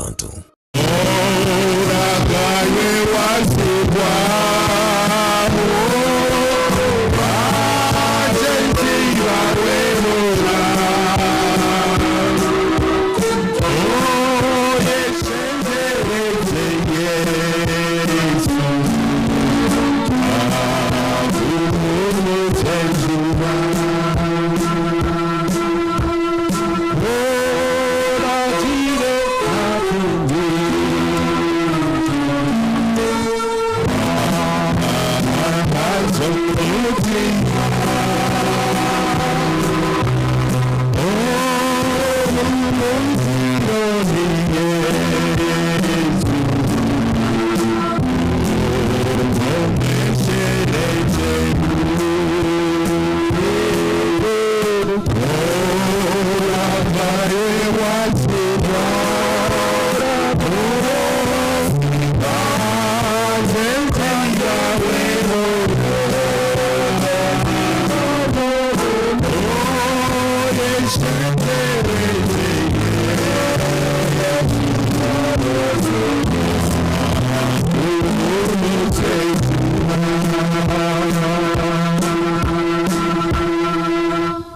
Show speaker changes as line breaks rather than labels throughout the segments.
abantu.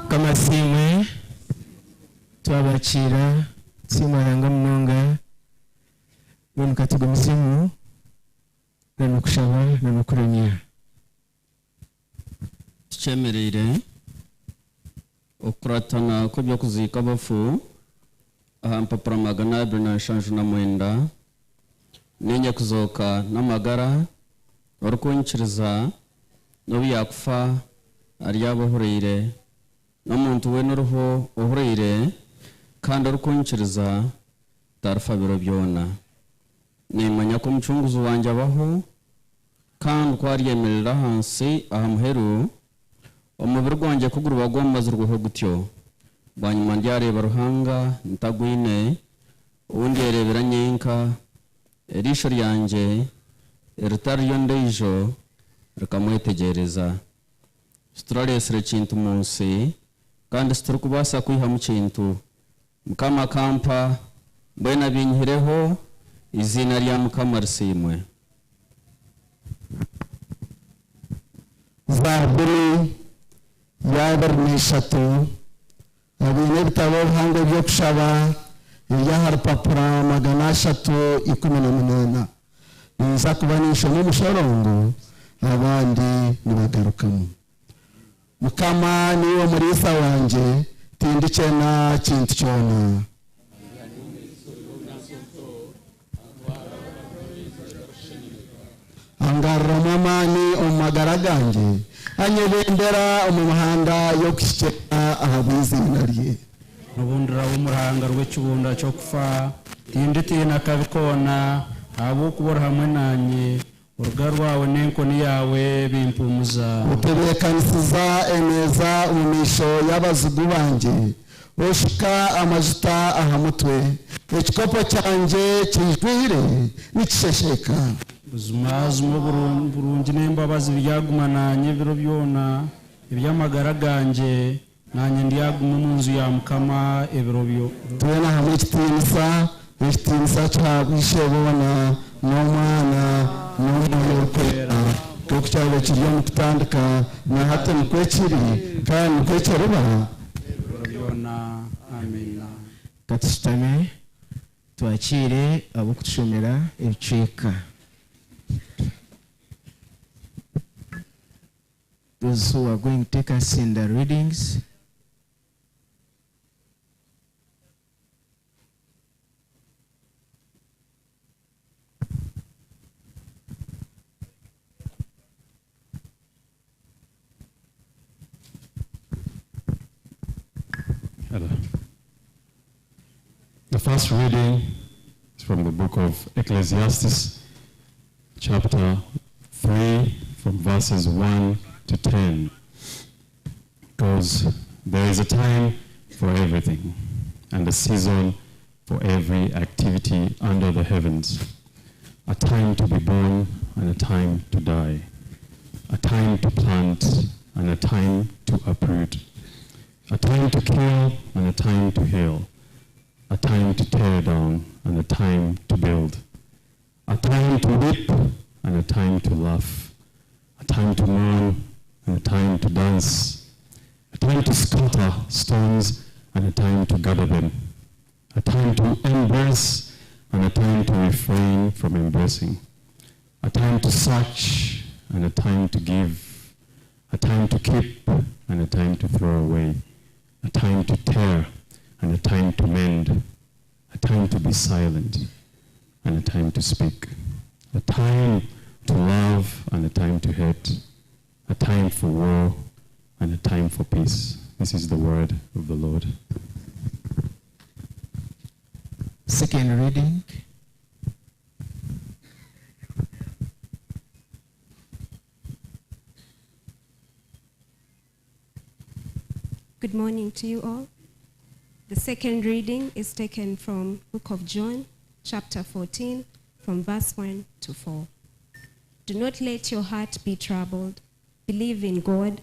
Mukama asiimwe twabakiira tusiima Ruhanga munonga mbwenu katugumizemu na nokushaba na nokuramya.
Tukyemereire okukuratana kw'eby'okuziika abafu aha mpapura 279, Niinye kuzooka n'amagara, orikunyikiriza, n'obu yaakufa, aryaba ohuriire, n'omuntu weena oriho ohuriire kandi orikunyikiriza, tarifa biro byona. Nimmanya ku Omucunguzi wangye abaho, Kandi ku aryemerera aha nsi aha muheru, omubiri gwangye ku guriba gwamazirweho gutyo, bwanyima ndyareeba Ruhanga ntagwine, ou ndyereebera nyenka, eriisho ryangye eritari ry'ondiijo rikamwetegyereza. Titurareetsire kintu mu nsi, kandi titurikubaasa kwihamu kintu. Mukama akampa, mbwenu abinyihireho, eiziina rya Mukama risiimwe.
Zaaburi ya 23, Abaine ebitabo ebihango eby'okushaba eby'aha rupapura 318, ninza kuba ninshoma omushorongo abandi nibagarukamu. Mukama niiwe muriisa wangye, tindikyena kintu kyona. Angaruramu amaani omu magara gangye, anyebembera omu mihanda y'okuhikirira ahabw'eiziina rye.
N'obu ndiraba omu ruhanga rw'ekibunda ky'okufa, tinditiina kabi koona, ahabw'okuba ori hamwe naanye, oruga rwawe n'enkoni yaawe bimpuumuza.
Otebeekanisiza emeeza omu maisho y'abazigu bangye, Oshuka amajuta aha mutwe, ekikopo kyangye kiijwire nikishesheeka.
Buzimazima oburungi n'embabazi biryaguma naanye ebiro byona eby'amagara gangye, naanye ndyaguma omu nju ya Mukama ebiro byona.
Twena hamwe ekitiinisa, ekitiinisa kihaabwe Isheboona, n'Omwana, n'Omwoyo Orikwera, nk'oku kyabaire kiri omu kutandika, na hati nikwo kiri, kandi nikwo kiriba.
Ebiro byona. Amiina.
Ka tushutame twakiire ab'okutushomera ebicweka. Those who are going to take us in the readings.
Hello. The first reading is from the book of Ecclesiastes, chapter 3, from verses 1 to 10. Because there is a time for everything and a season for every activity under the heavens. A time to be born and a time to die. A time to plant and a time to uproot. A time to kill and a time to heal. a time to tear down, and a time to build, a time to weep and a time to laugh, a time to mourn and a time to dance, a time to scatter stones and a time to gather them, a time to embrace and a time to refrain from embracing, a time to search and a time to give, a time to keep and a time to throw away, a time to tear and a time to mend, a time to be silent and a time to speak, a time to love and a time to hate, a time for war and a time for peace. This is the word of the Lord.
Second reading.
Good morning to you all. The second reading is taken from Book of John, chapter 14, from verse 1 to 4. Do not let your heart be troubled. Believe in God.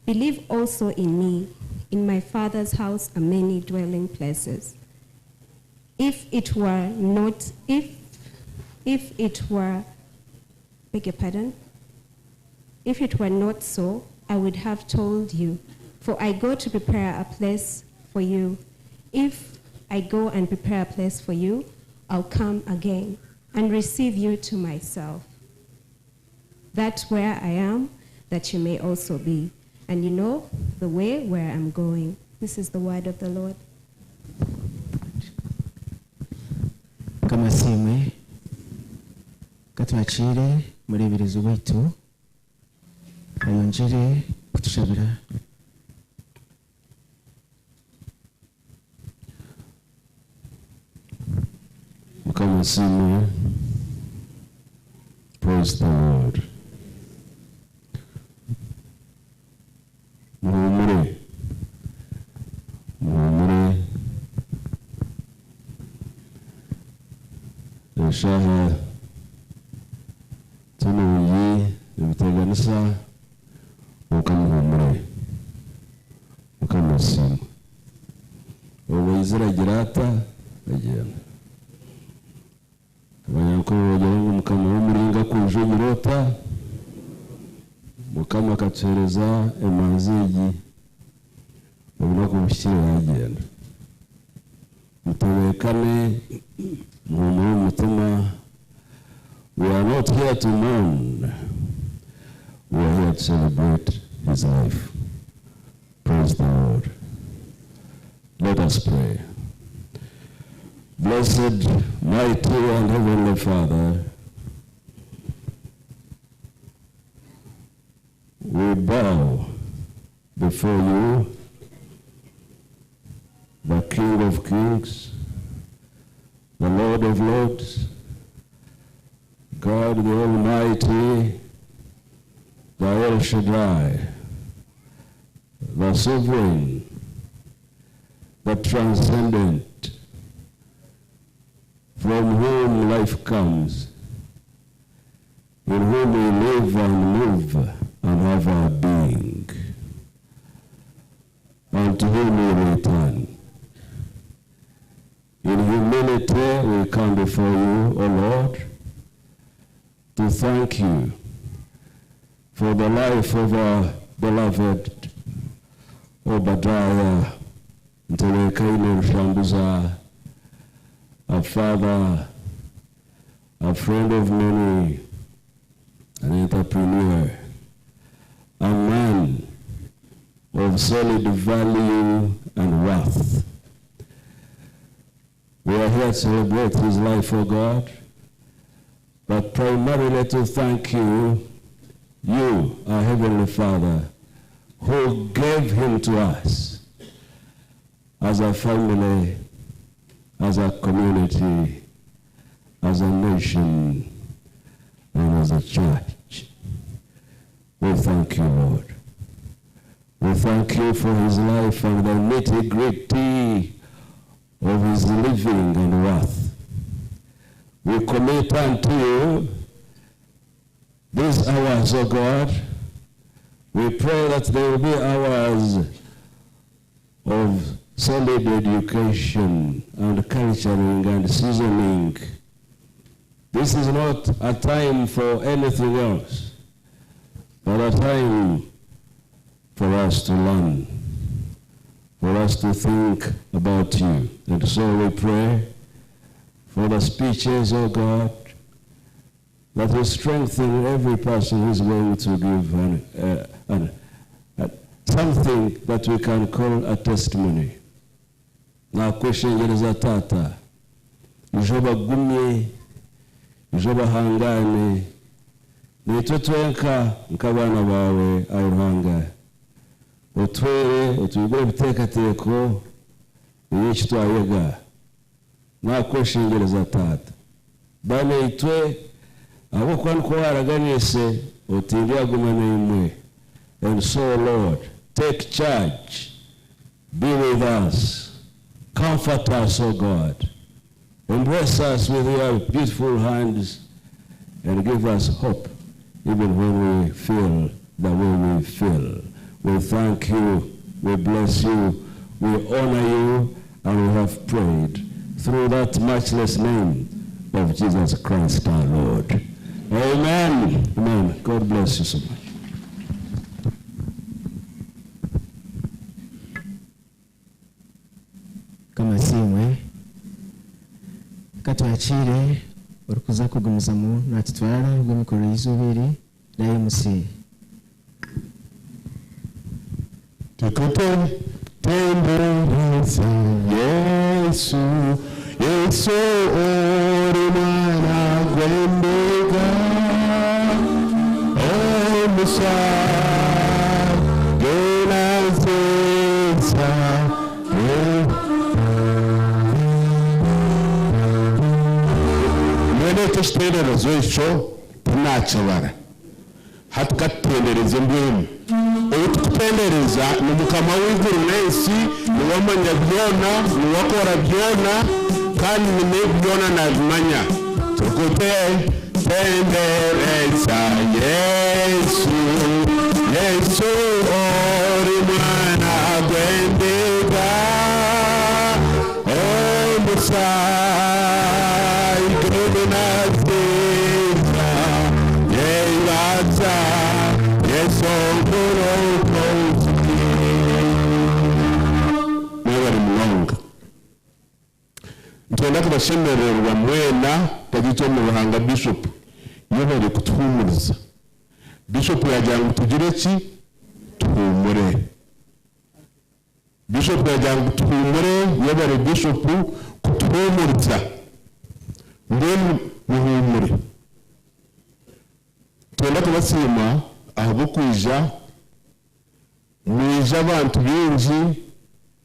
Believe also in me. In my Father's house are many dwelling places. If it were not, if it were, beg your pardon, if it were not so, I would have told you, for I go to prepare a place for you. If I go and prepare a place for you, I'll come again and receive you to myself, that where I am, that you may also be. And you know the way where I'm going. This is the word of the Lord.
Mukama asiimwe. Katwakiire mureeberezi waitu ayongyere kutushabira.
Mukama asiimwe. Praise the Lord. Muhumure. Muhumure. Eshaaha tunuuyi ebiteganisa Mukama muhumure. Mukama asiimwe. Obwo agira ata agenda. Abanyankore bagira ngu Mukama w'omuringa kwija omuroota, Mukama akatuheereza emanzi egi obunaku buhikire yagenda. Mutebeekane, muhumure omu mutima. We are not here to mourn. We are here to celebrate his life. Praise the Lord. Let us pray. Blessed, mighty, and heavenly Father, we bow before you, the King of Kings, the Lord of Lords, God the Almighty, the El Shaddai, the Sovereign, the Transcendent, from whom life comes, in whom we live and move and have our being, and to whom we return. In humility we come before you, O Lord, to thank you for the life of our beloved Obadiah Ntelekaine Rushambuza, a father, a friend of many, an entrepreneur, a man of solid value and worth. We are here to celebrate his life, O God, but primarily to thank you, you, our Heavenly Father, who gave him to us as a family, as a community, as a nation, and as a church. We thank you, Lord. We thank you for his life and the nitty-gritty of his living and worth. We commit unto you these hours, O God. We pray that they will be hours of Solid education and culturing and seasoning. This is not a time for anything else, but a time for us to learn, for us to think about you. And so we pray for the speeches, oh God, that will strengthen every person who is going to give something that we can call a testimony. Nakweshengereza tata, ijo bagumye, ijo bahangane, nitwe twenka nk'abaana bawe ayi Ruhanga, otwere otwigure ebiteekateeko eby'eki twayega. Nakweshengereza tata, bana itwe ahabw'okuba nikwo waraganiise oti ndyaguma naimwe. And so, Lord, take charge, be with us, comfort us, O God, embrace us with your beautiful hands, and give us hope even when we feel the way we feel. We thank you, we bless you, we honor you, and we have prayed through that matchless name of Jesus Christ our Lord. Amen. Amen. God bless you so much.
Mukama asiimwe. Ka twakiire orikuza kugumizamu natutwara ahabw'emikoro y'eizooba eri na MC.
Tukutendereze Yesu, Yesu uri mwana gw'endiga, omusha gena nziza. Mwene ekyo kiteererezo ekyo tinakibara, hati katutendereze mbwenu. Obu tukutendereza ni Mukama w'eiguru n'ensi, niwe amanya byona, niwe akora byona, kandi niwe byona nabimanya. Tukutendereza Yesu, Yesu ori mwana gw'endiga, omusai gena nziza, yebaza Yesu omurokozi. Mwebare munonga. Nitwenda kubashemererwa mwena tagitwa omu Ruhanga Bishop yebare kutuhumuriza. Bishop yagira ngu tugire ki? Tuhumure. Bishop yagira ngu tuhumure, yebare Bishop kutuhumuriza. Mbwenu muhumure. Twenda kubasiima ahabw'okwija, mwija abantu bingi,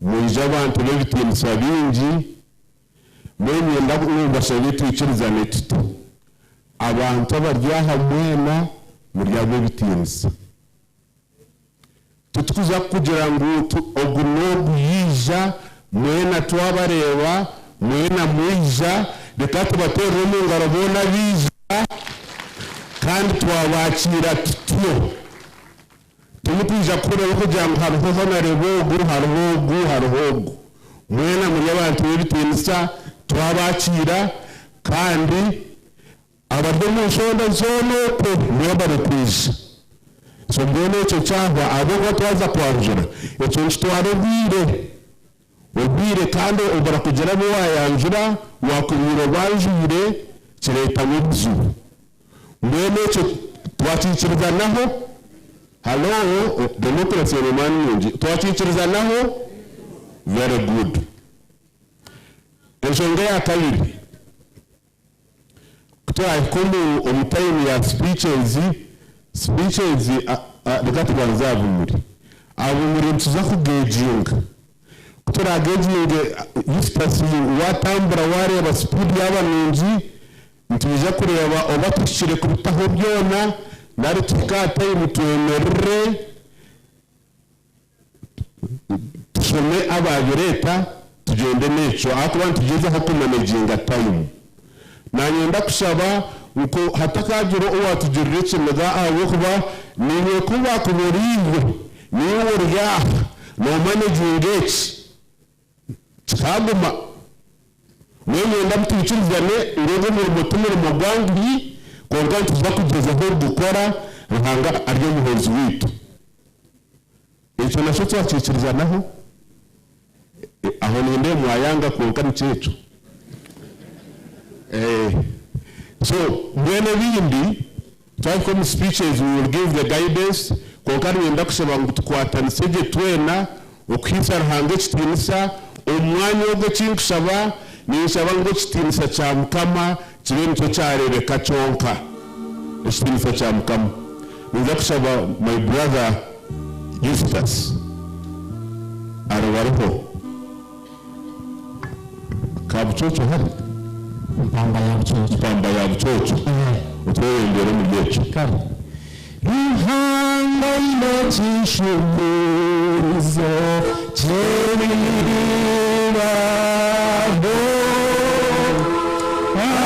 mwija abantu b'ebitiinisa bingi, mbwenu nyenda mbashabe twikirizane tuti. Abantu abari aha mwena muri ab'ebitiinisa. Titukuza kugira ngu ogu n'ogu yiija, mwena twabareeba, mwena mwija, reka tubateerere omu ngaro boona biija, kandi twabakiira tutyo. Turikwija kureeba kugira ngu hariho honarebo ogu, hariho ogu, hariho ogu. Mwena muri abantu b'ebitiinisa twabakiira, kandi abari omu nshonda zoona okwo nibo barikwija. So mbwenu ekyo kyahwa, ahabw'okuba twaza kwanjura, ekyo nikitwara obwire. Obwire kandi obura kugira abu wayanjura, wakubiire obanjwire, kireetamu ebizibu. Mbwenu ekyo twakiikirizanaho, halo, democracy eri maani nungi, twakiikirizanaho, very good. Enshonga eya kabiri, kutwahika omu time ya speeches, speeches, reka tubanze aha bumuri. Aha bumuri nituza kugejinga. Kuturagejinge, Eustace watambura wareeba speed yaaba nungi, nitwija kureeba oba tuhikire kubitaho byona, nari tuhike aha time twemerere, tushome ababireeta, tugyende n'ekyo, ahakuba nitugyezaho kumanaginga time. Nanyenda kushaba ngu hatakagira owatugirira ekiniga, ahabw'okuba niiwe ku bakuburiirwe, niiwe ori aha, noomanaginga eki.
Kikaguma. Mbwenu niinyenda mutwikirizane ngu ogu omurimo ti murimo gwanguhi, kwonka nituza kugyezaho kugukora, Ruhanga ari omuhwezi waitu. Ekyo nakyo twakiikirizanaho? Aho nindeeba mwayanga kwonka nikyo ekyo. So mbwenu ebindi twahika omu speeches we will give the guidance kwonka niinyenda kushaba ngu tukwatanise gye twena okuhaisa Ruhanga ekitiinisa omu mwanya ogu ekinkushaba ninshaba ngu ekitiinisa kya Mukama kibe nikyo kyareebeka kyonka. Ekitiinisa kya Mukama. Ninza kushaba my brother Eustace aribariho. Kabucoco hari?
Mpamba ya Bucoco.
Mpamba ya Bucoco. Otweyongyere omuri ekyo.
Kare. Ruhanga aine ekishumuruzo ky'ebibaho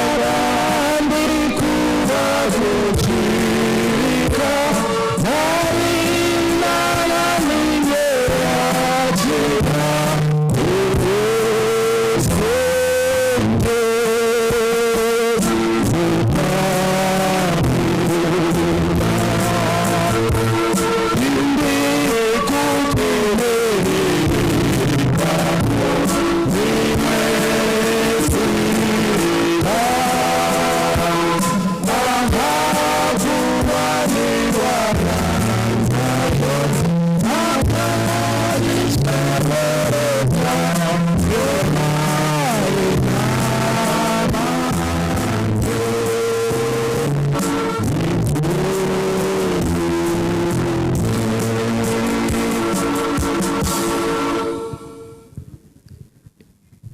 abandi ku barikukirika nari naba ninye yakira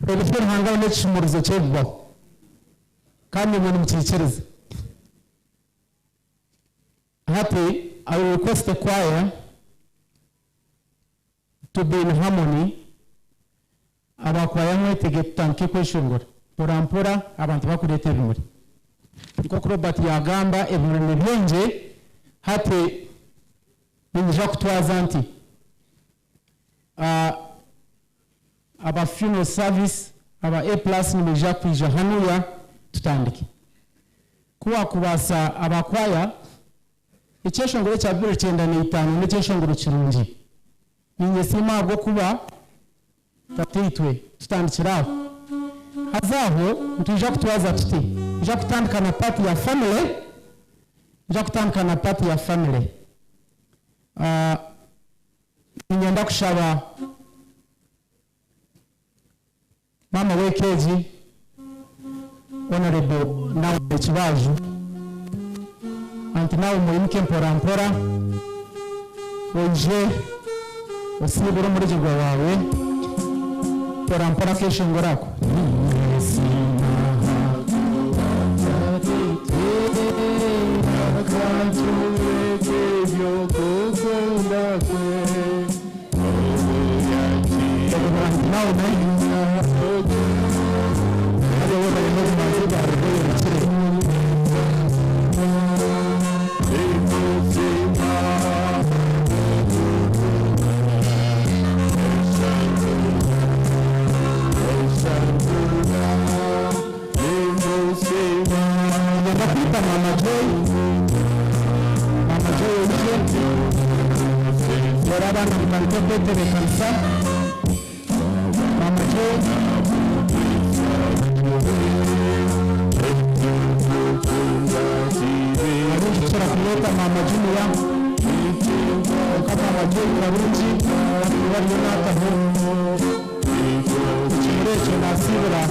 Ebyo Ruhanga aine ekishumuruzo ky'ebibaho kandi imwe nimukiikiriza. Hati, I will request the choir to be in harmony. Abakwaya mwetege tutandike kweshongora mpora mpora abantu bakureeta ebimuri. Nk'oku Robert yagamba ebimuri ni bingi, hati ninyija kutwaza nti aba funeral service aba A plus nimwija kwija hanuya tutandike. Ku wakubaasa abakwaya ekyeshongoro ekya 2095 n'ekyeshongoro kirungi. Ninyesiima ahabw'okuba tataitwe tutandikire aho. Haza aho nitwija kutwaza tuti, nija kutandika na part ya family, nija kutandika na part ya family. Niinyenda kushaba maama w'eka egi, Honourable Naomi Kibaaju, Aunty Naomi oimuke mpora mpora oije osiibure omurigirwa waawe mpora mpora akeshongoro ako. Aunty Niinyenda kwita Maama Joy. Maama Joy oije. Reero abandi mutandike kwetebeekanisa. Maama Joy. Arikukira kureeta Maama Junior. Kwonka Maama Joy karungi arikuba ariyo naataho ekimuri ekyo naasiibura.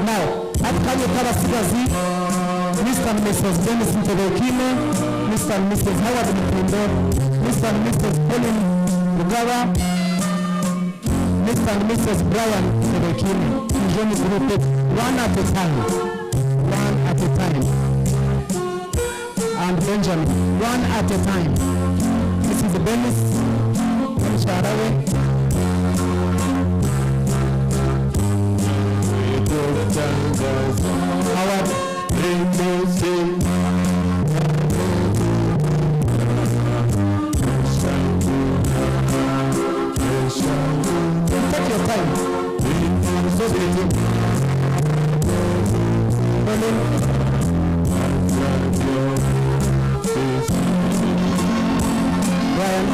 Now, hati kanye k'abasigazi, Mr. and Mrs. Dennis Ntebekine, Mr. and Mrs. Howard Mutindo, Mr. and Mrs. Colin Mugaba, Mr. and Mrs. Brian Ntebekine. Join group one at a time. One at a time. And Benjamin, one at a time. This is Dennis Sharawe. Howard. Take your time. So beautiful. Colin. Brian.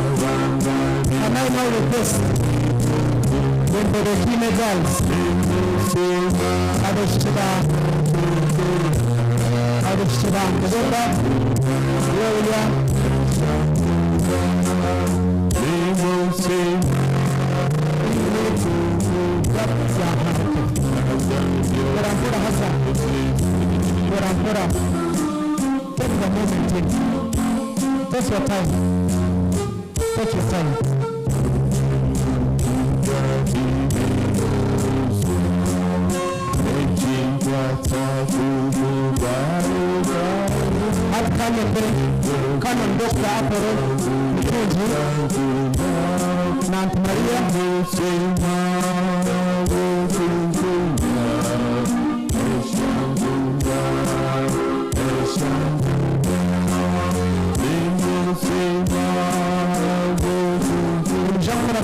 Can I now request the Mbedekine girls, Abeshida, Abeshida Ndoba, Gloria, Borampora Hassan, Borampora, take the moment in. Take your time. Take your time. At Canon Canon Dr. Apollo, Mutungi, Nant Maria, Jean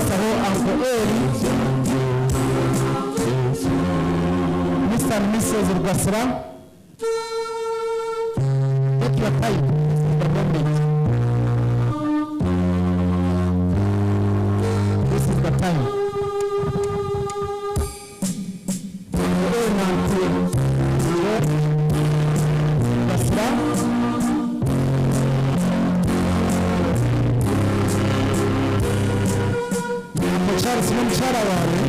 Saho Uncle Eri, Mr. and Mrs. Rwasira. Take your time. This is the moment. This is the time. Uncle Eri na Auntie Rwasira. Uncle Charles n'omukyala wawe.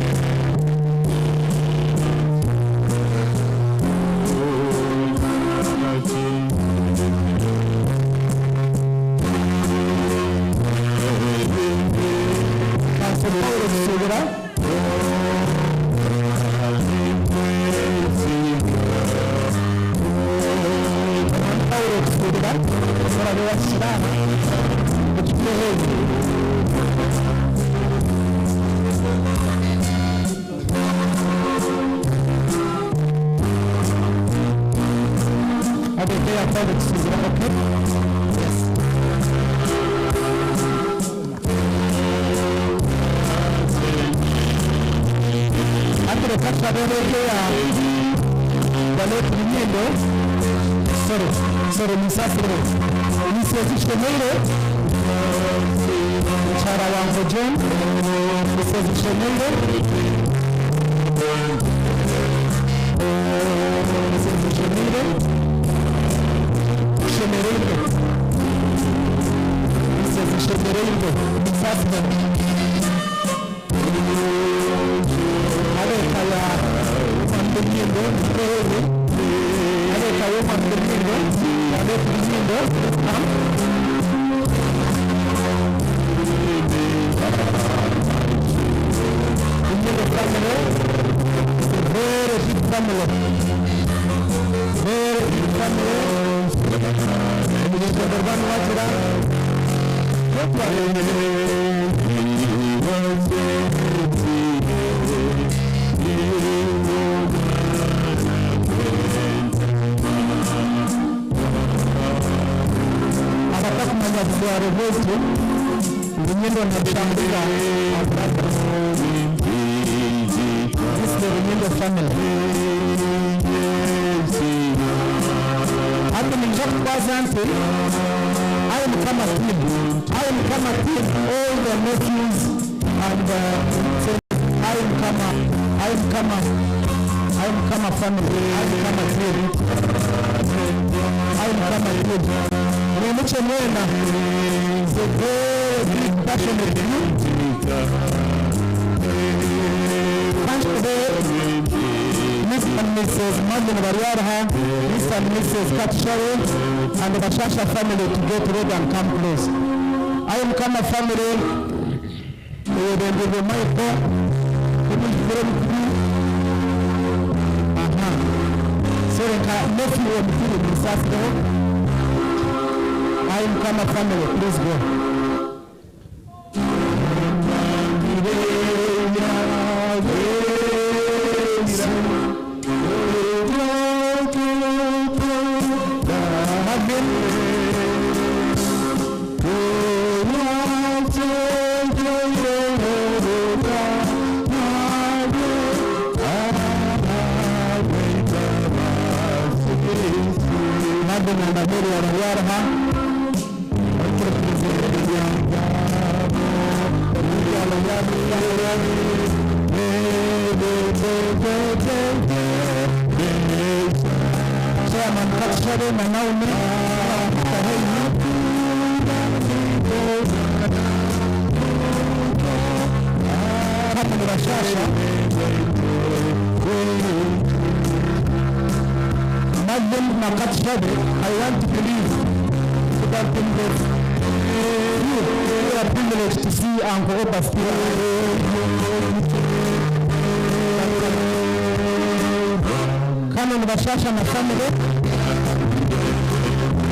Pastor Paul Rusubira. Paul Rusubira, murabe wa Shiraha, ekiteheezi. Abeke ya Paul Rusubira, okay? Yes. Atereka twabeereke ya Baleti Binyindo, sorry, sorry, Musasire, Mrs. Shemeire, mukyala wange John, Mrs. Shemeire, Mrs. Shemeire, Shemereire, Mrs. Shemereire, Musasire. Abeka ya Mwambinyindo, Mpewe, Abeka yo Mwambinyindo, Abeka Binyindo, Binyindo family, it's a very big family. Very big family. Omugisha wakira. Abatakumanya buzwaro bwaitu Runyendo na Shambuka are brothers. This is the Runyendo family. Hata ninja kukwaza nti I am kama team. I am kama team. All the nephews and say, I am kama I am kama I am kama family. I am kama team. I am kama team. Mwimuche mwena. It's a very big passionate group. Thanks to the Mr. and Mrs. Marvin Bariarha, Mr. and Mrs. Katshare, and the Bashasha family to get ready and come close. I am Kama family, Michael, Sorry, nka nephew omukuru munsaasireho. Ayi Mukama family, please go. Marvin na Mary Arayarha. Chairman Katshabe na Naomi Hapa ni Bashasha. Marvin na Katshabe, I want to believe that in this you, you are privileged to see Uncle Oba still alive. Canon Bashasha na family,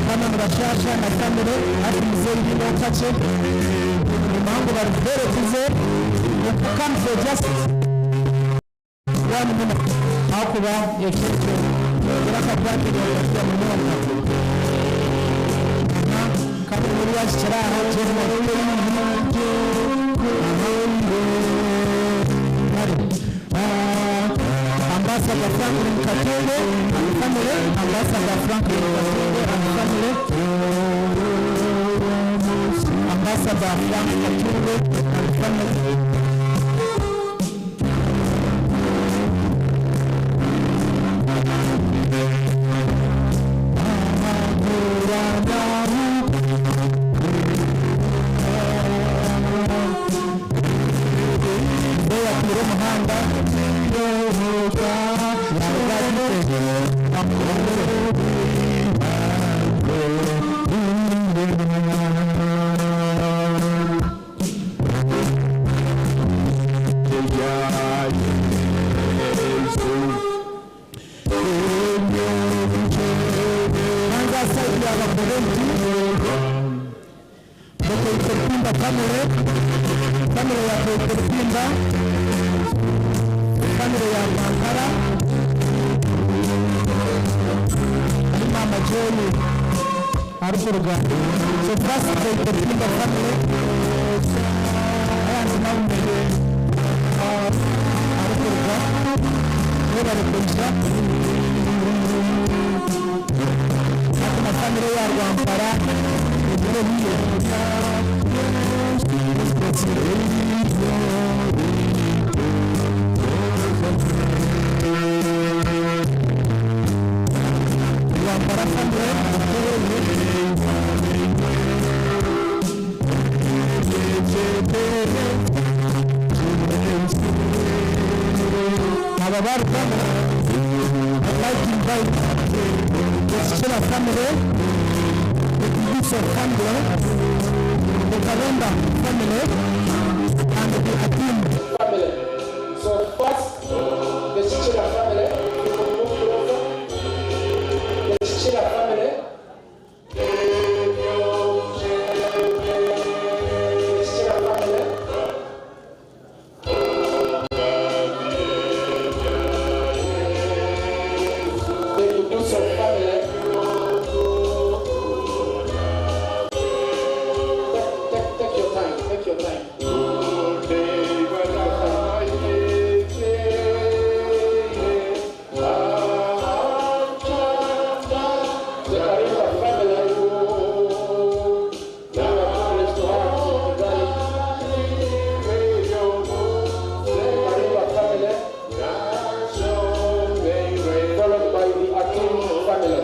Canon Bashasha na family, hati mzee Lino Kache, ni mangu bari very busy, you come for just 1 minute. Hakuba ekyo kiraka munonga. Kandi muri yakikiraho Ambassador Franklin Katende and family, Ambassador Franklin Katende and family, Ambassador Frank Katende and family. Yakira umuhanda Kwanza side ya Bakorenti, Bokoitepimba family, family ya Bokoitepimba, family ya Bankara, ari Mama Joy ari kuruga. So first Bokoitepimba family, ayandi nawe ari kuruga, niwe bari kuja. Hati na family ya Rwampara, egere hiyo. Rwampara family, egere. Aba bari family, I'd like to invite the Chichela family, the Kibuso family, the Kalenda family, and the Atim
family. So first, the Chichila family, you can move closer. The Chichila family. The Chichila family. The Kuduso family. Take your time, take your time. The Karimba family. We are privileged to have Kigali. The Karimba family. Followed by the Akim family.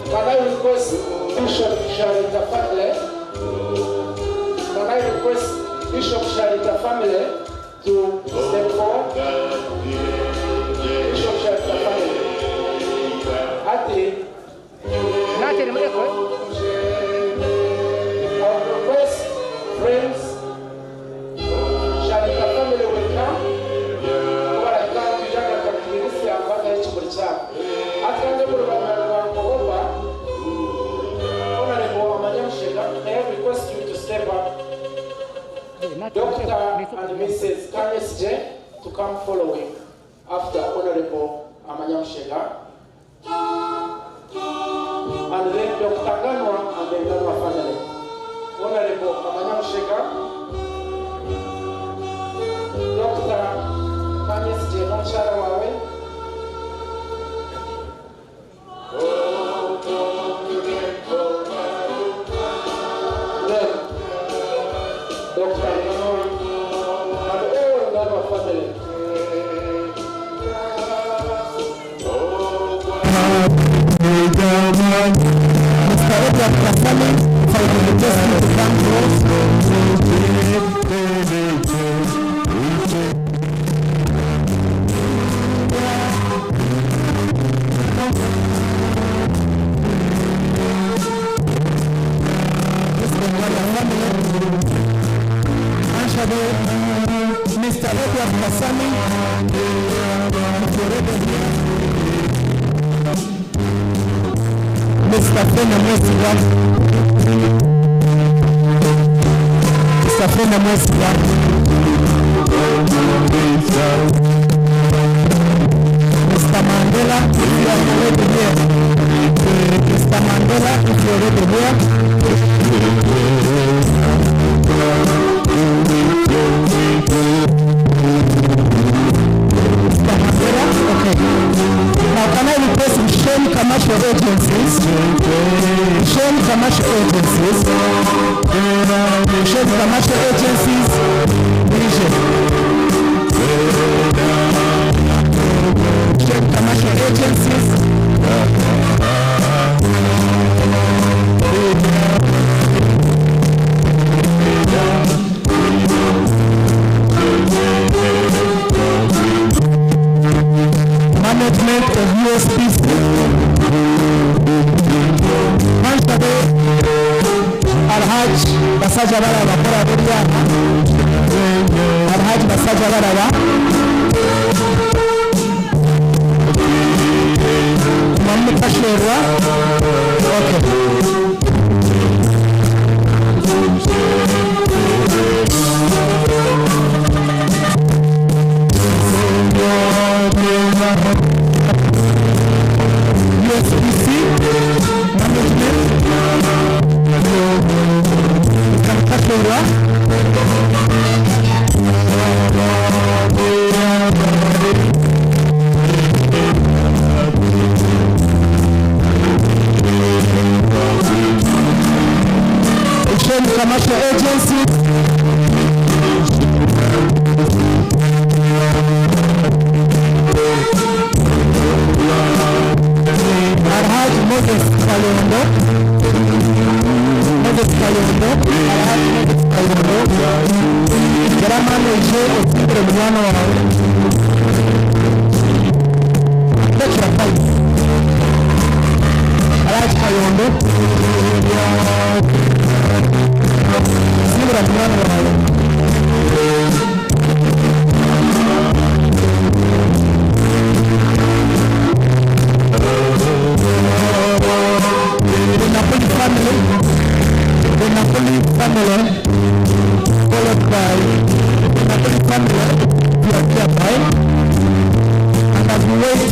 Can I request Bishop Sharita family? Can I request Bishop Sharita family to Step forward. Bishop Sharita family. Ati. Our request, friends, Sharita family will come. Kuba tujaga kakirinisi ambata ekibuli kyabo. Ati mu rubanda rwa Nkoboba, Honorable Amanyamushega, may I request you to step up. Dr. and Mrs. Kanes J to come following after Honorable Amanyamushega. And then Dr. Ganwa and the Ganwa family. Honorable Amanyamushega, Dr. Kanes J. N'omukyala wawe. Then Dr. Ganwa and all Ganwa family.
Mr. Edward Kasami, if I can request you to come close. Mr. Edward Kasami, if you're ready here. Mr. Fena Mwesiga. Mr. Fena Mwesiga. Mr. Mandela, if you are already here. Mr. Mandela, if you're already here. Mr. Mandela, okay. Now can I request Shane Commercial Agencies? Shane Commercial Agencies. Shane Commercial Agencies. Vision. Shane Commercial Agencies. Management of USPC. Manshabe Alhaj Basajja Balaba kola bulyana. Alhaj Basajja Balaba. Mwamukasherwa. Okay. USPC management. Mukasherwa. Shane Commercial Agency. Alhaji Moses Kayondo. Moses Kayondo. Alhaji Moses Kayondo. Yaramanije otsimbire munywani wawe. Take your time. Alhaji Kayondo. Simbira munywani wawe. The Napoli family, the Napoli family, followed by the Napoli family, we are hereby. And as we wait,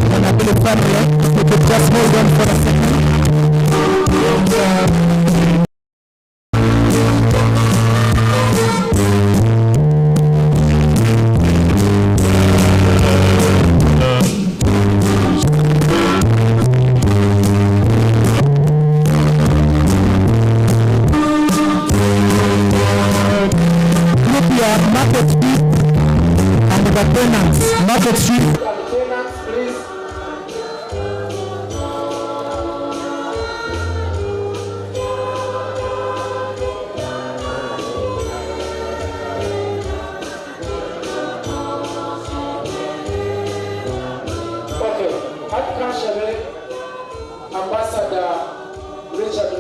the Napoli family, we could just hold on for a second. Group your market street and the tenants. Market street.
And tenants, please.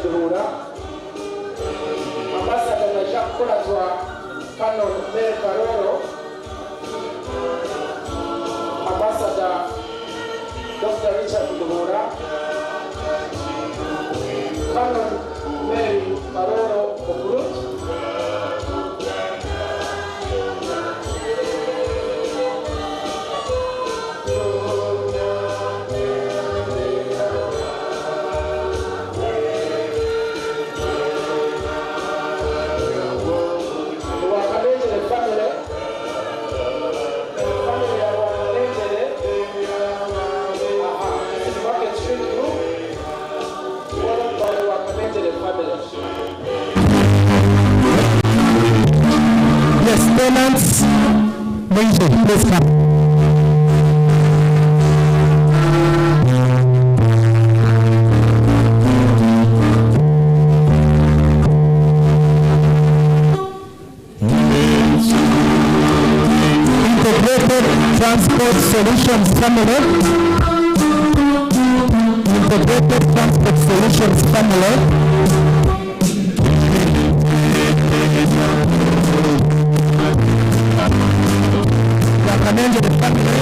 Nduhura. Ambassador naija kukuratwa Canon Mary Karoro, Ambassador Dr. Richard Nduhura, Canon Mary Karoro Okurut, Rwakanengyere family, family ya Rwakanengyere, aha, this is Market Street Group, followed by Rwakanengyere family.
Yes, tenants, mwije, please come. Integrated Transport Solutions Family. Integrated Transport Solutions Family. Rwakanengyere family.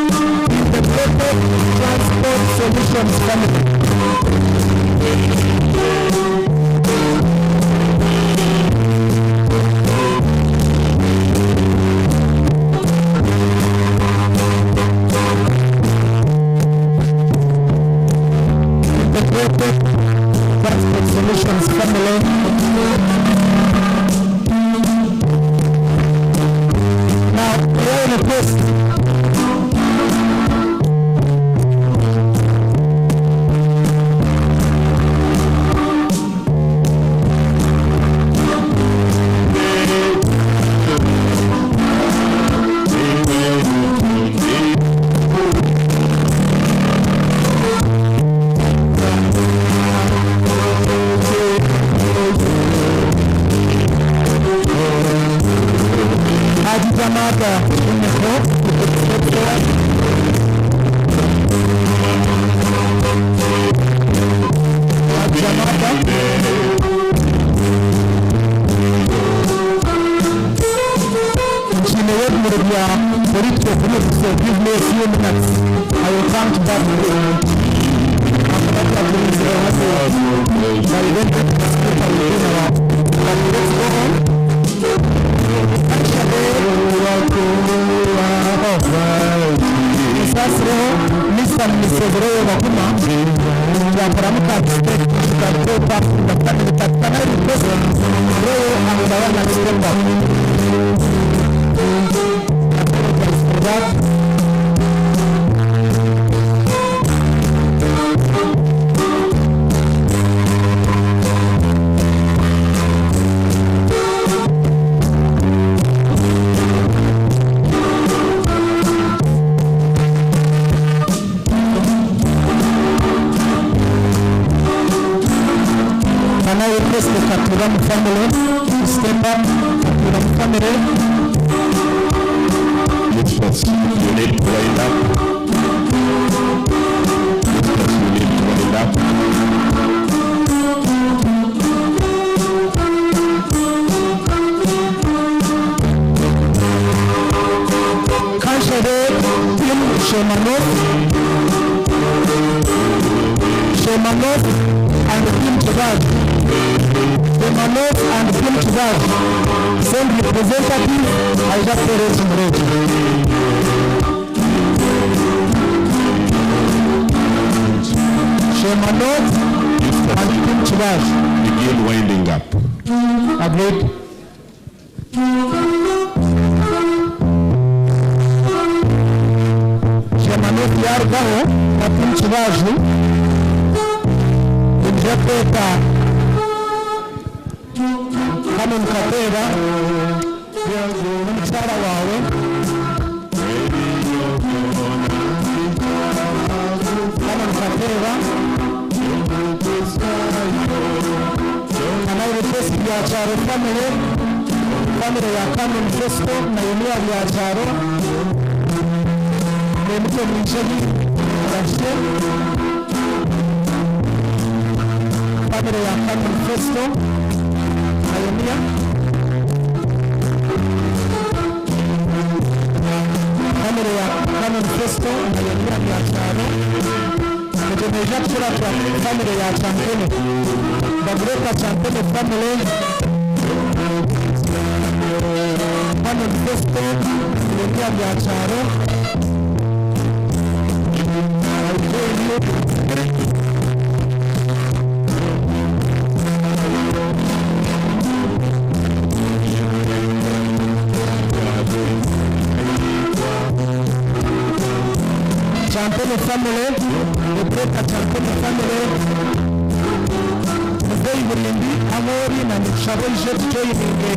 Integrated Transport Solutions Family. Integrated Transport Solutions Family. Now, may I request Haji Jamada Umeho, step forward. Haji Jamada. Nshimiye muri bya political group, so give me a few minutes. I will come to that. After that, by then, the speaker will be around. But let's go on. Musasireho Mr. and Mrs. Royo Bakuma twakoramu ka step go back to the family, but can I request Royo and Diana to step up? Apologize for that. Can I request the Katuram family to step up? Katuram family.
Experts, you need to wind up. Experts, you need to wind up.
Kanshere team Shemanov. Shemanov and team Chibaj. Shemanov and team Chibaj. Send representative Aisha Perez Mreji. Shemanov and team Chibaj.
Begin winding up.
Agreed. Shemanov yarugaho na team Kibaju. Nija kweta hano mukateera n'omukyala waawe. Hano mukateera. Can I request Byakyaro family, family ya Canon Festo na Yemia Byakyaro, nemutwe mwinshegi. Bahike. Family ya Canon Festo Pioneer. Family ya Canon Festo Pioneer Byakyaro. Mugeneja kukurata family ya Champene. Bagureka Champene family. Canon Festo Pioneer Byakyaro. Champene family, Rebecca Champene family, Muzeyi Burimbi, Amori na Nishaboije tujoyininge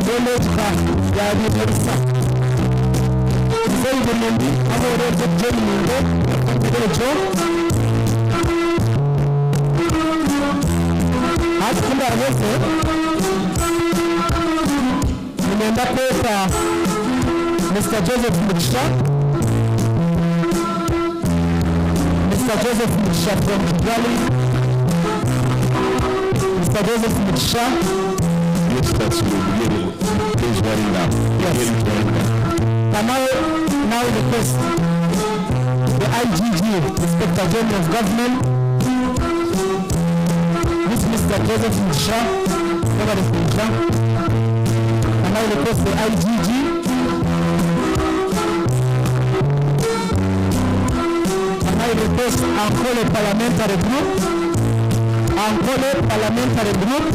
n'emotoka ya Bimerisa. Muzeyi Burimbi, Amori tujoyininge ejo. Hati kundaraheze, nimenda kweta Mr. Joseph Mugisha. Mr. Joseph Mugisha from Kigali. Mr. Joseph Mugisha.
Yes, that's good. Please wind up.
Yes. And now request the IGG, Inspector General of Government, this Mr. Joseph Mugisha, Reverend Mugisha. And now request the IGG. And I request Ankole Parliamentary Group, Ankole Parliamentary Group,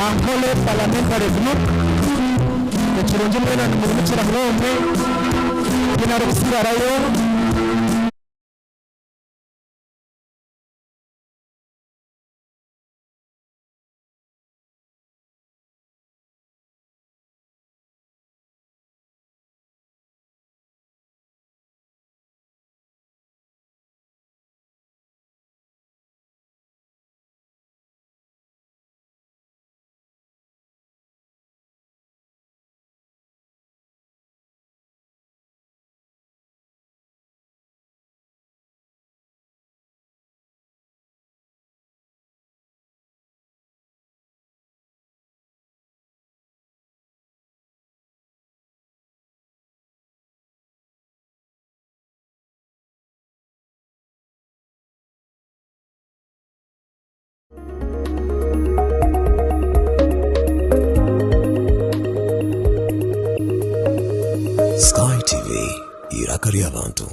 Ankole Parliamentary Group, ekirungi mwena nimurumukira mwomwe, kinarikusigarayo.
Sky TV, iraka ry'abantu.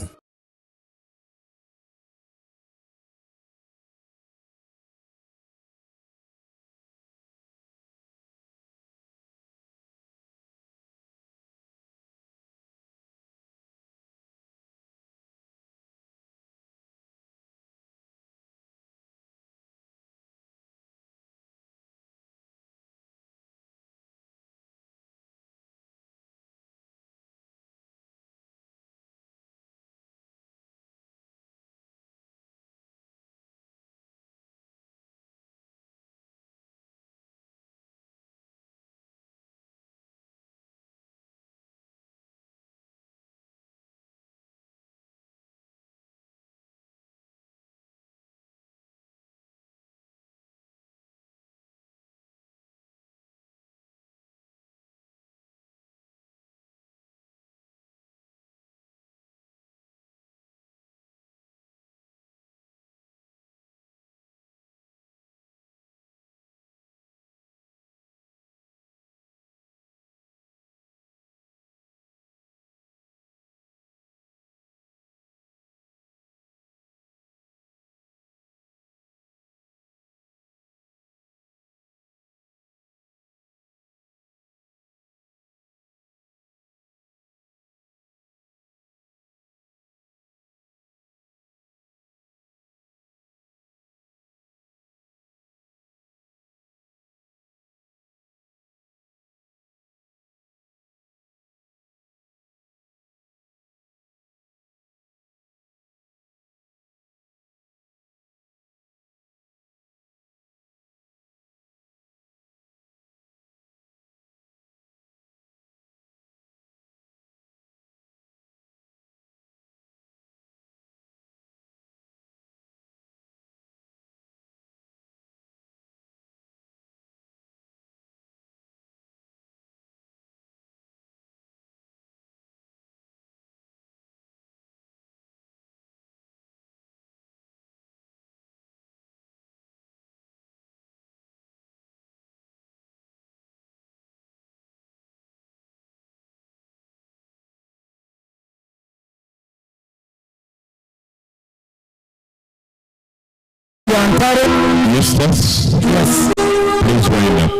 Eustace,
Yes.
please wind up.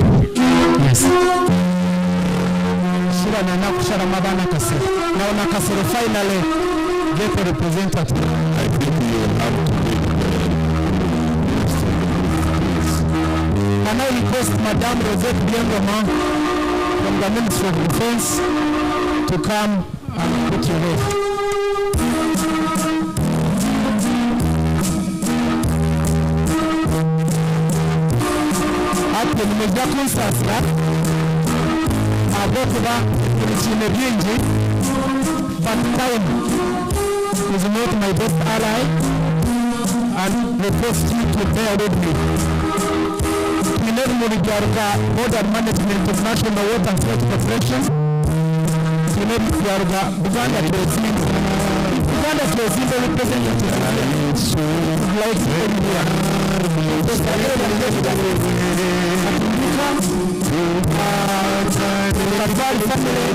Yes. Sheila Nana kusharamu aba Nakasero. Now Nakasero finally get a representative.
I think you will have to read the please.
Can I request Madame Rosette Byengoma from the Ministry of Defense to come and put your wreath. Ati nimujja kunsaasira ahabw'okuba ebikiine bingi, but time is not my best ally and request you to bear with me. Twine ebimuri byaruga Board and Management of National Water and Sewage Corporation, twine ebimuri byaruga Buganda Twesimbe. If Buganda Twesimbe representative would like to come here. Katwali family,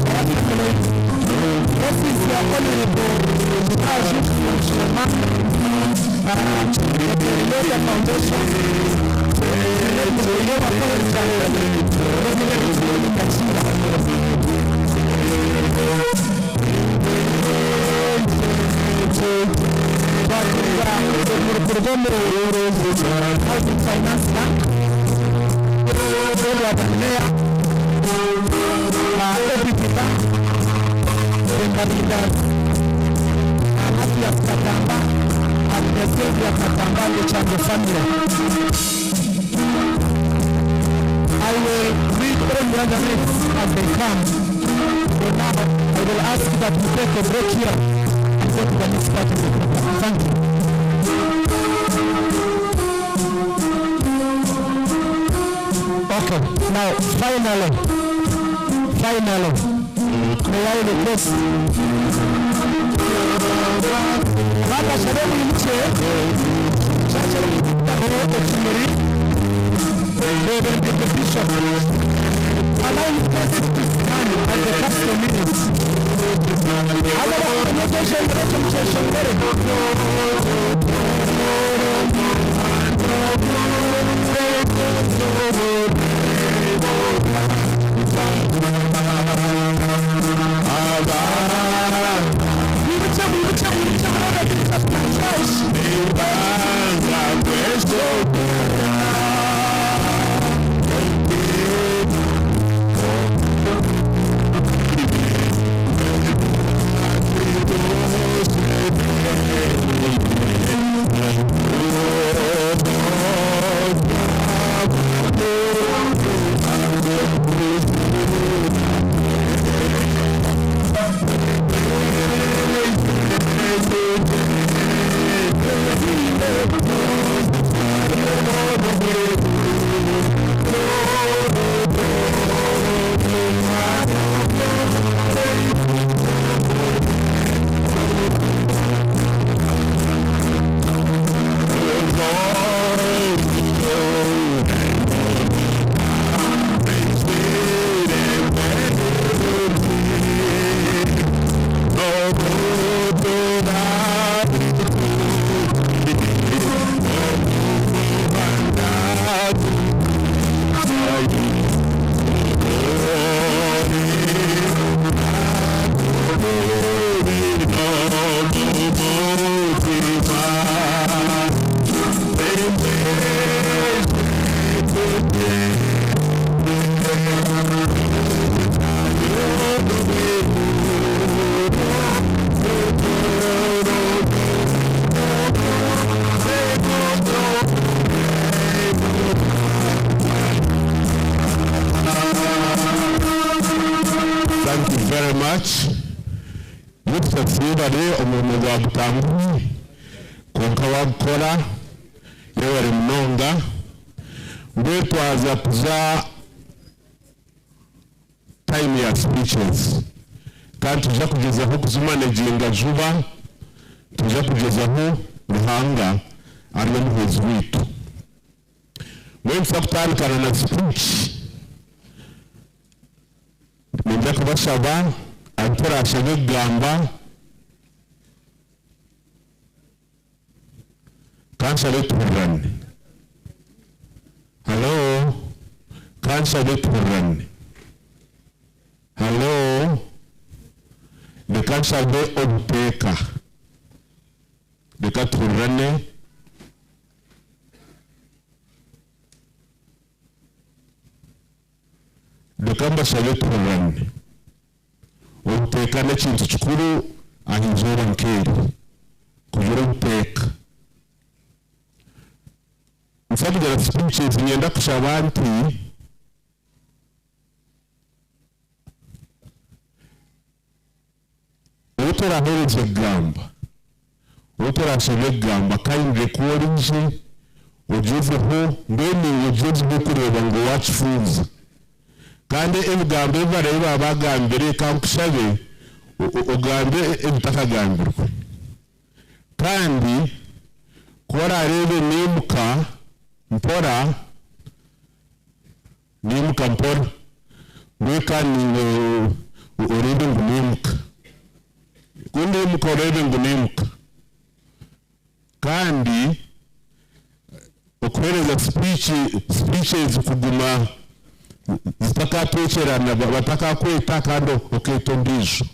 family, this is your honorable Ashik Shema, the Foundation, Housing Finance Bank, Edward Mayor, Equity Bank, Demba Leaders, Mathias Katamba, and the Sylvia Katamba, the Chango family. I will read all the other names as they come. For now, I will ask that we take a break here and go to the next part of the program. Thank you. Okay, now finally, finally, may I request Baba Shalom Yimuche, Ekimuri, Reverend the Bishop, allow request to stand at the custom minutes.
Thank you very much. Mututasibare omurimo gwagutanguhi konka wagukora yewere munonga mbwetwaza kuza time ya speeches kandi tuja kugezaho kuzimanaginga juba, tuja kugezaho Ruhanga ariwe muhwezi witu. Mbwenu tuza kutandikana na speech, ninja kubashaba abiturashabe kugamba. Kanshabe tuhurirane. Halo? Kanshabe tuhurirane. Halo? Reka nshabe obuteeka. Reka tuhurirane. Reka mbashabe tuhurirane. Obuteeka n'ekintu kikuru aha izooba nk'eri. Kugira obuteeka. Nsakugira speeches niinyenda kushaba nti ou turaheereze kugamba, ou turashabe kugamba kindly ku orije ogyezeho mbwenu iwe ogyezeho kureeba ngu waakifuuza. Kandi ebigambo ebi barabe baaba bagambire ka nkushabe ogambe ebitakagambirwe. Kandi ku oraareebe naimuka mpora, naimuka mpora, mbwenu kandi naiwe oreebe ngu naimuka. Ku ndaimuka oreebe ngu naimuka. Kandi okuheereza speech, speeches kuguma zitakatwekyerana, batakakweta kandi okeeta ondiijo.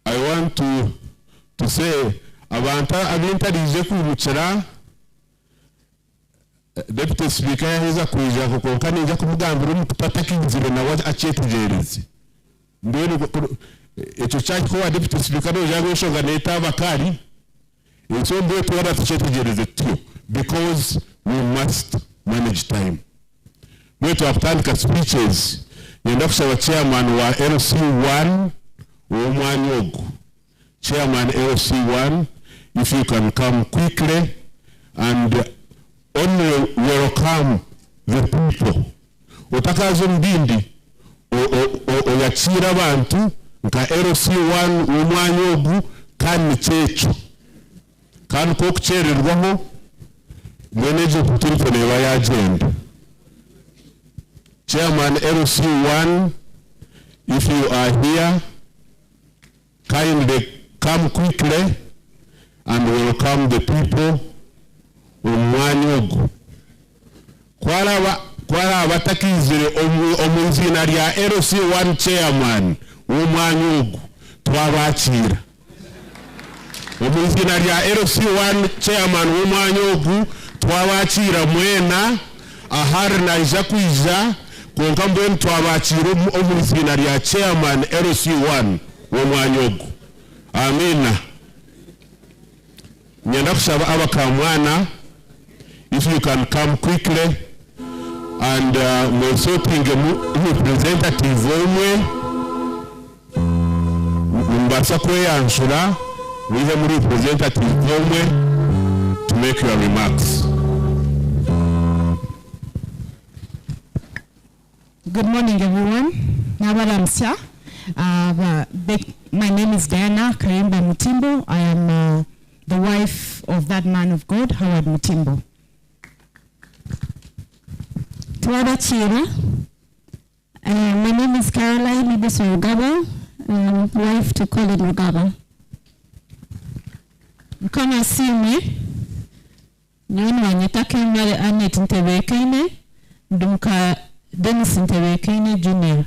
I want to to say abantu abu ntariije kwimukira, Deputy Speaker yaheza kwija kwonka niinyija kumugambira omu kutu atakiizire nawe akyetegyereze. Mbwenu ekyo kyahika owa Deputy Speaker noogira ngu enshonga neetaaba kari? Ensi mbwenu twena tukyetegyereze tutyo because we must manage time. Mbwenu twakutandika speeches, niinyenda kushaba chairman wa LC one ow'omwanya ogu, chairman LC one if you can come quickly and only welcome the people. Otakaaza omu bindi, oyakiire abantu nka LC one w'omwanya ogu kandi nikyo ekyo. Kandi ku okukyererwaho, mbwenu egyo opportunity neeba yaagyenda. Chairman LC one, if you are here, kindly come quickly and welcome the people omu mwanya ogu. Ku araba ku araabe atakaizire omu omu iziina rya LC one Chairman w'omwanya ogu, twabakiira. Omu iziina rya LC one Chairman w'omwanya ogu, twabakiira mwena, ahari naija kwija, kwonka mbwenu twabakiira omu omu iziina rya Chairman LC one w'omwanya ogu. Amiina. Niinyenda kushaba abakamwana if you can come quickly and mwesortingemu representative omwe, nimubaasa kweyanjura mwihemu representative omwe to make your remarks.
Good morning, everyone. Nabaramutsya. My name is Diana Karimba Mutimbo. I am the wife of that man of God, Howard Mutimbo.
Twabakiira. My name is Caroline Ibiso Rugaba, wife to Colin Rugaba.
Mukama asiimwe. Nyowe nibanyeta Kemare Annet Ntebekaine, ndi muka Denis Ntebekaine Junior.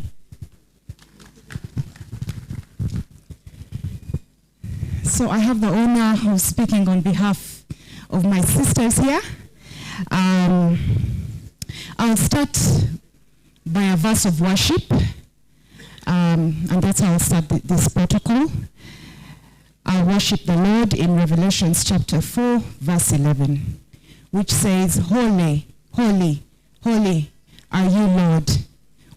So I have the honor of speaking on behalf of my sisters here. I'll start by a verse of worship, and that's how I'll start this protocol. I worship the Lord in Revelations chapter 4, verse 11, which says, Holy, holy, holy are you, Lord.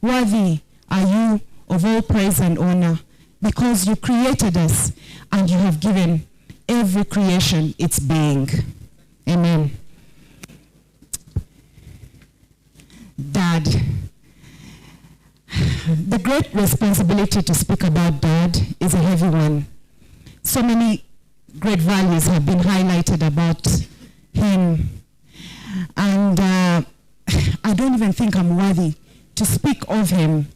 Worthy are you of all praise and honor, because you created us and you have given every creation its being. Amen. Dad. The great responsibility to speak about Dad is a heavy one. So many great values have been highlighted about him. And I don't even think I'm worthy to speak of him.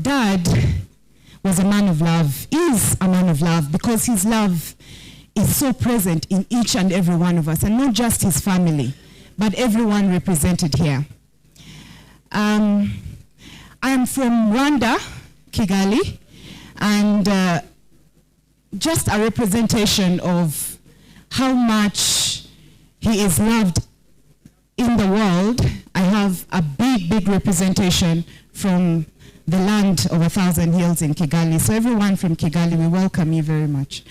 Dad was a man of love, is a man of love, because his love is so present in each and every one of us, and not just his family, but everyone represented here. I am from Rwanda, Kigali, and just a representation of how much he is loved in the world. I have a big, big representation from the land of 1,000 hills in Kigali. So everyone from Kigali, we welcome you very much.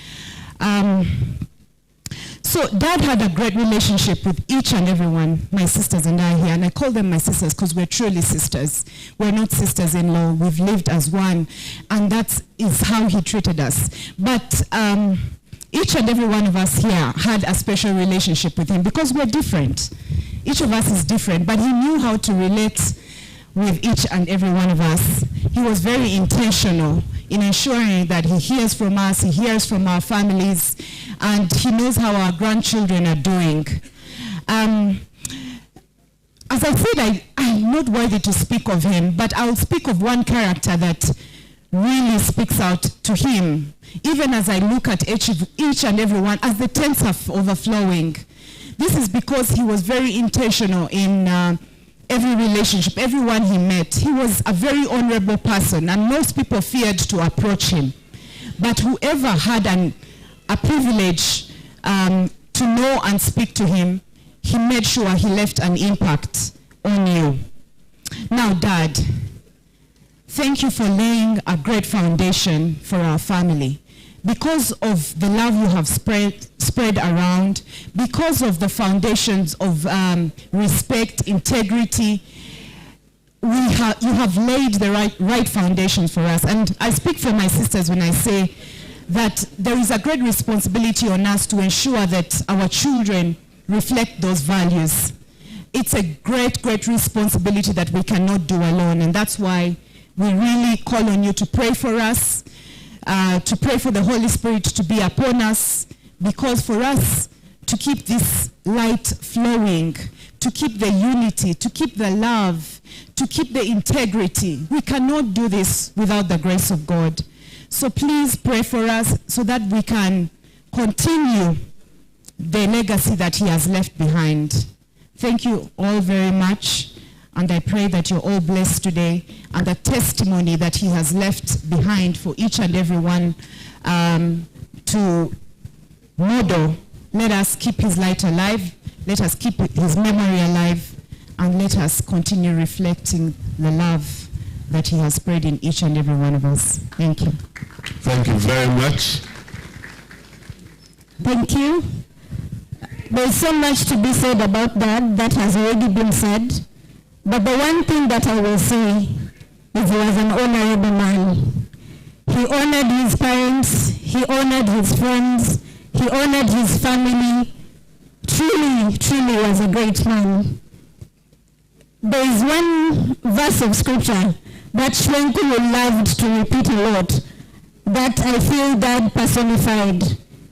So Dad had a great relationship with each and every one, my sisters and I here, and I call them my sisters because we're truly sisters. We're not sisters-in-law, we've lived as one, and that is how he treated us. But each and every one of us here had a special relationship with him because we're different. Each of us is different, but he knew how to relate with each and every one of us. He was very intentional in ensuring that he hears from us, he hears from our families, and he knows how our grandchildren are doing. As I said, I'm not worthy to speak of him, but I'll speak of one character that really speaks out to him. Even as I look at each and every one, as the tents are overflowing. This is because he was very intentional in every relationship, everyone he met. He was a very honorable person, and most people feared to approach him. But whoever had a privilege to know and speak to him, he made sure he left an impact on you. Now, Dad, thank you for laying a great foundation for our family. Because of the love you have spread around, because of the foundations of respect, integrity, you have laid the right foundation for us. And I speak for my sisters when I say that there is a great responsibility on us to ensure that our children reflect those values. It's a great, great responsibility that we cannot do alone. And that's why we really call on you to pray for us, to pray for the Holy Spirit to be upon us, because for us to keep this light flowing, to keep the unity, to keep the love, to keep the integrity, we cannot do this without the grace of God. So please pray for us so that we can continue the legacy that he has left behind. Thank you all very much. And I pray that you're all blessed today, and the testimony that he has left behind for each and every one to model. Let us keep his light alive. Let us keep his memory alive. And let us continue reflecting the love that he has spread in each and every one of us. Thank you.
Thank you very much.
Thank you. There's so much to be said about that that has already been said. But the one thing that I will say is he was an honorable man. He honored his parents, he honored his friends, he honored his family. Truly, truly was a great man. There is one verse of scripture that Shwenkulu loved to repeat a lot, that I feel God personified.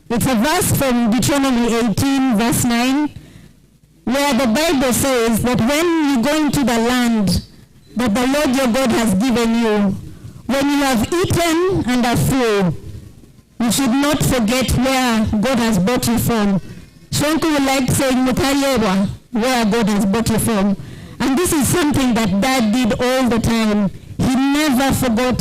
It's a verse from Deuteronomy 18, verse 9, where the Bible says that when you go into the land that the Lord your God has given you, when you have eaten and are full, you should not forget where God has brought you from. Shwenkulu liked saying, Mutayebwa, where God has brought you from. And this is something that Dad did all the time. He never forgot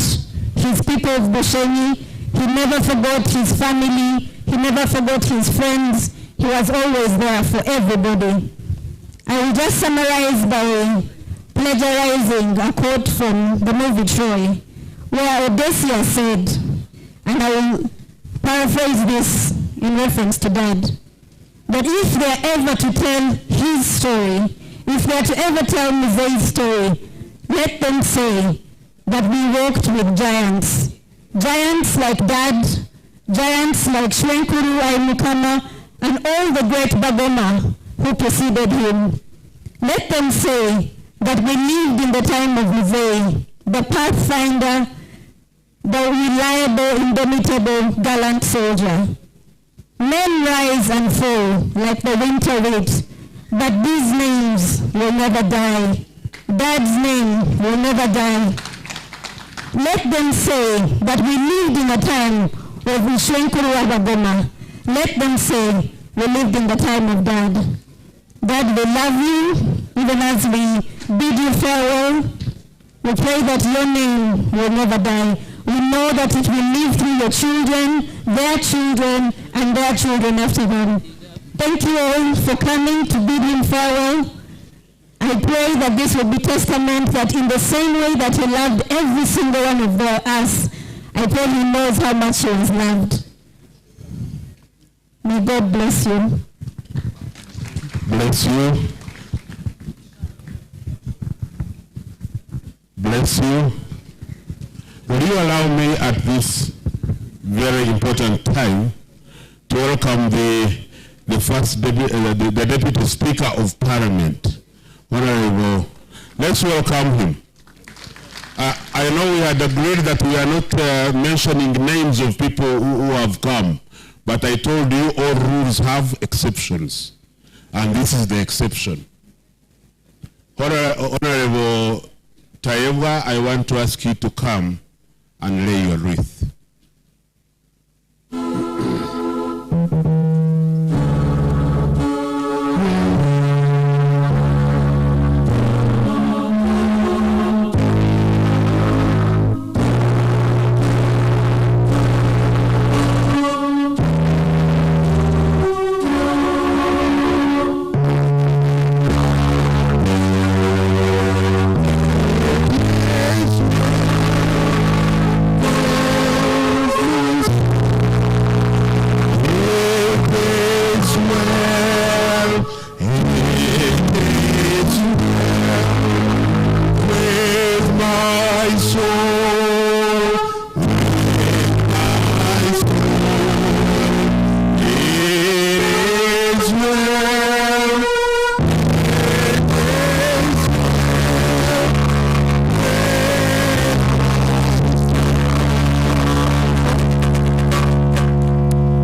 his people of Bushenyi. He never forgot his family. He never forgot his friends. He was always there for everybody. I will just summarize by plagiarizing a quote from the movie Troy, where Odysseus said, and I will paraphrase this in reference to Dad, that if they are ever to tell his story, if they are to ever tell Mzei's story, let them say that we walked with giants. Giants like Dad, giants like Shwenkuru Aimukama, and all the great Bagoma who preceded him. Let them say that we lived in the time of Mzei, the pathfinder, the reliable, indomitable, gallant soldier. Men rise and fall like the winter wheat, but these names will never die. Dad's name will never die. Let them say that we lived in the time of Ishwenkuru Wabagoma. Let them say we lived in the time of Dad. Dad, we love you, even as we bid you farewell. We pray that your name will never die. We know that it will live through your children, their children, and their children after them. Thank you all for coming to bid him farewell. I pray that this will be testament that in the same way that he loved every single one of us, I pray he knows how much he was loved. May God bless you.
Bless you. Bless you. Will you allow me at this very important time to welcome the first the Deputy Speaker of Parliament, Honorable. Let's welcome him. I know we had agreed that we are not mentioning names of people who have come, but I told you all rules have exceptions, and this is the exception. Honorable Tayebwa, I want to ask you to come and lay your wreath.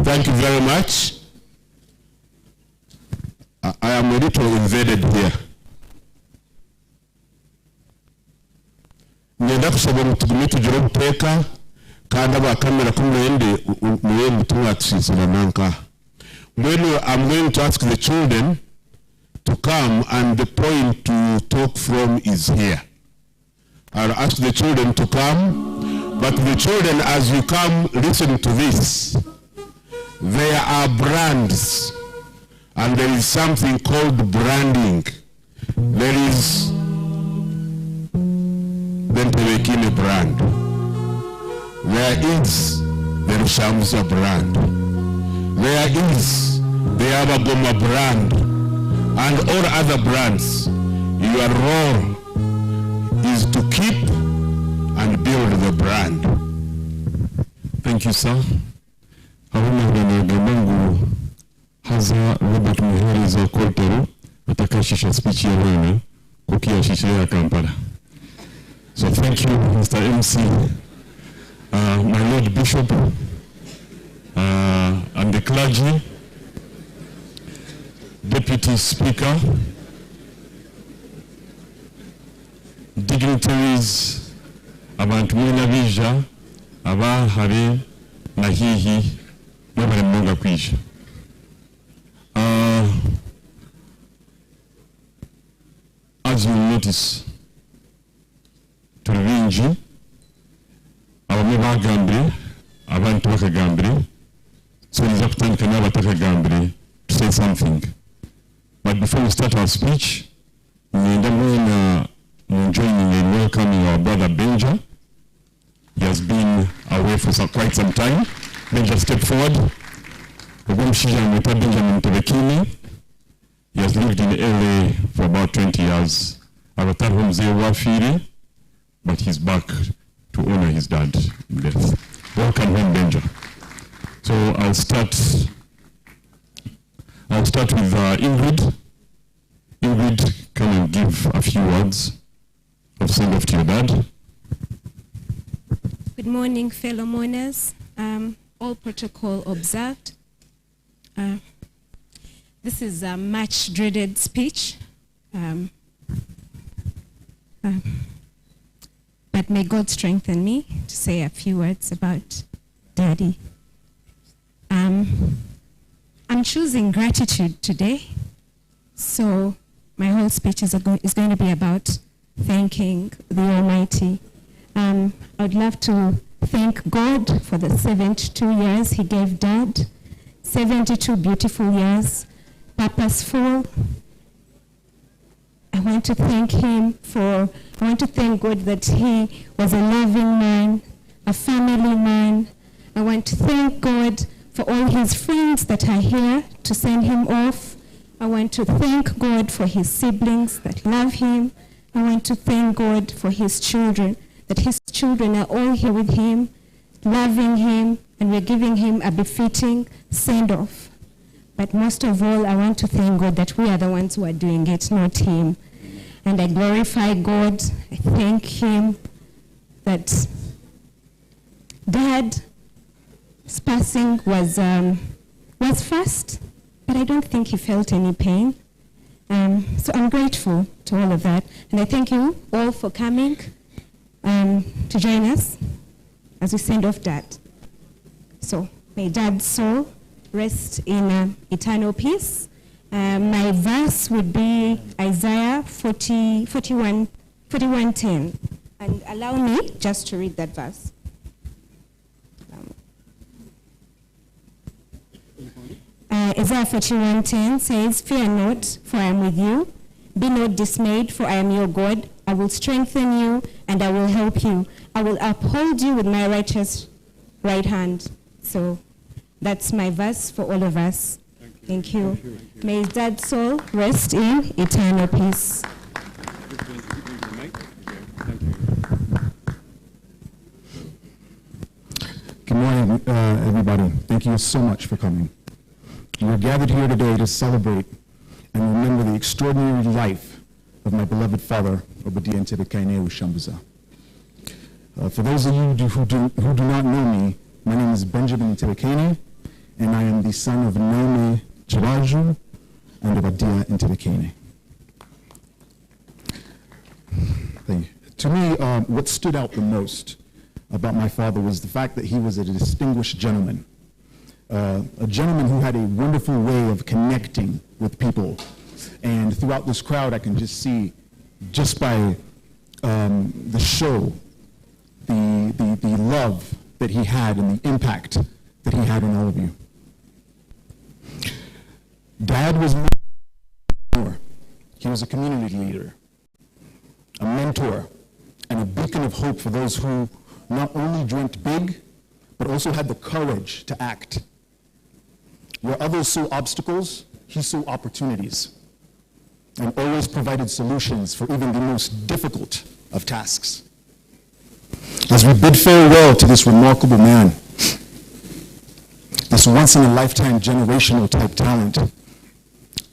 Thank you very much. I am a little invaded here. Ngenda kusaba ngu tugume tugire obuteeka kandi abakamera ku murende murembe tumwatusisira nanka. Mbwenu I'm going to ask the children to come, and the point to talk from is here. I'll ask the children to come, but the children, as you come, listen to this. There are brands, and there is something called branding. There is the Ntebekine brand. There is the Rushamuza brand. There is the Abagoma brand, and all other brands. Your role is to keep and build the brand.
Thank you, sir. Haruna nagamba ngu haza Robert Muhereza Koltero atakashisha speech ya bana kukiyashisha ya Kampala. So thank you, Mr. MC, my Lord Bishop, and the clergy, Deputy Speaker, dignitaries, abantu mwena bija, abahare na hihi, mwebale munga kwija. As you notice, turi bingi, abamwe bagambire, abandi bakagambire, so niza kutandika n'abatakagambire to say something. But before we start our speech, ngenda mwena joining in welcoming our brother Benja. He has been away for quite some time. Benja, step forward. Ogw'omushaija bamweta Benjamin Tebekini. He has lived in LA for about 20 years. Abatariho muzeeyi wafiire, but he's back to honor his dad in death. Welcome home, Benja. So I'll start with Ingrid. Ingrid, come and give a few words of send off to your dad.
Good morning, fellow mourners. All protocol observed. This is a much dreaded speech. But may God strengthen me to say a few words about Daddy. I'm choosing gratitude today, so my whole speech is, is going to be about thanking the Almighty. I'd love to thank God for the 72 years He gave Dad, 72 beautiful years, purposeful. I want to thank him for, I want to thank God that he was a loving man, a family man. I want to thank God for all his friends that are here to send him off. I want to thank God for his siblings that love him. I want to thank God for his children, that his children are all here with him, loving him, and we're giving him a befitting send off. But most of all, I want to thank God that we are the ones who are doing it, not him. And I glorify God. I thank him that Dad's passing was fast, but I don't think he felt any pain. So I'm grateful to all of that. And I thank you all for coming to join us as we send off Dad. So may Dad's soul rest in eternal peace. My verse would be Isaiah 40, 41, 41:10. And allow me just to read that verse. Isaiah 41:10 says, "Fear not, for I am with you. Be not dismayed, for I am your God. I will strengthen you and I will help you. I will uphold you with my righteous right hand." So that's my verse for all of us. Thank you. Thank you. May Dad's soul rest in eternal peace.
Good morning, everybody. Thank you so much for coming. We are gathered here today to celebrate and remember the extraordinary life of my beloved father, Obadiah Ntebekaine Rushambuza. For those of you who do not know me, my name is Benjamin Ntebekaine, and I am the son of Naomi Chiraju and Obadiah Ntebekaine. Thank you. To me, what stood out the most about my father was the fact that he was a distinguished gentleman, a gentleman who had a wonderful way of connecting with people. And throughout this crowd, I can just see, just by the show, the love that he had and the impact that he had on all of you. Dad was more. He was a community leader, a mentor, and a beacon of hope for those who not only dreamt big, but also had the courage to act. Where others saw obstacles, he saw opportunities, and always provided solutions for even the most difficult of tasks. As we bid farewell to this remarkable man, this once-in-a-lifetime generational type talent,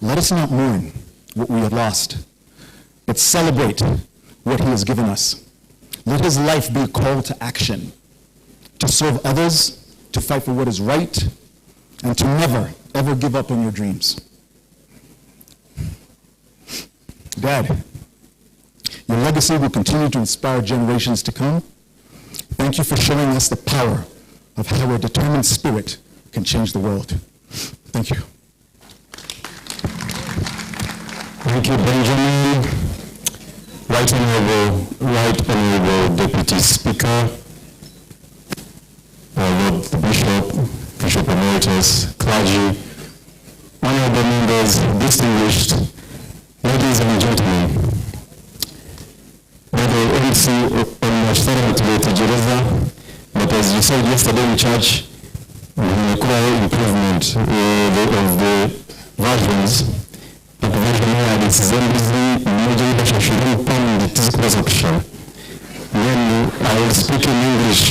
let us not mourn what we have lost, but celebrate what he has given us. Let his life be a call to action, to serve others, to fight for what is right, and to never, ever give up on your dreams. Dad, your legacy will continue to inspire generations to come. Thank you for showing us the power of how a determined spirit can change the world. Thank you.
Thank you, Benjamin. Right Honorable Deputy Speaker, our Lord the Bishop, Bishop Emeritus, clergy, honorable members, distinguished ladies and gentlemen. Brother MC Gereza, but as you said yesterday in church, we require improvement of the versions. Then I will speak in English.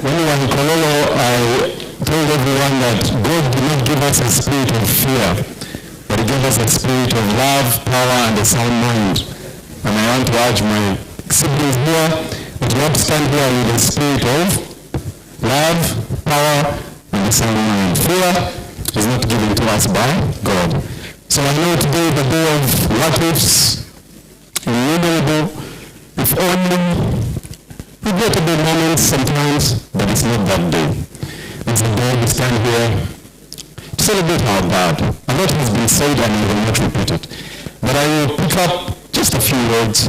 When we were in Kololo, I told everyone that God did not give us a spirit of fear, but he gave us a spirit of love, power, and a sound mind. And I want to urge my siblings here that you have to stand here with a spirit of love, power, and a sound mind. Fear is not given to us by God. So I know today is the day of what ifs, innumerable, if only, regrettable moments sometimes, but it's not that day. It's the day we stand here to celebrate our God. A lot has been said and I will not repeat it. But I will pick up just a few words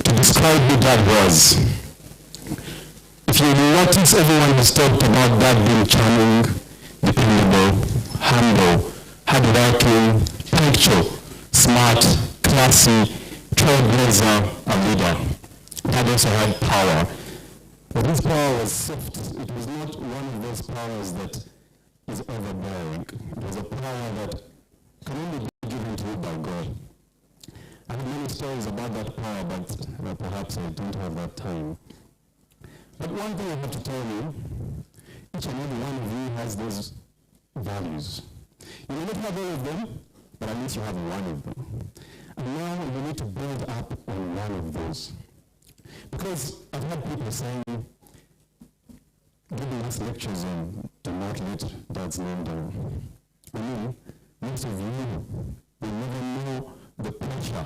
to describe who Dad was. If you notice, everyone has talked about Dad being charming, dependable, humble, hardworking, punctual, smart, classy, trailblazer, a leader. Dad also had power. But his power was soft. It was not one of those powers that is overbearing. It was a power that can only be given to you by God. I have many stories about that power, but perhaps I don't have that time. But one thing I have to tell you, each and every one of you has those values. You may not have all of them, but at least you have one of them. And now you need to build up on one of those. Because I've had people saying, giving us lectures on do not let dad's name down. I mean, most of you will never know the pressure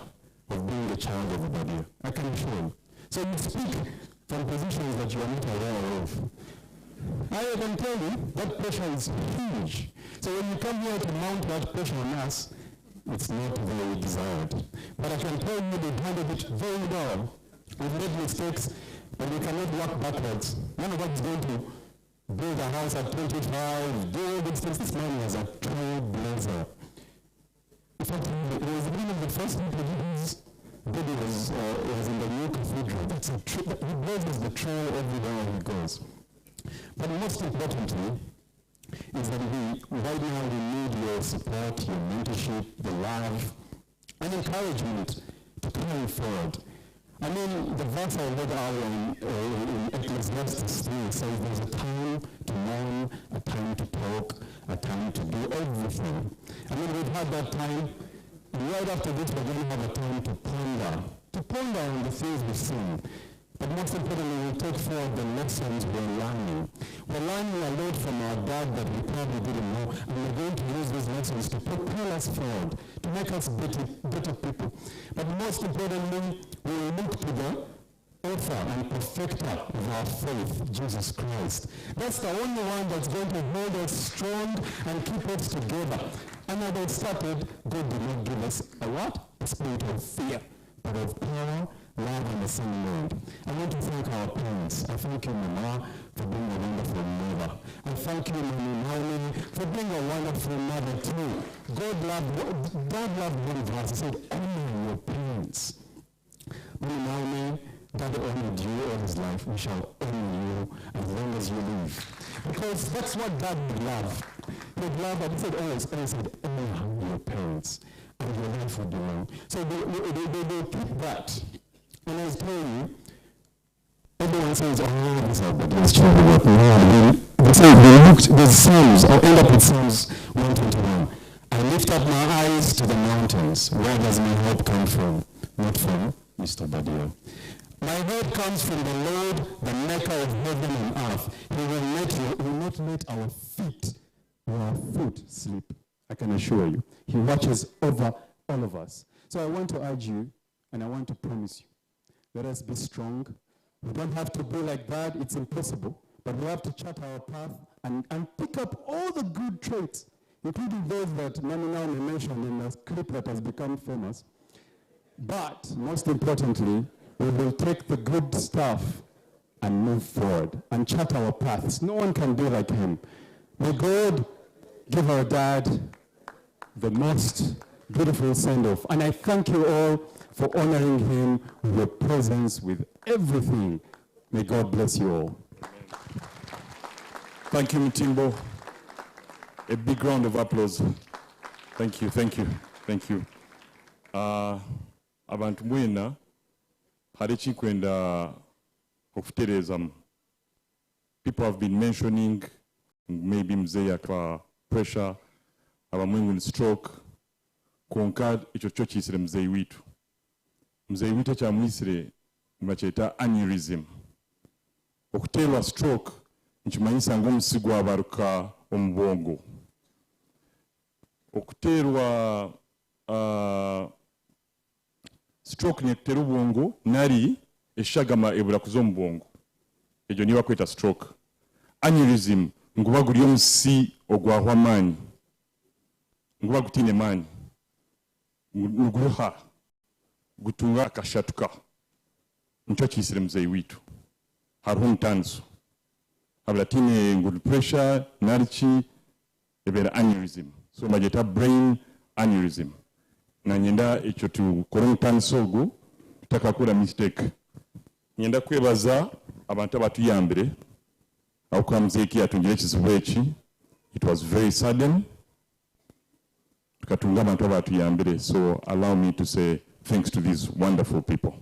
of being the child of Obadia. I can assure you. So you speak from positions that you are not aware of. I can tell you that pressure is huge. So when you come here to mount that pressure on us, it's not very desired. But I can tell you they handled it very well. We've made mistakes, but we cannot work backwards. None of us is going to build a house at 25, do all these things. This man was a trailblazer. In fact, he was one of the first people whose body was, uh, was in the new cathedral. That's a tra- he blazes the trail everywhere he goes. But most importantly, is that we, right now we need your support, your mentorship, the love, and encouragement to carry forward. I mean, the verse I read earlier in, uh, in Ecclesiastes 3 says there's a time to mourn, a time to talk, a time to do everything. I mean, we've had that time, and right after this, we're going to have a time to ponder, to ponder on the things we've seen. But most importantly, we'll take forward the lessons we're learning. We're learning a lot from our dad that we probably didn't know, and we're going to use these lessons to propel us forward, to make us better, better people. But most importantly, we will look to the author and perfecter of our faith, Jesus Christ. That's the only one that's going to hold us strong and keep us together. And as I started, God did not give us a what? A spirit of fear, but of power, love, and a sound mind. I want to thank our parents. I thank you, Mama, for being a wonderful mother. I thank you, Mami Naomi, for being a wonderful mother too. God loved, God loved one of us. He said, honor your parents. Mami Naomi, God honored you all his life. We shall honor you as long as you live. Because that's what God would love. He would love, and he said, always, always said, honor your parents, and your life would be long. So they, they, they, they keep that. And I was telling you, everyone says, oh, these are Obadiah's children. But no, they say they looked, there's Psalms, I'll end up with Psalms 121. I lift up my eyes to the mountains. Where does my help come from? Not from Mr. Badia. My help comes from the Lord, the maker of heaven and earth. He will, let you, he will not let our feet or our foot slip. I can assure you. He watches over all of us. So I want to urge you, and I want to promise you, let us be strong. We don't have to be like that. It's impossible. But we have to chart our path and, and pick up all the good traits, including those that Mami Naomi mentioned in the clip that has become famous. But most importantly, we will take the good stuff and move forward and chart our paths. No one can be like him. May God give our dad the most beautiful send-off. And I thank you all for honoring him with your presence, with everything. May God bless you all.
Thank you, Mtimbo. A big round of applause. Thank you, thank you, thank you. Uh, abantu mwena hari ekinkwenda okutereezamu. People have been mentioning maybe mzee akaba pressure, abamwe ngu ni stroke, kwonka ekyo kyo kiisire muzeeyi waitu. Muzeeyi waitu ekyamwisire nibakyeta aneurysm. Okuteerwa stroke nikimanyisa ngu omusi gwabaruka omu bwongo. Okuteerwa uh, stroke neekuteera obwongo nari eshagama ebura kuza omu bwongo. Egyo niyo barikweta stroke. Aneurysm nguba guri omusi ogwahwa amaani. Nguba gutaine maani. Niguruha gutunga akashatuka. Nikyo kiitsire muzeeyi waitu. Hariho omutaaniso. Habura tihaine ngu ni pressure nari ki, ebeera aneurysm. So nibagyeta brain aneurysm. Nanyenda ekyo tukore omutaaniso ogwo tutakakora mistake. Niinyenda kwebaza abantu abatuyambire ahabw'okuba muzeeyi ku yaatungire ekizibu eki, it was very sudden. Tukatunga abantu abatuyambire so allow me to say thanks to these wonderful people.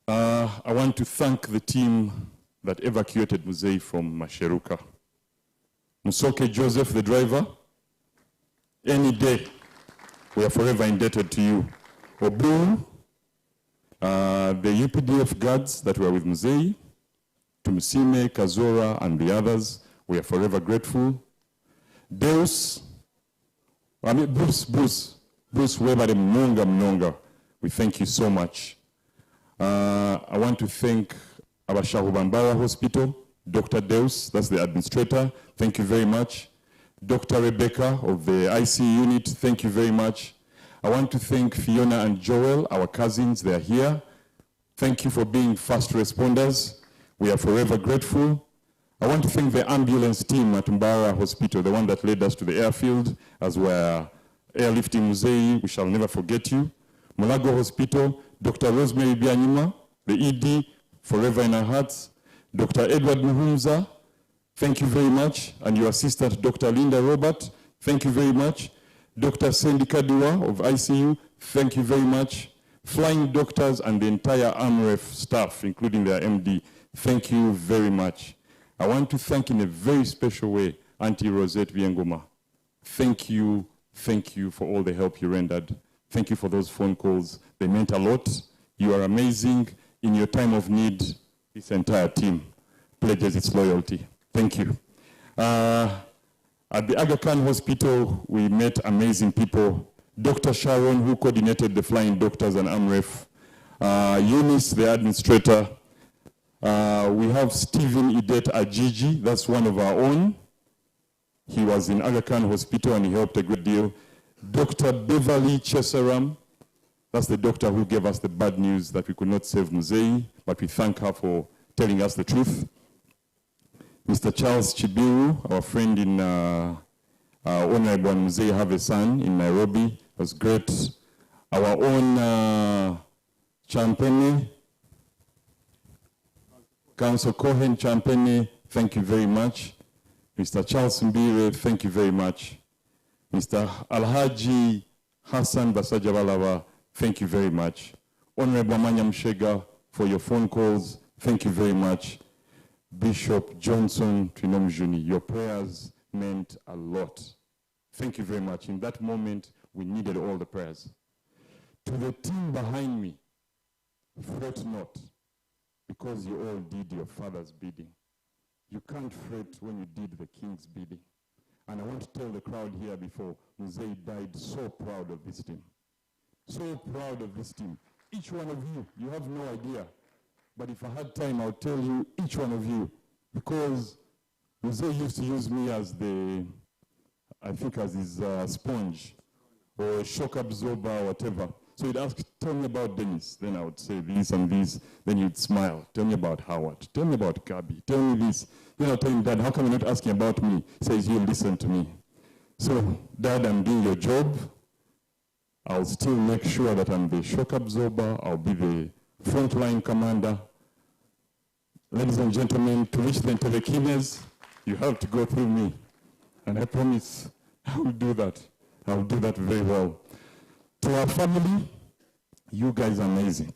Uh, I want to thank the team that evacuated Muzei from Masheruka. Musoke Joseph, the driver, any day, we are forever indebted to you. Obu, the UPDF guards that were with Muzei, Tumusime, Kazora, and the others, we are forever grateful. Deus, I mean, Bruce, Bruce, Bruce Weber Mnonga Mnonga, we thank you so much. I want to thank Abashahu Bambara Hospital, Dr. Deus, that's the administrator, thank you very much. Dr. Rebecca of the IC unit, thank you very much. I want to thank Fiona and Joel, our cousins, they are here. Thank you for being first responders. We are forever grateful. I want to thank the ambulance team at Mbarara Hospital, the one that led us to the airfield as we are airlifting Muzei. We shall never forget you. Mulago Hospital, Dr. Rosemary Bianyima, the ED, forever in our hearts. Dr. Edward Muhumza, thank you very much. And your assistant, Dr. Linda Robert, thank you very much. Dr. Sandy Kadiwa of ICU, thank you very much. Flying doctors and the entire AMREF staff, including their MD, thank you very much. I want to thank in a very special way Auntie Rosette Biengoma. Thank you, thank you for all the help you rendered. Thank you for those phone calls. They meant a lot. You are amazing. In your time of need, this entire team pledges its loyalty. Thank you. At the Aga Khan Hospital, we met amazing people. Dr. Sharon, who coordinated the flying doctors and AMREF. Eunice, the administrator. We have Stephen Idet Ajiji, that's one of our own. He was in Aga Khan Hospital and he helped a great deal. Dr. Beverly Chesaram, that's the doctor who gave us the bad news that we could not save Muzei, but we thank her for telling us the truth. Mr. Charles Chibiru, our friend in Honorable Muzei have a son in Nairobi, it was great. Our own Champene, Council Cohen Champene, thank you very much. Mr. Charles Mbire, thank you very much. Mr. Alhaji Hassan Basajabalaba, thank you very much. Honorable Amanya Mshega, for your phone calls, thank you very much. Bishop Johnson Twinomujuni, your prayers meant a lot. Thank you very much. In that moment, we needed all the prayers. To the team behind me, fret not, because you all did your father's bidding. You can't fret when you did the king's bidding. And I want to tell the crowd here before, Muzei died so proud of this team. So proud of this team. Each one of you, you have no idea. But if I had time, I would tell you, each one of you, because Muzei used to use me as the, I think as his sponge or shock absorber or whatever. So he'd ask, tell me about Dennis. Then I would say this and this. Then he'd smile. Tell me about Howard. Tell me about Gabi. Tell me this. Then I'll tell him, Dad, how come you're not asking about me? He says, you listen to me. So, Dad, I'm doing your job. I'll still make sure that I'm the shock absorber. I'll be the frontline commander. Ladies and gentlemen, to reach the Ntebekines, you have to go through me. And I promise I will do that. I will do that very well. To our family, you guys are amazing.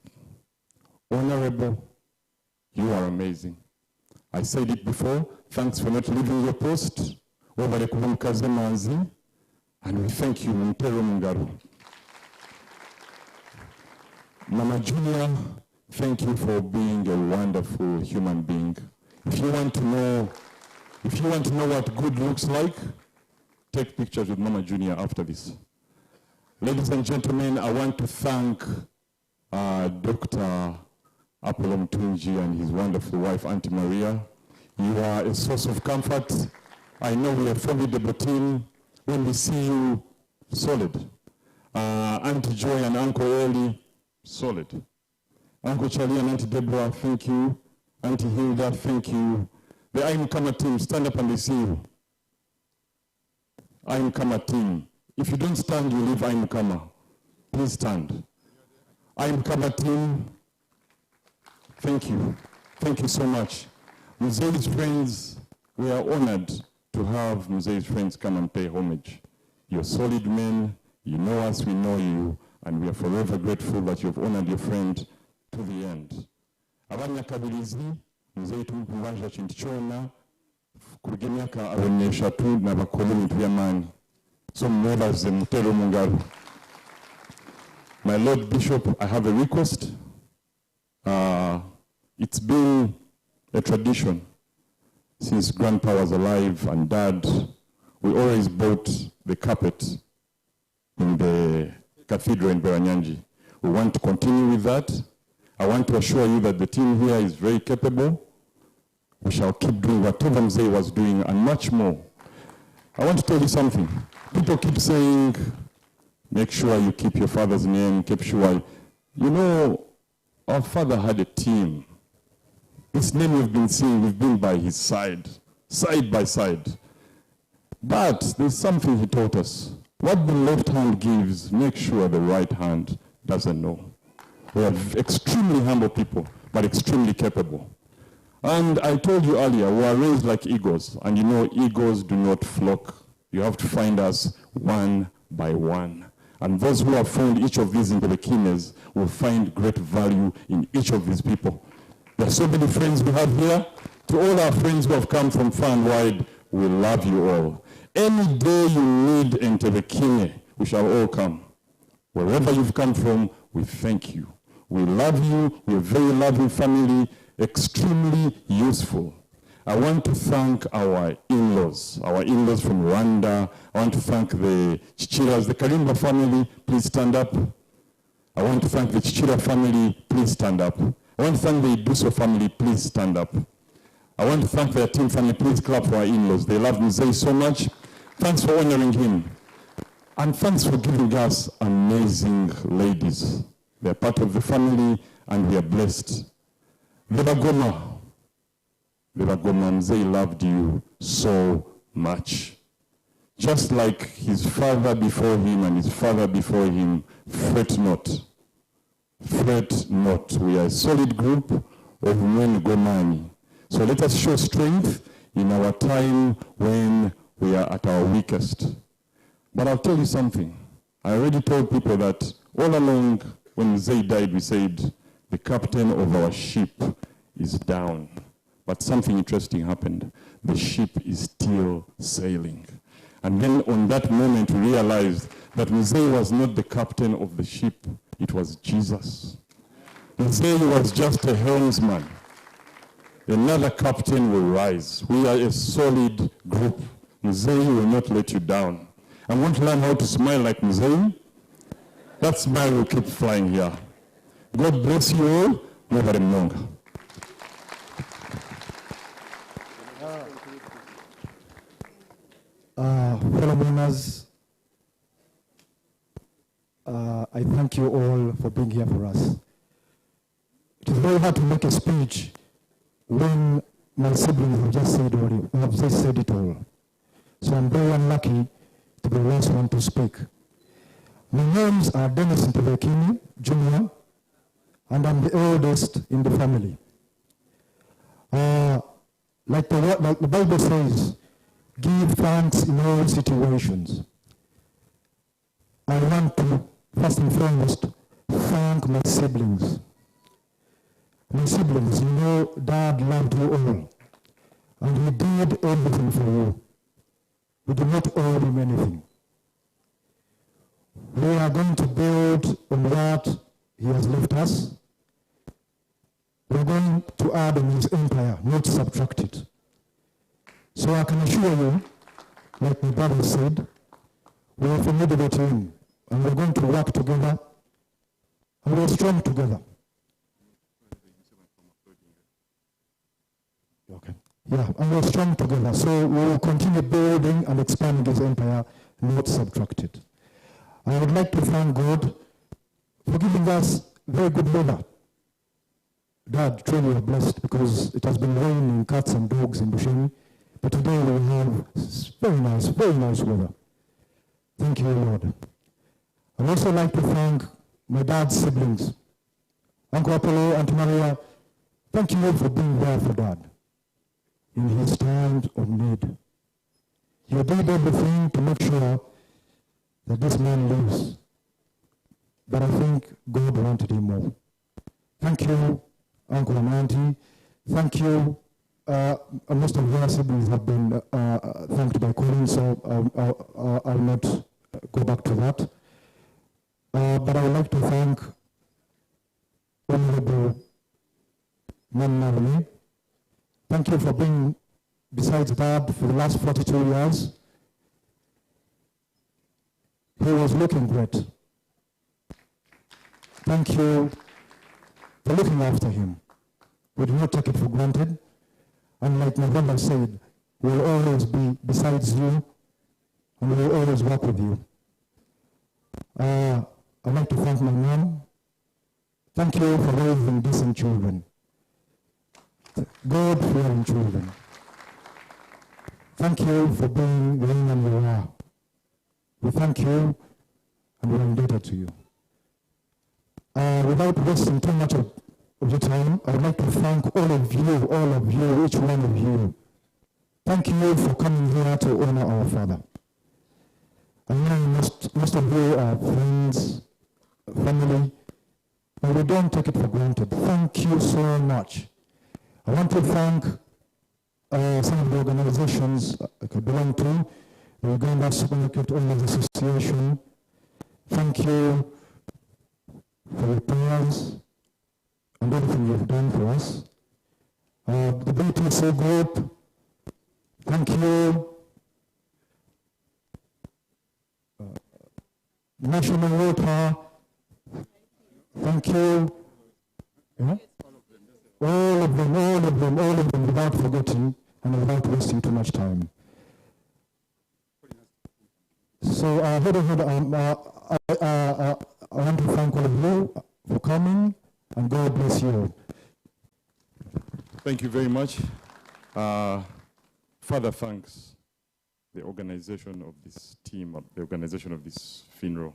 Honorable, you are amazing. I said it before, thanks for not leaving your post. Webale kuba mukazi manzi, and we thank you, Mutero Mungaru. Mama Julia, thank you for being a wonderful human being. If you want to know If you want to know what good looks like, take pictures with Mama Junior after this. Ladies and gentlemen, I want to thank Dr. Apollo Mutungi and his wonderful wife, Auntie Maria. You are a source of comfort. I know we are a formidable team. When we see you, solid. Auntie Joy and Uncle Eli, solid. Uncle Charlie and Auntie Deborah, thank you. Auntie Hilda, thank you. The Aimkama team, stand up and they see you. Aimkama team. If you don't stand, you leave Aimkama. Please stand. Aimkama team, thank you. Thank you so much. Mzei's friends, we are honored to have Mzei's friends come and pay homage. You're solid men, you know us, we know you, and we are forever grateful that you've honored your friend to the end. Abanyakabirizi, Mzei tumukubanja kintu kyona, kuruga emyaka abiri n'eshatu nabakora ebintu by'amaani. So mwebaze mutere omu ngaro. My Lord Bishop, I have a request. It's been a tradition since Grandpa was alive and Dad. We always bought the carpet in the cathedral in Bweranyangi. We want to continue with that. I want to assure you that the team here is very capable. We shall keep doing whatever Mzee was doing and much more. I want to tell you something. People keep saying, make sure you keep your father's name, keep sure. You know, our father had a team. This name we've been seeing, we've been by his side, side by side. But there's something he taught us. What the left hand gives, make sure the right hand doesn't know. We are extremely humble people, but extremely capable. And I told you earlier, we are raised like eagles. And you know, eagles do not flock. You have to find us one by one. And those who have found each of these Ntebekines will find great value in each of these people. There are so many friends we have here. To all our friends who have come from far and wide, we love you all. Any day you need Ntebekine, we shall all come. Wherever you've come from, we thank you. We love you. We're a very loving family, extremely useful. I want to thank our in-laws from Rwanda. I want to thank the Chichiras, the Karimba family, please stand up. I want to thank the Chichira family, please stand up. I want to thank the Iduso family, please stand up. I want to thank their team family, please clap for our in-laws. They love Mzee so much. Thanks for honoring him. And thanks for giving us amazing ladies. They're part of the family and we are blessed. The Bagoma, Mzee loved you so much. Just like his father before him and his father before him, fret not. Fret not. We are a solid group of men Gomani. So let us show strength in our time when we are at our weakest. But I'll tell you something. I already told people that all along when Mzee died, we said, the captain of our ship is down. But something interesting happened. The ship is still sailing. And then on that moment, we realized that Mzee was not the captain of the ship. It was Jesus. Mzee was just a helmsman. Another captain will rise. We are a solid group. Mzee will not let you down. I want to learn how to smile like Mzee. That smile will keep flying here. God bless you all. Mwebale munonga.
Fellow mourners, I thank you all for being here for us. It is very hard to make a speech when my siblings have just said all, have just said it all. So I'm very unlucky to be the last one to speak. My names are Dennis Ntebekine Jr., and I'm the eldest in the family. Like the Bible says, give thanks in all situations. I want to, first and foremost, thank my siblings. My siblings, you know, Dad loved you all, and he did everything for you. We do not owe him anything. We are going to build on what he has left us. We are going to add on his empire, not subtract it. So I can assure you, like my brother said, we are a formidable team and we're going to work together and we're strong together. Okay. Yeah, and we're strong together. So we will continue building and expanding this empire, not subtract it. I would like to thank God for giving us very good weather. Dad, truly we are blessed because it has been raining cats and dogs in Bushenyi. But today we have very nice, very nice weather. Thank you, Lord. I'd also like to thank my dad's siblings, Uncle Apollo, Aunt Maria. Thank you for being there for Dad in his times of need. You did everything to make sure that this man lives. But I think God wanted him more. Thank you, Uncle and Auntie. Thank you. Most of your siblings have been thanked by Colin, so I'll not go back to that. But I would like to thank Honorable Namnarumi. Thank you for being besides Dad for the last 42 years. He was looking great. Thank you for looking after him. We do not take it for granted. And like November said, we'll always be besides you and we will always work with you. I'd like to thank my mom. Thank you for raising decent children, God-fearing children. Thank you for being the woman you are. We thank you and we are indebted to you. Without wasting too much of your time, I would like to thank all of you, each one of you. Thank you for coming here to honor our father. I know most of you are friends, family, but we don't take it for granted. Thank you so much. I want to thank some of the organizations I belong to, the Uganda Supermarket Owners Association. Thank you for your prayers and everything you've done for us. The BTC Group, thank you. National Water, thank you. Yeah? All of them, all of them, all of them, without forgetting and without wasting too much time. So, I want to thank all of you for coming, and God bless you.
Thank you very much. Father, thanks the organization of this team, the organization of this funeral.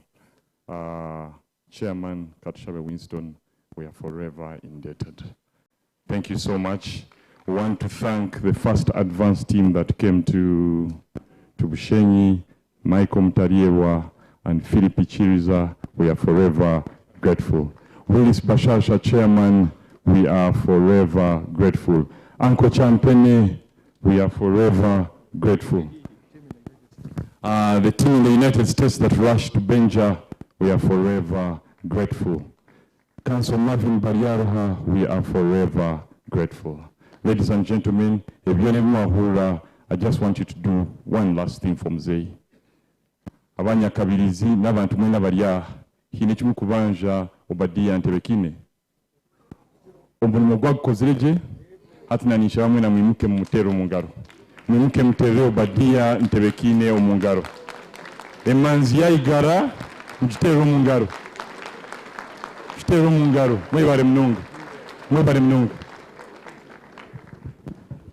Chairman Katushabe Winston, we are forever indebted. Thank you so much. We want to thank the first advance team that came to Bushenyi, Michael Mtariewa, and Philip Chiriza. We are forever grateful. Willis Bashasha, Chairman, we are forever grateful. Uncle Champene, we are forever grateful. The team in the United States that rushed to Benja, we are forever grateful. Council Marvin Baryaroha, we are forever grateful. Ladies and gentlemen, I just want you to do one last thing for Mzee. Abanyakabirizi n'abantu mwena bari hine kimwe kubanja Obadia Ntebekine. Omurimo gwagukozereje hatinanisha bamwe na mwimuke mu mutero mu ngaro. Mwimuke mutere Obadia Ntebekine mu ngaro. Emanzi yaigara mugitero mu ngaro. Mugitero mu ngaro. Mwebare munonga. Mwebare munonga.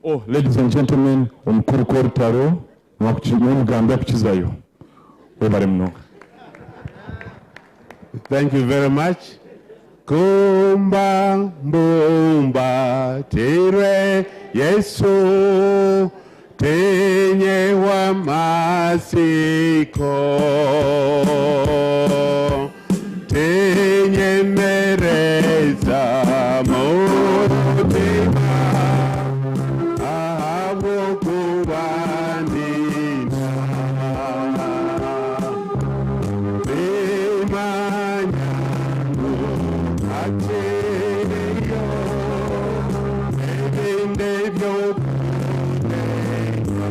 Oh, ladies and gentlemen, omukuru k'orutaro n'omugambya kukizayo. Mwebare munonga.
Thank you very much. Kumba mbumba tirwe Yesu tenye wa masiko tenye mereza mutima ahabwo kubanina imanya ateyo ebinde byokunenga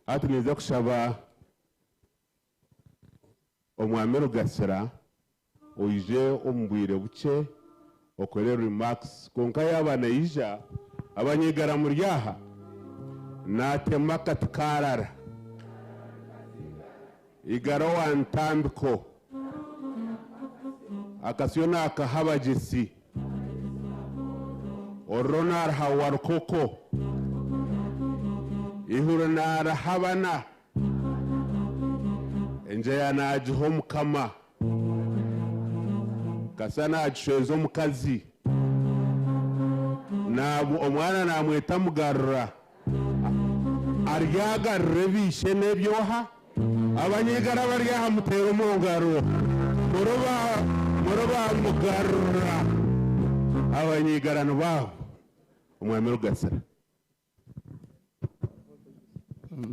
Hati ninza kushaba Omwami Rugasira oije omu bwire bukye okore remarks kwonka yaaba naija abanyigara muri aha naatema akati kaarara igara owa ntambiko akasyo naakaha abagyesi oruro naruha warukoko eihuro naariha abana Enjeya naagiha Omukama, Kasa naagishweza omukazi, Omwana naamweta Mugarura, Aryagarura ebi ishe n'eby'oha? Abanyaigara abari aha muteere omu ngaro, Muri ba Mugarura, Abanyaigara nibaabo. Omwami Rugasira.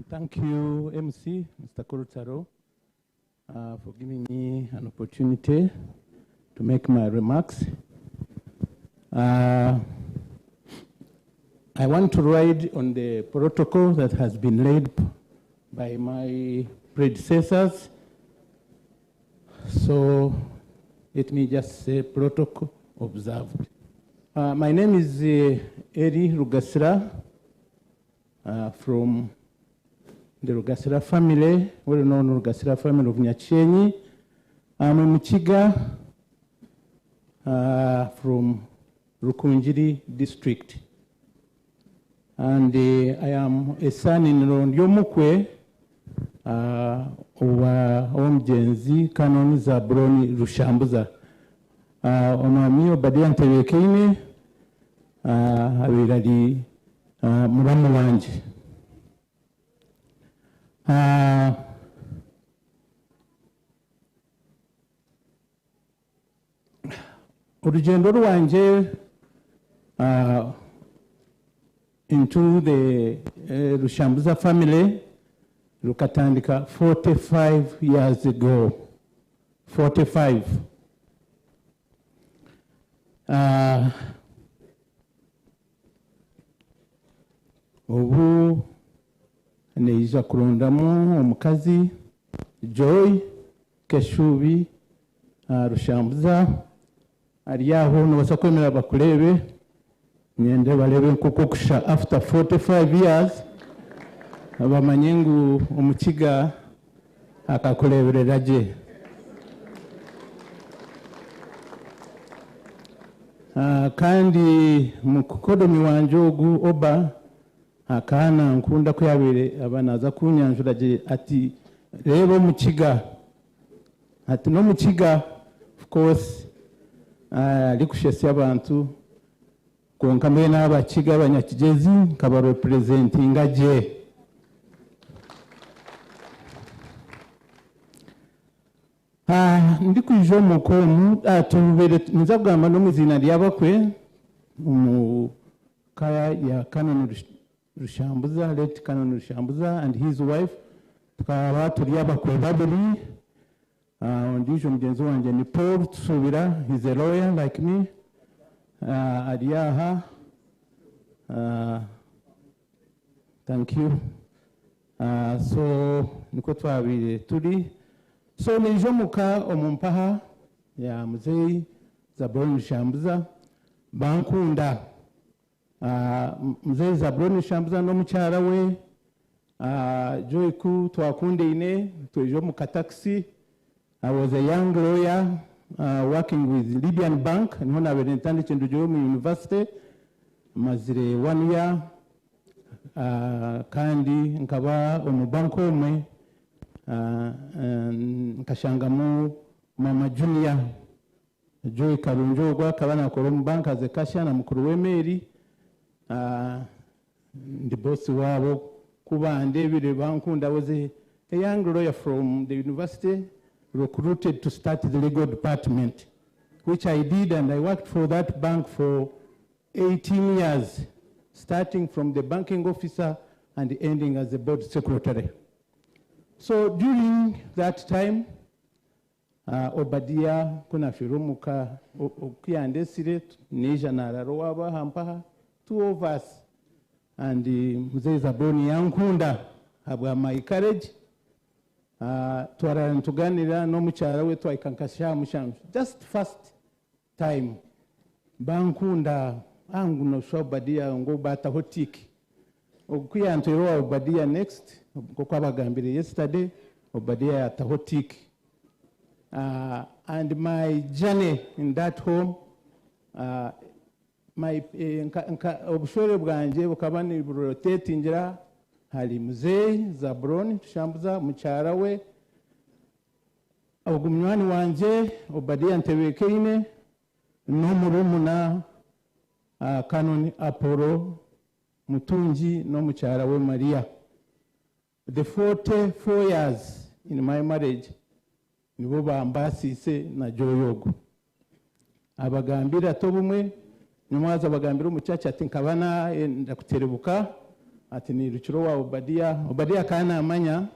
Thank you, MC, Mr. Korutaro, for giving me an opportunity to make my remarks. I want to ride on the protocol that has been laid by my predecessors. So let me just say protocol observed. My name is Eri Rugasira from the Rugasira family, well-known Rugasira family of Nyakishenyi. I'm a Mukiga from Rukungiri district. And I am a son-in-law Ndyomukwe wa Omugyenzi Canon Zabroni Rushambuza. Omwami Obadia Ntebekeine abeire ari muramu wangye. Urugendo rwanjye into the Rushambuza family rukatandika 45 years ago. 45. Ubu neija kurondamu omukazi Joy Keshubi Rushambuza ari aho nobasa kwemera bakurebe nyende barebe nk'uko kusha after 45 years bamanye ngu omukiga akakureberera gye. Kandi mukodomi wanje ogu oba akana nkunda kuyabere abanaza kunyanjura gye ati reba omukiga ati no mukiga of course ari kushesya abantu konka mbe n'abakiga abanyakigezi nkabarepresentinga gye. Ndi kwija omu komu, tubere nza kugamba n'omwizina ry'abakwe omu kaya ya Canon Rushambuza, late Canon Rushambuza and his wife, tukaba turi abakwe babiri. Ondiijo mugyenzi wangye ni Paul Tusubira, he's a lawyer like me. Ari aha. Thank you. So niko twabire turi. So nijo muka omumpaha ya muzeyi Zabroni Rushambuza bankunda. Muzeyi Zabroni Rushambuza n'omukyara we, Joy ku twakundeine twejo mu kataxi. I was a young lawyer working with Libyan Bank niho nabere ntandikire ndugiye mu university mazire 1 year, kandi nkaba omu bank omwe, nkashangamu mama Junior Joy Karungi ogwo akaba nakora omu bank as a cashier na mukuru w'emeeri. Ndi boss wabo kuba ndebire bankunda. I was a young lawyer from the university recruited to start the legal department, which I did, and I worked for that bank for 18 years, starting from the banking officer and ending as the board secretary. So during that time, Obadia kunafirumuka okuyandesire nija nararo waba hampaha, two of us, and Mzee Zabroni yankunda. Habwa my courage twarara nituganira n'omukyara we twahika nka shaaha mushanju just first time bankunda ngu noshusha Obadia ngu bataho tick. Ogu ku yantwire owa Obadia next nk'oku abagambire yesterday Obadia yataho tick. And my journey in that home my nka nka obushwere bwangye bukaba niburotatingira hari muzeeyi Zaburoni Tushambuza mukyara we ogu munywani wangye Obadia Ntebekaine n'omurumuna Canon Apollo Mutungi n'omukyara we Maria. The 44 years in my marriage nibo bambaasiise na Joy ogu. Abagambire ati obumwe nyomwaza abagambire omu church ati nkaba nayenda kuterebuka ati nirukira owa Obadia. Obadia akaba namanya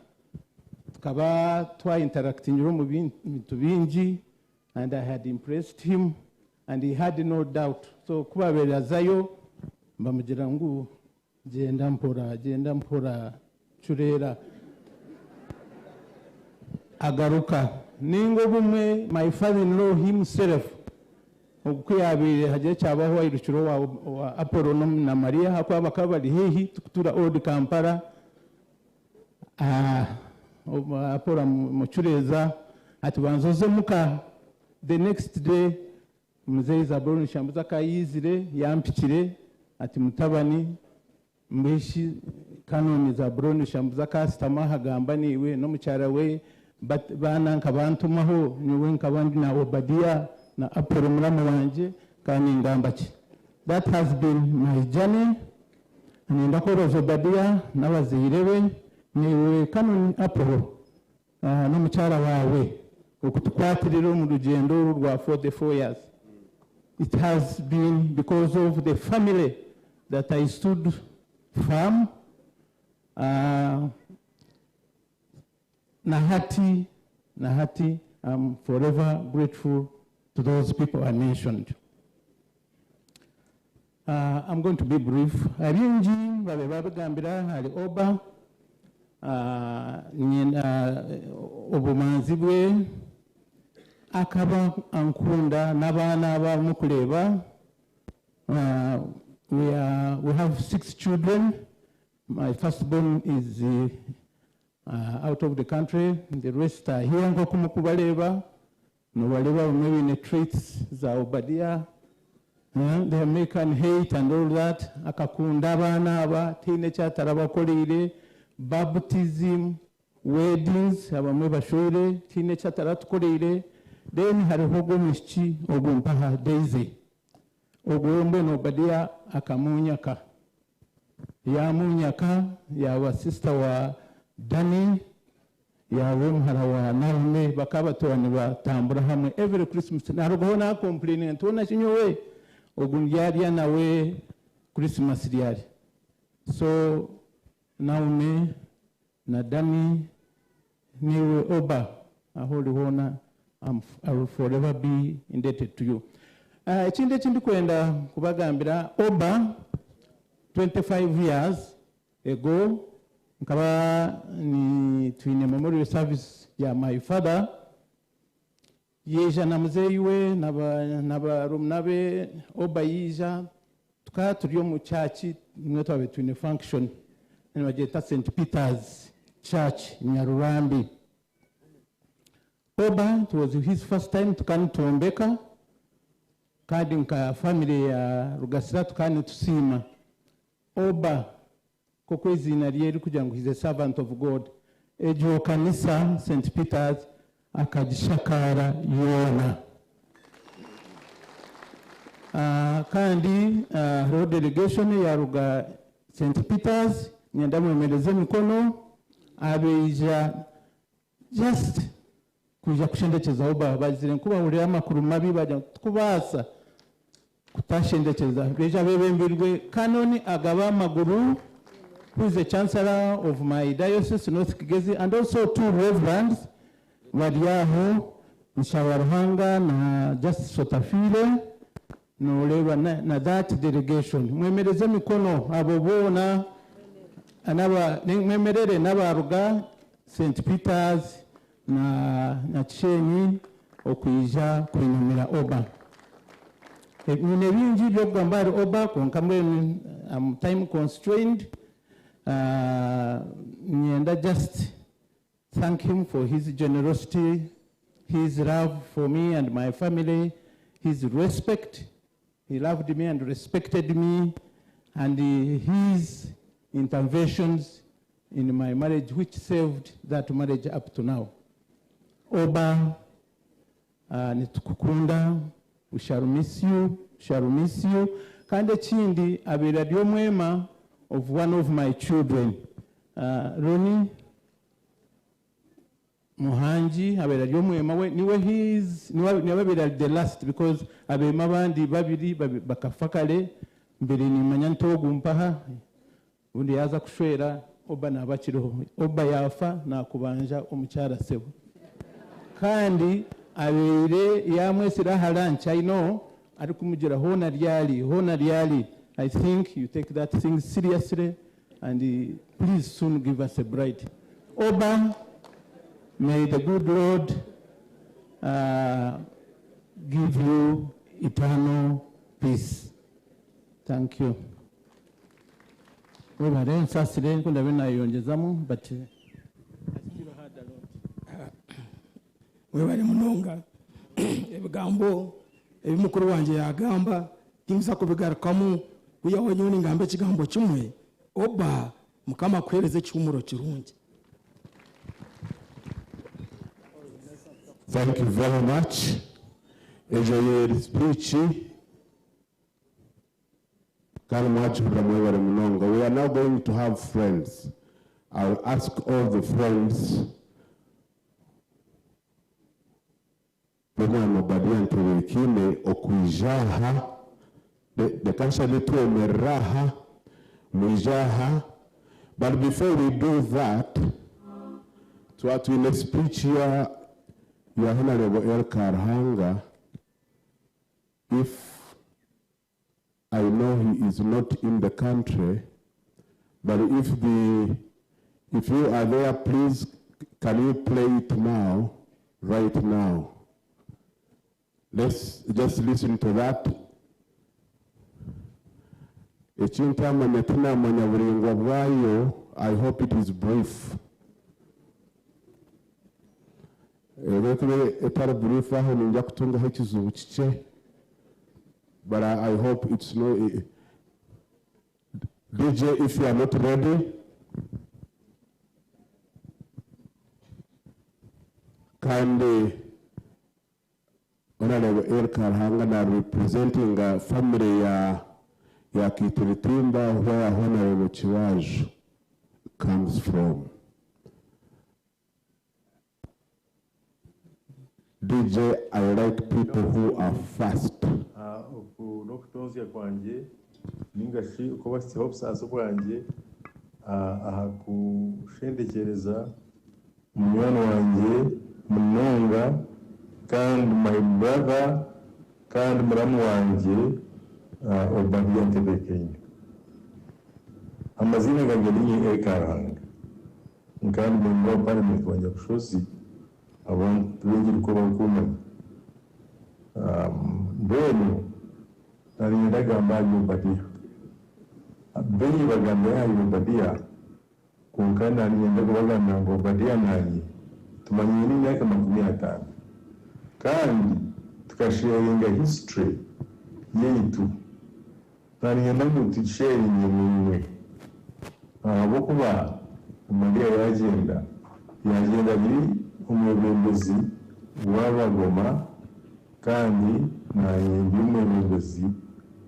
tukaba twa interactingire omu bintu bingi and I had impressed him and he had no doubt. So ku babaire azayo bamugira ngu gyenda mpora gyenda mpora cureera agaruka. Ninga obumwe my father in law himself ogu ku yabaire hagira ekyabaho airukira owa owa Apollo na Maria ahakuba bakaba bari haihi tukutura old Kampala Apollo amucureeza ati banza oze omuka. The next day muzeeyi Zaburoni Shambuza akaba yaizire yampikire ati mutabani mbeshi Canon Zaburoni Shambuza akasitama ahagamba naiwe n'omukyara we baana nkabantumaho nyowe nkaba ndi na Obadia na Apollo muramu wangye kandi ningamba ki. That has been my journey. Niinyenda kwebaza Obadia n'abazaire be naiwe Canon Apollo n'omukyara waawe okutukwatirira omu rugyendo oru rwa 44 years. It has been because of the family that I stood firm. Nahati, Nahati, I'm forever grateful to those people I mentioned. I'm going to be brief. Abingi babe babigambira hari Oba, nyina obumanzi bwe akaba ankunda n'abaana bamukureba. We have 6 children. My firstborn is out of the country. The rest are here. Nk'oku mukubareba, nobareba bamwe baine traits za Obadia. The American hate and all that. Akakunda abaana aba, tihaine eki atarabakoreire. Baptism, weddings, abamwe bashwere, tihaine eki ataratukoreire. Then hariho ogwo omwishiki ogwo mpaha Daisy. Ogwo mbwenu Obadia akamunyaka. Yamunyaka, yaba sister wa Danny, yaba omuhara wa Naomi, bakaba batura nibatambura hamwe every Christmas. Narugaho nakomplaininga nti wona kinyowe ogu ndyarya nawe Christmas ryari. So Naomi na Danny niwe Oba aho ori hoona, I will forever be indebted to you. Ekindi eki ndikwenda kubagambira, Oba 25 years ago nkaba ni twine memorial service ya my father, yeija na muzeeyi we na barumuna be. Oba yiija tukaba turi omu church nimwe twabaire twine function nibagyeta St Peter's Church Nyarurambi. Oba it was his first time, tukaba nitwombeka kandi nka family ya Rugasira tukaba nitusiima Oba koko eiziina rye rikugira ngu he's a servant of God. Egyo kanisa St Peter's akagishakaara yoona. Kandi hariho delegation yaruga St Peter's, nyenda mwemereze emikono abeija just kwija kushendekyeza Oba. Bagizire nku bahurira amakuru mabi bagira ngu tukubaasa kutashendekyeza. Beija bebembirwe Canon Agaba Amaguru, who is the chancellor of my diocese, North Kigezi, and also 2 reverends bari aho, Nshabaruhanga na Justice Otafire, noreba na that delegation. Mwemereze emikono abo boona. Mwemerere n'abaruga St Peters na Nyakishenyi okwija kwinamira Oba. Nyine bingi by'okugamba ahari Oba, kwonka mbwenu am time constrained. Niinyenda just thank him for his generosity, his love for me and my family, his respect. He loved me and respected me, and his interventions in my marriage, which saved that marriage up to now. Oba, nitukukunda, we shall miss you, shall miss you. Kandi ekindi, abeera ari omwema of one of my children, Ronnie Muhangi, abeera ari omwema we, niwe his, niwe niwe abeera the last, because abeema abandi babiri bakafa kare. Mbere nimanya nti ogu mpaha ubundi yaza kushwera Oba naba akiriho. Oba yafa nakubanja omukyara sebo, kandi abeire yamwesire aha lunch. I know arikumugira hoona ryari, hoona ryari. I think you take that thing seriously and please soon give us a bride. Oba, may the good Lord give you eternal peace. Thank you. Webale, nsasire nkundabe nayongezamu, but I still had a lot.
Webale munonga. Ebigambo ebi mukuru wangye yagamba tinza kubigarukamu, kwihaho nyowe ningamba ekigambo kimwe: Oba, Mukama akuhereze ekihumuro kirungi.
Thank you very much. Egyo yeri speech kandi mwakihurira, mwebale munonga. We are now going to have friends. I will ask all the friends b'omwana Obadiah Ntebekine okwija aha. Reka nshabe twemerera aha, mwije aha. But before we do that, tuba twine speech ya Honorable El Karuhanga. If I know he is not in the country, but if you are there, please, can you play it now, right now? Let's just listen to that. Ekintamanya tinamanya buringwa bwayo. I hope it is brief. Erekuba etari brief, aho ninja kutungaho ekizibu kikye. But I hope it's no. DJ, if you are not ready, kindly, Honorable El Karuhanga na representing family ya Kitiritimba, where Honorable Chiwaju comes from. DJ, I like people who are fast.
Oku n'okutonzya kwangye ninga shi uko basitseho obusaasi bwangye aha kushendekyereza munywani wangye munonga kandi my brother kandi muramu wangye, Obadiah Ntebekaine. Amazina gange ni Eric Karuhanga, kandi member wa parliament wa Nyakushozi, abantu baingi niko barikumanya. Mbwenu nari ndagamba ahari Obadiah. Baingi bagamba ahari Obadiah, kwonka nari kubagambira ngu Obadiah nanye tumanyire emyaka 50, kandi tukasharinga history yaitu. Narinyenda ngu tugisharinge nimwe, ahabwokuba Obadiah yagenda ari omwebembezi w'Abagoma, kandi nanye ndi omwebembezi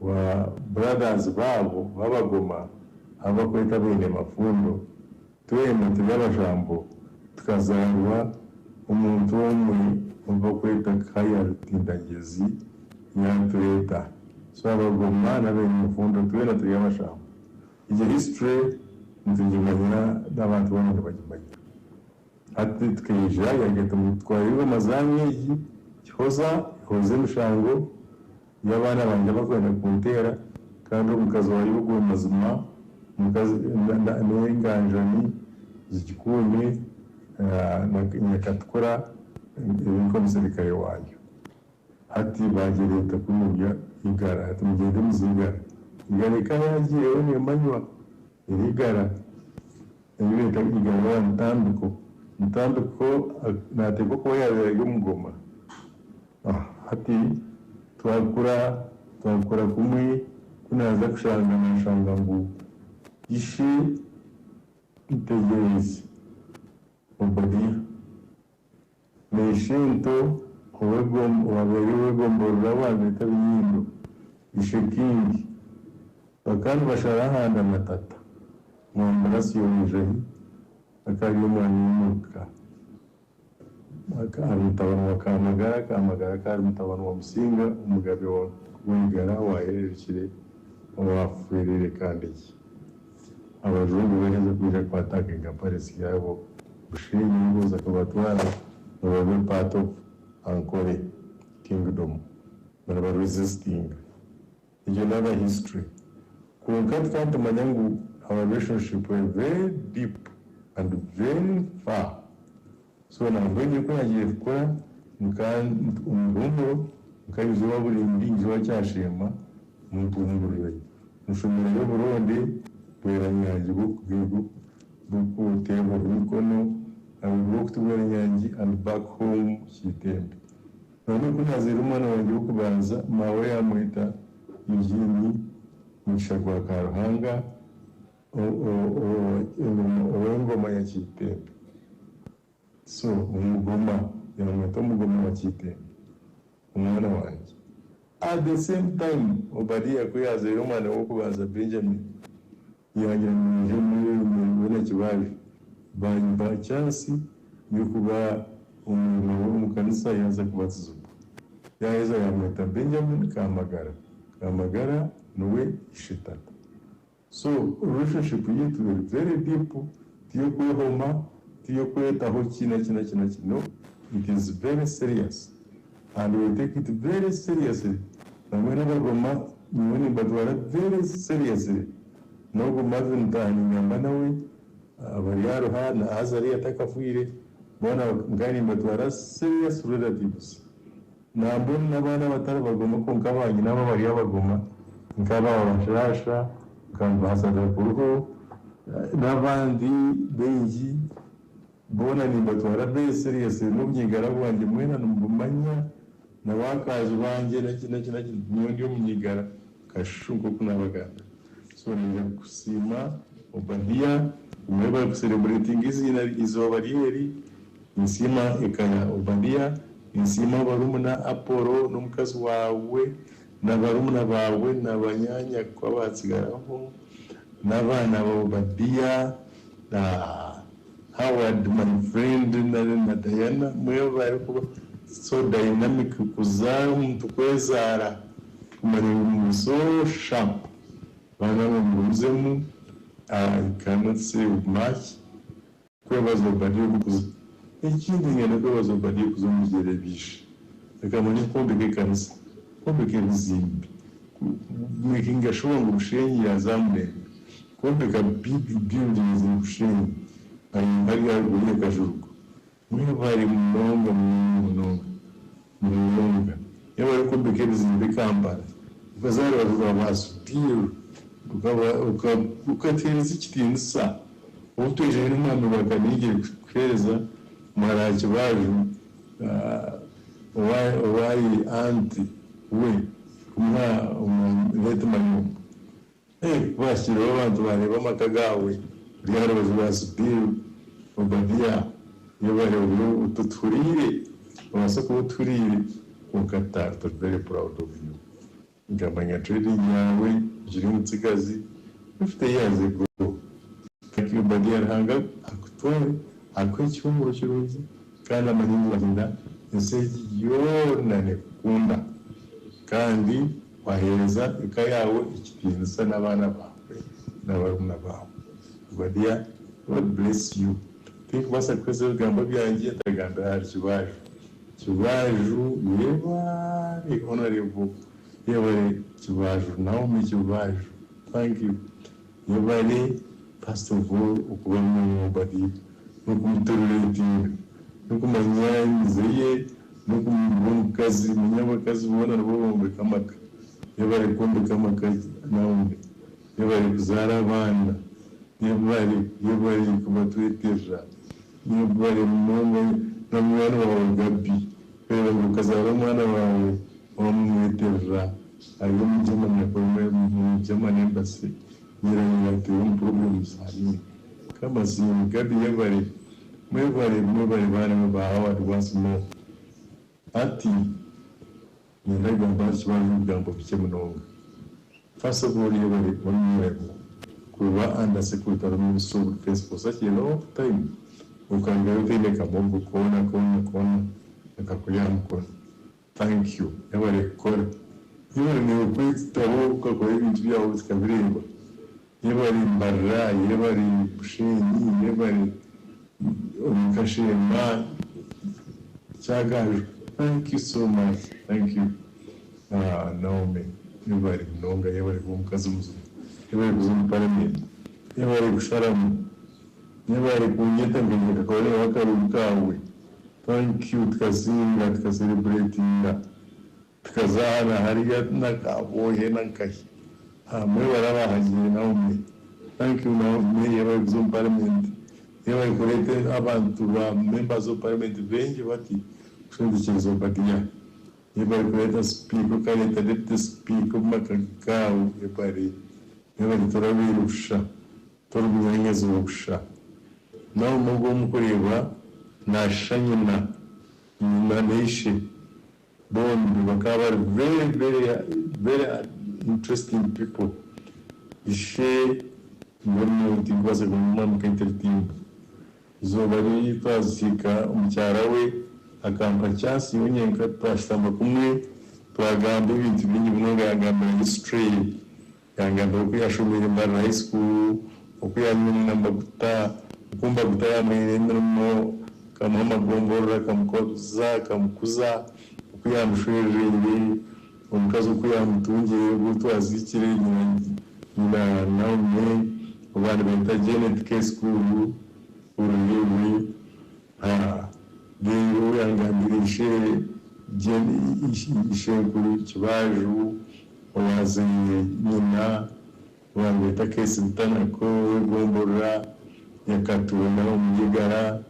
wa brothers baabo b'Abagoma abakweta Beine Mafundo. Twena turi Abajambo, tukazarwa omuntu omwe obakweta Kaya Rutindagezi yatureeta. So Abagoma n'Abeine Mafundo twena turi Abajambo. Egyo history nitugimanya n'abantu boona nibagimanya. Hati tukaija yagenda mutwara engoma zamwegi kihoza ihoza emishango y'abaana bangye bakwenda kunteera, kandi omukazi wari ogwo mazima. N'enganjani zigikuume na nyakatukura eri nk'omuserukare waayo. Hati baagireeta kunuuya Igara, hati mugyende muze Igara. Igara ekaba yaagiireho neemanywa eri Igara, ei beeta Igara owa Ntambiko. Ntambiko naateekwa kuba yaabaire ari omugoma. Hati twakura, twakura kumwe, ku naaza kushanga naashanga ngu ishe Ntegyereize Obadia na ishento owaabaire ow'egomborora owaabeeta Binyindo, ishe King, bakaba nibashara ahanda na tata, Mwamburasi Owijahi akaba ari omwami w'omuka. Ari mutabani wa Kamagara, Kamagara akaba ari mutabani wa Musinga omugabe w'Igara owaahereerukire owaafeereire Kandekye. Abajungu baheza kwija kwatakinga palace yaabo Bushenyi ndowooza akabatwara ngu babe part of Ankole kingdom baraba resistinga. Egyo naaba history. Kwonka tukaba nitumanya ngu our relationship were very deep and very far. So nambwenu ku naagiire kukora nka omu Buhumuro nkaija owa Burindi ngyija owa Kyasheema mumpungurirayo. Nshomerayo oburonde Bweranyangi bw'okuteebwaho emikono and walk to Bweranyangi and back home Kiitembe. None ku naazaire omwana wangye w'okubanza maawe yaamweta Eugene Mugisha gwa Karuhanga ow'engoma ya Kiitembe. So omugoma yamweta omugoma wa Kiitembe omwana wangye. At the same time Obadia ku yazaire omwana we w'okubanza Benjamin yangira ngu nyije mwebemberwe na Kibaaju bampa chance y'okuba omurimo we omu kanisa yaza kubatizibwa. Yaheza yamweta Benjamin Kamagara. Kamagara niwe ishe tata. So relationship yaitu eri very deep tiyokwehoma tiyokwetaho ki naki naki naki no it is very serious and we take it very seriously nambwenu n'abagoma nyowe nimbatwara very seriously n'ogu Marvin Ntaaha ningamba nawe Baryaruha na Azariah atakafwire boona nkaba nimbatwara serious relatives. Nambwenu n'abaana abatari bagoma kwonka baanyinabo bari abagoma nk'aba Bashasha, nka Ambasador Kuruho n'abandi baingi boona nimbatwara very seriously n'obunyigara bwangye mwena nimubumanya na baakaazi bangye naki naki naki nyowe ndi omunyigara kashushu nk'oku naabagambira. So niinyija kukusiima Obadia mwebare kusereburetinga eiziina eizooba ry'eri. Ninsiima eka ya Obadia. Ninsiima barumuna Apollo n'omukazi waawe na barumuna baawe na banyaanyako abaatsigaraho n'abaana ba Obadia na Howard my friend na Diana. Mwebare kuba so dynamic kuza omuntu kwezaara kumanya ngu muri so sharp. Baana mwe mugumizemu I cannot say much. Kwebaza Obadiya okukuza. Ekindi niinyenda kwebaza Obadiya okuza omu bigyere by'ishe. Akamanya kwombeka ekanisa, kwombeka ebizimbe, ku makinga sure ngu Bushenyi yaaza aha murembe, kwombeka big buildings in Bushenyi hari aharuguru ya Kajurugo. Mwebare munonga munonga munonga munonga. Yaaba arikwombeka ebizimbe Kampala, okaza aha rubaju rwa ba Sudir okateereza ekitiinisa. Obu twija n'omwami gwa Kaningiri kuheereza muhara Kibaaju owari anti we kumuha late Mayombo. Ku baahikireho abantu baareeba amaka gaawe gari aha rubaju rwa Sudiru, Obadiya yebare oburo otuhuriire, nobaasa kuba otuhuriire kwonka turi very proud of you. Nkamanya trading yaawe okiri omutsigazi 50 years ago. Thank you Obadia Ruhanga akutware akuhe ekihumuro kirungi kandi amanye ngu wagyenda ensi egi yoona nekukunda kandi wahereza eka yaawe ekitinisa nabaana baawe nabarumuna baawe Obadia God bless you Tinkubaasa kuheza ebigambo byangye ntagambire ahari Kibaaju Kibaaju yebare Honourable yebare Kibaaju Naomi Kibaaju thank you. Yebare first of all okuba hamwe na Obadiya n'okumutoleretinga n'okumanya emize ye n'okuba omukazi manya abakazi boona nibo bombeka amaka. Yebare kwombeka amaka Naomi. Yebare kuzaara abaana. Yebare yebare kubatweterera. Yebare munonga na munywani waawe Gabi kureeba ngu okazaara omwana waawe wamumweterera ari omu Germany akora omu Germany embassy nyiranyira ati omu problems hariya. Mukama asiimwe. Gabi yebare mwebare mwebare baana mwe ba Howard once more. Hati niinyenda kugamba aha kibazo ebigambo bikye munonga. First of all yebare Honourable kuba under secretary ministry of defence for such a long time okarugayo otaine kamogo koona koona koona akakuri aha mukono. Thank you yebare kukora. Yebare naiwe kwetaho okakora ebintu byawe tukabireeba. Yebare Mbarara, yebare Bushenyi, yebare Omukashemba, Kyagaju thank you so much thank you Naomi yebare munonga yebare kuba omukazi muzima yebare kuza omu parliament yebare kusharamu yebare kunyeta nkaija nkakoraho akaruuru kaawe thank you tukasinga tuka celebratinga Tukaza aha na hariya na Kabwohe na nkahi. Mwebare abahagiire Naomi. Thank you Naomi yebare kuza omu parliament. Yebare kureeta abantu ba members of parliament baingi bati kushendekyereza Obadiah. Yebare kureeta speaker okareeta deputy speaker omu maka gaawe. Yebare. Yebare torabeire busha. Tori munyanyazi busha. Naomi ogu omukureeba nashusha nyina. Nyina na ishe. Bombi bakaba bari very very very interesting people. Ishe mbwenu nyowe tinkubaasa kuguma nka entertaininga. Eizooba ri twaziika omukyara we akampa chance nyowe nyenka twashutama kumwe twagamba ebintu bingi munonga yangambira history ye, yangambira oku yashomeire Mbarara high school, oku yanywine na Mbaguta, oku Mbaguta yamuhaire emirimo akamuha amagomborora akamukuza akamukuza, oku yamushwerereire, omukazi oku yamutungire obu twaziikire nyina nyina Naomi ou nibeeta Janet Kesikuru Oruhirwe reero yangambira ishe ishenkuru Kibaju owaazaire nyina ou nibeeta Kesi Butanako ow'egomborora Nyakatunda Omuyigara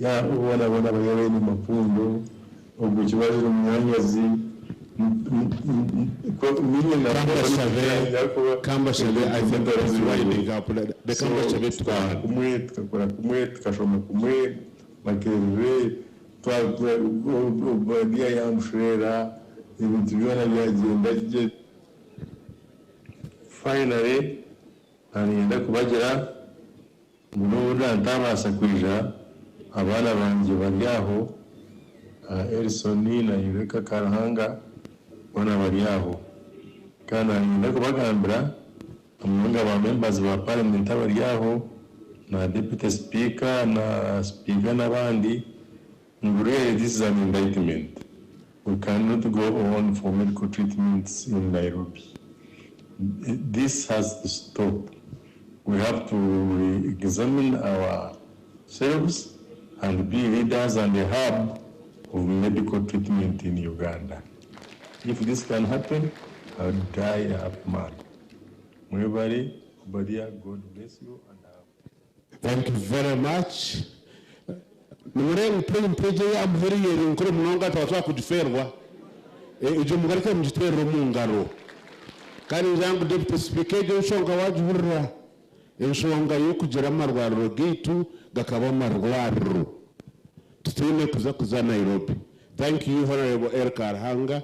boona boona bari abeine mapundo ogwo Kibaju ni munyanyazi
Kambashabe, I think that is winding up. Reka mbashabe
Twaha kumwe tukakora kumwe tukashoma kumwe Makerere Obadiya yamushwera ebintu byona byagyenda gye. Finally niinyenda kubagira ngu n'obu ntabaasa kwija abaana bangye bari aho Erison na Eureka Karuhanga boona bari aho kandi niinyenda kubagambira munonga ba members ba parliament abari aho na deputy speaker na speaker n'abandi ngu really this is an indictment. We cannot go on for medical treatments in Nairobi. This has to stop. We have to re-examine ourselves and be leaders and a hub of medical treatment in Uganda. If this can happen, I'll die a happy man. Mwebare, Obadiah, God bless you. And
Thank you very much. Nimurebe mpege yamuheriyeri nkuru munonga twatwa kugiferwa. Ejo mugarike mugitwerere omu ngaro. Kandi njangu Deputy Speaker egyo enshonga wagihurira. Enshonga y'okugira amarwariro gaitu gakaba amarwariro. Tutaine kuza kuza Nairobi. Thank you Honorable Eric Karuhanga.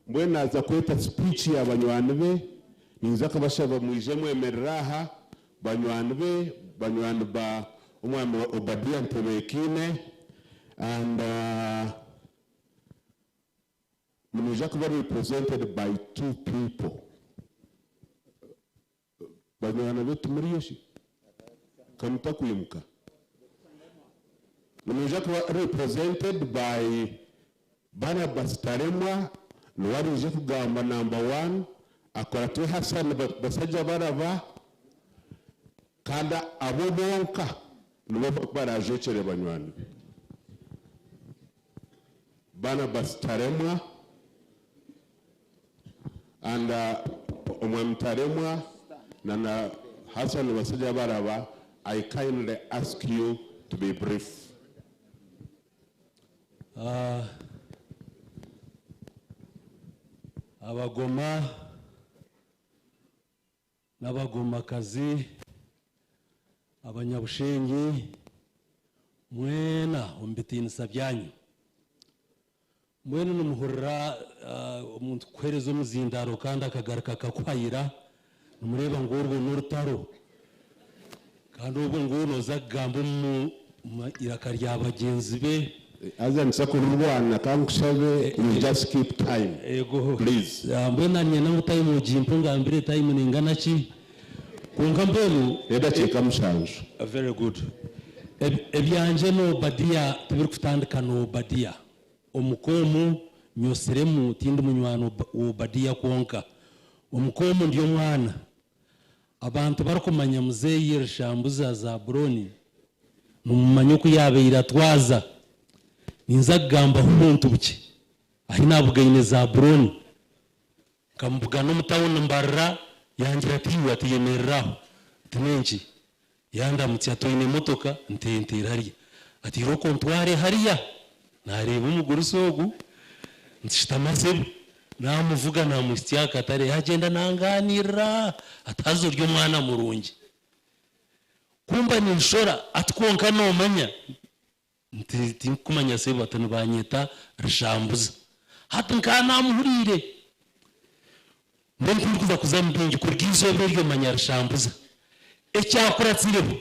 Mbwenu naza kweta speech ya banywani be, ninza kubashaba mwije mwemerere aha, banywani be, banywani ba omwami Obadiah Ntebekine, and nimwija kuba represented by two people. Banywani betu muriyo shi? Kamutakwimuka. Nimwija kuba represented by Barnabas Taremwa, niwe arije kugamba number 1, akoratwe Hassan Basajja Baraba, Kandi abo bonka nibo baraajwekyere banywani be. Barnabas Taremwa and Omwami Taremwa na na Hassan Basajjabalaba, I kindly ask you to be brief.
Ah, abagoma n'abagomakazi abanyabushenyi mwena omu bitiinisa byanyu mbwenu nimuhurira ah, omuntu kukuheereza omuzindaaro kandi akagaruka akakuhayira nimureeba ngu orwo n'orutaro kandi obwo ngu nooza kugamba omu mu iraka rya bagyenzi be.
Haza nituza kururwana kankushabe you just keep time please.
Mbwenu nanye ngu time ogimpe ongambire time nengana ki kwonka mbwenu.
Edakiika mushanju.
Very good. Ebyangye na Obadia tibirikutandika na Obadia. Omuka omu nyosiremu tindi munywani wa Obadia kwonka. Omuka omu ndi omwana. Abantu barikumanya muzeeyi Rushambuza Zaburoni nimumanya oku yaabaire atwaza. Ninza kugambaho obuntu bukye ahi naabugaine Zaburoni. Nkamubugana omu tawuni mbarira, yangira ati, Iwe ati yemerera aho. Nti n'enki? Yandamutsya ati, Oine emotoka? Nti ntiri hariya. Ati irooko ontware hariya. Naareeba omugurusi ogu, nti shutama sebo. Naamuvuga naamuhitsya aha katare, yaagyenda nangaaniirira ati haza ori omwana murungi. Ku mba ninshora ati kwonka noomanya? Nti tinkukumanya sebo, ati nibaanyeta Rushambuza. Hati nkaba naamuhuriire. Mbwenu tindikuza kuza mu bingi, kuruga eizooba eryo manya Rushambuza. Ekyakuratsireho,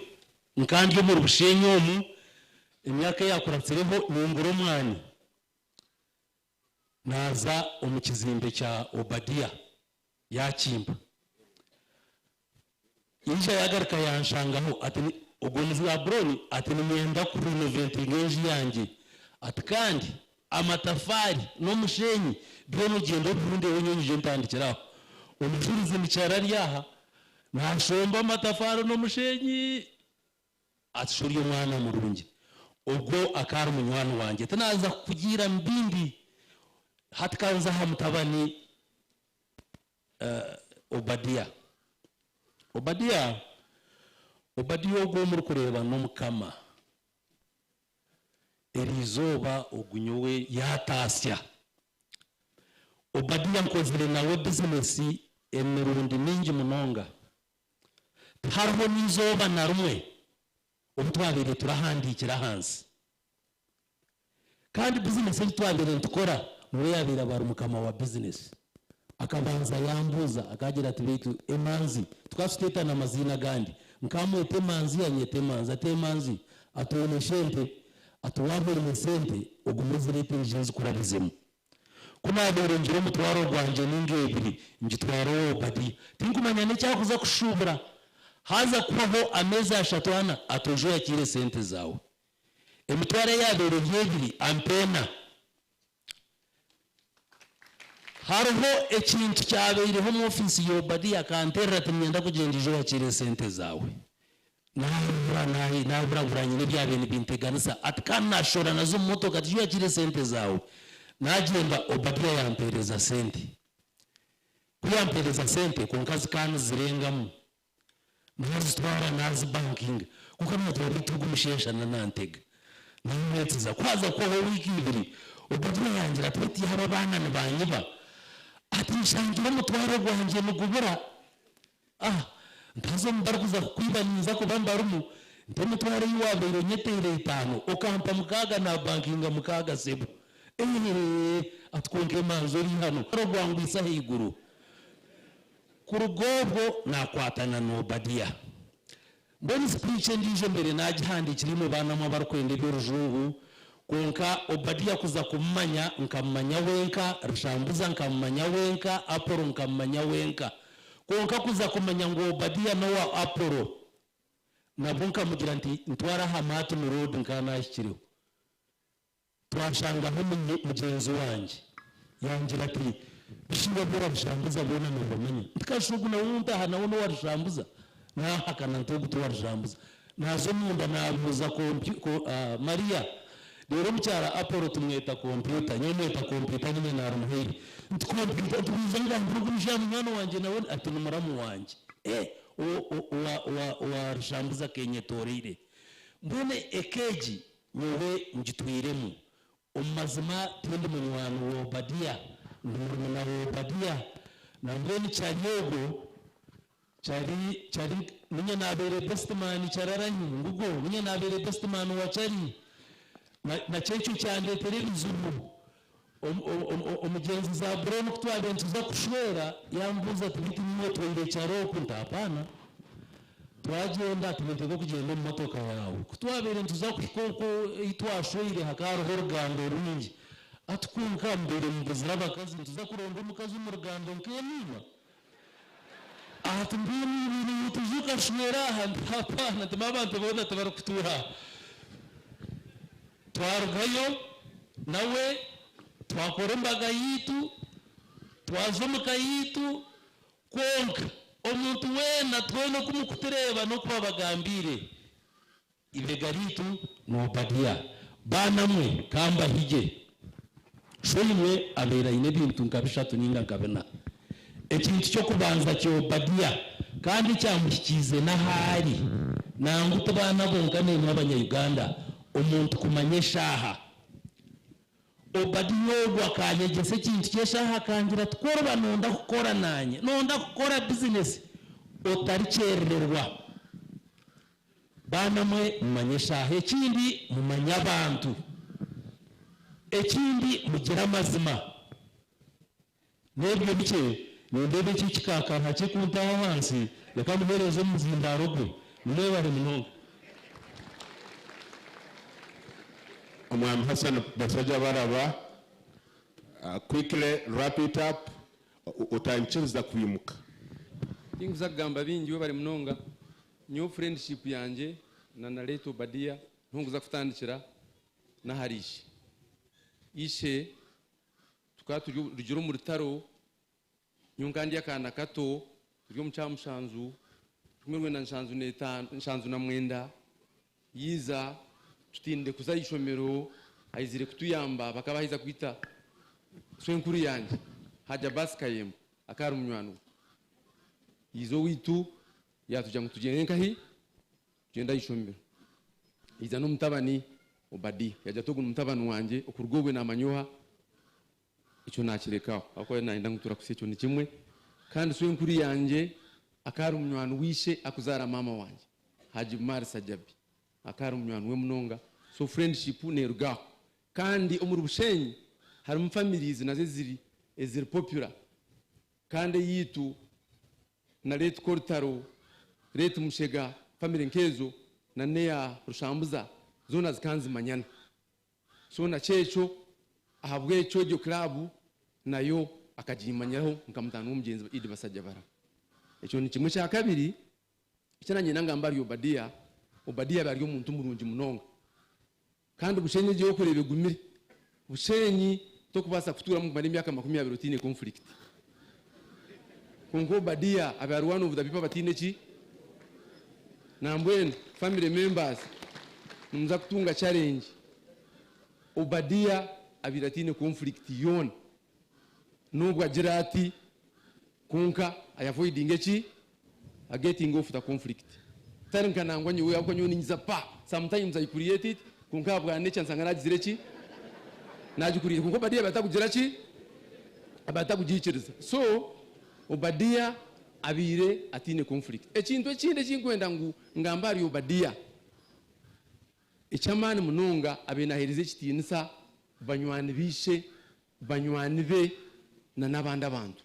nkaba ndi omuri Bushenyi omu, emyaka eyakuratsireho ningura omwani. Naaza omu kizimbe kya Obadia, yaakimpa. Yaija yaagaruka yanshangaho ati, Ogwo ni Zaburoni? Ati, Niinyenda kurinovetinga enju yangye. Ati, Kandi amatafaari n'omusheenyi byona ogyende obirundeho nyowe nyije ntandikire aho. Omujurizi nikyara ari aha, naashomba amatafaari n'omusheenyi. Ati, Shi ori omwana murungi. Ogwo akaba ari munywani wangye. Tinaaza kukugiira mu bindi. Hati ka nze aha mutabani Obadia. Obadia, Obadia ogu ou murikureeba n'Omukama. Eri izooba ogu nyowe yaataasya. Obadia nkozire nawe bizinesi emirundi mingi munonga. Tihariho n'eizooba na rimwe obu twabaire turahandiikire ahansi. Kandi bizinesi ei twabaire nitukora niwe yaabaire aba ari mukama wa bizinesi. Akabanza yaambuuza akaagira ati, Beitu Emanzi, tukaba tuteetana amaziina agandi, nkaamweta Emanzi yanyeeta Emanzi, ati Emanzi, ati oine shente? Ati waaba oine sente ogume ozireete nyije nzikurabizemu. Ku naabaire ngira omutwaro gwangye nainga ebiri, ngitwara owa Obadiya. Tinkumanya n'ekyakuza kushuubura. Haaza kuhwaho ameezi ashatu ana, ati oije oyakiire esente zaawe. Emitwaro eyaabaire eri ebiri ampa ena. Hariho ekintu kyabaireho omu ofiisi ya Obadiya, akanteerera ati niinyenda kugyenda ija oyakiire esente zaawe. Naabura naaburabura nyine ebyabaire nibinteganisa ati kandi naashoora nazo omu motoka ati oyakiire esente zaawe. Naagyenda Obadia yampeereza sente. Ku yampeereza sente kwonka zikaba nizirengamu. Naazitwara naazibankinga kwonka naagira beitu ogu omusheesha na nantega. Naamwetsiza. Ku haaza kuhwaho wiiki ibiri, Obadia yangira ati beitu yaaba abaana nibaanyiba ati nshangire omutwaro gwangye nigubura. Ah! Ntaza omu barikuza kukwiba ninza kuba mbarimu, nti emitwaro ei waabaire onyeteire etaano okampa mukaaga naabankinga mukaaga sebo. Eeh! Ati kwonka emanzi ori hanu ogwangwisa ahaiguru. Kuruga obwo naakwatana na Obadia. Mbwenu sipiici endiijo mbaire naagihandiikire imwe baana mwe abarikwenda eby'orujungu, kwonka Obadia kuza kumumanya nkamumanya wenka, Rushambuza nkamumanya wenka, Apollo nkamumanya wenka. Kwonka kuza kumanya ngu Obadia n'owa Apollo, nabwo nkamugira nti ntwara aha Martin Road nkaba naahikireho. Twashangaho mugyenzi wangye, yangira ati, Bishi iwe abu orabishambuza boona nobamanya? Nti, Kasha ogu nawe ou ntaaha nawe n'owa Rushambuza? Naahakana nti ogu tiwa Rushambuza. Naaza omunda naabuuza kompyu, ko, ah, Maria. Reero omukyara Apollo tumweta kompyuta. Nyowe mweta kompyuta niinye naarumuhaire. Nti kompyuta, nti waija ngambire ogu omushaija munywani wangye nawe? Ati ni muramu wangye. Eh, o, o, owa, owa, owa Rushambuza akenyetoreire. Mbwenu eka egi nyowe ngitwiremu. Omu mazima tindi munywani wa Obadia, ndi murumuna wa Obadia. Na mbwenu Chari ogwo, Chari, Chari, ninye naabaire best man Chari arahi? Ngugo, ninye naabaire best man wa Chari. Na, nakyo ekyo kyandeetera ebizibu. Omu, omu, omu, omugyenzi Zaburoni ku twabaire nituza kushwera, yambuuza ati, Beitu niiwe otwaire Chari oku? Nti, Hapana. Twagyenda, ati ninteekwa kugyenda omu motoka yaawe. Ku twabaire nituza kuhika okwo ei twashweire hakaba hariho orugando rwingi. Ati kwonka mbaire mbuzire abakazi, nituza kuronda omukazi omu rugando nk'eniima? Ati mbwenu iwe niiwe tuza okashwera aha? Nti hapana, nti abantu boona tibarikutuura aha. Twarugayo nawe twakora embaga yaitu, twaza omu ka yaitu. Kwonka omuntu weena twena oku mukutureeba n'oku babagambiire, eibega ryaitu ni Obadia. Baana mwe, ka mbahigye. Shoimwe abaire aine ebintu nka bishatu nainga nka bina. Ekintu ky'okubanza kya Obadia kandi ekyamuhikiize n'ahu ari, nangwa ti baana bonka naimwe Abanya-Uganda, omuntu kumanya eshaaha. Obadiya ogwo akanyegyesa ekintu ky'eshaaha akangira ati, Ku oriba noonda kukora naanye, noonda kukora bizinesi, otarikyerererwa. Baana mwe, mumanye eshaaha. Ekindi, mumanye abantu. Ekindi, mugire amazima. N'ebyo bikye, nindeeba eki ekikaaka hakye kuntaho ahansi, reka muheereze omuzindaaro gwe. Mwebare munonga.
Omwami Hassan Basajjabalaba, quickly wrap it up, otankiriza kwimuka.
Tinkuza kugamba bingi webare munonga. Nyowe friendship yangye na na late Obadia niho nkuza kutandikira nahari ishe. Ishe Tukaba turi rugire omu rutaro, nyowe nkaba ndi akaana kato, turi omu kyamushanju, rukumi rwenda nshanju n'etaano, nshanju na mwenda, yaija tutindire kuza aha ishomero, aizire kutuyamba, bakaba baaheza kwita swenkuru yangye, Haji Abbas Kayemba, akaba ari munywani we. Yaija owaitu, yaatugira ngu tugyende nkahi? Tugyende aha ishomero. Yaija n'omutabani Obadia. Yaagira ati, Ogu ni mutabani wangye, okuruga obwe naamanya oha. Ekyo naakireka aho, ahabw'okuba naayenda ngu turakusya ekyo ni kimwe. Kandi swenkuru yangye akaba ari munywani w'ishe akuzaara maama wangye, Haji Umar Sajabi. Akaba ari munywani we munonga. So friendship neeruga aho. Kandi omuri Bushenyi harimu families nazo eziri eziri popular. Kandi eyaitu na late Korutaro, late Mushega, family nkezo na neya Rushambuza zona zikaba nizimanyana. So nakyekyo ahabwekyo egyo club nayo akagimanyiraho nka mutani womugyenzi Idi Basajjabaraba. Ekyo nikimwe. Ekyakabiri ekinanyenda ngambe ahari Obadia, Obadia abe ari omuntu murungi munonga. Kandi Bushenyi egyo eyokureeba egumire. Bushenyi tokubaasa kutuuramu kumara emyaka 20 otaine conflict. Kwonka Obadia abe ari one of the people abataine ki? Nambwenu family members nimuza kutunga challenge. Obadia abaire ataine conflict yoona. N'obu agira ati kwonka I avoidinga eki? I getting off the conflict. Tari nka nangwa nyowe ahabw'okuba nyowe ninyiza pa sometimes I create it kwonka ahabwa nature nshanga nagizire ki? Nagikuriire kwonka Obadia abaire atakugira ki? Abaire atakugiikiriza. So Obadia abaire ataine conflict. Ekintu ekindi eki nkwenda ngu ngambe ahari Obadia, eky'amaani munonga abaire naheereza ekitiinisa banywani b'eishe banywani be na n'abandi abantu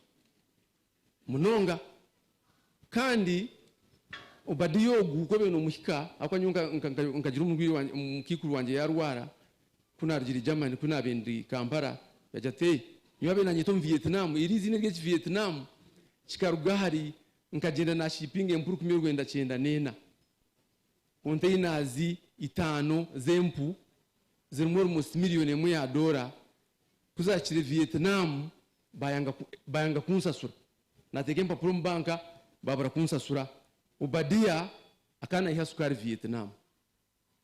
munonga. Kandi Obadiya ogu ku obaire nomuhika, ahabw'okuba nyowe nkagira omurwaire wangye, omukaikuru wangye yaarwara, ku naarugire Germany, ku naabaire ndi Kampala, yaagira ati, Hey, nyowe abaire naanyeta omu Vietnam, eri eiziina ery'eki Vietnam kikaruga ahari nkagyenda naashipinga empu 1994. Containers itaano z'empu zirimu almost million emwe ya doora, ku zaahikire Vietnam bayanga bayanga kunsasura. Naateeka empapura omu banka baabura kunsasura. Obadiya akaba naiha sukaari Vietnam.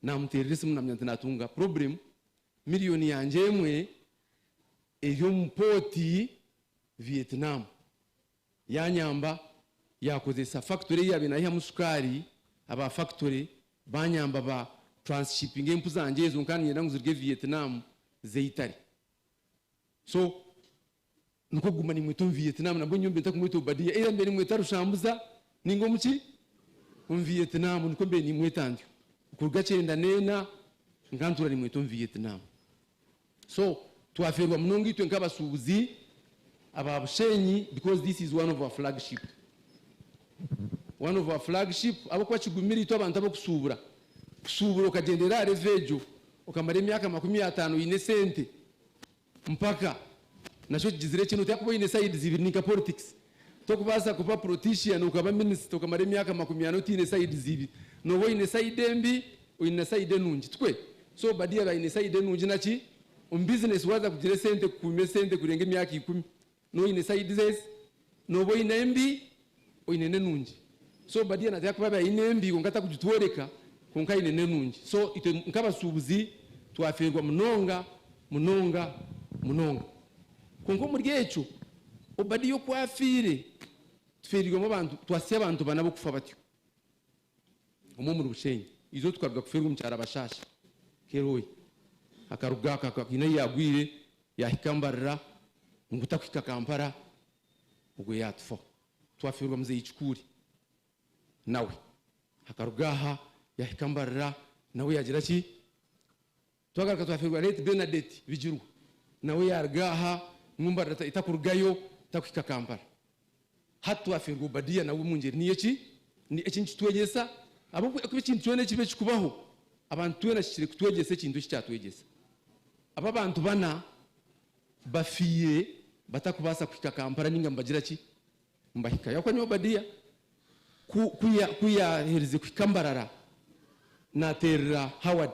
Naamuteerera esimu naamanya nti naatunga problem, miriyoni yangye emwe eri omu pooti Vietnam. Yaanyamba yaakozesa factory ei yaabaire naihamu sukaari, aba factory baanyamba ba transshippinga empu zangye ezo nkaba niinyenda ngu ziruge Vietnam zize Italy. So Nikwo kuguma nimweta omu Vietnam nabwo nyowe mbe ntakumweta Obadia either mbe nimweta Rushambuza ninga omu ki? Omu Vietnam nikwo mbe nimweta ntyo. Kuruga kyenda n'ena nka ntuura nimweta omu Vietnam. So twafeerwa munonga itwe nk'abashuubuzi aba Bushenyi because this is one of our flagship. One of our flagship ahabw'okuba kigumire itwe abantu ab'okushuubura. Kushuubura okagyendera aha level egyo okamara emyaka 50 oine esente Mpaka nakyo kigizire kinu oti ahakuba oine sides ibiri ninka politics tokubaasa kuba protician okaba minister okamara emyaka 40 otiine sides ibiri noba oine side embi oine na side enungi tikwe? So Obadia yaaba aine side enungi naki omu business waaza kugira esente kukuuma esente kurenga emyaka ikumi noba oine sides ezi noba oine embi oine n'enungi so Obadia nateekwa kuba abaire aine embi kwonka atakugitworeka kwonka aine n'enungi so itwe nk'abashuubuzi twafeerwa munonga munonga munonga kwonka omuri ekyo Obadia oku afiire tufeereirwemu abantu twasya abantu bana ab'okufa batyo omwe omuri Bushenyi eizooba tukaruga kufeerwa omukyara Bashasha Keroy akaruga haine ahu yaagwire yaahika Mbarara ngu takuhika Kampala Ogwo yaatufaho. Twafeerwa Muzeeyi Kikuuri nawe akaruga aha yaahika Mbarara nawe yaagira ki? Twagaruka twafeerwa Late Bernadette Bigirwa nawe yaaruga aha ngu Mbarara etakurugayo takuhika Kampala. Hati twafeerwa Obadia nawe omu ngyeri niyo ki? Eki nikitwegyesa ahabw'okuba ekintu kyona ekibi ekikubaho abantu twena kihikire kutwegyesa ekintu eki kyatwegyesa. Aba abantu bana Bafiire batakubaasa kuhika Kampala ninga nibagira ki? Nibahikayo. Ahabw'okuba nyowe Obadia ku ku ya ku yaaherize kuhika Mbarara naateerera Howard.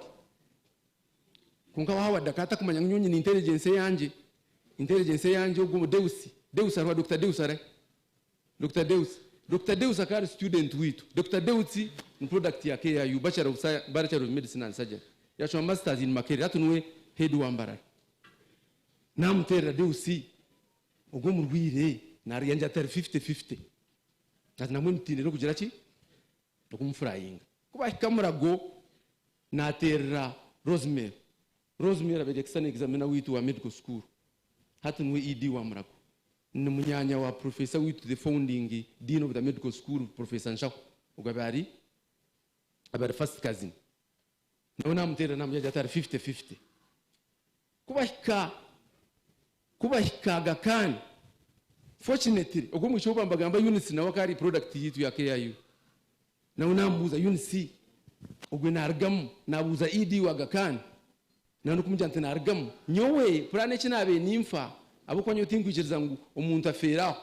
Kwonka Howard akaba atakumanya ngu nyowe nyine intelligence eyangye. Intelligence eyangye ogwo Deus, Deus ariho, Dokita Deus arihe? Dokita Deus. Dokita Deus akaba ari student waitu. Dokita Deus ni product ya KIU, Bachelor of Sci Bachelor of Medicine and Surgery. Yaashoma Masters in Makerere. Hati niwe head wa Mbarara. Naamuteerera Deus ogwo omurwaire naarya ngira ati ari fifty fifty. Ati nambwenu tutaine n'okugira ki? N'okumufurayinga. Ku baahika Murago naateerera Rosemary. Rosemary abaire external examiner waitu wa medical school. Hati niwe ED wa Murago. Ni munyaanya wa Professor waitu the founding Dean of the medical school Professor Nshaho. Ogwo abaire ari abaire ari first cousin. Nawe naamuteerera naamugira ati ari fifty fifty. Ku bahika ku bahika Aga Khan, fortunately ogwo omwishiki ou bambagamba Eunice nawe akaba ari product yaitu ya KIU. Nawe naamubuuza Eunice ogwe naarugamu, naabuuza ED wa Aga Khan nawe nikumugira nti naarugamu. Nyowe puraani eki naabaire ninfa ahabw'okuba nyowe tinkwikiriza ngu omuntu afeere aho,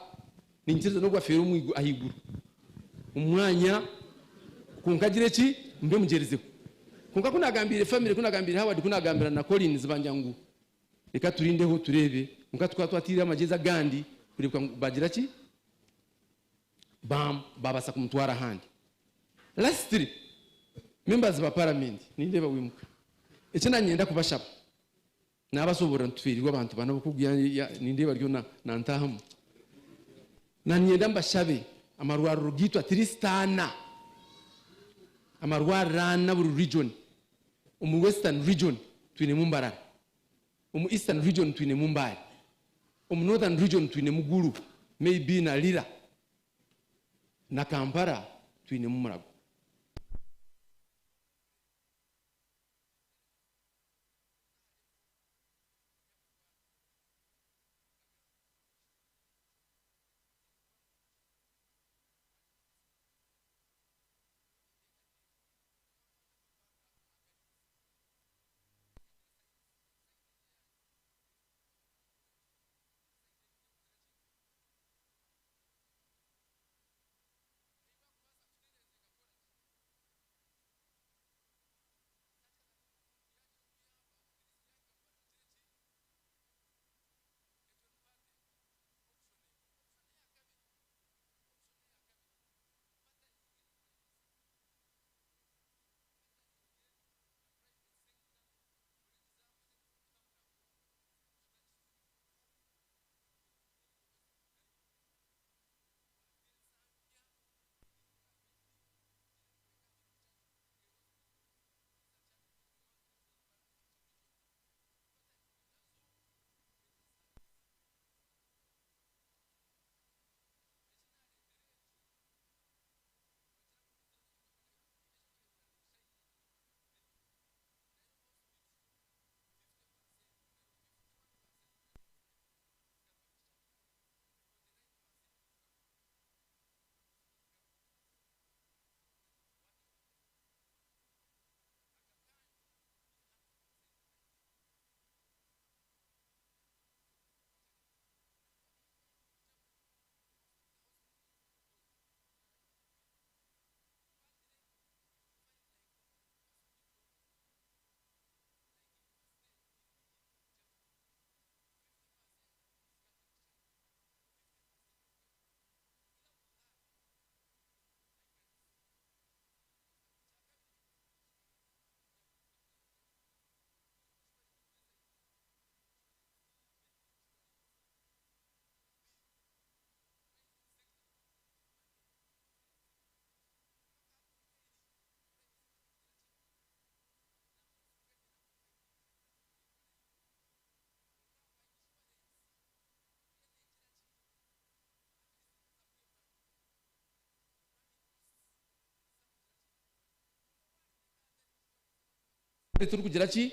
niinyikiriza n'ogu afeere omu ahaiguru omu mwanya kwonka agire ki mbe mugyerizeho. Kwonka ku naagambiire famire, ku naagambiire Howard, ku naagambira na Collins bangira ngu reka turindeho tureebe. Kwonka tukaba twataireho amagyezi agandi kureebeka ngu baagira ki? Bam baabaasa kumutwara ahandi. Lastly, members ba paramenti, nindeeba wiimuka. Eki naanyenda kubashaba, naabasoborora nti tufeereirwe abantu bana obu nindeeba ariyo nantaahamu. Naanyenda mbashabe amarwariro gaitu at least ana, amarwariro ana buri region. Omu Western region twinemu Mbarara, omu Eastern region twinemu Mbale, omu Northern region twinemu Gulu, maybe na Lira, na Kampala twinemu Murago. Turikugira ki?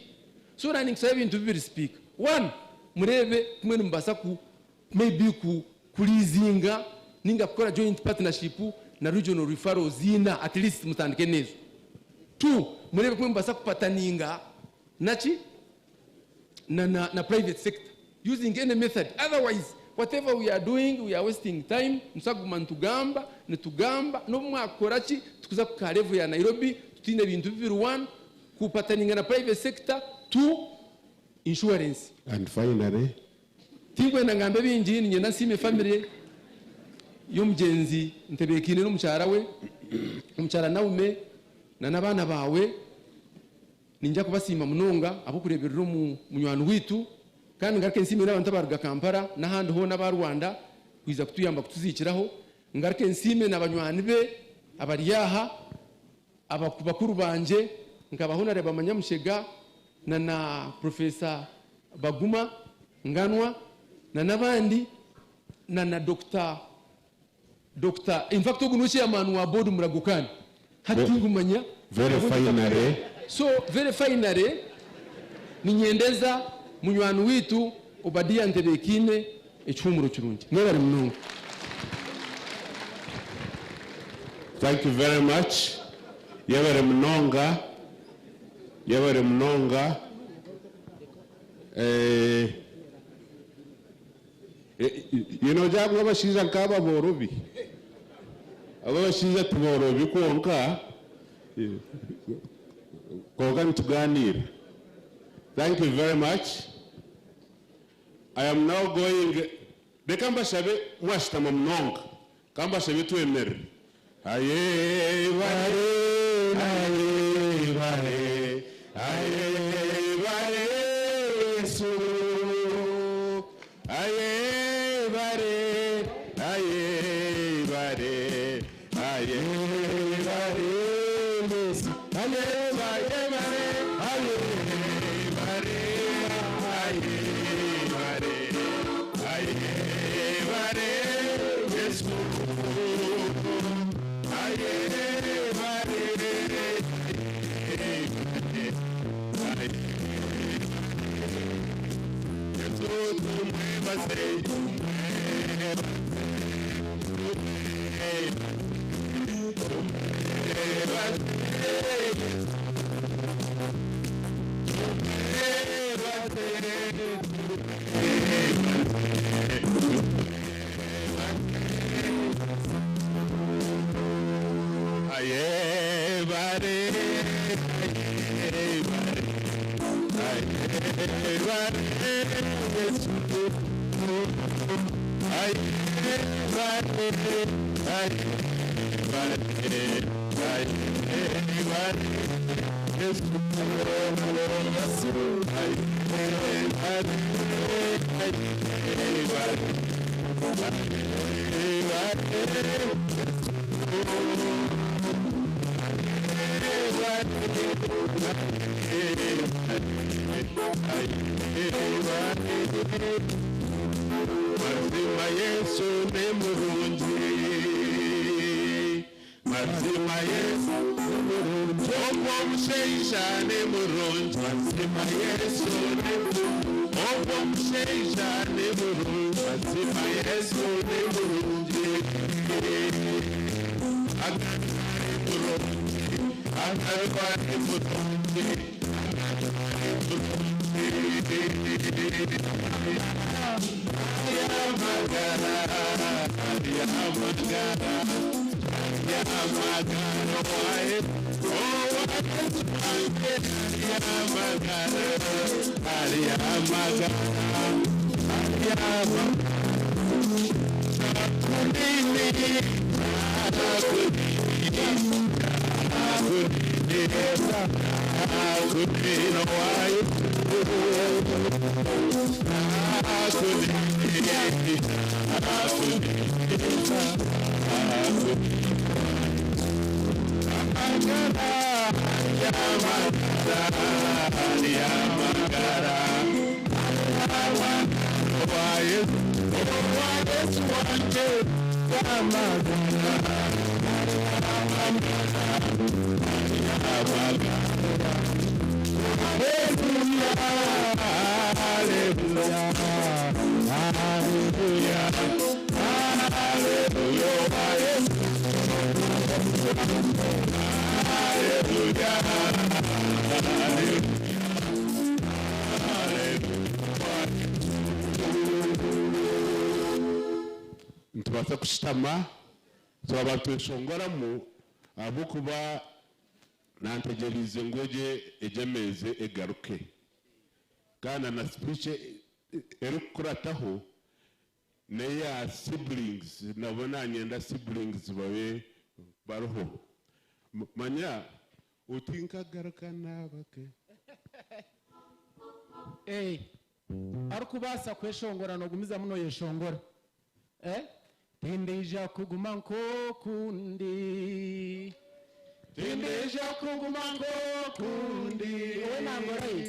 So nanye ninkusaba ebintu bibiri Sipiika. One, mureebe ku mbwenu nimubaasa ku maybe ku kuliizinga ninga kukora joint partnership na regional referrals ina at least mutandike n'ezo. Two, mureebe ku nimubaasa kupataninga naki? Na na na private sector using any method otherwise whatever we are doing we are wasting time nituza kuguma nitugamba nitugamba n'obu mwakukora ki tikuza kuhika aha level ya Nairobi tutaine bintu bibiri one kupataninga na private sector two insurance.
And finally.
Tinkwenda ngambe bingi niinyenda nsiime family y'omugyenzi Ntebeekaine n'omukyara we omukyara Naume na n'abaana baawe. Niinyija kubasiima munonga ahabw'okureeberera omu munywani waitu kandi ngaruke nsiime n'abantu abaaruga Kampala n'ahandi hoona aba Rwanda kwija kutuyamba kutuziikiraho. Ngaruke nsiime na banywani be abari aha, aba bakuru bangye nka ba Honarebo Manyamushega na na Professor Baguma Nganwa na n'abandi na na Doctor Doctor in fact ogu niwe chairman wa board Murago kandi hati tingumanya
Very finally.
So very finally ninyendeza munywani waitu Obadia Ntebekiine ekihumuro kirungi. Mwebare munonga.
Thank you very much. Yebare munonga. Yebare munonga. Eh, You know, ngu abashaija nk'aba boorobi. Aba abashaija tiboorobi kwonka, kwonka nitugaaniira. Thank you very much. I am now going, reka mbashabe mwashutama munonga, ka mbashabe twemerere. Aye bare, aye bare, aye bare Yesu. Aye bare, aye bare, aye bare Yesu. Aye bare, bare, aye bare, aye bare, aye bare Yesu. Aye bare, aye Yesu tumwebaze, Aye bare, aye bare, aye bare Yesu. Aye bare, aye bare, aye bare Yesu. Aye bare, aye bare, aye bare. Mazima Yesu ni murungi, mazima Yesu ni murungi, ogwo omushaija ni murungi, mazima Yesu ni murungi, ogwo omushaija ni murungi, mazima Yesu ni murungi, agari murungi, agari murungi, Nitubaasa kushutama twaba tweshongoramu ahabw'okuba nantegyereize ngu egye emeeza egaruke kandi na speech erikukurataho n'eya siblings, nabo nanyenda siblings babe bariho. Manya uti nkagaruka nabake.
Eh, arikubaasa kweshongora nogumiza muno yeshongora. Eh? Tindija kuguma nkokundi, tindija kuguma nkokundi. Owe nangora ye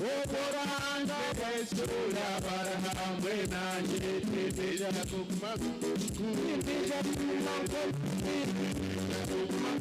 Oborange Yesu yabarahamwe nanye, tindija kuguma nkokundi, tindija kuguma nkokundi, kuguma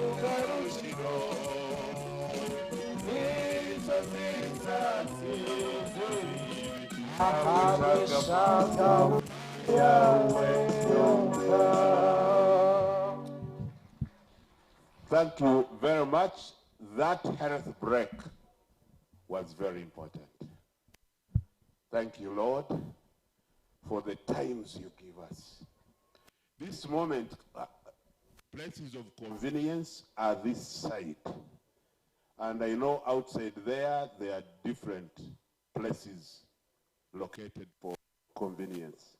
Bugarukiro Nizo
Thank you very much. That health break was very important. Thank you, Lord, for the times you give us. This moment, places of convenience are this side. And I know outside there, there are different places located for convenience.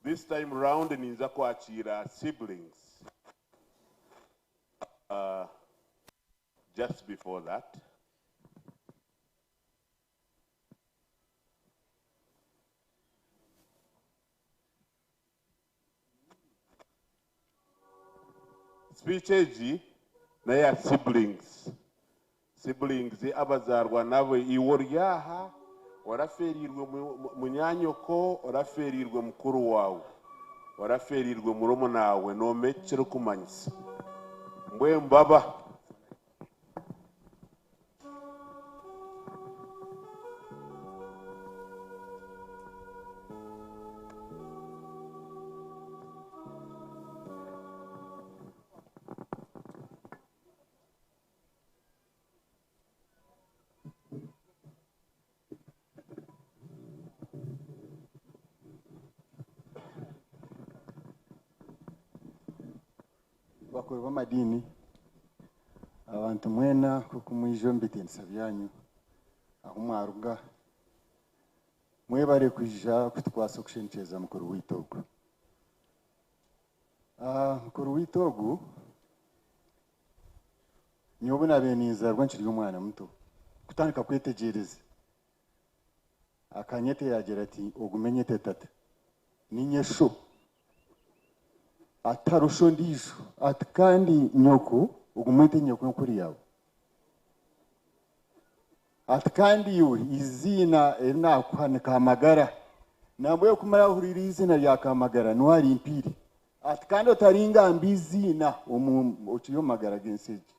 This time round, ninza kwakira siblings. Just before that, speech egi neya siblings. Siblings abazarwa nabo iwe ori aha oraferirwe munyanyoko, oraferirwe mukuru wawe, oraferirwe murumuna wawe, noomanya ekirikumanyisa. Mbwenu mbaba.
Bakuru b'amadini, abantu mwena kuko mwije omu bitiinisa byanyu aho mwaruga, mwebare kwija kutukwasa okushenkyeza mukuru waitu ogu. Mukuru waitu ogu nyowe nabiire ninzaarwa nkiri omwana muto kutandika kwetegyereza, akanyeta yagira ati ogumenyete tata ninye sho atarusho ndijo, ati kandi nyoko ogumwete nyoko nkuru yawe, ati kandi iwe iziina eri nakuha ni Kamagara, nambwe kumara ahurira izina rya Kamagara niwe arimpire, ati kandi otaringamba iziina okiri omu magara g'ensi egi.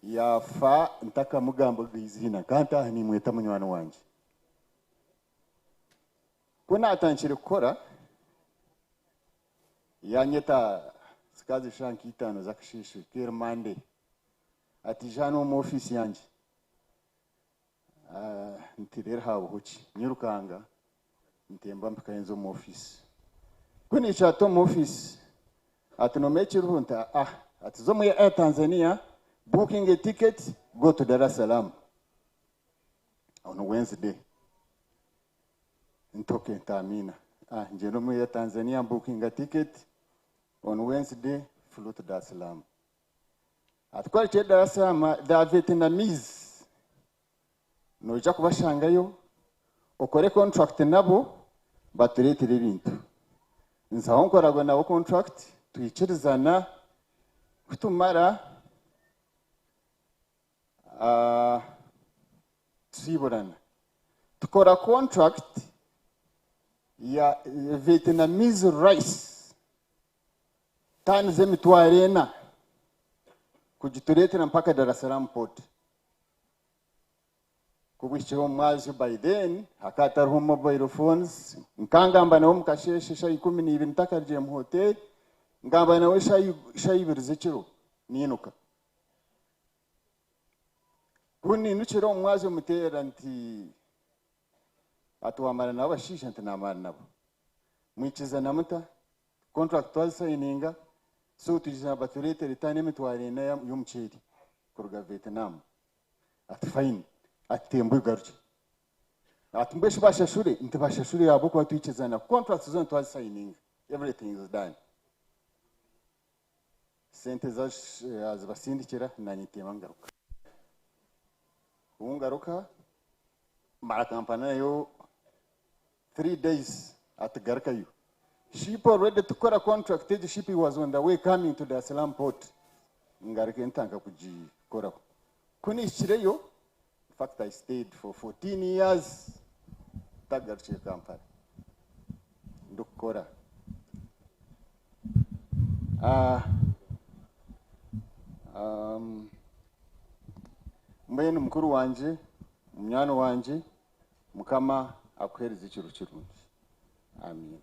Yafa ntakamugambaga izina kandi aha nimweta munywani wangye. Ku natandikire kukora yanyeta zikaza eshaaha nka itaano z'akasheeshe keri Monday, ati ija hano omu ofiisi yangye. Nti rero habaho ki? Nyirukanga ntemba mpaka nza omu ofiisi. Ku niicara omu ofiisi ati noomanya ekiriho? Nti ati zo muri Air Tanzania, booking a ticket, go to Dar es Salaam on Wednesday. Ntoke ntamina. Ngyenda omu Air Tanzania, booking a ticket on Wednesday, flew to Dar es Salaam. Ati twarikire Dar es Salaam, the Vietnamese noija kubashangayo okore contract nabo batureetere ebintu. Nzaho nkoragwa nabo contract, twikirizana kutumara tusiburana. Tukora contract ya Vietnamese rice tani z'emitwaro ena kugitureetera mpaka Dar es Salaam port. Kubwikyeho omumwazi by then hakaba hatariho mobile phones, nkangamba nawe omu kasheeshe shaaha 12 ntakagiire mu hotel, ngamba nawe shaaha 2 z'ekiro niinuka. Ku ninukire omu mwazi omuteera nti ati wamara nabo abashaija? Nti namara nabo. Mwikizana muta? Contract twazisayininga, so tugize batureetere tani 4,000 y'omuceeri kuruga Vietnam. Ati fine, ati temba ogarukye. Ati mbwenu shi bashashure? Nti bashashure ahabw'okuba twikizana contract zoona twazisayininga, everything is done. Sente zibasindikira nanye ntemba ngaruka. Ubu ngaruka mara kampani nayo 3 days atigarukayo. Ship already tukora contract egi, ship was on the way coming to Dar es Salaam port. Ngaruke ntandika kugikoraho. Ku nihikireyo, in fact I stayed for 14 years ntagarukire Kampala ndikukora. Mbwenu mukuru wangye, munywani wangye, Mukama akuheereze ekiro kirungi. Amiina.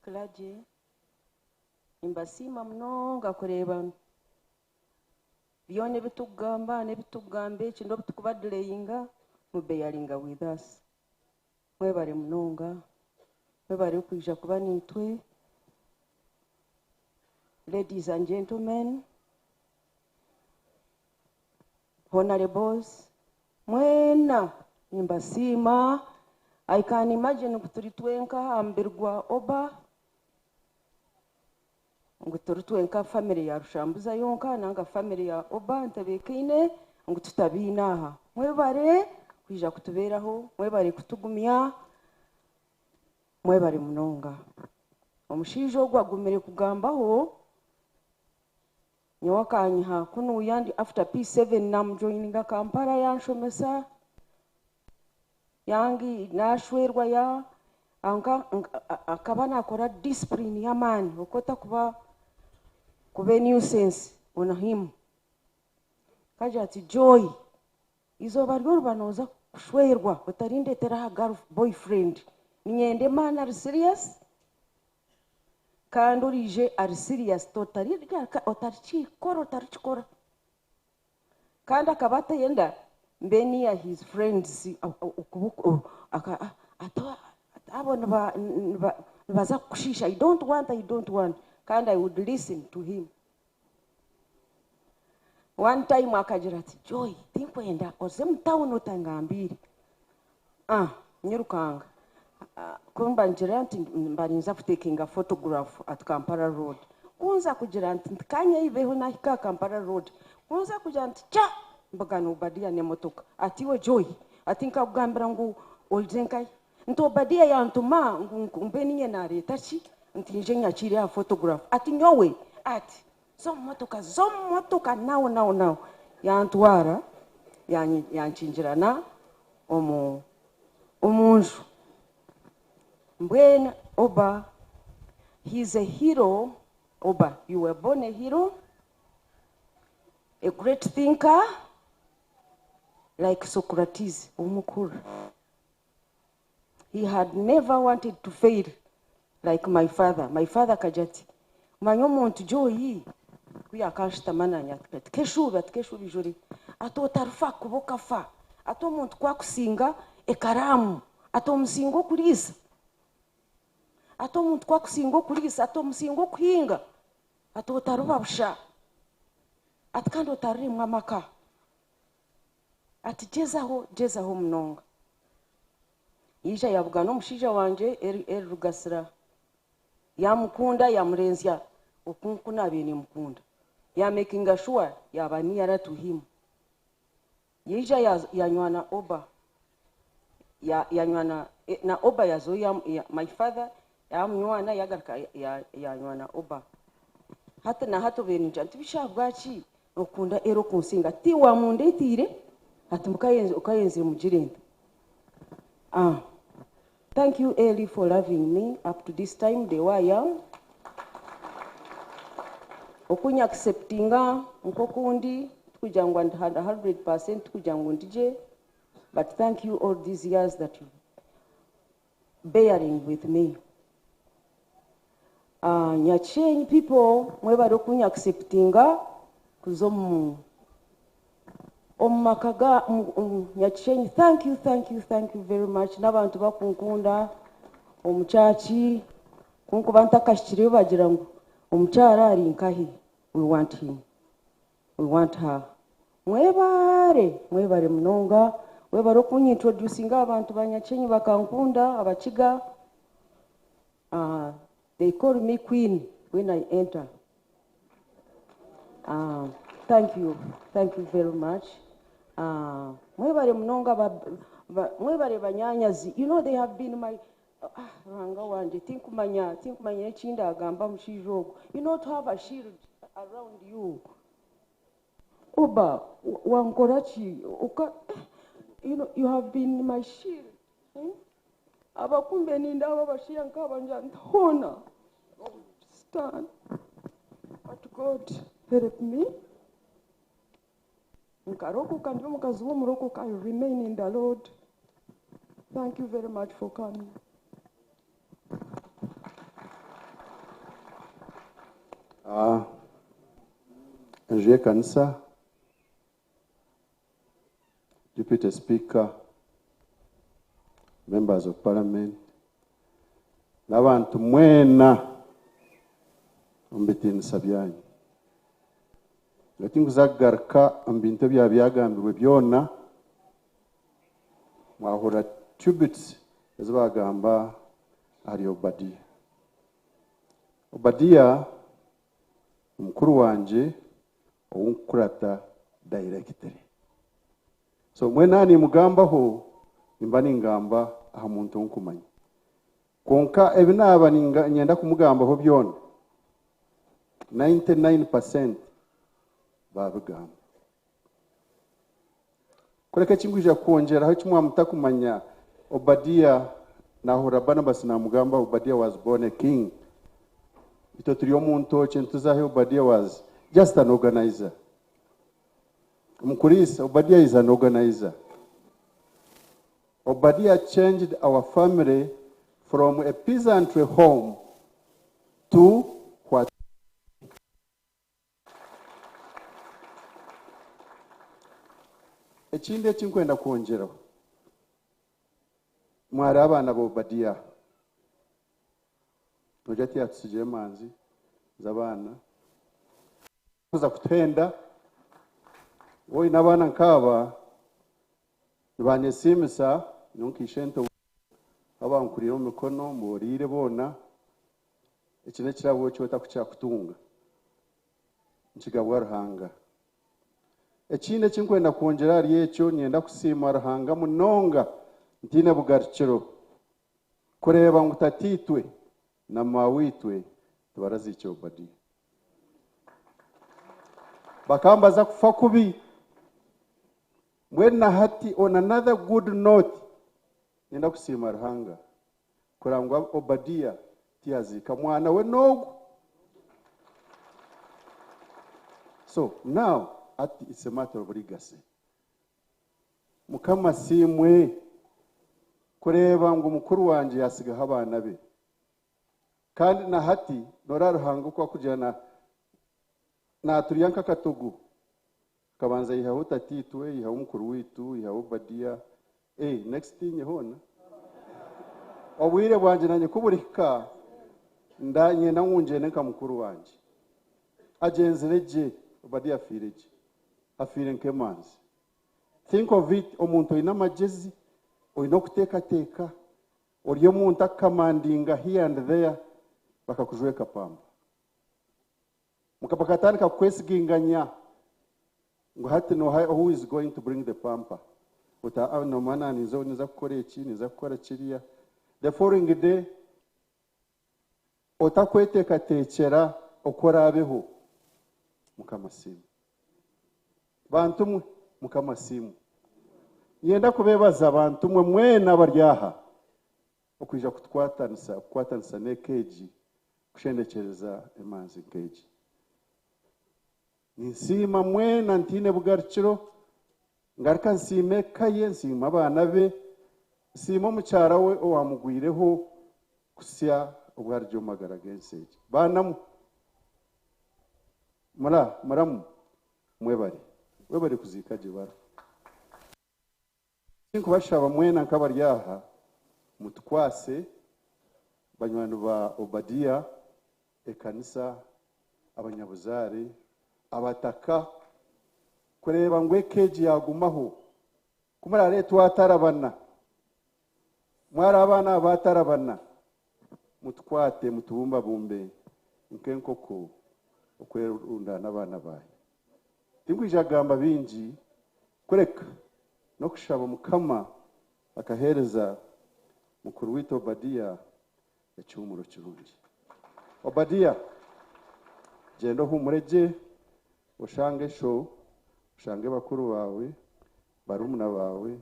Clergy, nimbasiima munonga kureeba byona ebi turikugamba n'ebi turikugamba eki n'obu turikuba delayinga mubeyaringa with us. Mwebare munonga, mwebare kwija kuba naitwe. Ladies and gentlemen, honorables, mwena nimbasiima. I can imagine ngu turi twenka aha mubiri gwa Oba, ngu turi twenka family ya Rushambuza yonka nanga family ya Oba Ntebeekaine ngu tutabiine aha. Mwebare kwija kutubeeraho, mwebare kutugumya, mwebare munonga. Omushaija ogu agumire kugambaho, nyowe akanyiha kunuya ndi after P7 namujoininga Kampala yanshomesa, yangi nashwerwa ya anka, akaba nakora discipline y'amaani okwo otakuba kuba nuisance on him. Kagira ati Joy, izooba ry'oruba nooza kushwerwa otarindetera aha girl boyfriend. Niinyenda emaani ari serious kandi oriije ari serious otarikikora otarikikora. Kandi akaba atayenda mbe near his friends, abo nibaza kukushiisha. I don't want, I don't want. Kandi I would listen to him. One time akagira ati Joy, tinkwenda oze mu town otangambiire. Nyirukanga. Kumba ngira nti mba ninza kutekinga photograph at Kampala Road. Kunza kugira nti ntikanyeyibeho nahika Kampala Road. Kunza kugira nti cha mbagana Obadia n'emotoka. Ati iwe Joy, ati nkakugambira ngu oije nkahi? Nti Obadia yantuma ngu mbe ninye nareeta ki? Nti nje nyakiire aha photograph. Ati nyowe, ati zo motoka, zo motoka now now now. Yantwara, yankingirana omu nju. Mbwenu Oba, he's a hero. Oba, you were born a hero, a great thinker, like Socrates, omukuru. He had never wanted to fail like my father. My father kajati, manya omuntu Joy, kuyakanshitama nanye ati keshuba, ati keshuba ijore, ati otarufa kuba okafa, ati omuntu kwakusinga ekaramu, ati omusinga okuriisa, ati omuntu kwakusinga okuriisa, ati omusinga okuhinga, ati otaruba busha, ati kandi otariremwa amaka, ati gyezaho, gyezaho munonga. Yija yabugana omushaija wangye Eri Rugasira, yamukunda, yamurenzya okunku nabiire nimukunda, yamakinga sure yaba nearer to him. Yija yanywana Oba, yanywana na Oba yazo ya, my father yamunywana, yagaruka yanywana Oba. Hati na hati obeire nti bisha bwaki okunda ero kunsinga ti wamundetiire ati mukayenzire mugire nti. Thank you Eli for loving me up to this time the way I am. Okunya acceptinga nkokundi tukugira ngu ndi 100% tukugira ngu ndige, but thank you all these years that you bearing with me. Nyakishenyi people mwebare okunya acceptinga kuza omu maka ga Nyakishenyi. Thank you, thank you, thank you very much. N'abantu bakunkunda omukyaki kunkuba ntakashikireyo bagira ngu omukyara ari nkahi, we want him, we want her. Mwebare, mwebare munonga, mwebare okunyintroducinga abantu ba Nyakishenyi bakankunda abakiga. They call me queen when I enter. Thank you, thank you very much. Mwebare munonga mwebare banyanyazi. You know they have been my Ruhanga wanje, tinkumanya ekindi agamba mushaija ogwo. You know to have a shield around you. Oba wankora ki? Oka, you know you have been my shield. Abakumbe nindaaba abashaija nk'aba ngira nti hoona Sitaane. But God help me. Nkarokoka ndi omukazi w'omurokoka, I remain in the Lord. Thank you very much for coming.
Ah, enju y'ekanisa, Deputy Speaker, Members of Parliament, n'abantu mwena omu bitiinisa byanyu. Nga tinkuza kugaruka omu bintu ebya byagambirwe byona, mwahurira tributes ezi bagamba ahari Obadiya. Obadiya ni mukuru wangye ou nkukurata directly. So mbwenu aha nimugambaho, nimba ningamba aha muntu ou nkumanya. Kwonka ebi naaba niinyenda kumugambaho byona, 99% baabigamba. Kureka eki nkwija kwongyeraho eki mwaba mutakumanya, Obadiya naahurira Barnabas naamugamba Obadiya was born a king. Itwe turi omu ntookye nituza ahi Obadiya was just an organizer. Omukuriisa, Obadiah is an organizer. Obadiah changed our family from a peasantry home to what Ekindi eki nkwenda kwongyeraho, mwari abaana ba Obadiah. Nogira tiyatusigire emanzi z'abaana. Kuza kutuhenda, waaba oine abaana nk'aba, nibanyesiimisa nyowe nka ishento abankuriire omu mikono, mboriire boona, eki n'ekirabo eki otakukira kutunga, nikigabwa Ruhanga. Ekindi eki nkwenda kwongyera ahari ekyo, niinyenda kusiima Ruhanga munonga ntaine bugarukiro kureeba ngu tataitwe na maaweitwe tibaraziikire Obadiya. Bakambaza kufa kubi. Mbwenu na hati on another good note, niinyenda kusiima Ruhanga kureba ngu Obadiya tiyaziika mwana we n'ogwo. So now hati it's a matter of legacy. Mukama asiimwe kureeba ngu mukuru wangye yaatsigaho abaana be. Kandi na hati noreeba Ruhanga oku arikugira na naturya nk'akatogo. Akabanza yaihaho tataitwe, yaihaho mukuru waitu, yaihaho Obadiya. Eh, next inye hoona. Obwire bwangye nanye ku burihika, nda nyenda ngu ngyende nka mukuru wangye. Agyenzire gye, Obadiya afiire gye. Afiire nk'emanzi. Think of it, omuntu oine amagyezi, oine okuteekateeka, Ori omuntu akukamandinga here and there bakakujweka pamba. Bakatandika kukwesiginganya ngu hati noha who is going to bring the pamper. Oti aa nomanya ninza ninza kukora eki ninza kukora kiriya. The following day otakweteekateekyera oku oraabeho. Mukama asiimwe. Bantu mwe, Mukama asiimwe. Niinyenda kubeebaza bantu mwe mwena abari aha okwija kutukwatanisa, kukwatanisa n'eka egi kushendekyereza emanzi nk'egi. Ninsiima mwena ntaine bugarukiro, ngaruka nsiima eka ye, nsiima abaana be, nsiima omukyara we owaamugwireho kuhitsya obu arigye omu magara g'ensi egi. Baana mwe, mura, muramu, Mwebare. Webare kuziika gye bara. Tinkubashaba mwena nk'abari aha mutukwase banywani ba Obadiya, ekanisa, abanyabuzaare, abataka kureeba ngu eka egi yaagumaho. Ku murareebe twatarabana, mwari abaana aba baatarabana, mutukwate mutubumbabumbe nk'enkoko oku erundaana abaana baayo. Tinkwija kugamba bingi, kureka n'okushaba Mukama akaheereza mukuru waitu Obadiya ekihuumuro kirungi. Obadiya, gyenda ohuumure gye, oshange sho, oshange bakuru baawe, barumuna baawe,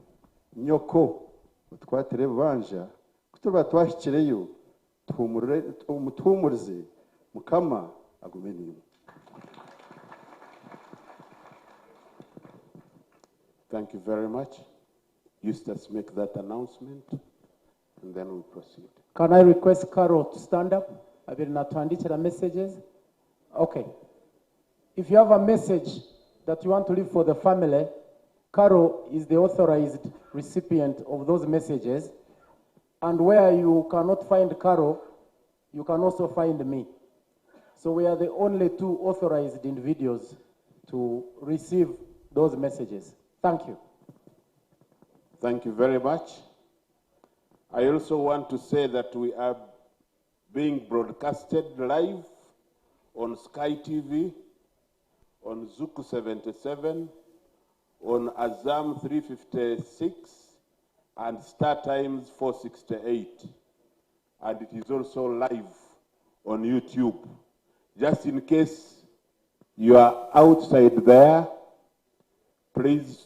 nyoko, otukwatire ebibanja. Ku turiba twahikireyo, tuhumurire, mutuhuumurize, Mukama agume naimwe.
Thank you very much. Eustace, make that announcement, and then we proceed.
Can I request Carol to stand up? Abiri natwandikira messages. Okay. If you have a message that you want to leave for the family, Carol is the authorized recipient of those messages. And where you cannot find Carol, you can also find me. So we are the only two authorized individuals to receive those messages. Thank you.
Thank you very much. I also want to say that we are being broadcasted live on Sky TV, on Zuku 77, on Azam 356, and Star Times 468. And it is also live on YouTube. Just in case you are outside there, please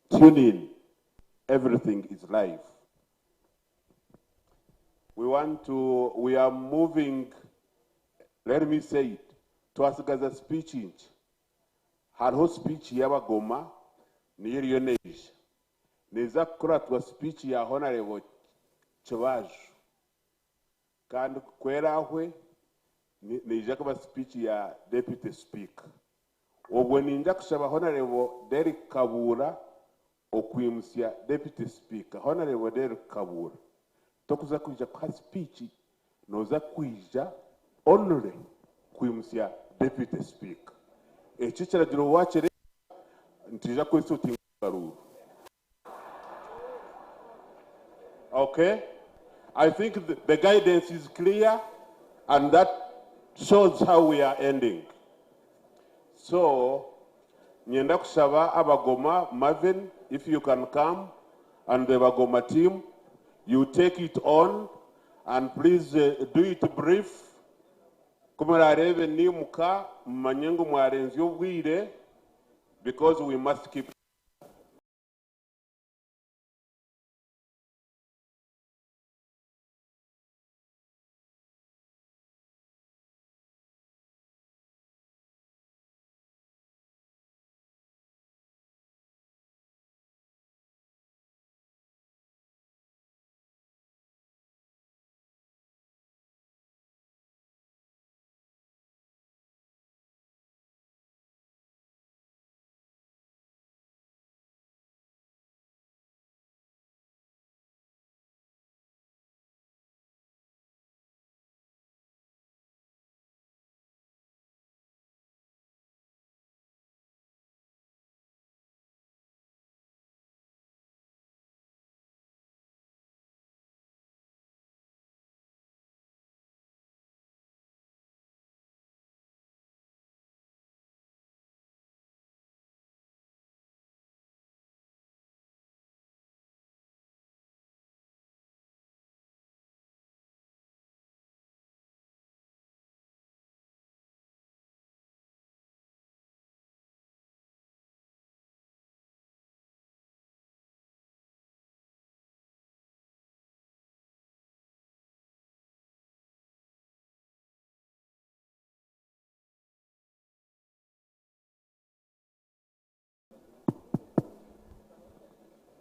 tune in. Everything is live. We want to, we are moving, let me say it, twasigaza speech nkye. Hariho speech y'abagoma niyo eriyo neija. Neeza kukuratwa speech ya Honorable Kibaju. Kandi ku eraahwe, neija kuba speech ya Deputy Speaker. Obwo ninja kushaba Honorable Derrick Kabuura okwimutsya Deputy Speaker. Honorable Derrick Kabuura, tokuza kwija kuha speech, nooza kwija only kwimutsya Deputy Speaker. Ekyo ekiragiro waakireeba, nitwija kwesuutinga akaruuru. Okay? I think the guidance is clear, and that shows how we are ending. So, nyenda kushaba abagoma, Marvin, if you can come, and the Bagoma team, you take it on, and please do it brief. Ku murareebe niimuka, mumanye ngu mwarenzya obwire, because we must keep.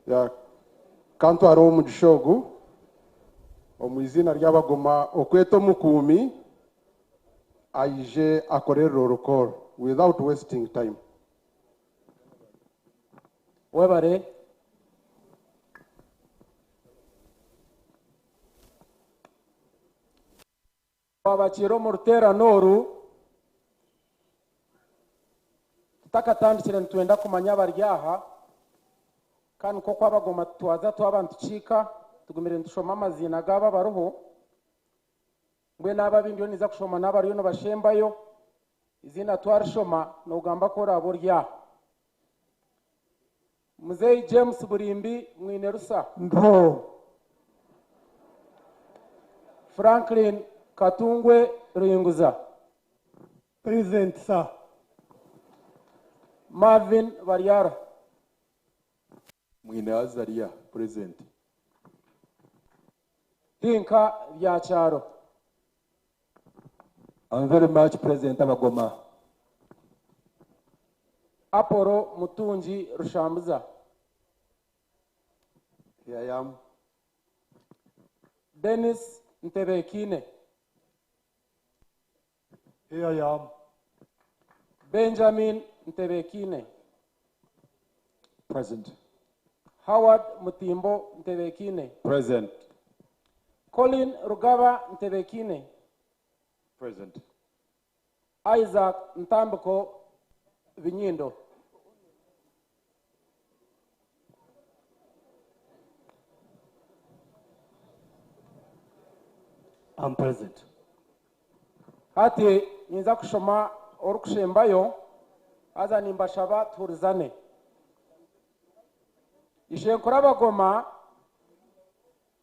Ya kantwara omugisha ogu omu izina ry'abagoma okweta omukuumi aije akorere orukoro without wasting time.
Webare. Twabakira omu ruteerano oru tutakatandikire nitwenda kumanya abari aha, kandi nk'oku abagoma twaza twaba nitukiika tugumire nitushoma amaziina gaabo abariho, mbwenu aba abindi niza kushoma n'abariyo nibashembayo, iziina twarishoma noogamba ku oraaba ori aha. Muzeeyi James Burimbi Mwine Rusa.
Ndo.
Franklin Katungwe Ruyunguza.
Present, sir.
Marvin Baryara.
Mwine Azaria, present.
Ndinka Byakyaro.
I'm very much present Abagoma.
Apollo Mutungi Rushambuza.
Here I am.
Dennis Ntebekine.
Here I am.
Benjamin Ntebekine.
Present.
Howard Mutimbo Ntebekine.
Present.
Colin Rugaba Ntebekine.
Present.
Isaac Ntambiko Binyindo.
I'm present.
Hati ninza kushoma orikushembayo haza nimbashaba tuhurizane. Ishenkuru Abagoma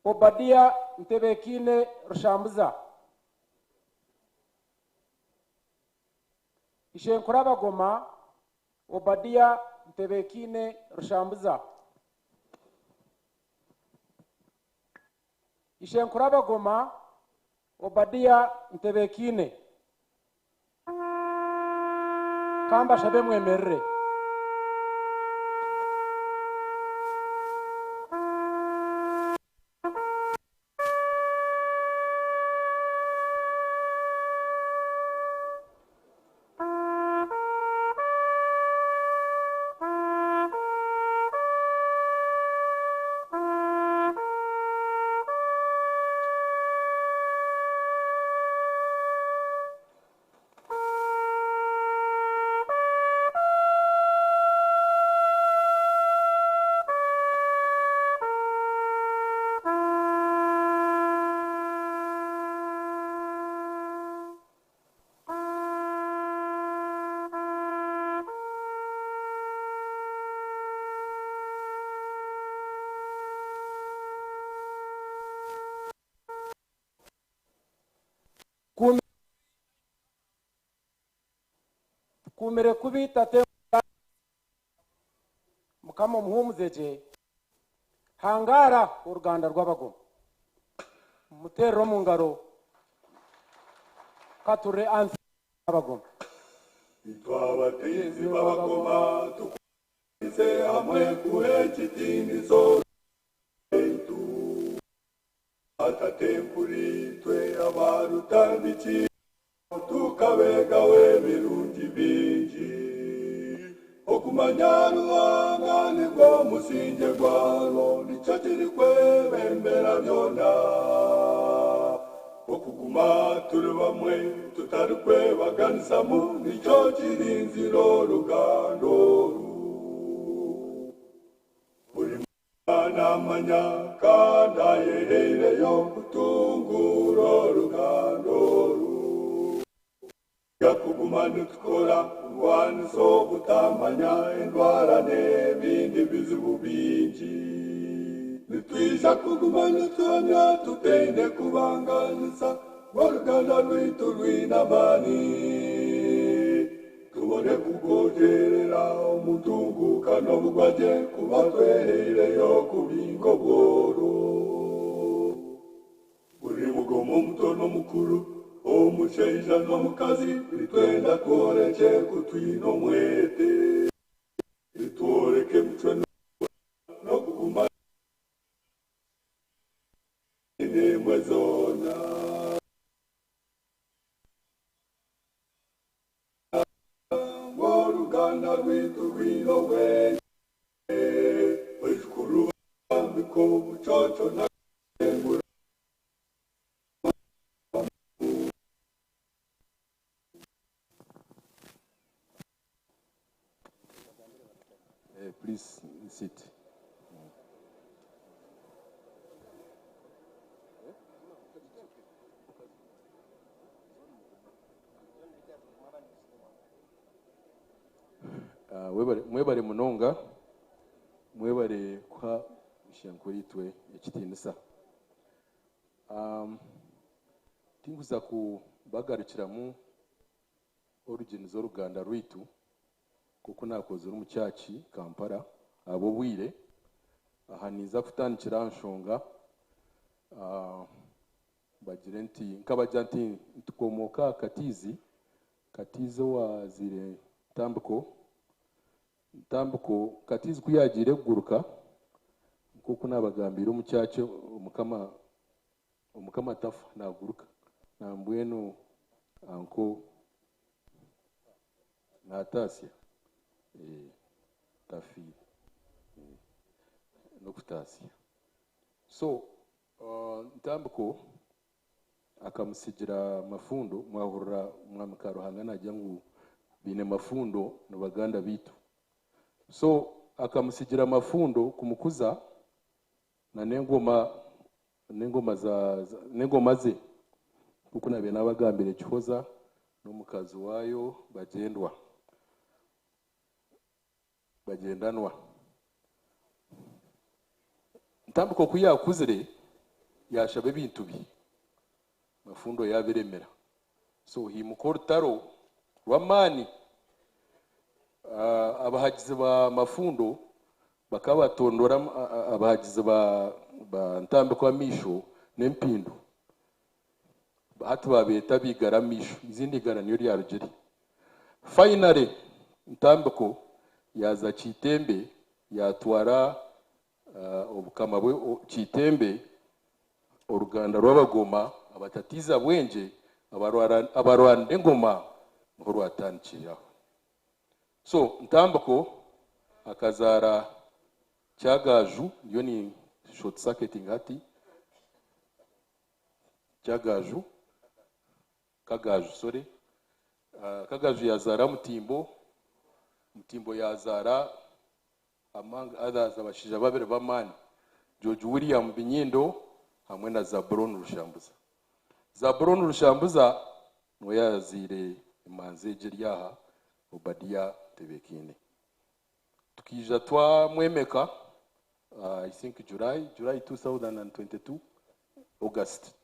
Obadia Ntebekine Rushambuza. Ishenkuru Abagoma Obadia Ntebekine Rushambuza. Ishenkuru Abagoma Obadia Ntebekine. Kambashabe mwemerere. Kumire kubi tate Mukama omuhumuze gye hangara oruganda rw'Abagoma muterere omu ngaro kature ansi Abagoma.
Itwe abatinzi b'Abagoma tukwize hamwe kuha ekitinizo kyaitu atatenkuritwe abarutandiki tukabegaho ebirungi bingi okumanya Ruhanga nigwo musinge gwarwo nikyo kiri kwebembera byona okuguma turi bamwe tutari kwebaganisamu nikyo kirinzira oruganda oru buri mwana amanya kandi ayeheireyo kutungura oruganda oru kuguma nitukora kurwanisa obutamanya endwara n'ebindi bizibu bingi nitwija kuguma nituhamya tutaine kubanganisa oruganda rwitu rwine amaani tubone kugojerera omutunguka n'obugwagye kuba tweheireyo kubinga obworo buri mugoma omuto n'omukuru omushaija n'omukazi nitwenda tworeke ku twine omwete nitworeke emicwe n'okuguma nemwe zoona oruganda rwitu rwine obwenge baijukuru bambika obucoco na
Please sit. Mwebare munonga, mwebare kuha ishenkuritwe ekitinisa. Tinkuza kubagarukiramu origin z'oruganda rwitu kuko nakozire omu kyaki Kampala abo bwire aha niza kutandikira nshonga.
Mbagire nti, nkabagira nti nitukomooka aha Katiizi, Katiizi owaazaire Ntambiko, Ntambiko, Katiizi ku yaagiire kuguruka, nk'oku naabagambiire omu kyakye, Omukama, Omukama tafa, naaguruka. Nambwenu anko naataasya, ee, tafiire, ee, n'okutaasya. So, Ntambiko akamutsigira Mafundo, mwahurira Omwami Karuhanga naagira ngu baine Mafundo ni baganda baitu. So akamutsigira Mafundo kumukuza na n'engoma n'engoma za n'engoma ze nk'oku naabaire naabagambira Kihoza n'omukazi waayo Bagyendwa. Bagyendanwa. Ntambiko ku yaakuzire yaashaba ebintu bye, Mafundo yaabiremera. So haimuka orutaro rw'amaani. Abahagizi ba Mafundo bakaba batondora abahagizi ba Ntambiko amaisho n'empindu. Hati babeeta abaigara amaisho, eiziina igara niyo ryarugire. Finally Ntambiko yaaza Kiitembe yaatwara obukama bwe Kiitembe, oruganda rw'Abagoma abatatiiza bwengye abarwanira engoma niho rwatandikire aho. So Ntambiko akazaara Kyagaju, ndiyo ni short circuiting hati, Kyagaju, Kagaju sorry, Kagaju yazaara Mutimbo, Mutimbo yazaara among others abashaija babiri b'amaani, George William Binyindo hamwe na Zabulon Rushambuza. Zabulon Rushambuza niwe yazaire emanzi egi eri aha, Obadiah Ntebekiine. Tukaija twamwemeka I think July, July 2022, August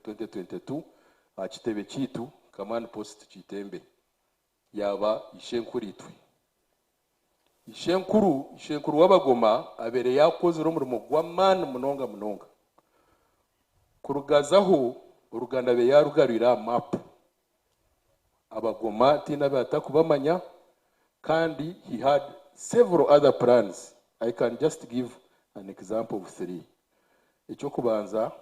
2022 aha kitebe kyaitu Command Post Kitembe yaaba ishenkuru-itwe. Ishenkuru, ishenkuru w'Abagoma abaire yaakozire omurimo gw'amaani munonga munonga. Kurugazaho oruganda abaire yaarugarwire aha map. Abagoma tihaine abu atarikubamanya kandi he had several other plans. I can just give an example of three. Eky'okubanza,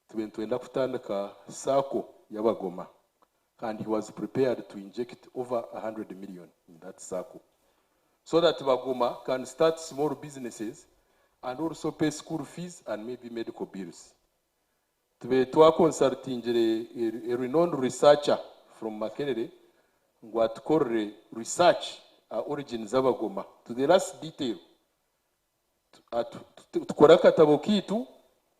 tube nitwenda kutandika sacco y'Abagoma and he was prepared to inject over 100 million in that sacco so that Bagoma can start small businesses and also pay school fees and maybe medical bills. Tube twakonsultingire a renowned researcher from Makerere ngu atukorere research aha origin z'Abagoma to the last detail. Tukore akatabo kaitu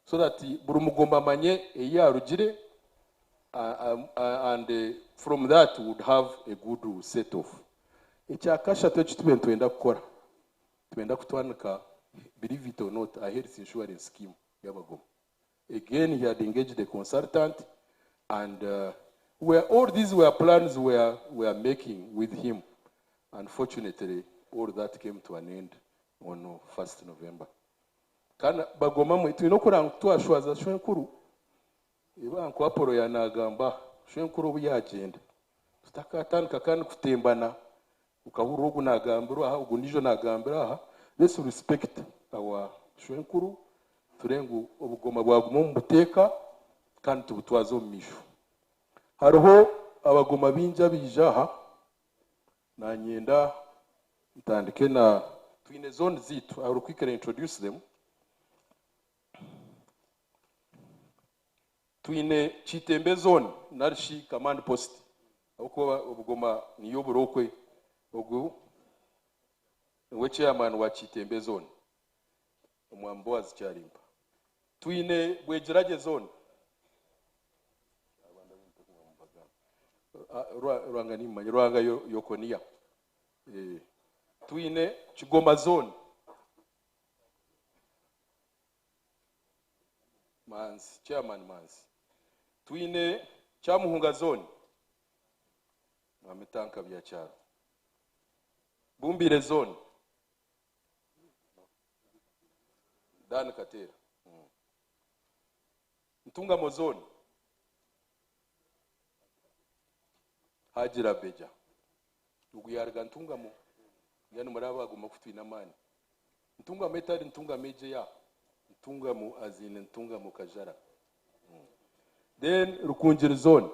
so that buri Mugoma amanye ei yarugire and from that we would have a good set off. Ekya kashatu eki tube nitwenda kukora, nitwenda kutandika believe it or not a health insurance scheme y'Abagoma. Again he had engaged a consultant and where all these were plans were were making with him. Unfortunately all that came to an end on 1st November. Kandi Bagoma mwe twine okuranga ngu twashwaza shwenkuru eba nku Apollo yanagamba shwenkuru obu yagyenda tutakatandika kandi kutembana Okahurira ogu nagambirwa aha, ogu ondiijo nagambira aha, let's respect our shwenkuru turebe ngu obugoma bwaguma omu buteeka kandi tubutwaze omu maisho. Hariho abagoma baingi abaija aha, nanyenda ntandike na, twine zone zaitu, I will quickly introduce them. Twine Kitembe zone narishi command post ahabw'okuba obugoma niyo buri okwe ogu niwe chairman wa Kitembe zone Omwami Boaz Kyarimpa. Twine Bwegiragye zone Rwanga nimumanya Rwanga Yokonia. Twine Kigoma zone. Manzi, Chairman Manzi. Twine Kyamuhunga zone, Mwami Tanka Byakyaro. Bumbire zone, Dan Kateera. Ntungamo zone. Hagira Beja. Ogu yaaruga Ntungamo. Mbwenu muri Abagoma ku twine amaani. Ntungamo etari Ntungamo egyo eya Ntungamo as in Ntungamo Kajara. Then Rukungiri zone.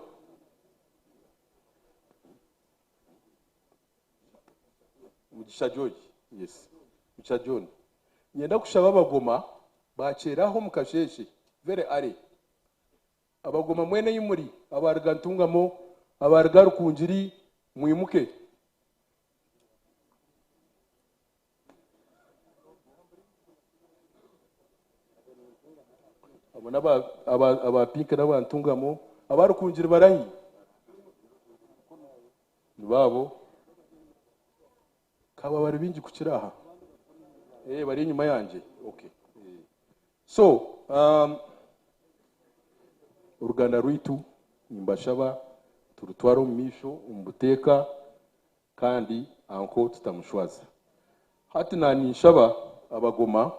Mugisha George. Yes. Mugisha John. Niinyenda kushaba Abagoma baakyeraho omu kasheeshe very early. Abagoma mwena ei muri, abaruga Ntungamo, abaruga Rukungiri, mwimuke. Abo n'aba aba aba Pink n'aba Ntungamo, aba Rukungiri barahi? Nibaabo. Kaba bari baingi kukira aha. Eh, bari enyima yangye. Okay. Eh. So, um, oruganda rwaitu nimbashaba turutware omu maisho omu buteeka kandi anko tutamushwaza. Hati naninshaba Abagoma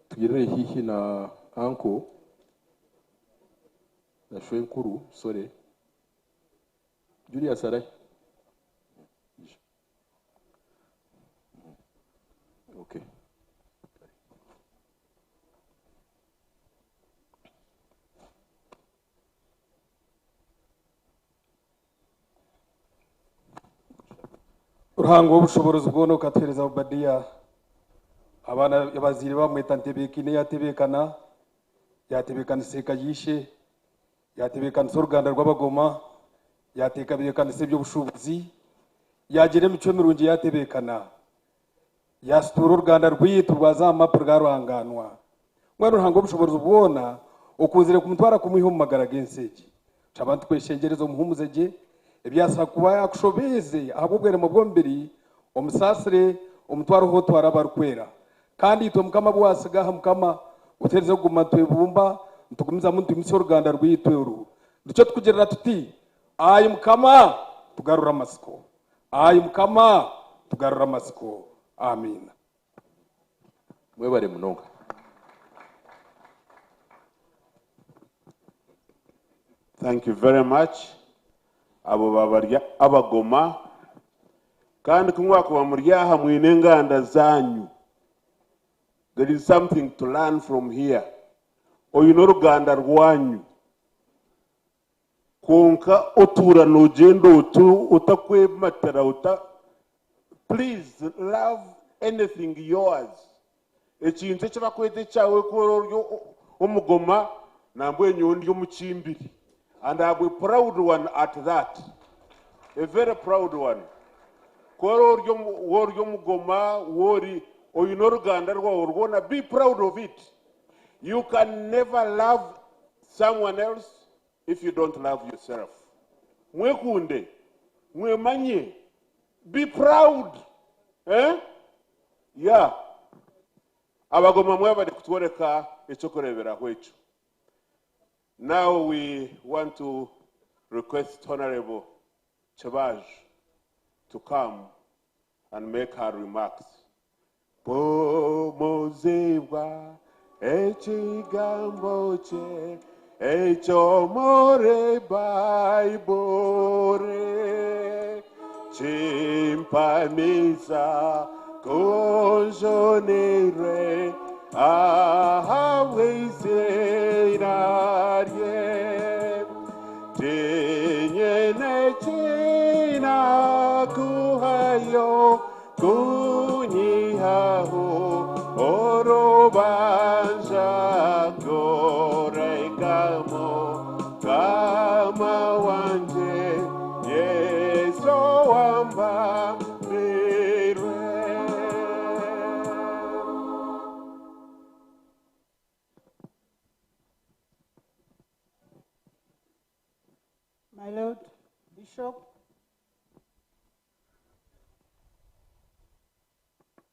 twirire haihi na anko na shwenkuru, sorry, Julius arahi? Okay.
Ruhanga w'obushoboorozi bwona okatuheereza Obadiya, abaana abazaire bamweta Ntebeekaine yaatebeekana, yaatebeekanisa eka ya ishe, yaatebeekanisa oruganda rw'Abagoma, yaateekabeekanisa eby'obushuubuzi, yaagira emicwe mirungi yaatebeekana, yaasituura oruganda rwaitu rwaza aha mapu rwaruhanganwa. Mbwenu Ruhanga w'obushoboorozi bwona okunzire kumutwara kumwiha omu magara g'ensi egi. Nshaba ntukweshengyereza omuhumuze gye, ebyasa kuba yakushobeize ahabw'obweremwa bw'omubiri, omusaasire, omutware ahu otwara abarikwera. Kandi itwe Mukama abu waasiga aha Mukama, otuheereze kuguma nitwebumba, nitugumizamu nitwimutsya oruganda rwaitu oru. Nikyo tukugirira tuti, Ai Mukama, tugarure amatsiko. Ai Mukama, tugarure amatsiko. Amiina.
Mwebare munonga.
Thank you very much. Abo babarya Abagoma. Kandi ku mwakuba muri aha mwine enganda zanyu. There is something to learn from here. Oyu n'oruganda rwanyu. Kwonka otuura noogyenda otu otakwematira ota please love anything yours. Ekintu eki bakweta ekyawe ku ori omugoma nambwenu nyowe ndi omukimbiri and I'm a proud one at that. A very proud one. Ku ori ori omugoma wori oine oruganda rwawe rwona be proud of it. You can never love someone else if you don't love yourself. Mwekunde, mwemanye, be proud. Eh? Yeah. Abagoma mwebare kutworeka ekyokureberaho ekyo. Now we want to request Honorable Kibaj to come and make her remarks. Pomozibwa ekigambo kye eky'omuri Baibuli kimpamiza ku njunirwe ahabw'eiziina rye. Tinyine ki naakuhayo kunyihaho orubanja kureka Mukama wangye Yesu owambambirwe.
My Lord Bishop,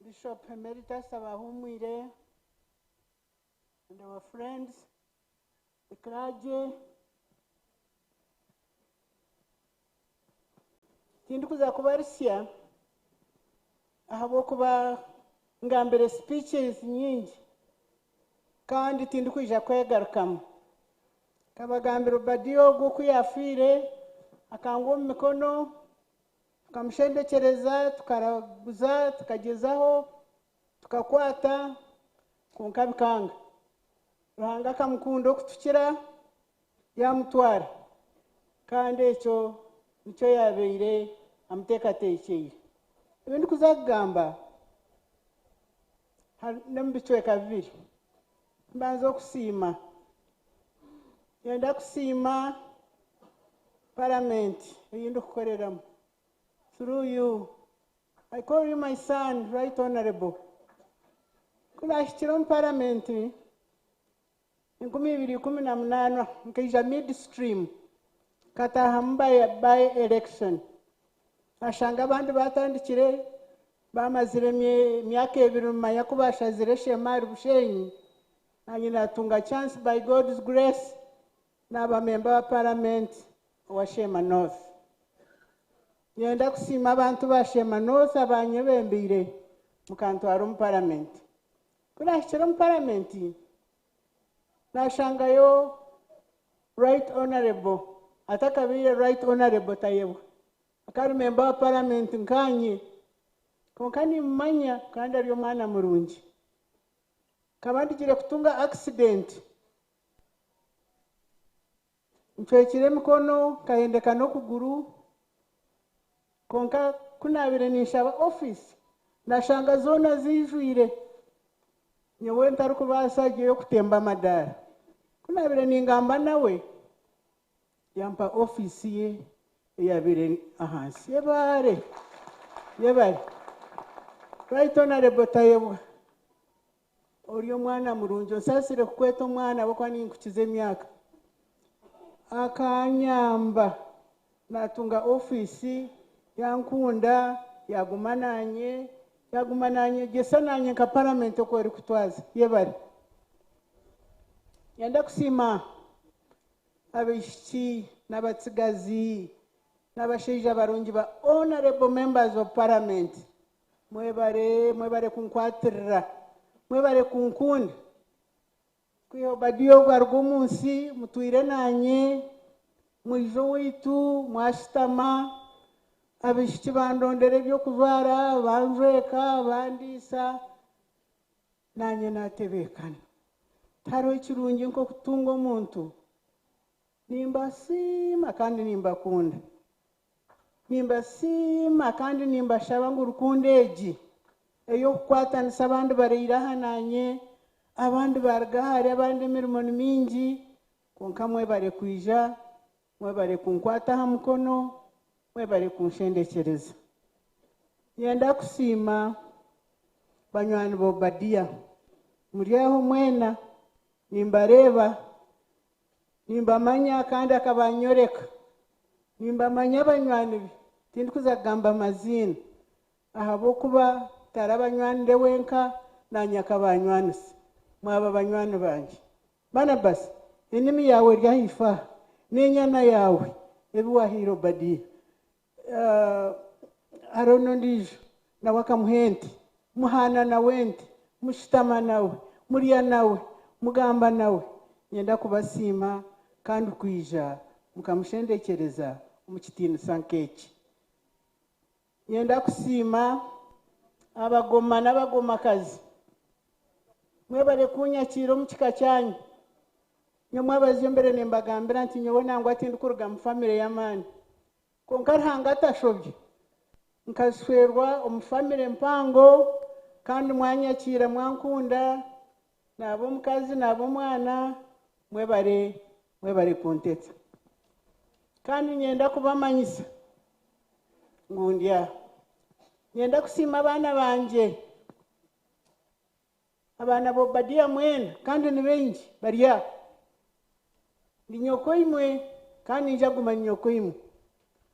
Bishop Emeritus Abahumwire, and our friends, the clergy, tindikuza kubarisya ahabw'okuba ngambire speeches nyingi kandi tindikwija kwegarukamu. Kabagambira Obadiya ogwo ku yaafiire, Akangwa omu mikono, tukamushendekyereza, tukaraguza, tukagyezaho, tukakwata, kwonka bikanga. Ruhanga akamukunda okutukira, yaamutwara. Kandi ekyo nikyo yaabaire amuteekateekyeire. Ebi ndikuza kugamba n'omu bicweka bibiri. Mbanza okusiima. Nyenda kusiima paramenti ei ndikukoreramu. Through you, I call you my son, Right Honourable. Ku naahikire omu paramenti 2018, nkaija midstream, nkataahamu by election. Nashanga abandi baatandikire baamazire emyaka ebiri mumanya ku baashazire Sheema ahari Bushenyi, naanye naatunga chance by God's grace naaba member wa parliament owa Sheema North. Niinyenda kusiima abantu ba Sheema North abanyebembeire mukantwara omu parliament. Ku naahikire omu parliament, naashangayo Right Honourable, atakabaire Right Honourable Tayebwa, akaba ari member wa parliament nkaanye, kwonka nimmumanya kandi ari omwana murungi. Nkaba ndigire kutunga accident, ncwekire emikono, nkahendeka n'okuguru, kwonka ku naabaire ninshaba ofiisi, nashanga zoona ziijwire, nyowe ntarikubaasa gye y'okutemba amadaara. Ku naabaire ningamba nawe, yampa ofiisi ye eyaabaire eri ahansi. Yebare! Yebare! Right Honourable Tayebwa. Ori omwana murungi, onsaasire kukweta omwana ahabw'okuba ninkukiza emyaka. Akanyamba naatunga ofiisi, yankunda, yaaguma naanye, yaaguma naanyegyesa naanye nka paramenti oku erikutwaza. Yebare. Nyenda kusiima abaishiki n'abatsigazi n'abashaija barungi ba Honourable Members of Parliament. Mwebare, mwebare kunkwatirira. Mwebare kunkunda. Kwiha Obadiya ogu aruga omu nsi, mutwire naanye, mwija owaitu, mwashutama, abaishiki bandondera eby'okujwara, banjweka, bandiisa, naanye naatebeekana. Tihariho ekirungi nk'okutunga omuntu. Nimbasiima kandi nimbakunda. Nimbasiima kandi nimbashaba ngu rukundo egi ey'okukwatanisa abandi baraire aha naanye, abandi baaruga hare, abandi emirimo ni mingi, kwonka mwebare kwija, mwebare kunkwata aha mukono, mwebare kunshendekyereza. Niinyenda kusiima banywani ba Obadiya, muri aho mwena, nimbareeba. Nimbamanya kandi akabanyoreka. Nimbamanya banywani be, tindikuza kugamba maziina ahabw'okuba tarabanywanire wenka, naanye akabanywanisa. Mwaba banywani bangye. Barnabas, enimi yaawe eri ahaifo aha, n'enyana yaawe ebi waahaire Obadiya. Hariho n'ondiijo nawe akamuha ente, muhaana nawe ente, mushutama nawe, murya nawe, mugamba nawe. Niinyenda kubasiima kandi kwija mukamushendekyereza omu kitiinisa nk'eki. Niinyenda kusiima abagoma n'abagomakazi. Mwebare kunyakiira omu kika kyanyu. Nyomwabazyo mbere nimbagambira nti nyowe nangwa tindikuruga mu famire y'amaani. Kwonka Ruhanga atashobye, nkashwerwa omu famire mpango kandi mwanyakiira mwankunda, naaba omukazi naaba omwana, mwebare mwebare kuntetsa. Kandi niinyenda kubamanyisa ngu ndi aha. Niinyenda kusiima abaana bangye, abaana ba Obadiya mwena kandi ni baingi bari aha. Ndi nyokoimwe kandi niinyija kuguma ndi nyokoimwe.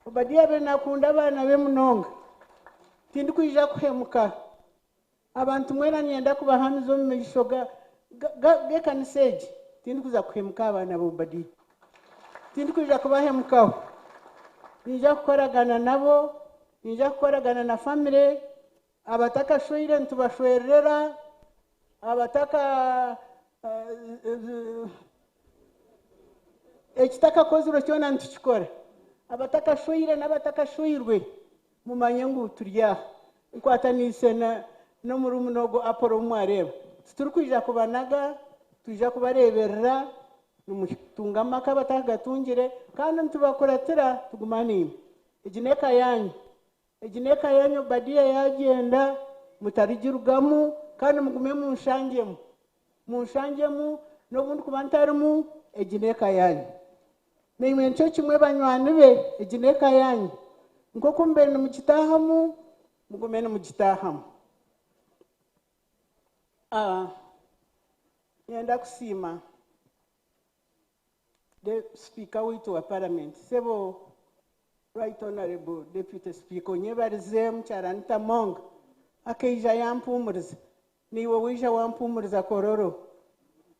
Obadiya abaire naakunda abaana be munonga. Tindikwija kuhemuka. Abantu mwena niinyenda kubahamiza omu maisho g'ekanisa egi, tindikuza kuhemuka aha baana ba Obadiya. Tindikwija kubahemukaho. Niinyija kukoragana nabo, niinyija kukoragana na famire, Abatakashweire nitubashwererera, abataka ekitakakozirwe kyona nitukikora. Abatakashweire n'abatakashweirwe mumanye ngu turi aha. Nkwataniise na n'omurumuna ogwo Apollo ou mwareeba. Titurikwija kubanaga, nitwija kubareeberera, nimutunga amaka abatagatungire, kandi nitubakuratira tuguma naimwe. Egi n'eka yaanyu. Egi n'eka yaanyu Obadiya yaagyenda, mutarigirugamu, kandi mugume munshangyemu. Munshangyemu, n'obu ndikuba ntarimu, egi n'eka yaanyu. Naimwe nikyo kimwe banywani be, egi n'eka yaanyu. Nk'oku mubaire nimugitaahamu, mugume nimugitaahamu. Ah, Niinyenda kusiima de Sipiika waitu wa Paramenti, Sebo Right Honourable Deputy Speaker, onyebarize Mukyara Anita Among, akaija yampuumuriza. Naiwe waija wampuumuriza Kololo,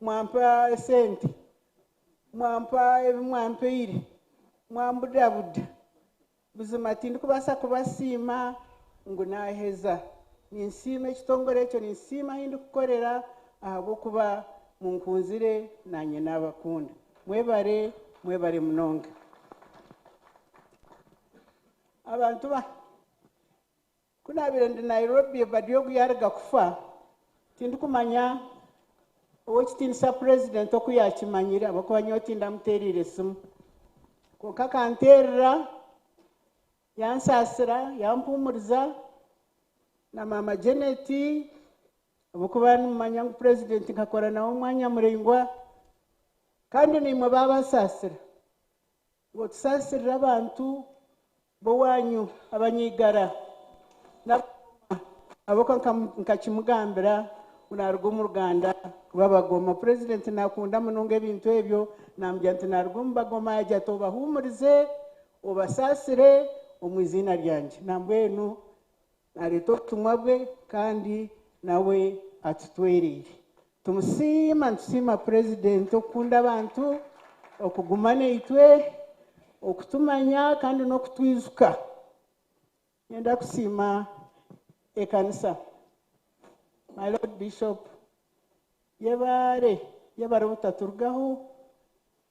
mwampa esente, mwampa ebi mwampaire, mwambudabuda. Buzima tindikubaasa kubasiima ngu naaheza. Ninsiima ekitongore ekyo, ninsiima ahu ndikukorera ahabw'okuba munkunzire naanye naabakunda. Mwebare, mwebare munonga. Abantu ba. Ku naabaire ndi Nairobi Obadiah ogu yaaruga kufa, tindikumanya ow'ekitiinisa Purezidenti oku yaakimanyire ahabw'okuba nyowe tindamuteereire simu. Kwonka akanteerera, yansaasira, yampuumuriza na maama Janet ahabw'okuba nimumanya ngu Purezidenti nkakora nawe omwanya muraingwa kandi naimwe baabasaasira. Ngu otusaasirire abantu b'owaanyu abanyaigara n'Abagoma, ahabw'okuba nkakimugambira ngu naaruga omu ruganda rw'Abagoma. Purezidenti naakunda munonga ebintu ebyo, naamugira nti naaruga omu Bagoma, yaagira ati obahuumurize, obasaasire omu iziina ryangye. Nambwenu naareeta obutumwa bwe kandi nawe atutwereire. Tumusiima, nitusiima Purezidenti okukunda abantu, okuguma naitwe, okutumanya kandi n'okutwijuka. Niinyenda kusiima ekanisa. My Lord Bishop, yebare, yebare obutaturugaho,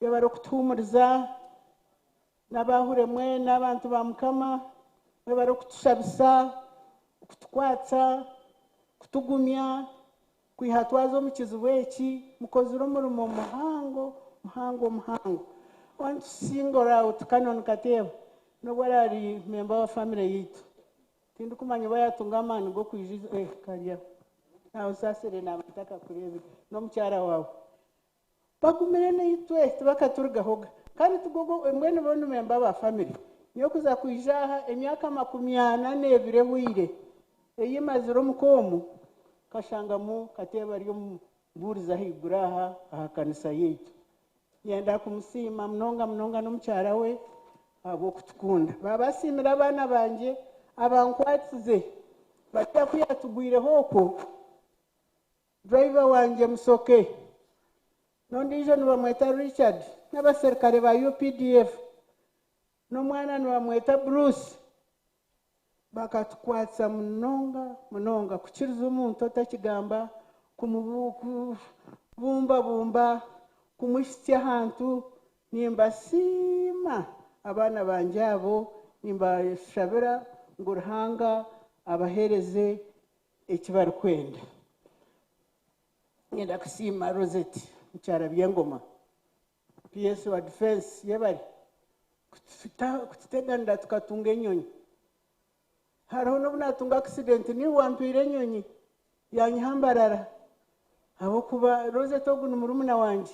yebare okutuhuumuriza, N'abahure mwena abantu ba Mukama, mwebare okutushabisa, okutukwatsa, kutugumya, kwiha twaza omu kizibu eki, mukozire omurimo muhango, muhango, muhango. I want to single out Canon Kateeba, n'obu arari member wa family yaitu, tindikumanya oba yatunga amaani g'okwija eh karya, naawe osaasire naaba ntakakureebire, n'omukyara waawe. Bagumire naitwe tibakaturugahoga kandi tigogo mbwenu bo nimemba ba family nyowe kuza kwija aha emyaka makumyana nebiri ehweire eyi mazire omuka omu nkashangamu Kateeba ari omubuurizi ahaiguru aha aha kanisa yaitu. Nyenda kumusiima munonga munonga n'omukyara we ahabw'okutukunda. Baabasiimire abaana bangye abankwatsize bariya ku yatugwireho okwo. Driver wangye Musoke n'ondiijo nibamweta Richard n'abaserukare ba UPDF n'omwana nibamweta Bruce bakatukwatsa munonga munonga kukiriza omuntu otakigamba kumubumbabumba kumuhitsya ahantu nimbasiima abaana bangye abo nimbashabira ngu Ruhanga abahereze eki barikwenda. Nyenda kusiima Rosette Mukyara Byengoma, PS wa Defence yebare kututeganira tukatunga enyonyi. Hariho n'obu natunga accident niiwe wampaire enyonyi yanyiha Mbarara ahabw'okuba Rosette ogu ni murumuna wangye,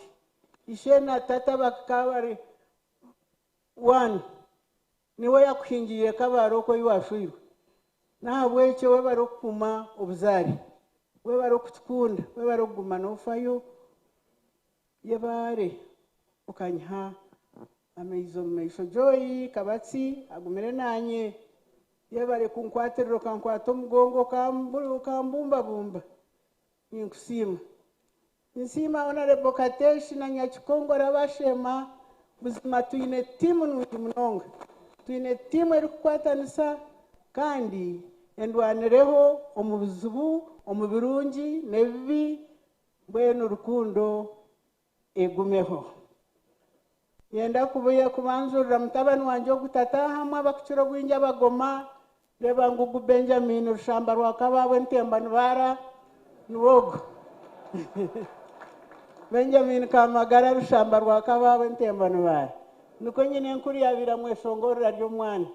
ishe na tata bakaba bari one. Niwe yakuhingiire Kabale okwo ei waashweirwe. N'ahabw'ekyo webare okukuuma obuzaare, webare okutukunda, webare okuguma noofayo. Yebare okanyiha amaizi omu maisho. Joy Kabatsi agumire naanye. Yebare kunkwatirira okankwata omugongo okambumbabumba. Ninkusiima. Ninsiima Honourable Kateshi na Nyakikongoro abasheema, buzima twine tiimu nungi munonga. Twine tiimu erikukwatanisa kandi endwanireho omu bizibu, omu birungi n'ebibi, mbwenu rukundo egumeho. Nyenda kubuya kubanjurira mutabani wangye ogu tata hamwe abakukira obwingi abagoma. Reeba ngugu Benjamin Rushamba rwa Kababwe Ntemba Nibaara niwe ogu. Benjamin Kamagara Rushamba rwa Kababwe Ntemba Nibaara. Nikwo nyine enkuru yaabaire amweshongorera ari omwana.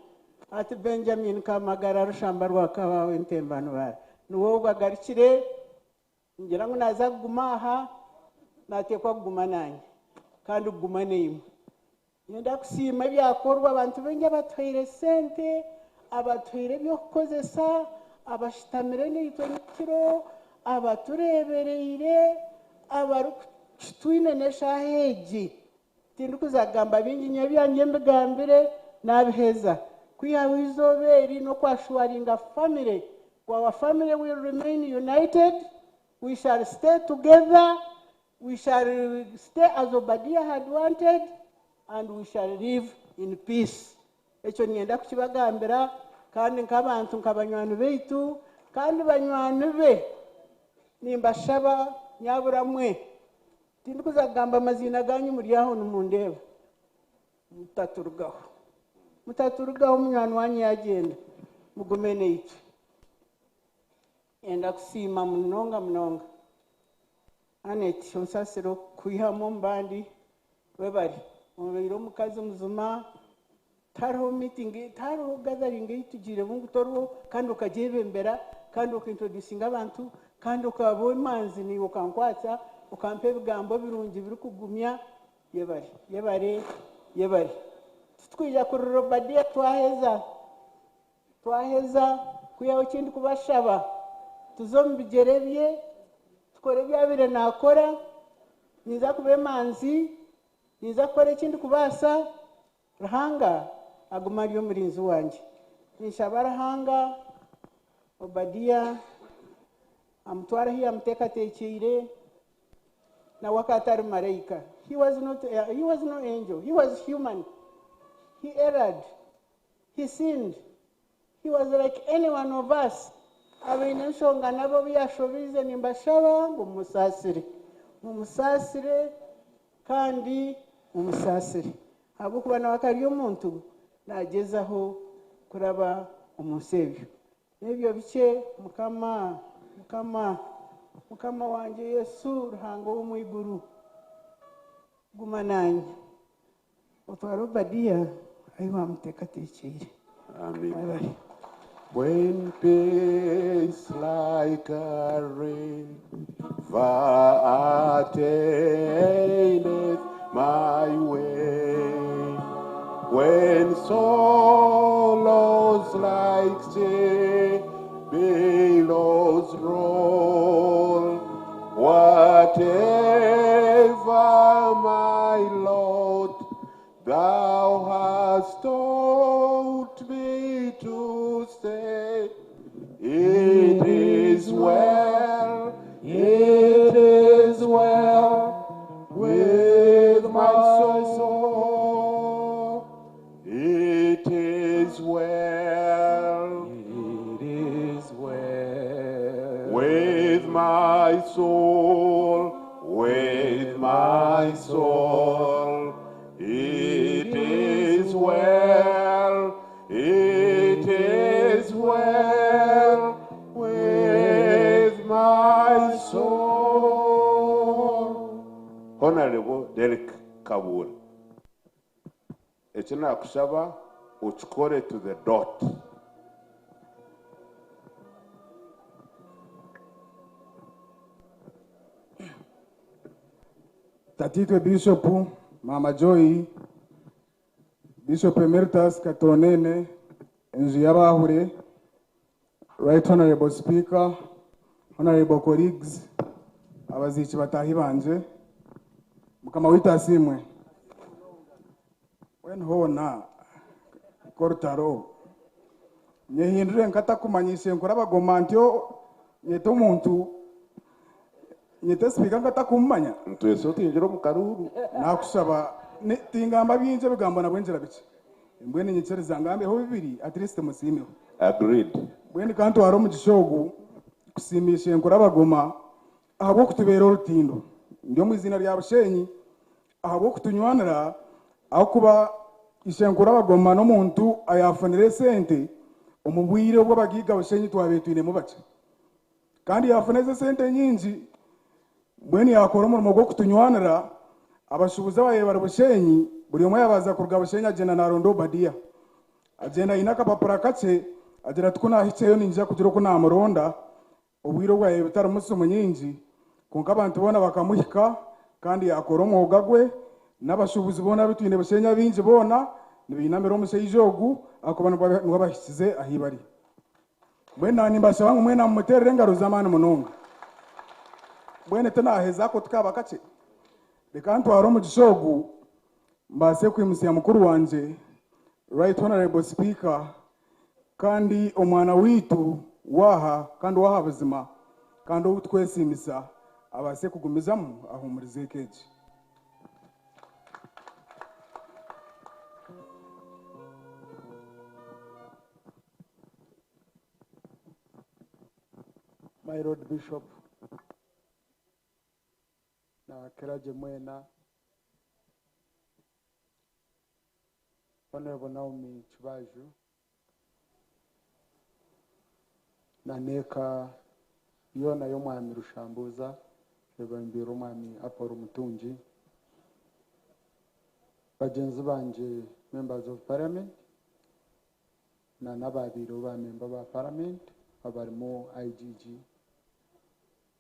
Ati Benjamin Kamagara Rushamba rwa Kababwe Ntemba Nibaara. Niwe ogu agarukire, ningira ngu naaza kuguma aha, naateekwa kuguma naanye kandi kuguma naimwe. Niinyenda kusiima ebyakorwa abantu baingi abatuhaire sente, abatuhaire eby'okukozesa, abashutamire naitwe nyekiro, abatureebereire, abarikutwine n'eshaaha egi. Tindikuza kugamba bingi, nyowe ebyangye mbigambire naabiheza. Kwihaho eizooba eri n'okwashuwaringa famire ngu our family will remain united, we shall stay together, We shall stay as Obadiah had wanted and we shall live in peace. Ekyo niinyenda kukibagambira kandi nk'abantu nka banywani baitu kandi banywani be nimbashaba nyabura mwe tindikuza kugamba amaziina gaanyu muri aho nimundeeba mutaturugaho mutaturugaho munywani wanyu yaagyenda mugume naitwe. Niinyenda kusiima munonga munonga Annet, onsaasire okukwihamu omu bandi. Webare. Obaire omukazi muzima. Tihariho meeting, tihariho gathering ei tugiiremu ngu toriho kandi okagyebembera kandi oka introducinga abantu kandi okaba emanzi naiwe okankwatsa okampa ebigambo birungi birikugumya. Yebare, yebare, yebare. Titukwija kurira Obadia twaheza. Twaheza kwihaho eki ndikubashaba, tuze omu bigyere bye, tukore ebi abaire naakora. Ninza kuba emanzi, ninza kukora eki ndikubaasa, Ruhanga agume ari omurinzi wangye. Ninshaba Ruhanga Obadia amutware ahu yaamuteekateekyeire. Nawe akaba atari maraika. He was not, he was no angel. He was human. He erred. He sinned. He was like any one of us. Abaine enshonga nabo obu yashobiize nimbashaba ngu mumusaasire. Mumusaasire kandi mumusaasire. Ahabw'okuba nawe akaba ari omuntu naagyezaho kuraba omu nsi ebyo. N'ebyo bikye, Mukama, Mukama, Mukama wangye Yesu, Ruhanga ow'omu iguru, guma naanye. Otware Obadiya ahi waamuteekateekyeire.
Amen.
Mwebare.
When peace like a river attendeth my way, when sorrows like sea billows roll, whatever my lot, thou hast taught me to say, it is well, it is well with my soul. It is well,
it is well
with my soul, with my soul. It is well, it is well with my soul. Honorable Derek Kabura, eki nakushaba okikore to the dot.
Tatiitwe Bishop, Maama Joy, Bishop Emeritus Katonene, enju y'Abahure, Right Honorable Speaker, Honorable colleagues, abaziiki bataahi bangye, Mukama waitu asiimwe. Mbwenu hoona nk'orutaro, nyehindure nk'atakumanyiise nkore abagoma ntyo nyete omuntu nyete sipiika nk'atakummanya.
Ntwese otingira omu karuuru.
Naakushaba, tingamba bingi ebigambo nabwe ngira bikye. Mbwenu nyikiriza ngambeho bibiri at least musiimeho.
Agreed.
Mbwenu ka ntware omugisha ogu kusiima Ishenkuru Abagoma ahabw'okutubeera orutindo. Ndi omu iziina rya Bushenyi ahabw'okutunywanira Ahakuba ishenkuru abagoma n'omuntu ayafunire esente omu bwire obu abagiiga Bushenyi twabaire twinemu bakye. Kandi yaafuna ezo esente nyingi, mbwenu yaakora omurimo gw'okutunywanira. Abashuubuzi ababaire bari Bushenyi, buri omwe yaabanza kuruga Bushenyi agyenda naaronda Obadiya. Agyenda aine akapapura kakye, agira ati ku naahikyeyo niinyija kugira oku naamuronda. Obwire obwabaire butarimu simu nyingi, kwonka abantu boona bakamuhika kandi yaakora omwoga gwe. N'abashuubuzi boona abu twine Bushenyi abaingi boona nibainamira omushaija ogu ahakuba niwe abahikize ahu bari. Mbwenu naanye nimbashaba ngu mwena mumuteerere engaro z'amaani munonga. Mbwenu tinaaheza ako tikaaba kakye. Reka ntware omugisha ogu mbaase kwimutsya mukuru wangye Right Honourable Speaker kandi omwana waitu w'aha kandi ow'aha buzima kandi ou tukwesiimisa abaase kugumizamu ahuumurize eka egi.
My Lord Bishop na clergy mwena, Honorable Naomi Kibaju na n'eka yoona y'Omwami Rushambuza ebembeirwe Omwami Apollo Mutungi, bagyenzi bangye Members of Parliament na n'ababaireho ba memba ba Parliament abarimu IGG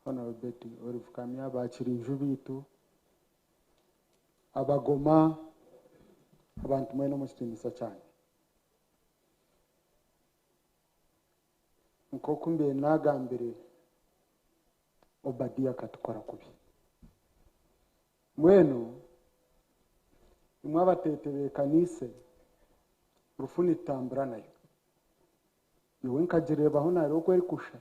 Honorable Betty Olive Kamya, bakirinju baitu, abagoma, abantu mwena omu kitiinisa kyanyu. Nk'oku mbaire naagambire, Obadiya akatukora kubi. Mbwenu imwe abateetebeekaniise, rufu nitutambura nayo. Nyowe nkagireebaho naareeba oku erikushusha,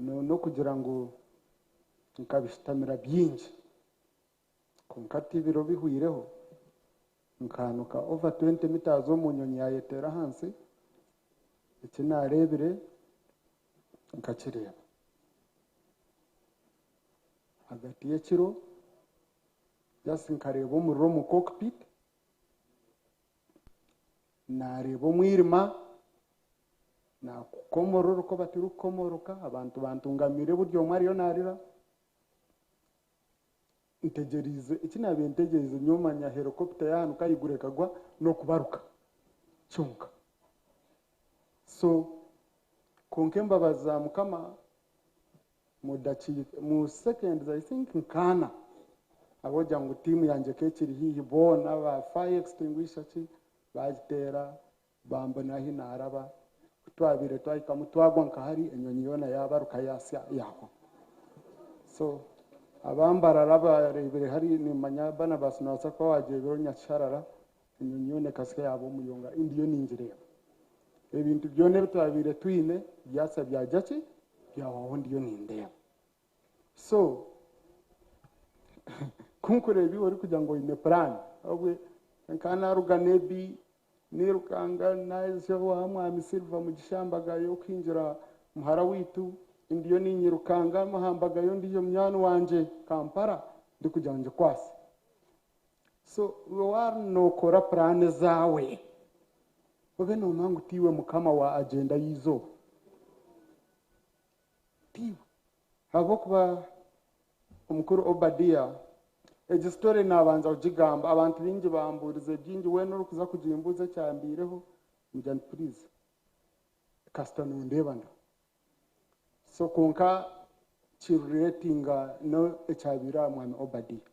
n'okugira ngu nkabishutamira bingi. Kwonka hati ebiro bihweireho, nkahanuka over 20 metres omu nyonyi yaayeteera ahansi, eki naareebire nkakireeba. Ahagati y'ekiro, just nkareeba omuriro omu cockpit, Naareeba omwirima, naakukomorora oba tirikukomoroka, abantu bantungamiire buri omwe ariyo naarira. Ntegyereize, eki naabaire ntegyereize nyowe manya helicopter yaahanuka ahaiguru ekagwa n'okubaruka kyonka. So kwonka embabazi za Mukama mu dakiika, mu seconds I think nkaana, ahabw'okugira ngu tiimu yangye ekaba ekiri haihi boona ba fire extinguisher ki baagiteera bambona ahi naaraba, ku twabaire twahikamu twagwa nka hari enyonyi yoona yaabaruka yaasya yaahwa. So aba Mbarara abareebire hari niimanya Barnabas noobaasa kuba waagireebire omu Nyakisharara, enyonyi yoona ekasya yaaba omuyonga ndiyo ningireeba. Ebintu byona ebi twabaire twine byasya byagya ki? Byahwaho ndiyo nindeeba. So ku nkureeba iwe orikugira ngu oine puraani, obwe nka naaruga Nebbi niirukanga naaza owa Mwami Silver Mugisha mbagayo kuhingira muhara waitu, ndiyo niinyirukanga mbagayo ondiijo munywani wangye Kampala ndikugira ngu ngikwase. So iwe waaba nookora puraani ezaawe, obe noomanya ngu tiiwe mukama wa agyenda y'eizooba. Tiiwe. Ahabw'okuba omukuru Obadiya, egi story naabanza kugigamba, abantu baingi bambuurize bingi, weena orikuza kugimbuuza ekyambaireho, mugira nti puriizi kasita nondeeba ndiho. So kwonka kirureetinga n'ekyabaire aha mwami Obadiya.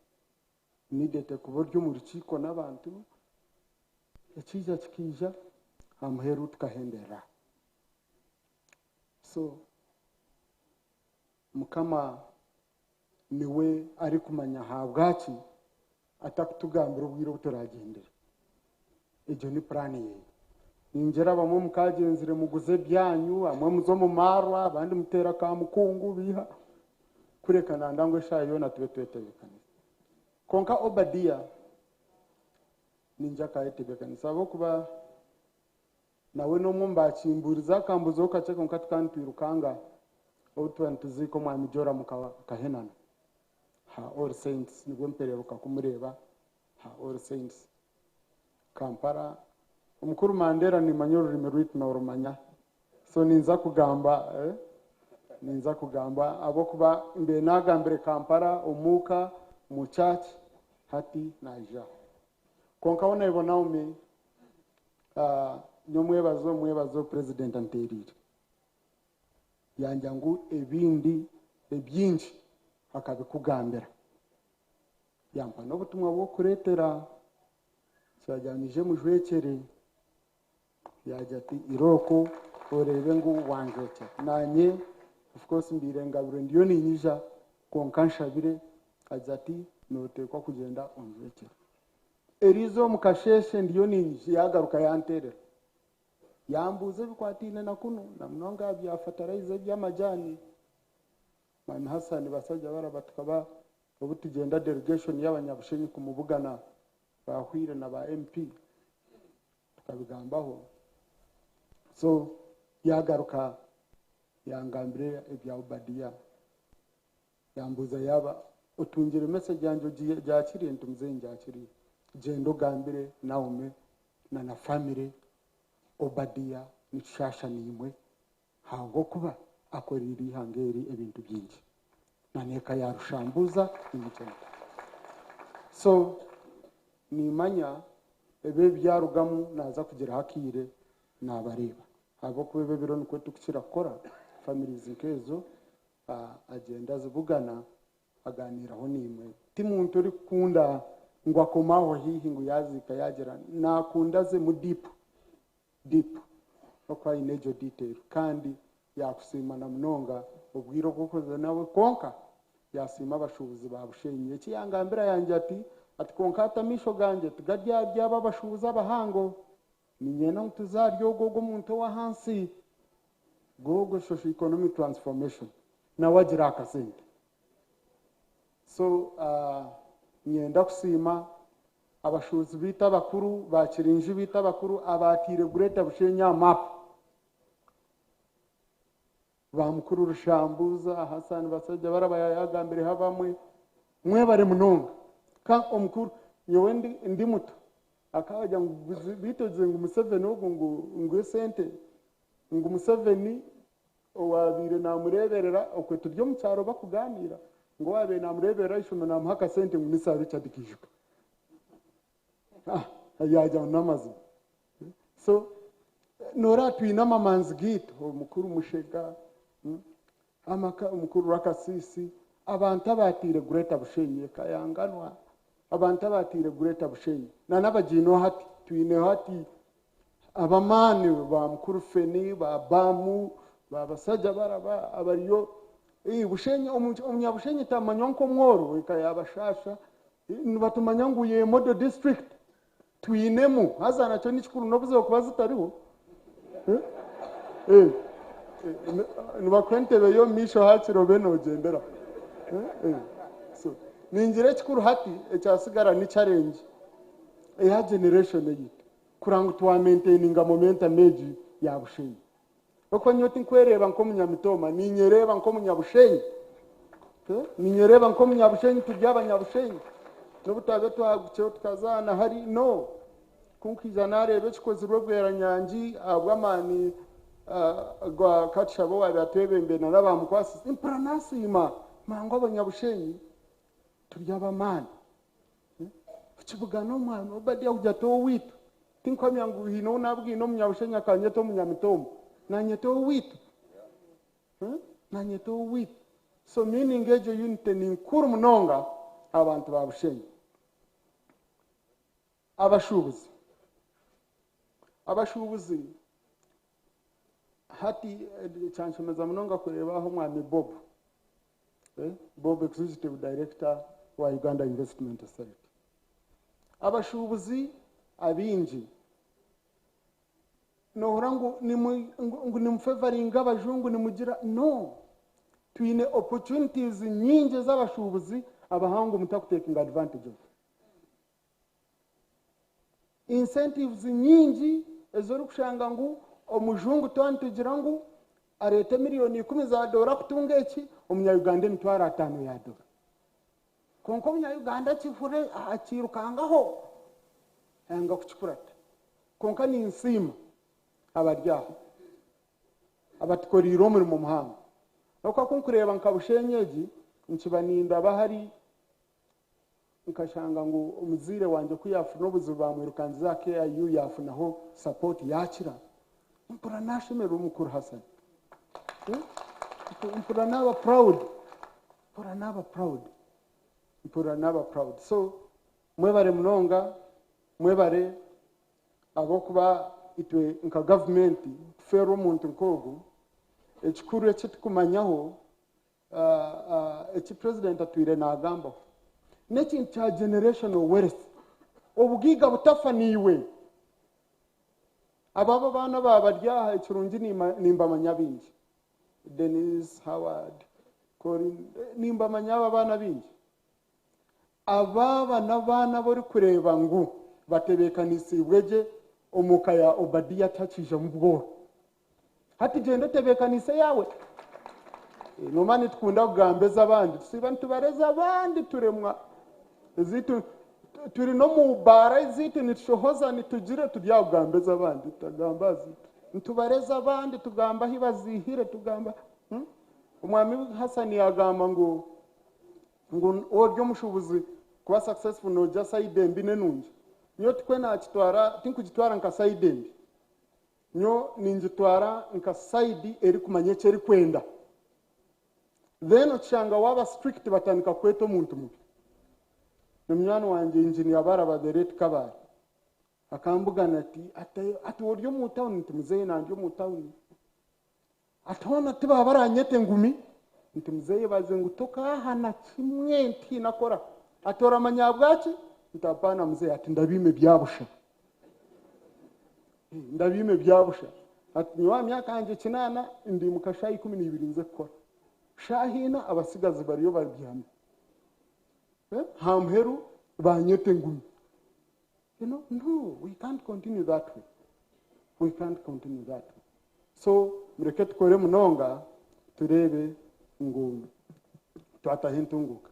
Immediately kuba ori omu rukiiko n'abantu, ekiija kikaija, aha muheru tukahenderera. So Mukama niwe arikumanya ahabwaki atakutugambira obwire obu turagyendere. Egyo ni puraani ye. Ningira abamwe mukagyenzire muguze ebyanyu, abamwe muze omu maarwa, abandi muteera ka mukungu biiha, kureka nanda ngu eshaaha yoona tube twetebeekanise. Kwonka Obadiya ningira akaayetebeekanisa ahabw'okuba Nawe n'omwe omu baakimbuurize akambuuzaho kakye kwonka tukaba nitwirukanga obu tuba nituziika Omwami Joram Kahenana aha All Saints nibwo mpereeruka kumureeba. Ha All Saints Kampala. Omukuru Mandela nimanya orurimi rwaitu norumanya so ninza kugamba eh, ninza kugamba ahabw'okuba mbaire nagambire Kampala omuuka omu church hati naija. Kwonka Honourable Naomi ah, nyomwebazo mwebazo president antereire yangira ngu ebindi ebyingi akabikugambira. Yampa n'obutumwa bw'okukureetera, kyagira ngu nyije mujwekyere. Yaagira ati, Irooko oreebe ngu wanjwekyera. Naanye of course mbaire ngabirwe ndiyo niinyija, kwonka nshabire, agira ati, Nooteekwa kugyenda onjwekyere. Eriizooba omu kasheeshe ndiyo niinyija, yaagaruka yanteerera. Yambuuza ebikwataine na kunu, na munonga aha bya fatarayiza eby'amajaani. Mwami Hassan Basajjabalaba tukaba obu tugyenda delegation y'abanyabushenyi kumubugana bahwire na ba MP tukabigambaho so yagaruka yangambira ebya Obadiya yambuuza yaaba otungire message yangye ogyakiriire nti muzeeyi ngyakiriire gyenda ogambire Naomi na na family Obadiya nitushaasha naimwe Ahabw'okuba akoreire eihanga eri ebintu bingi, na n'eka ya Rushambuza nimugyenda. So nimanya ebi ebyarugamu naaza kugiraho akaire naabareeba ahabw'okuba ebi ebiro nikwo turikukira kukora, families nk'ezo agyenda azibugana aganiiraho naimwe. Ti muntu orikukunda ngu akome aho haihi ngu yaaziika yaagira, naakunda azemu deep. Deep oku aine egyo detail kandi yakusiima na munonga obwire obu okozire nawe kwonka yasiima abashuubuzi ba Bushenyi. Eki yangambira yangira ati ati kwonka hati amaisho gangye tigari ahari abo abashuubuzi abahango niinyenda ngu tuze ahari ogwo ogwo omuntu ow'ahansi gw'ogwo socio economic transformation nawe agire akasente. So niinyenda kusiima Abashuubuzi baitu abakuru, ba kirinju baitu abakuru abaataire Greater Bushenyi aha maapu, ba Mukuru Rushambuza, Hassan Basajja baraba yaagambireho abamwe, mwebare munonga. Ka omukuru, nyowe ndi, ndi muto, akaagira ngu beitu ogizire ngu Museveni ogu ngu, ngu esente, ngu Museveni Owaabaire naamureeberera, okwe turi omu kyaro bakugaaniira, ngu owaabaire naamureeberera aha ishomero naamuha akasente ngu ni Sir Richard Kiijuka. Ah, yaagira ngu n'amazima. So, nooreeba twine amamanzi gaitu, omukuru Mushega, amaka, omukuru Rwakasiisi, abantu abaataire Greater Bushenyi ekayanganwa, abantu abaataire Greater Bushenyi, na n'abagiineho hati, twineho hati Ab'amaani ba mukuru Feni, ba Bamu, ba Basajja baraba abariyo. Ii, Bushenyi, omunyabushenyi tamanywa nk'omworo, eka ya Bashasha. Nibatumanya ngu ye model district twinemu, haza nakyo ni kikuru n'obu zookuba zitariho. Eh, eh, nibakuha entebe y'omu maisho hakiri obe noogyenderaho. Eh, eh. So, ningira ekikuru hati ekyatsigara ni challenge eya generation eyaitu. Kurora ngu twa maintaininga momentum egi ya Bushenyi. Ahabw'okuba nyowe tinkwereeba nk'omunyamitooma, ninyereeba nk'omunyabushenyi. Ninyereeba nk'omunyabushenyi, turi abanyabushenyi. N'obu twabe twahagukyeho tukazaana hari, no. Ku nkwija naareeba ekikozirwe Bweranyangi ahabw'amaani ga Katushabe owaabaire atwebembeire na n'abaamukwasize, mpurira naasiima. Mangu abanyabushenyi turi ab'amaani. Okibugana omwami Obadia kugira ati owaitu, tinkuhamya ngu haine ou naabwine omunyabushenyi akanyeta omunyamitooma, nanyeta owaitu, nanyeta owaitu. So meaning egyo unity ni nkuru munonga aha bantu ba Bushenyi. Abashuubuzi, abashuubuzi hati kyanshemeza munonga kureeba aho omwami Bob Bob Executive Director wa Uganda Investment Authority. Abashuubuzi abaingi noohurira ngu ngu nimufevaringa abajungu nimugira no twine opportunities nyingi ez'abashuubuzi abahangu mutakutekinga advantage of. Incentives nyingi ezi orikushanga ngu omujungu twaba nitugira ngu areete miliyooni ikumi za doora kutunga eki, omunya Uganda emitwaro ataano ya doora. Kwonka omunya-Uganda akihurira akiirukangaho ayanga kukikurata. Kwonka ninsiima abari aha abatukoreire omurimo muhango. Ahabw'okuba ku nkureeba nka Bushenyi egi, nkiba nindaba hari nkashanga ngu omuzaire wangye ku yaafuna obuzibu baamwirukangiza aha KIU yaafunaho support yaakira, mpurira naashemererwa Mukuru Hassan. Mpurira naaba proud, mpurira naaba proud, mpurira naaba proud. So mwebare munonga, mwebare ahabw'okuba itwe nka gavumenti kufeerwa omuntu nk'ogu, ekikuru eki tukumanyaho eki president atwire naagambaho n'ekintu kya generational wealth, obugaiga butafa naiwe. Abo abaana baaba bari aha ekirungi nimbamanya baingi, Denise, Howard, Colin, nimbamanya abo abaana baingi. Abaaba n'abaana abu orikureeba ngu batebeekanisiibwe gye omu ka ya Obadia tihakiijamu bworo. Hati gyenda otebeekanise eyaawe. Noomanya nitukunda kugamba ez'abandi, tusiiba nitubareza abandi turemwa ezaitu. Turi n'omu baara ezaitu nitushohoza nitugira turi aha kugamba ez'abandi tutagamba aha zaitu. Nitubareza abandi tugamba ahu baziihire tugamba. Omwami Hassan yaagamba ngu ngu ori omushuubuzi kuba successful noogya sayidi embi n'enungi. Nyowe tikwe naakitwara tinkugitwara nka sayidi embi. Nyowe ningitwara nka sayidi erikumanya eki erikwenda. Then okishanga waaba strict batandika kukweta omuntu mubi. N'omunywani wangye Engineer Baraba the late Kabale akambugana ati ati ori omu town? Nti muzeeyi nandi omu town. Ati hoona tibaba baranyeta engumi? Nti muzeeyi baze ngu tokaaha na kimwe ntihaine akora. Ati oramanya ahabwaki? Nti apaana muzeeyi. Ati ndabiima ebyabusha. Ndabiima ebyabusha. Ati nyowe aha myaka yangye kinaana ndiimuka shaaha 12 nze kukora. Shaaha ina abatsigazi bariyo babyami. Aha muheru banyeta engumi. You know, no, we can't continue that way. We can't continue that way. So mureke tukore munonga tureebe ngu twataho entunguuka.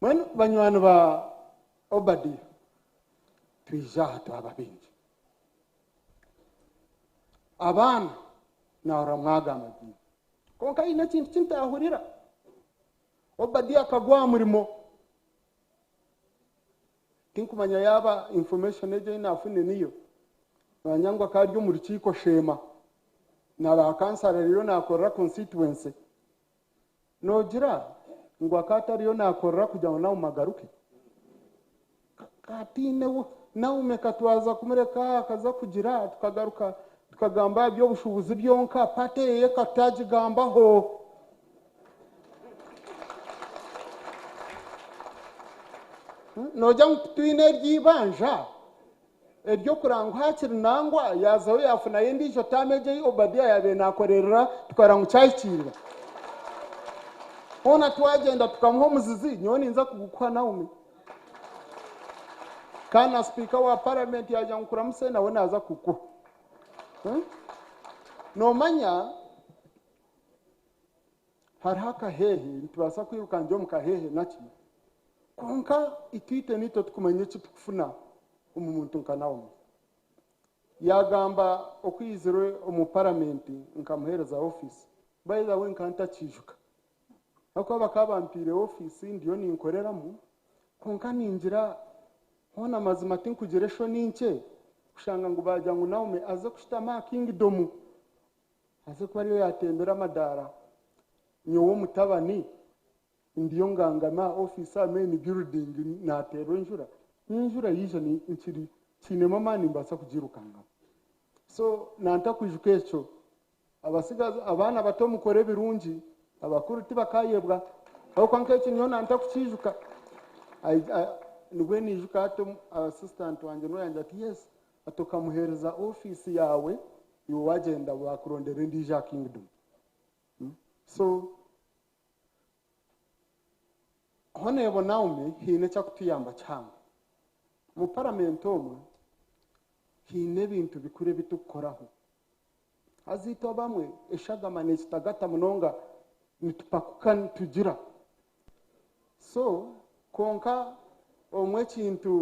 Mbwenu banywani ba Obadia twija aha twaba baingi. Abaana nahurira mwagamba bingi. Kwonka haine ekintu ki ntahurira. Obadia akagwa aha murimo. Tinkumanya yaaba information egyo ei naafune niyo. Manya ngu akaba ari omu rukiiko Sheema na ba kansara ariyo naakorera constituency. Noogira ngu akaba atariyo naakorera kugira ngu Naomi agaruke? Ka- Katiine Naomi katwaza kumureka akaza kugira tukagaruka tukagamba aha by'obushuubuzi byonka party eye katagigambaho. Noogira ngu titwine ery'eibanja ery'okurangwa hakiri nangwa yaazaho yaafunayo endiijo taamu egyo ei Obadia yaabaire naakorerera tukareba ngu kyahikiirira. Hoona twagyenda tukamuha omuzizi, nyowe ninza kugukuha Naomi. Kandi na sipiika wa paramenti yaagira ngu kuramuse nawe naaza kukuha. Noomanya hariho akaheehe, nitubaasa kwirukangira omu kaheehe naki, kwonka itwite niitwe tukumanya eki tukufuna omu muntu nka Naomi. Yaagamba oku yaizire omu paramenti nkamuheereza ofiisi. By the way nka ntakiijuka. Ahabw'okuba bakaba bampiire ofiisi ndiyo ninkoreramu, kwonka ningira hoona mazima tinkugira eshoni nkye kushanga ngu baagira ngu Naomi aze kushutama aha Kingdom, aze kuba ariyo yaatembera amadaara. Nyowe omutabani ndiyo ngangami aha ofiisi aha main building naateerwa enjura. Enjura yaija nkiri kiinemu amaani nimbaasa kugiirukangamu. So nantakwijuka ekyo. Abasigazi abaana bato mukore ebirungi, abakuru tibakaayebwa. Ahabw'okuba nk'ekyo nyowe nantakukiijuka. Nibwo niijuka hati assistant wangye niwe yangira ati yes, ati okamuheereza ofiisi yaawe iwe wagyenda baakurondera endiijo aha Kingdom. So Honourable Naomi haine eki akutuyamba kihango. Omu paramenti omwe haine ebintu bikuru ebi turikukoraho. Haza itwe abamwe eshagama neekitagata munonga nitupakuka nitugira. So Kwonka obumwe ekintu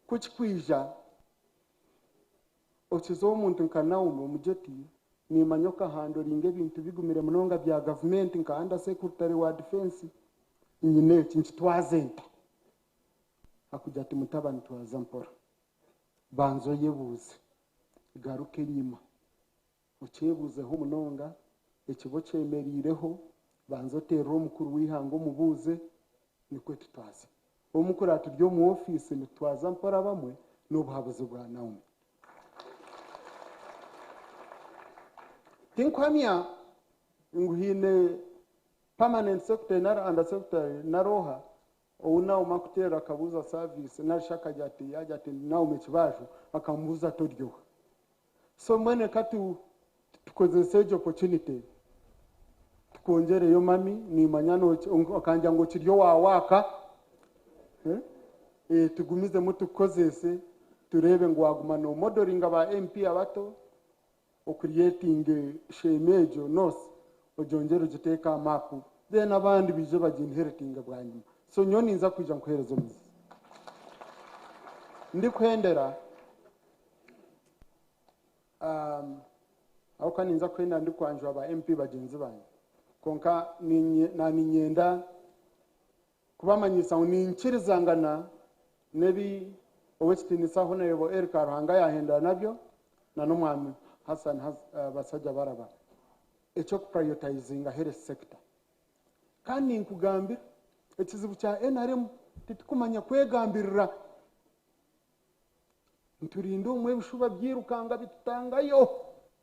ku kikwija, okiza omuntu nka Naomi omugye oti, Niimanya okahandoringa ebintu bigumire munonga bya gavumenti nka Under Secretary wa Defence, nyine eki, nkitwaze nta? Akugira ati, Mutabani twaza mpora. Banza oyebuuze. Garuka enyima. Okyebuuzeho munonga, ekiba okyemereireho, banza oteerere omukuru w'eihanga omubuuze, nikwo tutwaze. Obumwe ku turi turi omu ofiisi nitutwaza mpora abamwe n'obuhabuzi bwa Naomi. Tinkuhamya ngu haine permanent secretary nari under secretary nari oha ou Naomi akuteerera akabuuza service nari shi akagira ati yaagira ati ndi Naomi Kibaaju akamubuuza ati ori oha? So mbwenu reka tukozese egyo opportunity tukwongyereyo mami nimanya okangira ngu okiri owa waaka eh, tugumizemu tukukozese tureebe ngu waguma nomodelinga ba MP abato ocreatinge shame egyo north ogyongyere ogiteeke aha map then abandi baije baginheritinge bwanyima. So nyowe ninza kwija nkuheereze omuzizi. Ndikuhendera um, aho ninza kuhenda ndikwanjura ba MP bagyenzi bangye kwonka naninyenda kubamanyisa ngu ninkirizangana n'ebi ow'ekitiinisa Honorable Eric Ruhanga yahendera nabyo na n'omwami Hassan Basajja Baraba eky'okuprioritizinga health sector. Kandi ninkugambira ekizibu kya NRM titukumanya kwegambirira, niturinda omwe ebishuba byirukanga bitutangayo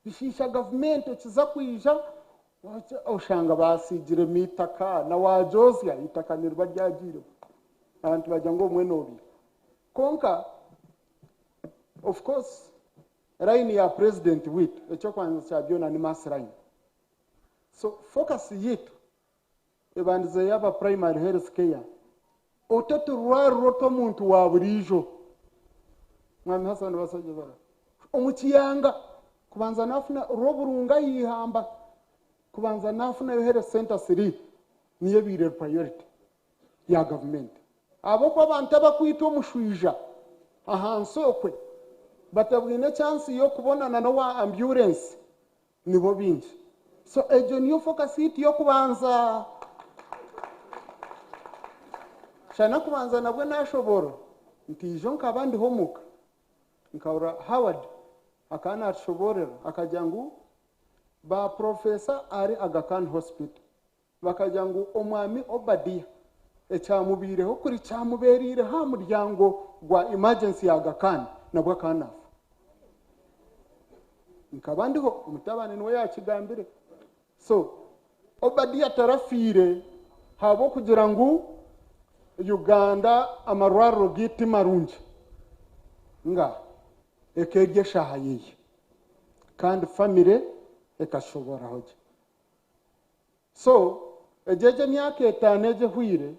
bishiisha gavumenti ekiza kwija oshanga basiigiremu itaka na wajozya itaka niriba ryagiiremu abantu bagira ngu omwe nobiha. Kwonka of course line ya president witu ekyokwanza kya byona ni mass line, so focus yitu ebandize yaba primary health care, ote turwariro tw'omuntu wa buriijo. Mwami Hassan Basajja bara omu kiyanga kubanza nafuna rwoburunga yihamba kubanza nafunayo health center 3 niyo ebiire priority ya gavumenti. Ahabw'okuba abantu abakwitwa omushwija ahansi okwe batabwine chance y'okubonana n'owa ambulance nibo bingi. So egyo niyo focus yitu y'okubanza. Shana kubanza nabwo nashobora nti ijo nkaba ndiho omuka nkahurira Howard akaba natushoborera akagira ngu ba professor ari Aga Khan Hospital bakagira ngu omwami Obadia ekyamubiireho kuri kyamubeeriire ha muryango gwa emergency ya Aga Khan nabwo akaba naafa. Nkaba ndiho omutabani niwe yakigambire. So Obadia tarafiire habw'okugira ngu Uganda amarwariro gaitu ti marungi nga ekerya eshaaha yeye kandi famire ekashoboraho gye. So egyo emyaka 5 egyo ehwire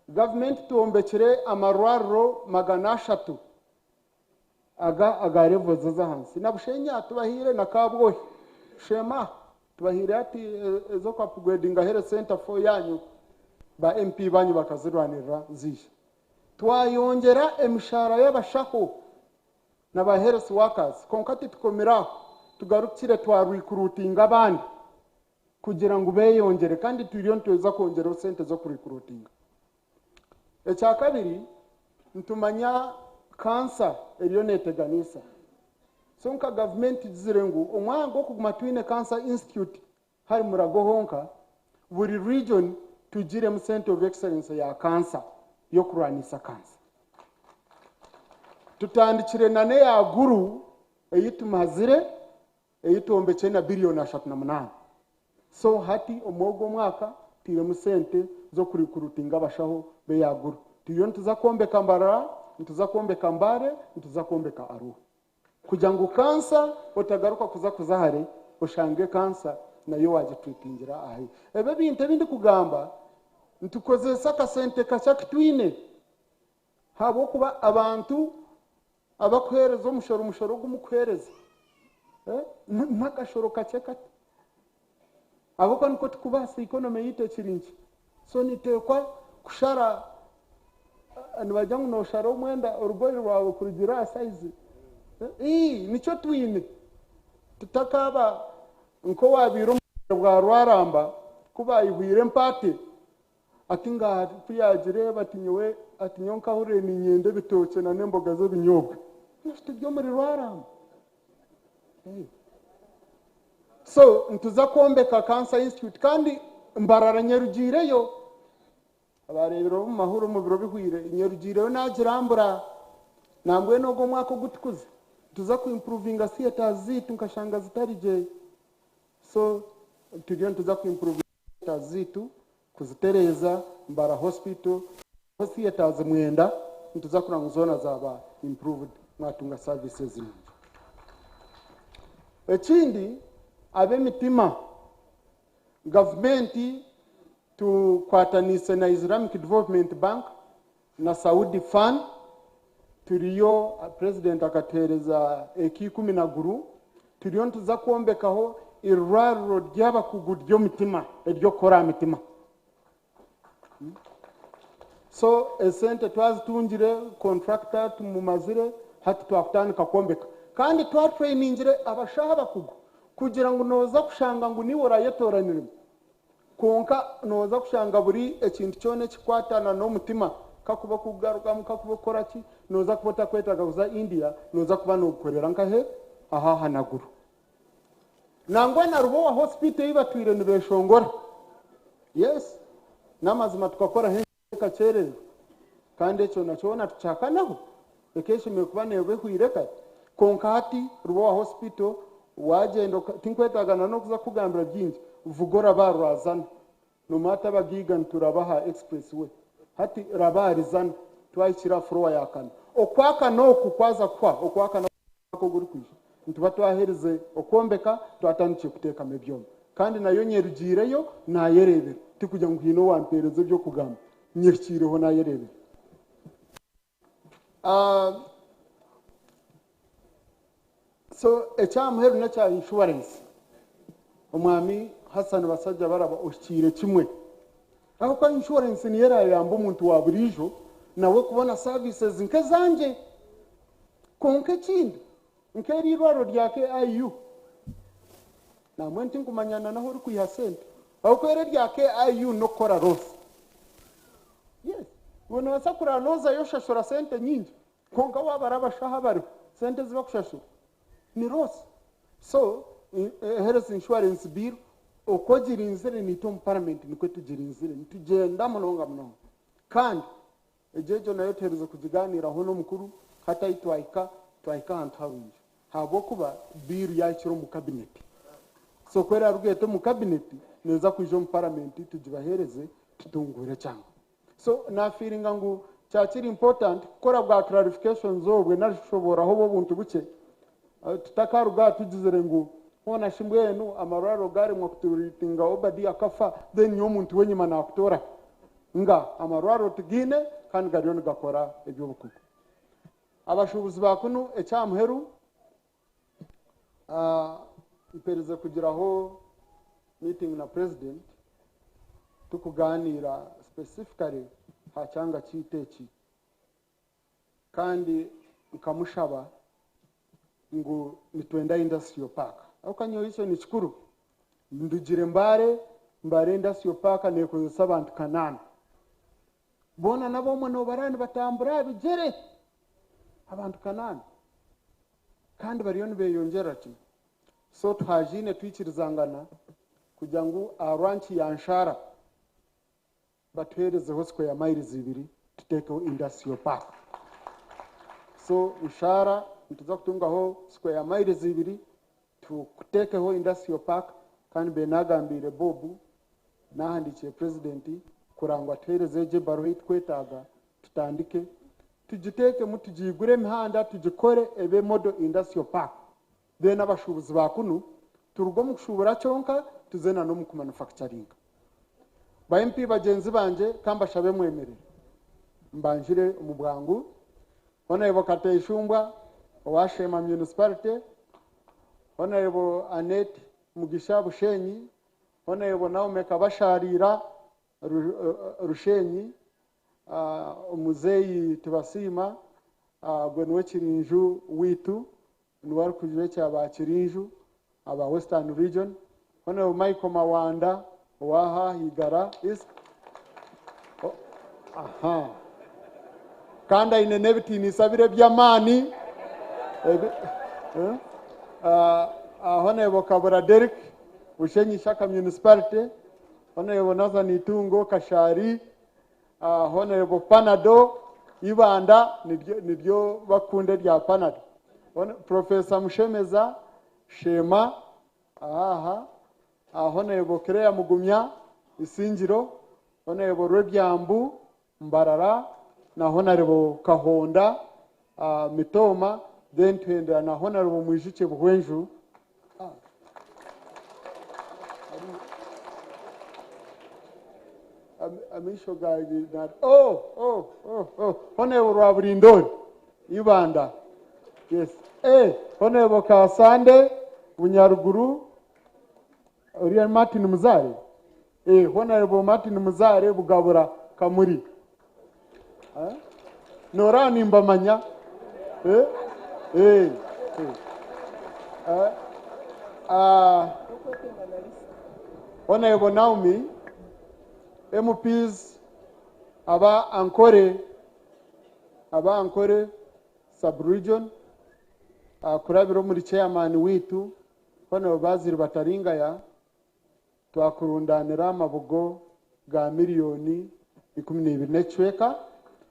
gavumenti twombekire amarwariro 300 aga aga levels ez'ahansi. Na Bushenya tubahiire na Kabwohe Shema tubahiire ati ez'oku-upgradinga health center for yanyu ba MP banyu bakazirwanirira zije. Twayongyera emishahara y'abashaho na ba health workers, konka titukomeraho, tugarukire twarecruitinga abandi kugira ngu beyongyere, kandi turiyo nituweza kwongyeraho sente z'okurecruitinga. Ekya kabiri, nitumanya kansa eriyo neeteganisa. So nka gavumenti tugizire ngu omwanya gw'okuguma twine Cancer Institute hari Murago honka, buri region tugiremu Center of Excellence ya kansa y'okurwanisa kansa. Tutandikire na n'eya Guru ei tumazire ei twombekire na biliyoni 38. So hati omwogo omwaka tuiremu sente z'okurecruitinga abashaho b'eya Guru. Turiyo nituza kwombeka Mbarara, nituza kwombeka Mbale, nituza kwombeka Arua. Kugira ngu kansa otagaruka kuza kuza hare oshange kansa nayo wagitreatingira ahe. Ebyo ebintu ebi ndikugamba nitukozesa akasente kakye akutwine habw'okuba abantu abakuheereza omushoro, omushoro ogumukuheereza n'akashoro kakye kati ahabw'okuba niko tukubaasa economy yitu ekiri nkye. So niteekwa kushara Nibagira ngu nooshara omwenda orugoye rwawe kurugiirira aha sayizi. Ii, nikyo twine. Tutakaaba nk'owaabaire omu bwire bwa Rwaramba ku baayihwire empaate, ati ngaaha ku yaagireeba ati nyowe ati nyowe nkahurire niinyenda ebitookye n'emboga z'ebinyobwa. Naitwe turi omuri Rwaramba. So nituza kwombeka Cancer Institute kandi Mbarara nyerugiireyo. Abareebire omu mahuri omu biro bihweire, nyerugiireyo naagirambura. Nambwenu ogu omwaka ogu tukuza, nituza ku improvinga theatres zaitu nkashanga zitari gye. So turiyo nituza ku improvinga theatres zaitu kuzitereeza, Mbarara Hospital, theatres mwenda nituza kureba ngu zoona zaaba improved mwatunga services nungi. Ekindi ab'emitima, gavumenti tukwataniise na Islamic Development Bank na Saudi Fund, turiyo president akatuheereza eka ikumi na guru, turiyo nituza kwombekaho irwariro ry'abakugu ry'omutima ery'okukora aha mitima. So esente twazitungire, contractor tumumazire, hati twakutandika kwombeka. Kandi twatrainingire abashaho abakugu kugira ngu nooza kushanga ngu niiwe orayetoraniremu. Kwonka nooza kushanga buri ekintu kyona ekikwatana n'omutima, kakuba okugarukamu, kakuba okukora ki, nooza kuba otakwetaaga kuza India, nooza kuba noogukorera nkahe? Aha ahanaguru. Nangwa na Rubowa Hospital ei batwire nibeeshongora. Yes, n'amazima tukakoraho enshobe ekakyerererwa. Kandi ekyo nakyo hoona tukihakanaho, eka eshemereire kuba neeba ehweire kare. Kwonka hati Rubowa Hospital waagyenda tinkwetaaga na n'okuza kukugambira bingi, vuga oraba Rwazana. Nomanya abagaiga nituraba aha express way. Hati raba Rizana, twahikire aha floor ya kana. Okwakana oku kwaza kuhwa, okwakana kw'omwaka ogurikwija, nituba twaherize okwombeka, twatandikire kuteekamu ebyoma. Kandi nayo nyerugiireyo naayereebera, tikugira ngu haine owampeereza eby'okugamba, nyehikiireho naayereebera. So eky'aha muheru n'ekya inshuwarensi. Omwami Hassan Basajjabalaba ohikiire kimwe. Ahabw'okuba inshuwarensi niyo eraayambe omuntu wa buriijo nawe kubona services nk'ezangye. Kwonka ekindi, nk'eri eirwariro rya KIU, nambwenu tinkumanya na n'ahu orikwiha sente. Ahabw'okuba eri erya KIU n'okukora loss. Yes, iwe noobaasa kurara noozayo oshashura sente nyingi, kwonka waabara abashaho abariho, sente ezi bakushashura ni loss. So, health insurance bill oku ogirinzire naitwe omu parliament nikwo tugirinzire, nitugyenda munonga munonga. Kandi egyo egyo nayo tuherize kugigaaniiraho n'omukuru, hati ahi twahika, twahika ahantu harungi ahabw'okuba bill yaahikire omu cabinet. So ku eraaruga eti omu cabinet, neeza kwija omu parliament tugibaheereze tutunguure ekyanga. So naafiiringa ngu kyakiri important kukora bwa clarifications obwe nari kushoboororaho obwo obuntu bukye tutakaruga aha tugizire ngu hoona shi mbwenu amarwariro gaaremwa kuturiitinga Obadiah akafa then nyowe omuntu w'enyima naakutoora hi? Nga amarwariro tigaine kandi gariyo nigakora eby'obukugu. Abashuubuzi ba kunu eky'aha muheru mperize kugiraho meeting na president tukugaaniira specifically aha kyanga kyaitu eki kandi nkamushaba ngu nitwenda industrial park ahabw'okuba nyowe ekyo ni kikuru ndugire Mbale, Mbale industrial park neekozesa abantu kanaana boona n'ab'omwe noobareba nibatambura aha bigyere abantu kanaana kandi bariyo nibeyongyerera kimwe. So tuhajaine twikirizangana kugira ngu aha ranch ya Nshara batuheerezeho square miles ibiri tuteekeho industrial park. So Nshara nituza kutungaho square miles ibiri tuteekeho industrial park kandi mbe naagambiire Bob naahandiikire president kureba ngu atuheereze egyo ebaruha ei tukwetaaga tutandike tugiteekemu tugiigure emihanda tugikore ebe model industrial park then abashuubuzi ba kunu turuge omu kushuubura kyonka tuze na n'omu kumanufacturinga. Ba MP bagyenzi bangye ka mbashabe mwemerere mbanjure omu bwangu. Honourable Kateshumbwa owa Sheema Municipality, Honourable Annet Mugisha Bushenyi, Honourable Naome Kabasharira Rushenyi, Omuzeeyi Tibasiima, ogwo niwe Kirinju waitu, niwe arikujwekyera ba Kirinju aba Western Region. Honourable Michael Mawanda owa haaha Igara East. Aha. Kandi aine n'ebitiinisa biri eby'amaani. Honourable Kabura Derrick, Bushenyi Ishaka Municipality. Honourable Nathan Itungo, Kashari. Honourable Panado, Ibanda, niryo bakunda erya Panado. Professor Mushemeza, Sheema, aha. Honourable Claire Mugumya, Isingiro. Honourable Rwebyambu, Mbarara, na Honourable Kahonda, Mitooma, then tuhendera na Honourable Mwijukye Buhwenju. Amaisho gange na oh oh oh oh Honourable Rwaburindori, Ibanda. Yes. Honourable Kasande, Bunyaruguru, oriya Martin Muzare. Honourable Martin Muzare, Bugabura, Kamuri. Nora nimbamanya. Honourable Naomi, MPs aba Ankole, aba Ankole sub-region, kurabira omuri chairman witu, Honourable Bazili Bataringaya, twakurundanira amabugo ga miliyoni ikumi n'ibiri n'ekicweka,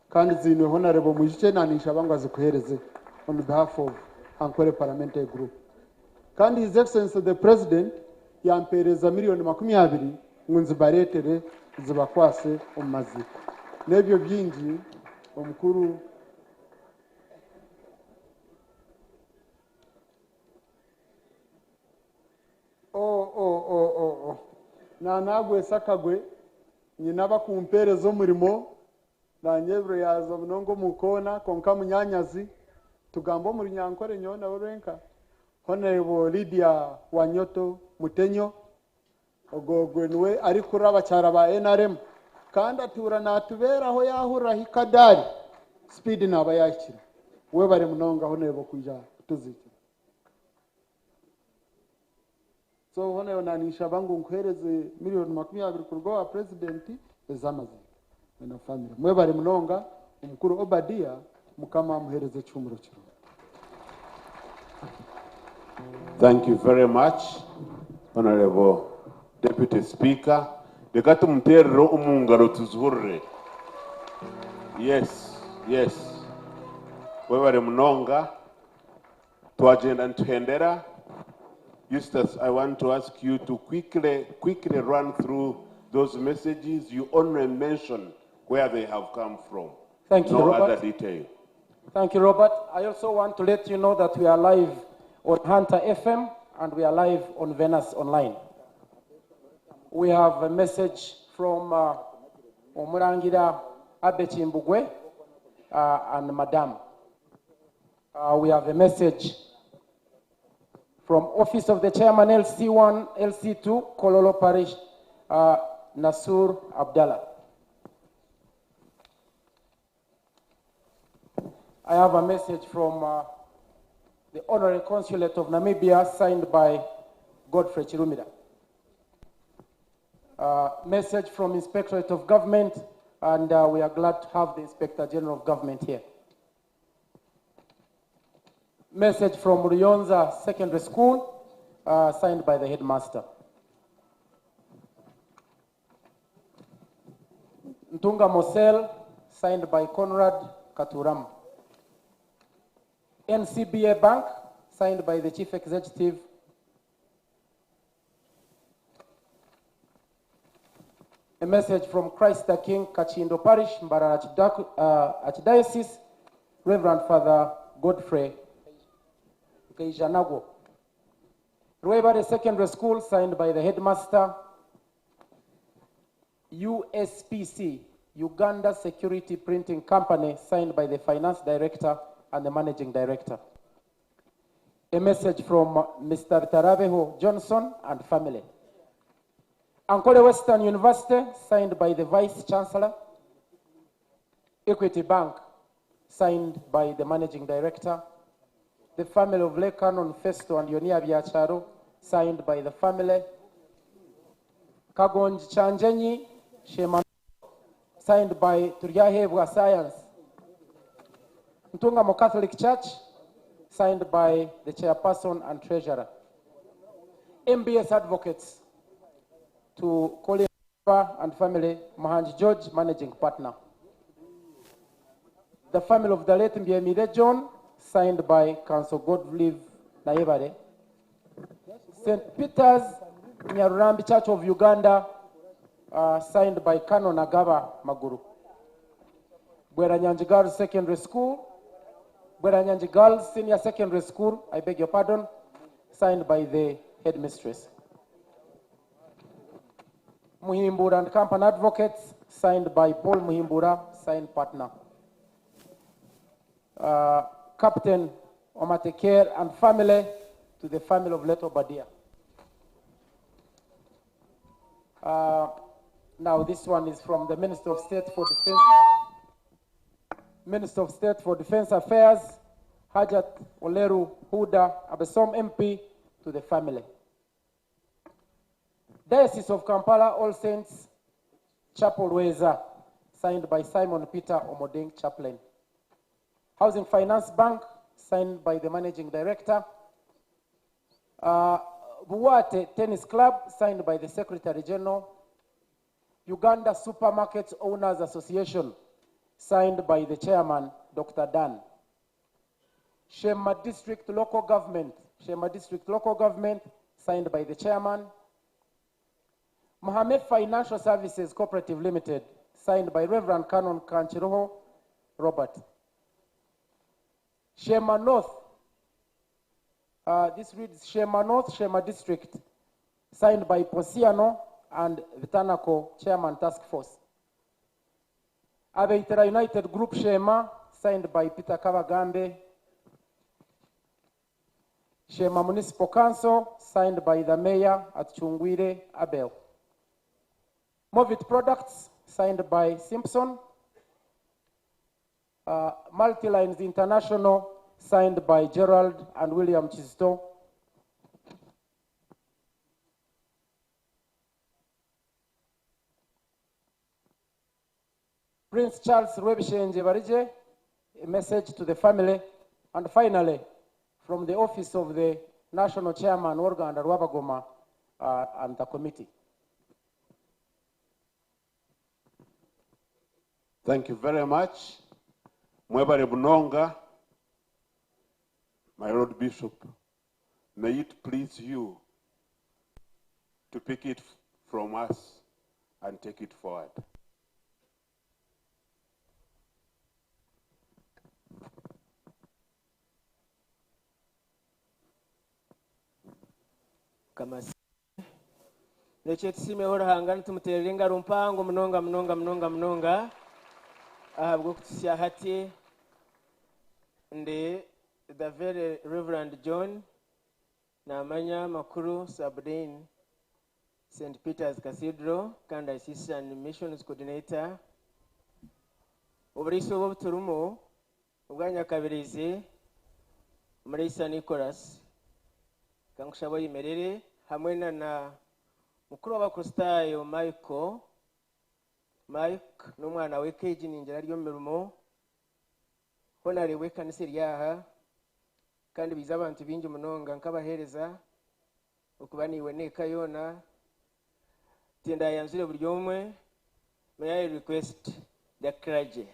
kandi ziinwe Honourable Mwijukye naninshaba ngu azikuhereze on behalf of Ankole Parliamentary Group. Kandi His Excellency the President yampereza miliyoni makumi abiri ngu nzibareetere zibakwase omu maziiko. N'ebyo bingi omukuru Oh, oh, oh, oh, oh. Nanagwesa akagwe nyina abakumpereza omurimo nanye yaza munonga omu koona konka munyanyazi tugamba omu runyankore nyowe nawe rwenka. Honourable Lydia Wanyoto Mutenyo, ogwo niwe arikurira abakyara ba NRM kandi atuura natubeeraho yahurira hikadaari speed naba yahikire. We bari munonga Honourable kwija kutuzikira. So Honourable naninshaba ngu nkuhereze miliyoni makumi abiri kuruga owa president ez'amazima na family. Mwebare munonga omukuru Obadia, Mukama amuhereze ekihumuro kirungi.
Thank you very much, Honorable Deputy Speaker. Reka tumuterere omu ngaro tuzihurire. Yes, yes. Webare munonga. Twagenda nituhendera. Eustace, I want to ask you to quickly run through those messages. You only mention where they have come from.
Thank you,
No
Robert.
other detail.
Thank you, Robert. I also want to let you know that we are live on Hunter FM and we are live on Venus Online. We have a message from Omurangira Abe Kimbugwe and Madam. We have a message from Office of the Chairman LC1, LC2, Kololo Parish, Nasur Abdallah. I have a message from the Honorary Consulate of Namibia, signed by Godfrey Chirumira. Message from Inspectorate of Government, and we are glad to have the Inspector General of Government here. Message from Ruyonza Secondary School, signed by the headmaster. Ntunga Mosel, signed by Conrad Katuram. NCBA Bank, signed by the Chief Executive. A message from Christ the King, Kachindo Parish, Mbarara Archdiocese, Reverend Father Godfrey Keijanago. Rwebare Secondary School, signed by the headmaster. USPC, Uganda Security Printing Company, signed by the Finance Director and the Managing Director. A message from Mr. Tarabeho Johnson and family. Ankole Western University, signed by the Vice Chancellor.
Equity Bank, signed by the Managing Director. The family of Lake Canon Festo and Yonia Biacharo, signed by the family. Kagonji Chanjenyi Shema, signed by Turyahebwa Science. Ntungamo Catholic Church, signed by the chairperson and treasurer. MBS Advocates to Colin and family, Mahanji George, managing partner. The family of the late Mbiemire John, signed by Council Godlive Nayebare. St. Peter's Nyarurambi Church of Uganda, signed by Canon Agaba Maguru. Bweranyangi Girls Secondary School, Bweranyangi Girls Senior Secondary School, I beg your pardon, signed by the headmistress. Muhimbura and Company Advocates, signed by Paul Muhimbura, signed partner. Captain Omateker and family to the family of Leto Badia. Now this one is from the Minister of State for Defense. Minister of State for Defense Affairs, Hajat Oleru Huda Abesom MP to the family. Diocese of Kampala, All Saints Chapel Weza, signed by Simon Peter Omoding, Chaplain. Housing Finance Bank, signed by the Managing Director. Buwate Tennis Club, signed by the Secretary General. Uganda Supermarket Owners Association, signed by the Chairman, Dr. Dan. Shema District Local Government, Shema District Local Government, signed by the Chairman. Mohammed Financial Services Cooperative Limited, signed by Reverend Canon Kanchiroho Robert. Shema North, this reads Shema North, Shema District, signed by Posiano and Vitanako, Chairman Task Force. Abeitera United Group Shema, signed by Peter Kabagambe. Shema Municipal Council, signed by the Mayor at Chungwire Abel. Movit Products, signed by Simpson. Multilines International, signed by Gerald and William Chisto. Prince Charles Rwebishenje Barije, a message to the family. And finally, from the office of the National Chairman, Organda Rwabagoma, and the committee.
Thank you very much. Mwebale Bunonga, my Lord Bishop, may it please you to pick it from us and take it forward.
Kamasi. Lekye tusiimeho Ruhanga nitumuteerera engaro mpango munonga munonga munonga munonga ahabw'okutusya hati. Ndi the very Reverend John Namanya Makuru Sabrin, St. Peter's Cathedral, kandi Assistant Missions Coordinator. Oburiso bw'obuturumu obwa Nyakabirizi muri Saint Nicholas kankushaba oyimerere hamwe na mukuru w'Abakristayo Michael Mike n'omwana we Keji ningira ryo mirimo honare w'ekanisa eryaha kandi biza abantu bingi munonga nkabahereza okuba niwe neka yona tindayanzire buri omwe. May I request the clergy,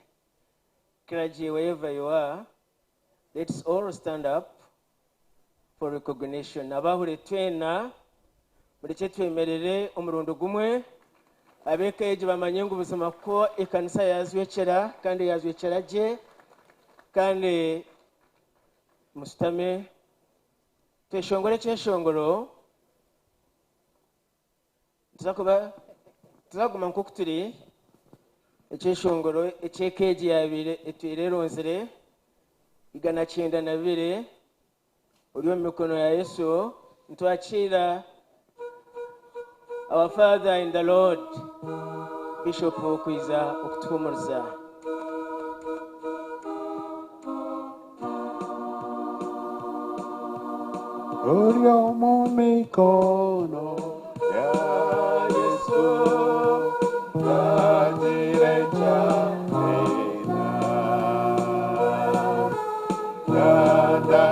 clergy wherever you are, let's all stand up for recognition. Abahure twena mureke twemerere omurundo gumwe abekeji bamanye ngu buzima ko ekanisa yazwekera kandi yazwekera gye kandi musitame tweshongore kyeshongoro tuzakuba tuzaguma nkoku turi ekyeshongoro ekyekeji yabire etwireronzire 192 ori omu mikono ya Yesu. Ntwakira our Father in the Lord, Bishop Okwiza okutuhumuriza.
Uri omu mikono ya Yesu, tagire cyatina, kanda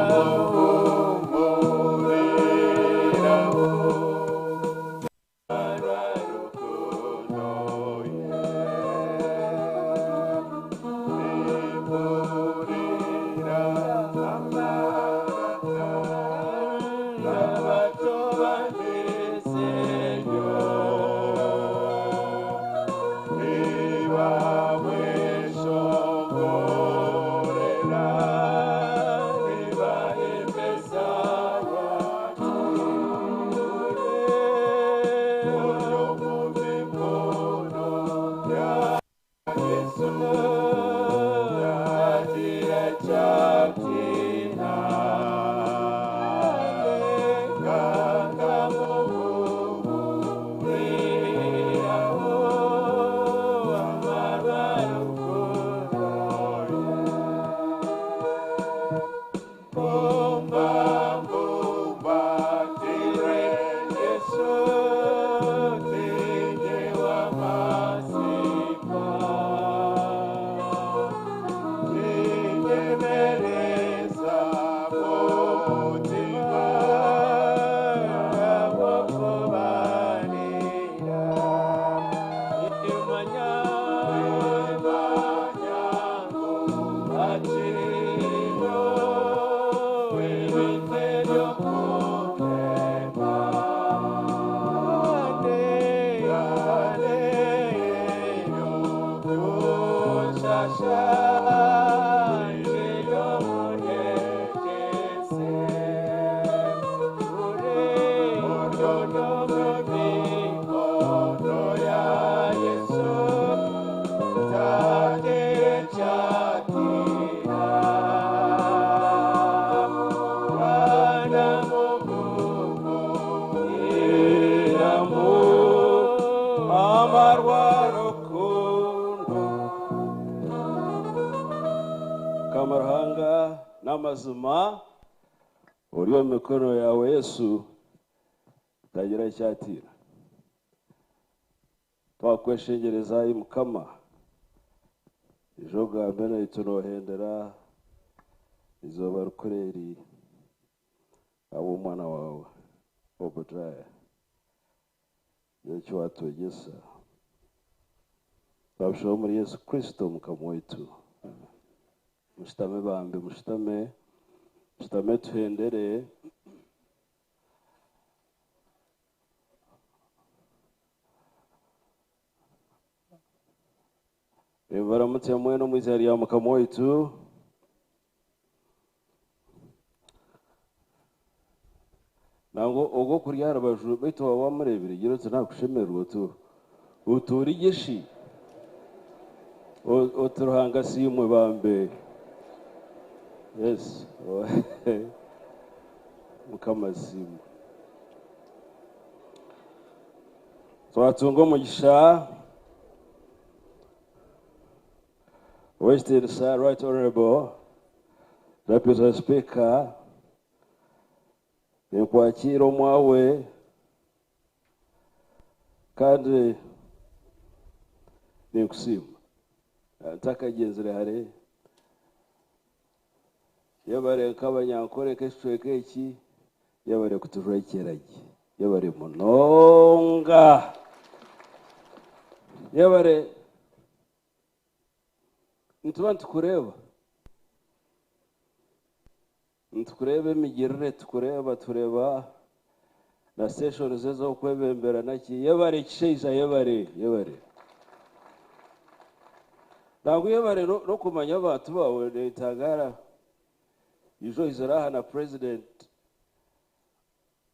Mukama Ruhanga n'amazima ori omu mikono yawe Yesu tagira ekyatiina. Twakweshengyereza ai Mukama, ija ogambe naitwe noohendera izooba rikuru eri ahabw'omwana waawe Obadiah. Gira eki waatwegyesa. Twabishaba omuri Yesu Kristo Mukama waitu. Mushitame bambi, mushitame, mushitame tuhendere. Baramutse mwena omu izina rya Mukama waitu. Nangwa ogwo kurya aha rubaju baitu waaba wamureebire gira oti nakushemererwa tu otuura igyeshi oti Ruhanga asiimwe bambe. Yes, Mukama asiimwe. Twatunga omugisha Western Right Honorable Deputy Speaker, ninkwakira omwawe kandi ninkusiima. Ntakagyenzire hare, yebare nk'abanyankore nk'ekicweka eki, yebare kutujwekyera gye, yebare munonga, yebare nituba nitukureeba, nitukureeba emigirire, tukureeba, tureeba na sessions ez'okwebembera naki, yebare kishaija, yebare, yebare. Nangwa yebare n'okumanya abantu bawe nitangara. Ijo iziraha na President,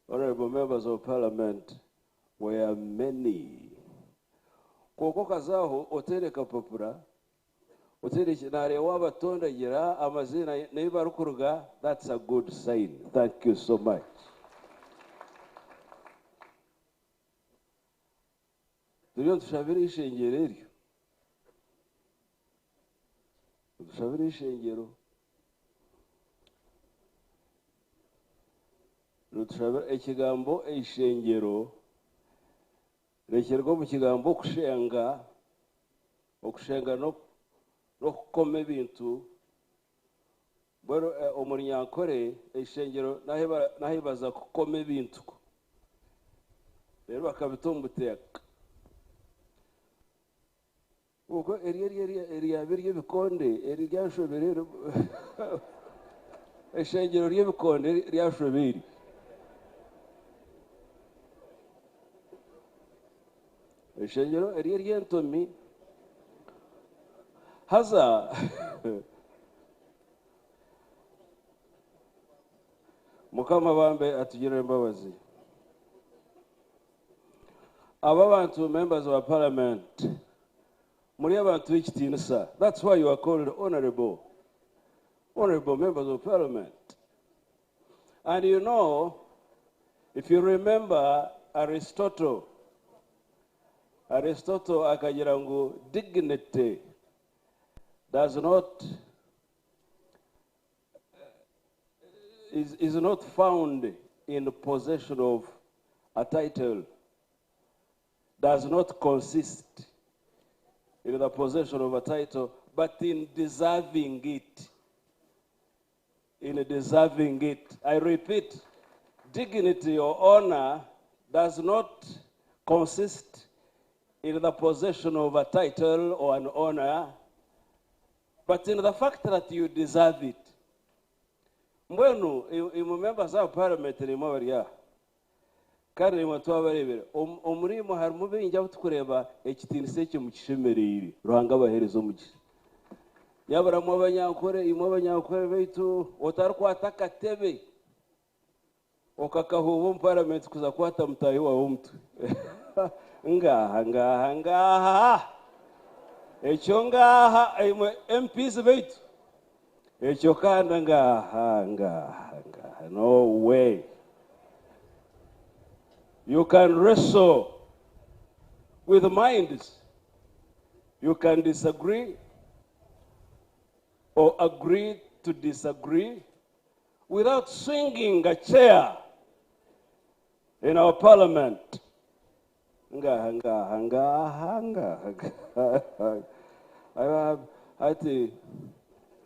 honorable members of parliament were many. Koko kazaho otere kapapura, otere narewa abatondagira amazina niba rukuruga, that's a good sign. Thank you so much. Turiyo tushabire ishengero eryo. Tushabire ishengero.
Nitushabira ekigambo eishengyero nikiruga omu kigambo okushenga, okushenga n'okukoma ebintu. Mbwenu omu Runyankore eishengyero n'ahu baza kukoma ebintu reero bakabita omu buteeka. Kwonka eri eryaba ery'ebikonde eri ryashobire eishengyero ry'ebikonde ryashobeire. Eishengyero eri ery'entomi haza Mukama bambe atugirire embabazi. Aba abantu members wa parliament muri abantu b'ekitiinisa that's why you are called honorable honorable members of parliament and you know if you remember Aristotle Aristotle akagira ngu dignity does not is, is not found in possession of a title, does not consist in the possession of a title, but in deserving it. In deserving it. I repeat, dignity or honor does not consist in the possession of a title or an honor, but in the fact that you deserve it. Mbwenu imwe members of parliament nimwe abari aha kandi nimwe twabareebera omuri imwe harimu baingi abu turikureeba ekitiinisa ekyo mukishemereire Ruhanga abaheereze omugisha. Yabura imwe abanyankore imwe abanyankore baitu otarikwata akatebe okakahuuba omu parliament kuza kukwata mutaahi waawe omutwe ngaaha ngaaha ngaaha ekyo ngaaha imwe MPs baitu ekyo kandi ngaaha ngaaha ngaaha no way you can wrestle with minds you can disagree or agree to disagree without swinging a chair in our parliament. Ngaha, ngaha, ngaha, ngaha, ngaha. Ati,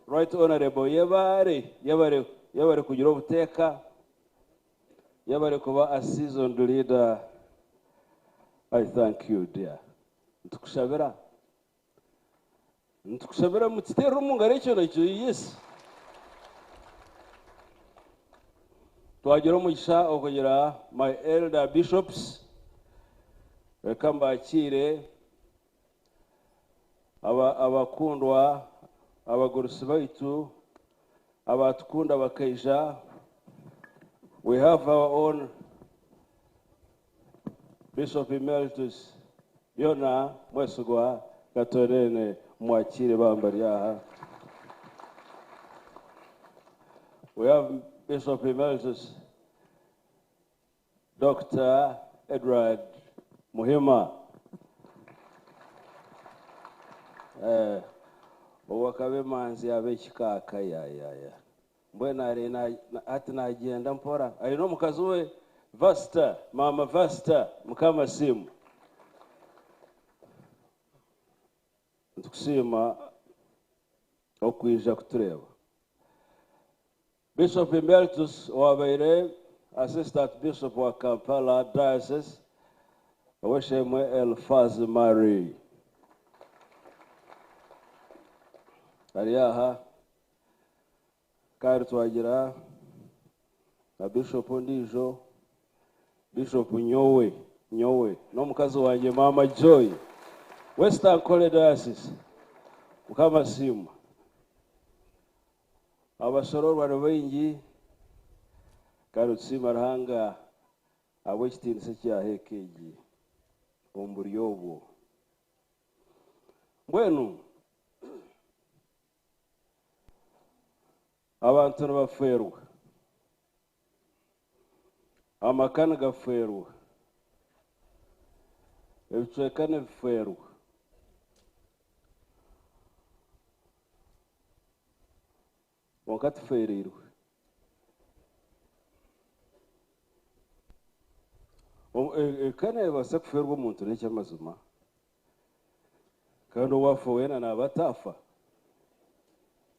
Right Honorable yebare, yebare, yebare kugira obuteeka, yebare kuba a seasoned leader. I thank you, dear. Nitukushabira. Nitukushabira mukiteerere omu ngaro ekyo nakyo, yes. Twagira omugisha okugira my elder bishops, reka mbakiire abakundwa, abagurusi baitu, abatukunda bakaija. We have our own Bishop Emeritus Yona Mwesigwa Katorene mwakire bambari aha. We have Bishop Emeritus Dr. Edward Muhima. Owakabe manzi ab'ekikaaka ya ya ya. Mbwenu ari ati nagyenda mpora. Aine omukazi we Vasta, Mama Vasta, Mukama Simu. Nitukusiima okwija kutureeba. Bishop Emeritus owabaire Assistant Bishop wa Kampala Diocese, Oweshemwe Elfaz Murray. Ari aha kandi twagira na Bishop ondiijo, Bishop Nyowe, Nyowe n'omukazi wangye Mama Joy, Western College Diocese, Mukama Siima. Abashororwa ni baingi kandi tusiima Ruhanga ahabw'ekitiinisa eki yaaha eka egi omu buryo obwo. Mbwenu abantu nibafeerwa, amaka nigafeerwa, ebicweka nibifeerwa. Kwonka tufeereirwe. Eka neebaasa kufeerwa omuntu n'eky'amazima. Kandi owaafa weena naaba ataafa.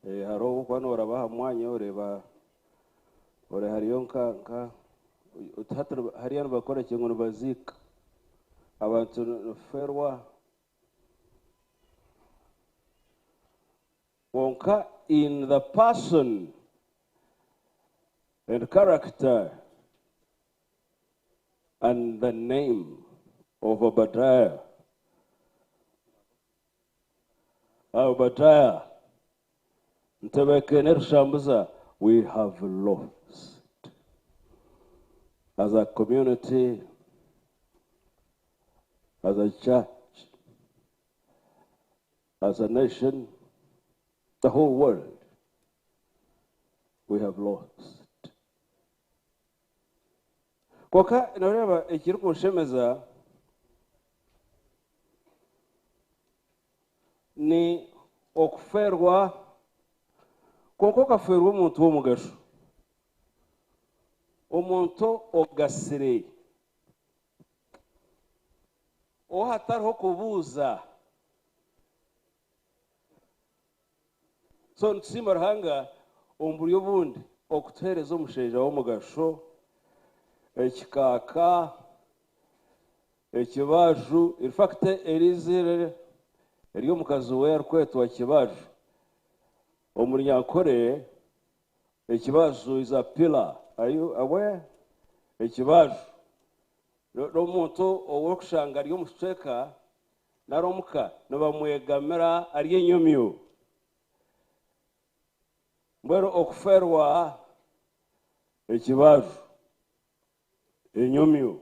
Hariho obu orikuba nooraba aha mwanya oreeba ore hariyo nka nka hati hariya nibakora ki ngu nibaziika abantu nifeerwa kwonka in the person and character and the name of Obadiah. Obadiah Ntebekene Rushambuza, we have lost as a community, as a church, as a nation, the whole world, we have lost. Kwonka noreeba ekirikunshemeza ni okufeerwa kwonka okafeerwa omuntu w'omugasho, omuntu ogasire, ou hatariho kubuuza. So nitusiima Ruhanga omu buryo obundi okutuheereza omushaija w'omugasho, ekikaaka, ekibaju, in fact eri eiziina ery'omukazi we arikwetwa Kibaju. Omu Runyankore ekibaju is a pillar. Are you aware? Ekibaju n'omuntu ou orikushanga ari omu kicweka nari omuka nibamwegamira ari enyomyo. Mbwenu okufeerwa ekibaju, enyomyo,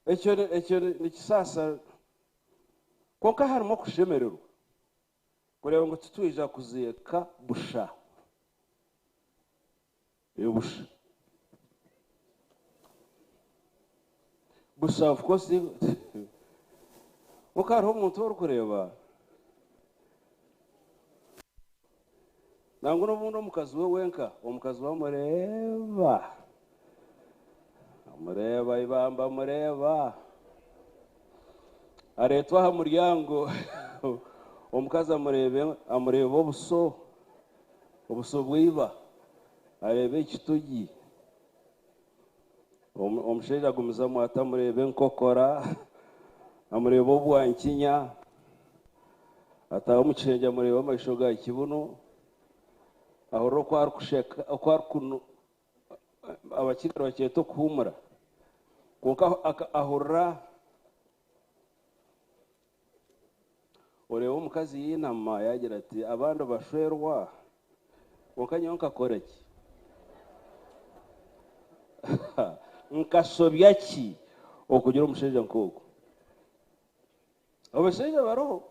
ekyo ekyo nikisaasa kwonka harimu okushemererwa kureeba ngu titwija kuziika busha. Busha. Busha of course kwonka hariho omuntu orikureeba nangwa n'obundi omukazi we wenka, omukazi we amureeba, amureeba ibamba amureeba, areetwa aha muryango omukazi amureebe amureeba obuso, obuso bw'iba, areeba ekitugi. Omushaija agumizamu ati amureeba enkokora, amureeba obwankinya, ataaha omu kishengye amureeba amaisho ga kibunu, ahurira oku arikusheka, oku arikunu abakiga nibakyeta okuhuumura, kwonka ahurira oreeba omukazi yainama yaagira ati abandi bashwerwa kwonka nyowe nkakora ki? Nkasobya ki okugira omushaija nk'ogu? Abashaija bariho.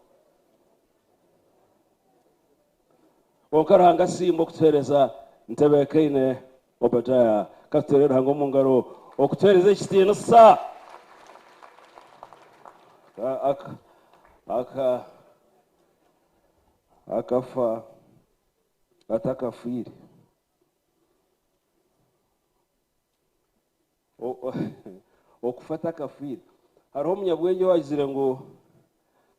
Kwonka Ruhanga asiimwe okutuheereza Ntebekaine Obadiah. Ka tuteere Ruhanga omu ngaro okutuheereza ekitiinisa. Aka, akafa atakafiire. Okufa atakafiire. Hariho omunyabwengye owagizire ngu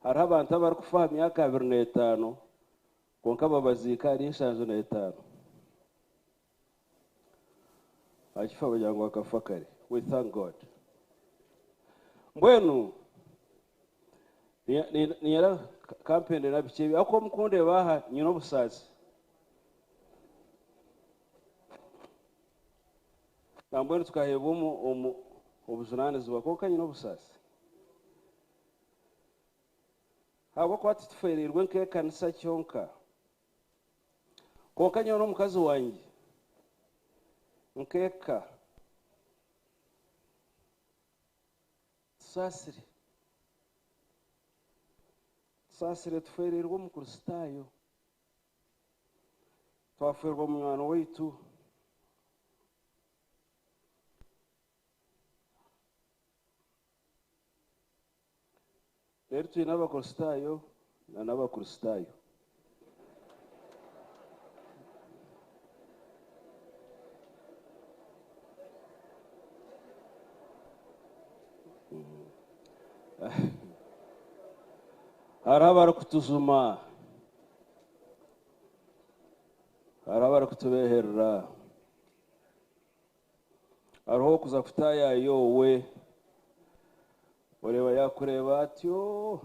hariho abantu abarikufa aha myaka 25 kwonka babaziika ahari 75. Akifa bagira ngu akafa kare. We thank God. Mbwenu niinyenda kampendera bikye ebi ahabw'okuba omukundeeba aha nyine obusaasi. Nambwenu tukaheebwa omu omu obujunaanizibwa kwonka nyine obusaasi. Ahabw'okuba titufeereirwe nk'ekanisa kyonka, kwonka nyowe n'omukazi wangye nk'eka tusaasire. Tusaasire tufeereirwe Omukristaayo, twafeerwa munywani waitu. Reero twine Abakristaayo na n'Abakristaayo. Hariho abarikutujuma, hariho abarikutubeherera, hariho okuza kutaayaaya owe, oreeba yaakureeba atyo,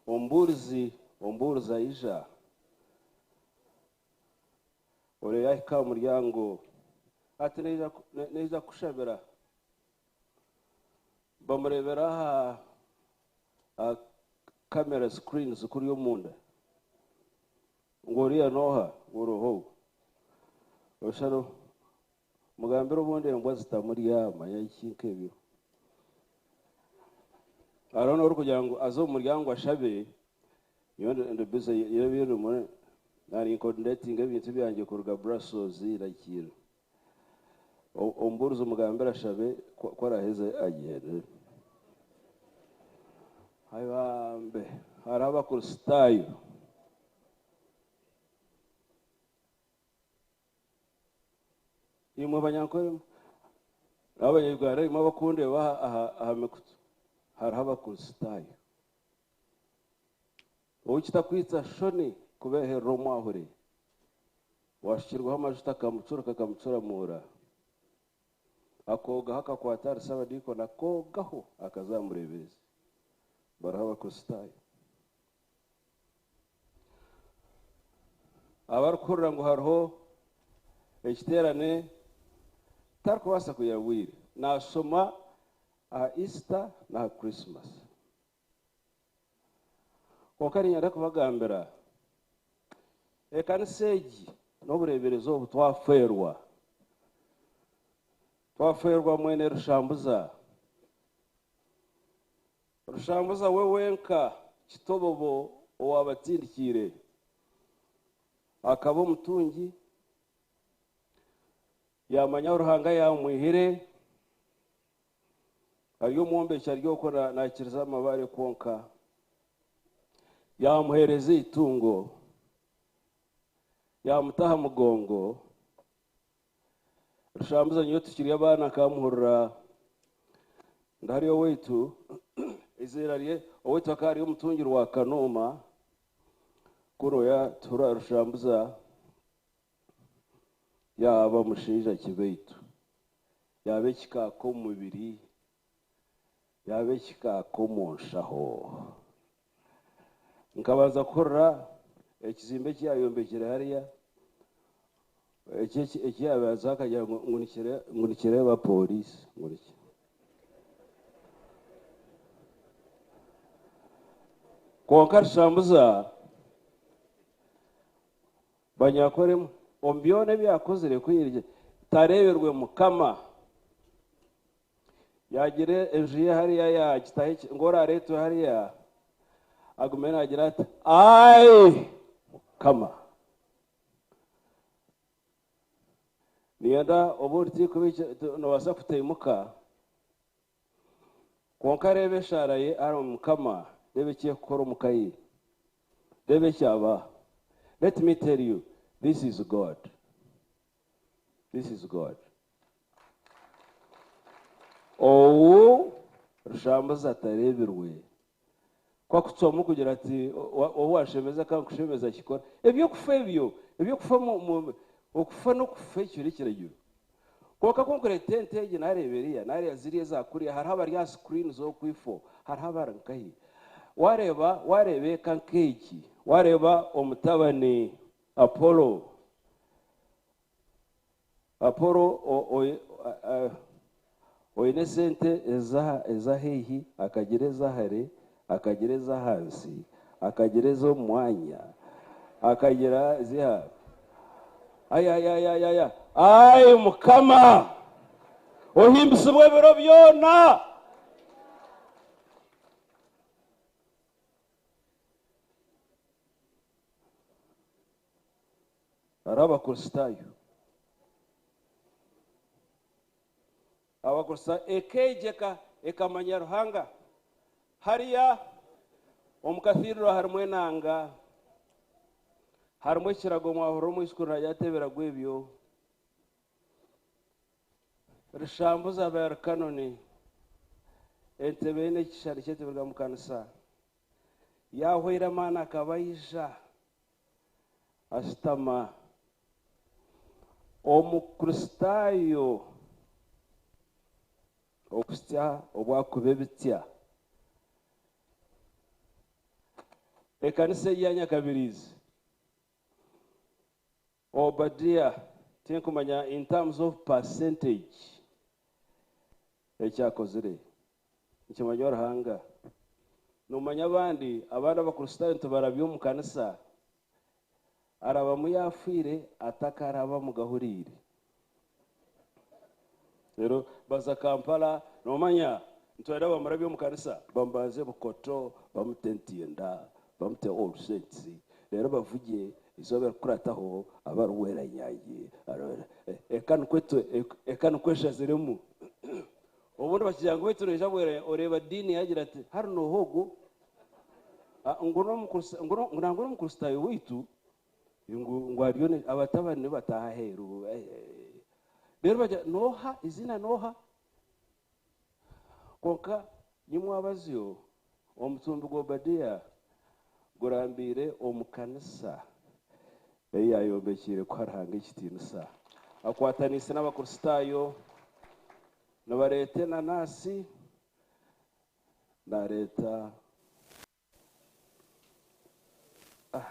omubuurizi omubuurizi aija, oreeba yaahika aha muryango ati naija kukushabira. Bamureebera aha aha camera screens kuriya omunda ngu oriya nooha ngu oriho ou oshusha mugambire obundi embwa zitamurya manya ki nk'ebyo. Hariho n'orikugira ngu aze omu muryango ashabe nyowe ndi busy nyine ebi ndimu nanincoordinatinga ebintu byangye kuruga Brussels nakiira. Omubuurizi omugambire ashabe ku araheze agyende. Ai bambe, hariho Abakristaayo imwe Banyankore mwe, n'Abanyayuganda imwe abakundeeba aha mikutu, hariho Abakristaayo ou kitakwitsa shoni kubeeherera omwahure. Owashukirweho amajuta akamucurika akamucuramuura, akoogaho akakwata ahari Saabadiikoni akoogaho akaza aha mureeberezi. Bariho Abakristaayo abarikuhurira ngu hariho ekiteerane tarikubaasa kugira bwire, naashoma aha Easter n'aha Christmas. Kwonka niinyenda kubagambira, ekanisa egi n'obureeberezi obu twafeerwa. Twafeerwa mwene Rushambuza. Rushambuza we wenka kitobobo owaabatsindikiire. Akaba omutungi, yaamanya ahu Ruhanga yaamwihire. Ari omwombeki ari okwo naakiriza amabaare kwonka. Yaamuheereza eitungo, yaamuta aha mugongo. Rushambuza nyowe tukiri abaana nkamuhurira ngu hariya owaitu, eiziina rye owaitu akaba ari omutungi Rwakanuuma, kunu yaatuhurira Rushambuza yaaba mushaija ki beitu. Yaaba ekikaaka omu mubiri, yaaba ekikaaka omu nshaho. Nkabanza kuhurira ekizimbe eki yaayombekire hariya, eki yaabanza akagira ngu nikireeba pooriisi. Kwonka Rushambuza Banyankore omu byona ebi yakozire ku tareebirwe Mukama. Yaagira enju ye hariya yaagitaho ngu oraareetwe hariya agume naagira ati, Ai Mukama! Niinyenda obundi noobaasa kutaimuka, Kwonka reeba eshaara ye, Ai Mukama, reeba eki erikukora omu ka ye. Reeba eki abaha. Let me tell you, this is God. This is God. Ou Rushambuza atareebirwe, ku akucwamu kugira ati, Ou wanshemeza ka nkushemeza kikora. Eby'okufa ebyo, eby'okufa okufa n'okufa ekyo n'ekiragiro. Kwonka ku nkureeta ente egi naareeba eriya, naareeba ziriya eza kuriya, hariho abari aha screen z'oku ifo, hariho abari nkahi. Waareeba, waareeba eka nk'egi, waareeba omutabani Apollo, Apollo oine esente eza haihi, akagira eza hare, akagira ez'ahansi, akagira ez'omu mwanya, akagira ziha? Ayayayayaya! Ai Mukama, ohimbisibwe ebiro byona! Hariho Abakristaayo. Abakristaayo eka egi ekamanya Ruhanga. Hariya omu cathedral harimu enanga, harimu ekirago mwahurira omwishiki nagira ati ebirago ebyo. Rishambuza by Kanoni, entebe eine ekishushani ky'entebe omu kanisa. Yahwera amaani akaba aija ashutama. Omukristaayo okuhitsya obu arikuba ebitsya. Ekanisa egi ya Nyakabiriizi, Obadia, tinkumanya in terms of percentage eki akozire. Nikimanywa Ruhanga. Nomanya abandi abandi abakristaayo nitubarabya omu kanisa, arabamu yaafiire atakaraba mugahuriire. Reero baza Kampala, nomanya nitwenda bamurabye omu kanisa, bamubanze Bukoto, bamute Ntinda, bamute All Saints, reero bavugye eizooba erikukurataho abe ari Bweranyangi. Eka nikwo eka nikwo eshaziremu. Obundi bakigira ngu beitu noija bwera oreeba diini yaagira ati hari nooha ogu? Ah, ngu n'omukrista- ngu no- ngu nangwa n'omukristaayo waitu ngu ngu ariyo ni- abatabani nibataaha aheeru. Eh, eh. Reero bagira nooha eiziina nooha? Kwonka nyimwabazyo omutumbi gwa Obadiya gurambiire omu kanisa ei yaayombekiire kuha Ruhanga ekitiinisa. Akwataniise n'Abakristaayo nibareeta enanaasi, naareeta ah,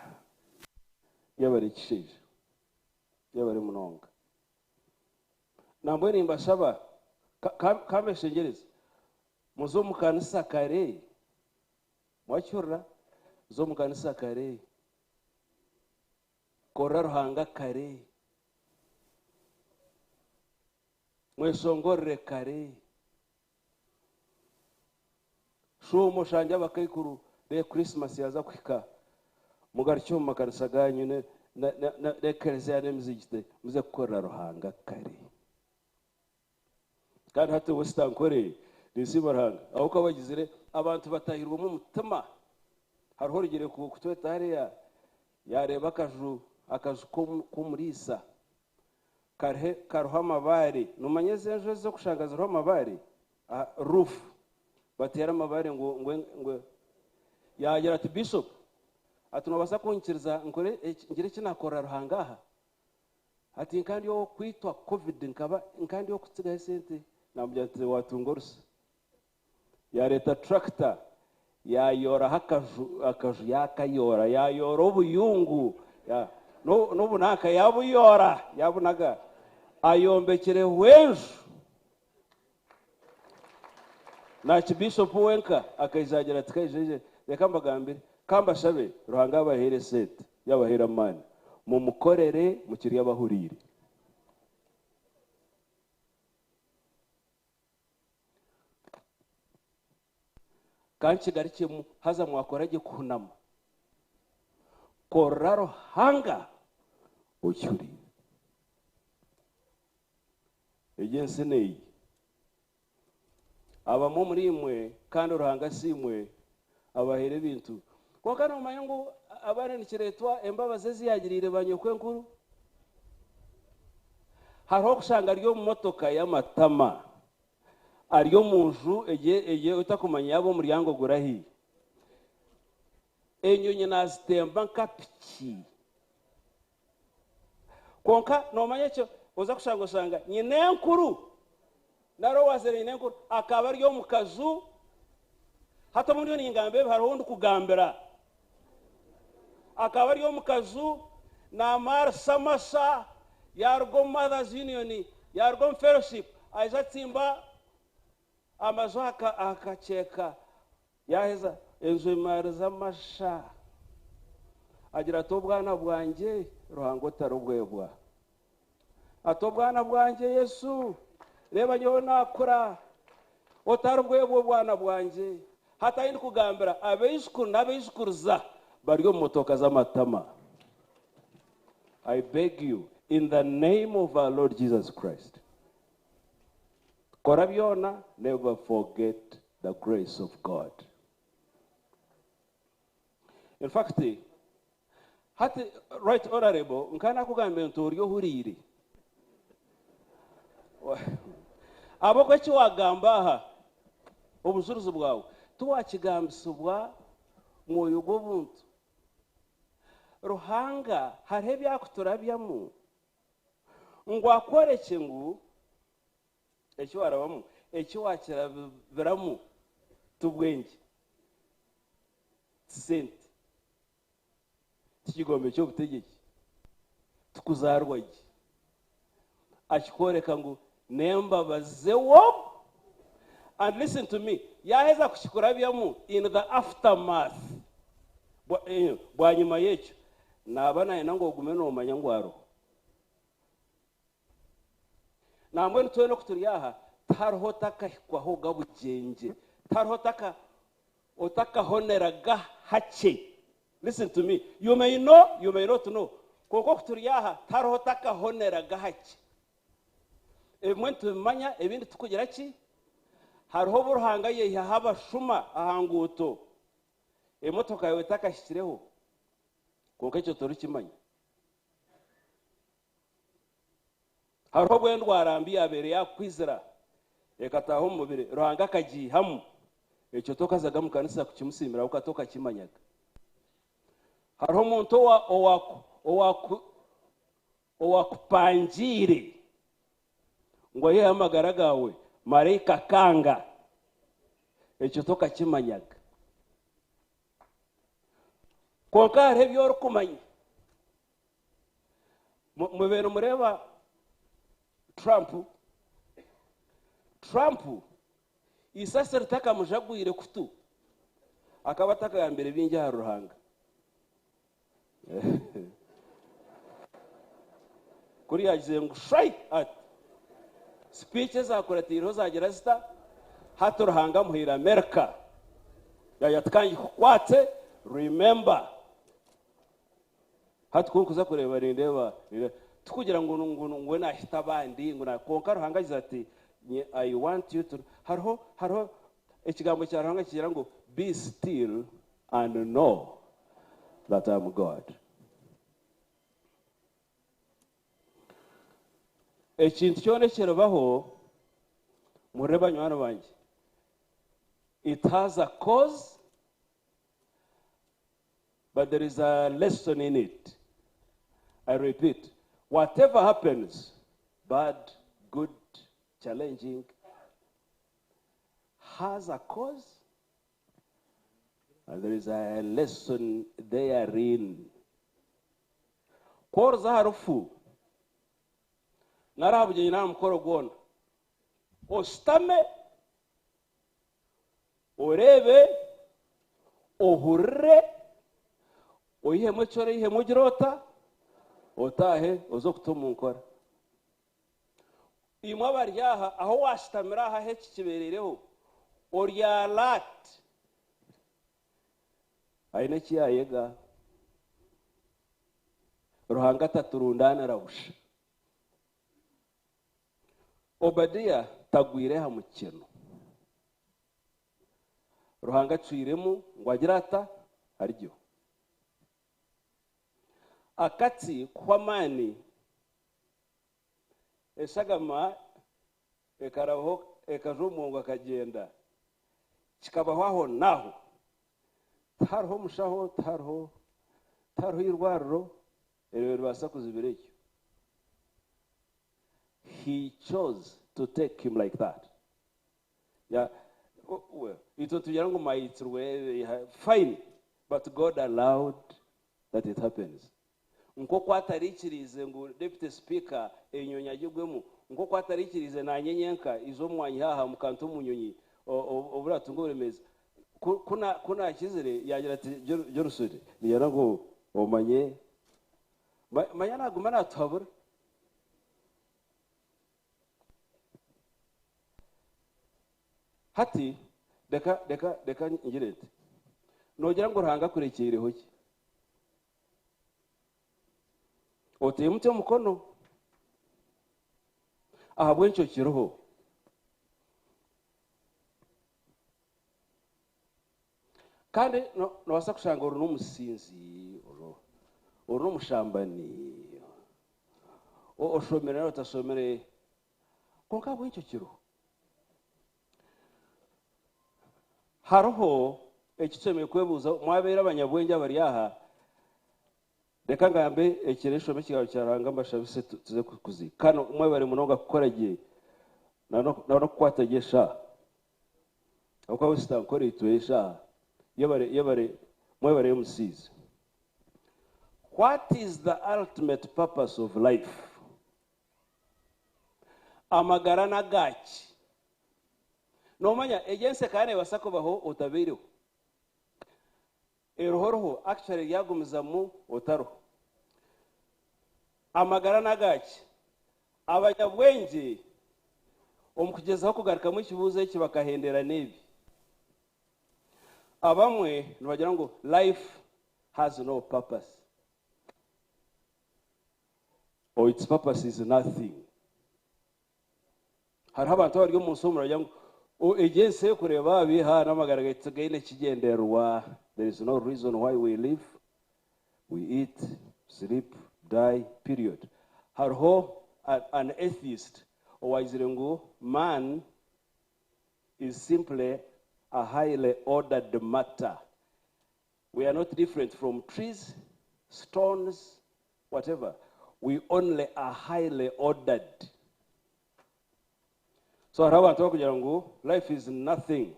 yebare kishaija, yebare munonga. Nambwenu nimbashaba, ka, ka mbeshengyereze, muze omu kanisa kare. Mwakihurira? Za omu kanisa kare. Korera Ruhanga kare. Mweshongorere kare. Shuuma oshangye abakaikuru reero Christmas yaaza kuhika, mugarukye omu makanisa gaanyu n'ekereziya n'emizigiti muze kukorera Ruhanga kare. Kandi hati West Ankole ninsiima Ruhanga ahabw'okuba bagizire abantu batahirwemu omutima. Hariho orugire kutweta hariya yareeba akaju akaju k'omuriisa kariho kariho amabaare. Nomanya ezi enju ezi ez'okushanga ziriho amabaare? Aha roof bateera amabaare ngu ngu ngu yagira ati Bishop ati nobaasa kunyikiriza nkore ngire eki nakorera Ruhanga aha? Ati nka ndi ow'okwitwa covid nkaba nka ndi ow'okutsigaho esente namugira nti watunga orusa. Yareeta tractor yayooraho akaju akaju yakayoora yayoora obuyungu ya n'obunanka yabuyoora yabunaga ayombekireho enju. Na Archbishop wenka akaija agira ati kaija reka mbagambire kambashabe Ruhanga abaheere esente yabaheere amaani mumukorere mukiri abahuriire. Kankigarukyemu haza mwakora gye kuhunama. Korera Ruhanga okihuriire. Egi ensi neyi. Abamwe omuri imwe kandi Ruhanga asiimwe abahaire ebintu. Kwonka nomanya ngu abaana nikireetwa embabazi ezi yagiriire ba nyokwenkuru? Hariho okushanga ari omu motoka y'amatama, ari omu nju egi otakumanya yaaba omuryango gurahi. Enyonyi nazitemba nka piki. Kwonka noomanya ekyo oza kushanga oshanga nyinenkuru nari owaazaire nyinenkuru akaba ari omu kaju. Hati obu ndiyo ningamba ebi hariho ou ndikugambira. Akaba ari omu kaju naamaarisa amasha, yaaruga omu Mothers Union, yaaruga omu Fellowship, aija atsimba amaju aha kakyeka. Yaaheza enju emaariza amasha. Agira ati, Obwana bwangye, Ruhanga otaribwebwa. Ati, Obwana bwangye, Yesu, reeba nyowe naakura, otaribwebwa obwana bwangye. Hati ahi ndikugambira, abaijukuru n'abaijukuruza bari omu motoka z'amatama. I beg you, in the name of our Lord Jesus Christ, kora byona, never forget the grace of God. In fact, hati right honorable nka nakugambire nti ori ohuriire. Ahabw'okuba eki wagamba aha, obujurizi bwawe tiwakigambisibwa Mwoyo gw'obuntu. Ruhanga hariho ebi akuturabyamu ngu akworekye ngu eki warabamu, eki wakirabiramu ti bwengye, ti sente, ti kigombe ky'obutegyeki, ti kuzaarwa gye. Akikworeka ngu n'embabazi ze wob and listen to me, yaaheza kukikurabyamu in the aftermath, bwanyima y'ekyo, naaba nayenda ngu ogume noomanya ngu ariho. Nambwenu twena oku turi aha, tihariho otakahikwaho gabugyengye, tihariho otaka otakahoneraga hakye. Listen to me, you may know, you may not know, kwonka oku turi aha, tihariho otakahoneraga hakye. Ebimwe nitubimanya, ebindi tikugira ki? Hariho obu Ruhanga yaihaho abashuma aha nguuto, emotoka yaawe etakahikireho, kwonka ekyo torikimanya. Hariho obu endwara mbi yaabaire yaakukwizira ekataaha omu mubiri, Ruhanga akagiihamu, ekyo tokazaga mu kanisa kukimusiimira ahabw'okuba tokakimanyaga. Hariho omuntu owa, owa, owa, owakupangiire ngu aiheho amagara gaawe, maraika akanga, ekyo tokakimanyaga. Kwonka hariho ebi orikumanya. Mubaire nimureeba Trump? Trump eisasi ritakamujagwire kutu, akaba atakagambire bingi ahari Ruhanga. Kuri yaagizire ngu shwai ati, speech ezakuratiireho zaagira zita? Hati Ruhanga amuhaire America. Yaagira ati ka ngikukwatse, remember. Hati ku nkuza kureeba nindeeba tikugira ngu ngu ngu nahita abandi ngu na kwonka Ruhanga agize ati nye I want you to hariho hariho ekigambo kya Ruhanga kigira ngu be still and know that I am God. Ekintu kyona ekiribaho muhurire banywani bangye it has a cause But there is a lesson in it. I repeat, whatever happens, bad, good, challenging, has a cause and there is a lesson therein. Ku oriza aha rufu nari aha bugyenyi nari aha mukoro gwona, oshutame Oreebe, ohurire, oihemu eki oraihemu ogire ota? Otaahe oze okuta omu nkora. Imwe abari aha, ahu waashutamire aha ahu eki kibeereireho, ori alert. Aine eki yaayega. Ruhanga taturundaanira busha. Obadiya tagwire aha mukyeno. Ruhanga acwiremu ngu agire ata? Aryeho. Akatsi kuhwa amaani, eshagama ekarabaho ekajwa omu mwongo akagyenda. Kikabaho ahonaaho. Tihariho mushaho, tihariho tihariho eirwariro eryo ribaasa kuzibira ekyo. He chose to take him like that. Ya, well, itwe nitugira ngu maitirwe, fine, but God allowed that it happens. Nk'oku atariikiriize ngu Deputy Speaker enyonyi agigwemu, nk'oku atariikiriize naanye nyenka iza omu mwanya aha mukanta omu nyonyi obu raatunga oburemeezi. Ku, ku, na, ku naakizire, yaagira ati, Johnson, niinyenda ngu omanye, manya naaguma naatuhabura. Hati reka reka reka ngire nti, noogira ngu Ruhanga akurekyeireho ki? Oteemu ki omukono? Ahabw'enki okiriho? Kandi noobaasa kushanga ori n'omusinzi, ori n'omushambani, oshomire nari otashomire, kwonka ahabw'enki okiriho? Hariho Eki tushemereire kwebuuza, mwabeire abanyabwengye abari aha, reka ngambe ekiro nshome ekigambo kya Ruhanga mbashabise tuze kuziika. Kano mwebare munonga kukora gye na n'okukwata gye eshaaha. Ahabw'okuba we sitankora itwe eshaaha. Yebare, yebare, mwebare MCs. What is the ultimate purpose of life? Amagara n'agaaki? Noomanya, egi ensi ekaba neebaasa kubaho otabaireho. Eriho oriho, actually eryagumizamu otariho. Amagara n'agaaki? Abanyabwengye omu kugyezaho kugarukamu ekibuuzo eki bakahendera n'ebi. Abamwe nibagira ngu life has no purpose. Or its purpose is nothing. Hariho abantu abari omu nsi omu baragira ngu o- egi ensi erikureeba abiiha n'amagara gaitu tigaine kigyendererwa. There is no reason why we live, we eat, sleep, die, period. Hariho an atheist owagizire ngu man is simply a highly ordered matter. We are not different from trees, stones, whatever. We only are highly ordered. So hariho abantu abarikugira ngu life is nothing.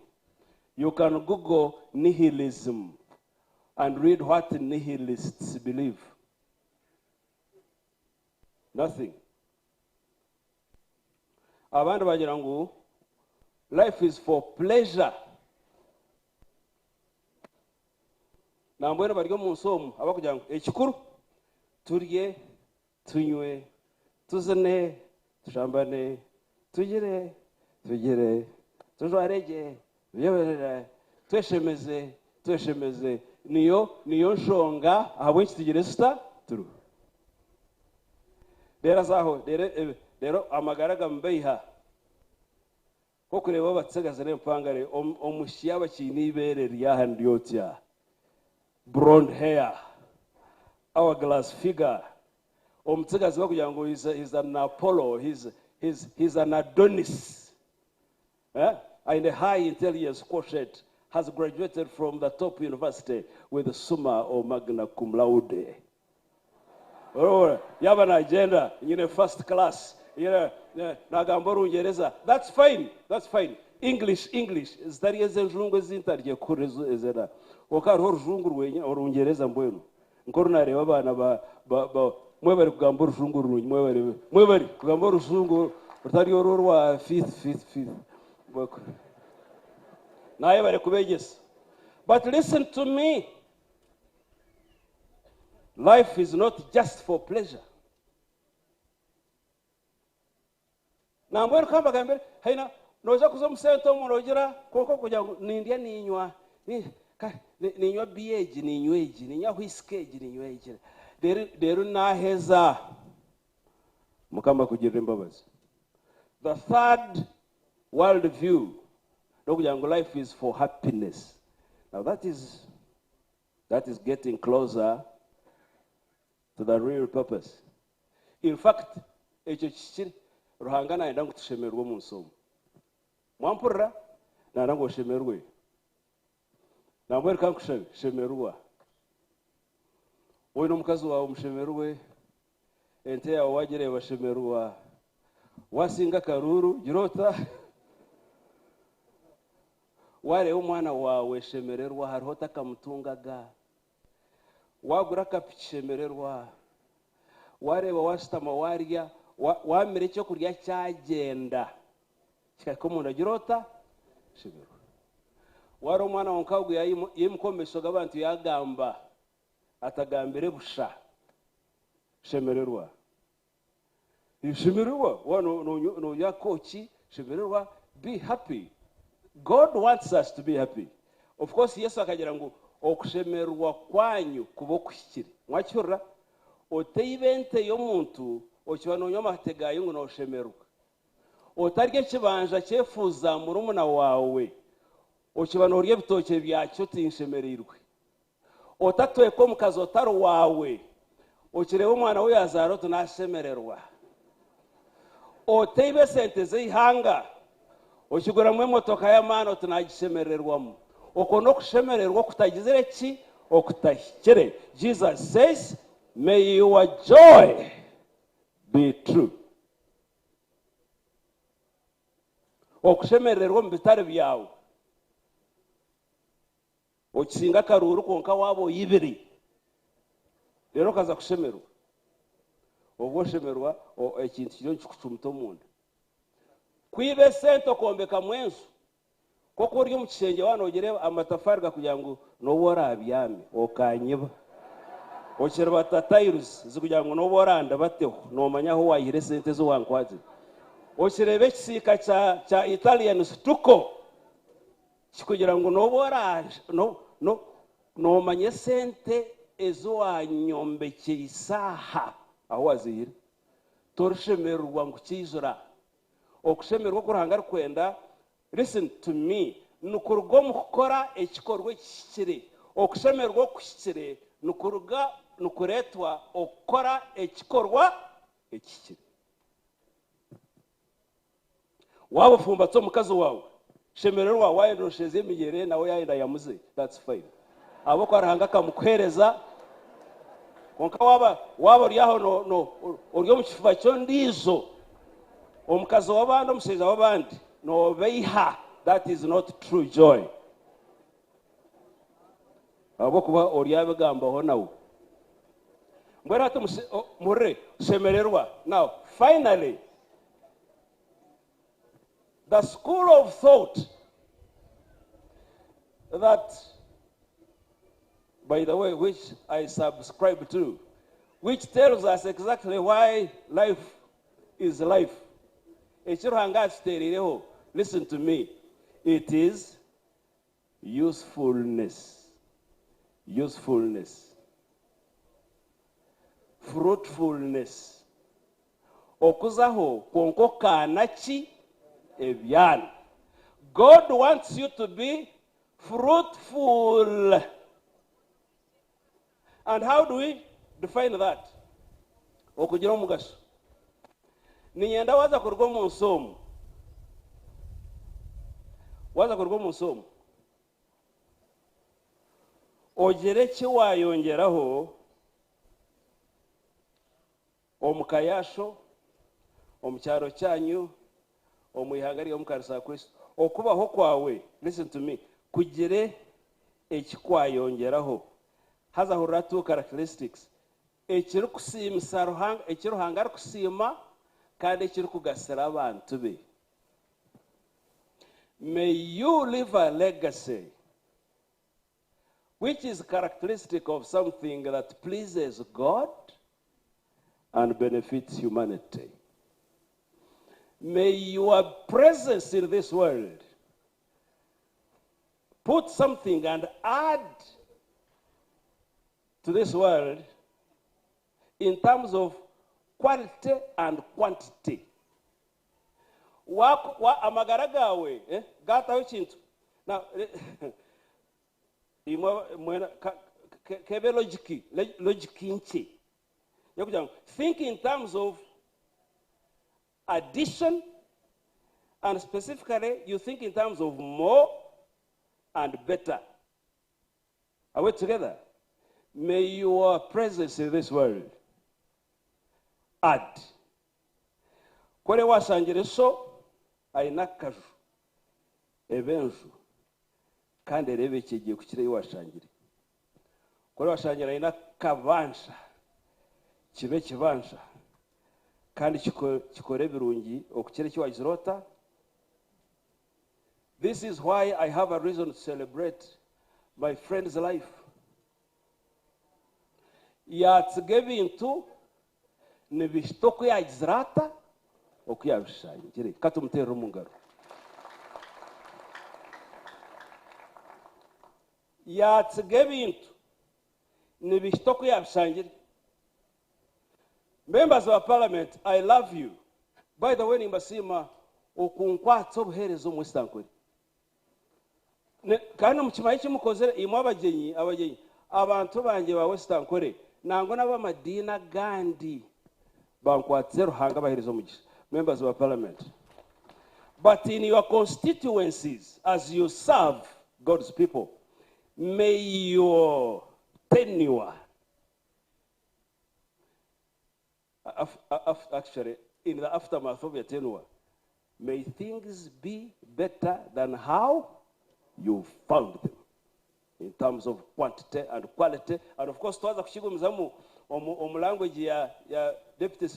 You can Google nihilism and read what nihilists believe. Nothing. Abandi bagira ngu life is for pleasure. Nambwenu bari omu nsi omu abarikugira ngu ekikuru turye, tunywe, tuzine, tushambane, tugire, tugire, tujware gye, tweshemeze, tweshemeze. Niyo, niyo nshonga ahabw'enki tugire tuta? Turiho. Reero aza aho, reero, reero amagara gamubeiha. Nk'okureeba abatsigazi n'empangare, omwishiki yaaba akiine eibeere riri aha niryotya, blonde hair, hourglass figure, omutsigazi bakugira ngu he's, he's an Apollo, he's, he's, he's an Adonis, eh? Aine high intelligence quotient, has graduated from the top university with summa or magna cum laude. Orabona, yaaba naagyenda nyine first class, nyine, naagamba Orungyereza, that's fine, that's fine. English, English, zitari ezi enjungu ezi ntarye kuhurira ezo ezena. Kwonka hariho orujungu rwenya, Orungyereza mbwenu. Nk'oru naareeba abaana ba, ba, ba, mwebare kugamba orujungu rurungi, mwebare, mwebare kugamba orujungu rutari oru orwa fifth, fifth, fifth. Naayebare kubeegyesa. But listen to me. Life is not just for pleasure. Nambwenu kambagambire, haina noija kuza omu sente omu nogira kwonka okugira ngu nindya ninywa, ninywa biya egi ninywa egi, ninywa whisky egi ninywa egi, reero reero naheza. Mukama akugirire embabazi. The third world view n'okugira ngu life is for happiness. Now that is That is getting closer to the real purpose. In fact, ekyo kihikire. Ruhanga nayenda ngu tushemererwe omu nsi omu. Mwampurira? Nayenda ngu oshemererwe. Nambwenu ka nkushabe, shemererwa. Wowe n'omukazi waawe mushemererwe, ente yaawe waagireeba shemererwa. Waasinga akaruuru, gira ota? Waareeba omwana waawe shemererwa hariho otakamutungaga. Waagura akapiki shemererwa. Waareeba waashutama waarya, waamira ekyokurya kyagyenda kikahika omunda gira ota? Shemererwa. Waareeba omwana waawe nk'ogu yaimuka omu maisho g'abantu yaagamba atagambire busha, shemererwa. Shemererwa waaba noonywa kooki, shemererwa, be happy. God wants us to be happy. Of course Yesu akagira ngu okushemererwa kwanyu kube okuhikire. Mwakihurira? Otaiba ente y'omuntu okiba noonywa amate gaayo ngu nooshemererwa. Otarya ekibanja ky'efuuza murumuna waawe okiba noorya ebitookye byakyo oti nshemereirwe. Otatweka omukazi otari waawe, okireeba omwana ou yaazaara oti naashemererwa. Otaiba esente z'eihanga, okiguramu emotoka y'amaani oti naagishemerererwamu. Okwo n'okushemererwa okutagizire ki? Okutahikire. Jesus says, may your joy be true. Okushemerererwa omu bitari byawe. Okisinga akaruuru kwonka waaba oyibire reero okaza kushemerwa. Obwo oshemerwa ekintu kiriyo nikikucumita omunda. Kwiba esente okombekamu enju, nk'oku ori omu kishengye waaba noogireeba amatafaari gakugira ngu n'obu oraabyame okanyiba. Okiribata tiles zikugira ngu n'obu orandibateho noomanya ahu waihire esente ezi wankwatsire. Okireeba ekisiika kya Italian stucco Kikugira ngu nobu nomanya esente ezi wanyombekyeise aha ahu waziihire, torishemererwa ngu kiijura. Okushemererwa oku Ruhanga arikwenda, listen to me, nikuruga omu kukora ekikorwa ekihikire. Okushemererwa okuhikire nikuruga nikureetwa okukora ekikorwa ekihikire. Waaba ofumbatse omukazi waawe, shemererwa, waayenda osheeze emigyere nawe yaayenda ayamuze, that's fine. Ahabw'okuba Ruhanga akamukuheereza, kwonka waaba waaba ori aho no, no, ori omu kifuba ky'ondiijo, omukazi w'abandi, omushaija w'abandi, noobeiha, that is not true joy. Ahabw'okuba oryabigambaho nawe. Mbwenu hati muhurire, shemererwa. Now, finally, the school of thought that, by the way, which I subscribe to, which tells us exactly why life is life. Eki Ruhanga atuteereireho, listen to me, it is usefulness, usefulness, fruitfulness, okuzaho kwonka okaana ki? Ebyana. God wants you to be fruitful. And how do we define that? Okugira omugasho. Niinyenda waaza kuruga omu nsi omu, waaza kuruga omu nsi omu, ogire eki waayongyeraho omu ka ya sho, omu kyaro kyanyu, omu ihanga ry'omu kanisa ya Kristo. Okubaho kwawe, listen to me, kugire eki kwayongyeraho. Haza hurira two characteristics. Ekirikusiimisa Ruhanga, eki Ruhanga arikusiima kandi ekirikugasira abantu be. May you leave a legacy which is characteristic of something that pleases God and benefits humanity. May your presence in this world put something and add to this world in terms of quality and quantity. Wa, wa, amagara gawe eh, gataho ekintu. Now, imwe mwena kebe logic, logic nkye yokugira ngu think in terms of addition and specifically you think in terms of more and better. Are we together? May your presence in this world add. Kore washangire sho aine akaju, ebe enju kandi ereebekye gye kukira ei washangire. Kore washangire aine akabanja, kibe ekibanja kandi kikore ebirungi okukira eki wagizire ota? This is why I have a reason to celebrate my friend's life. Yaatsiga ebintu nibihita oku yaagizire ata? Oku yaabishangire. Ka tumuteerere omu ngaro. Yaatsiga ebintu nibihita oku yaabishangire. Members ba parliament, I love you. By the way, nimbasiima okunkwatsa obuheereza omu West Ankole. Kandi mukimanye eki mukozire, imwe abagyenyi, abagyenyi, abantu bangye ba West Ankole, nangwa n'ab'amadiini agandi bankwatize Ruhanga abaheereze omugisha. Members ba parliament. But in your constituencies, as you serve God's people, may your tenure, actually, in the aftermath of your tenure, may things be better than how you found them in terms of quantity and quality. And of course, twaza kushigumizamu omu language ya deputy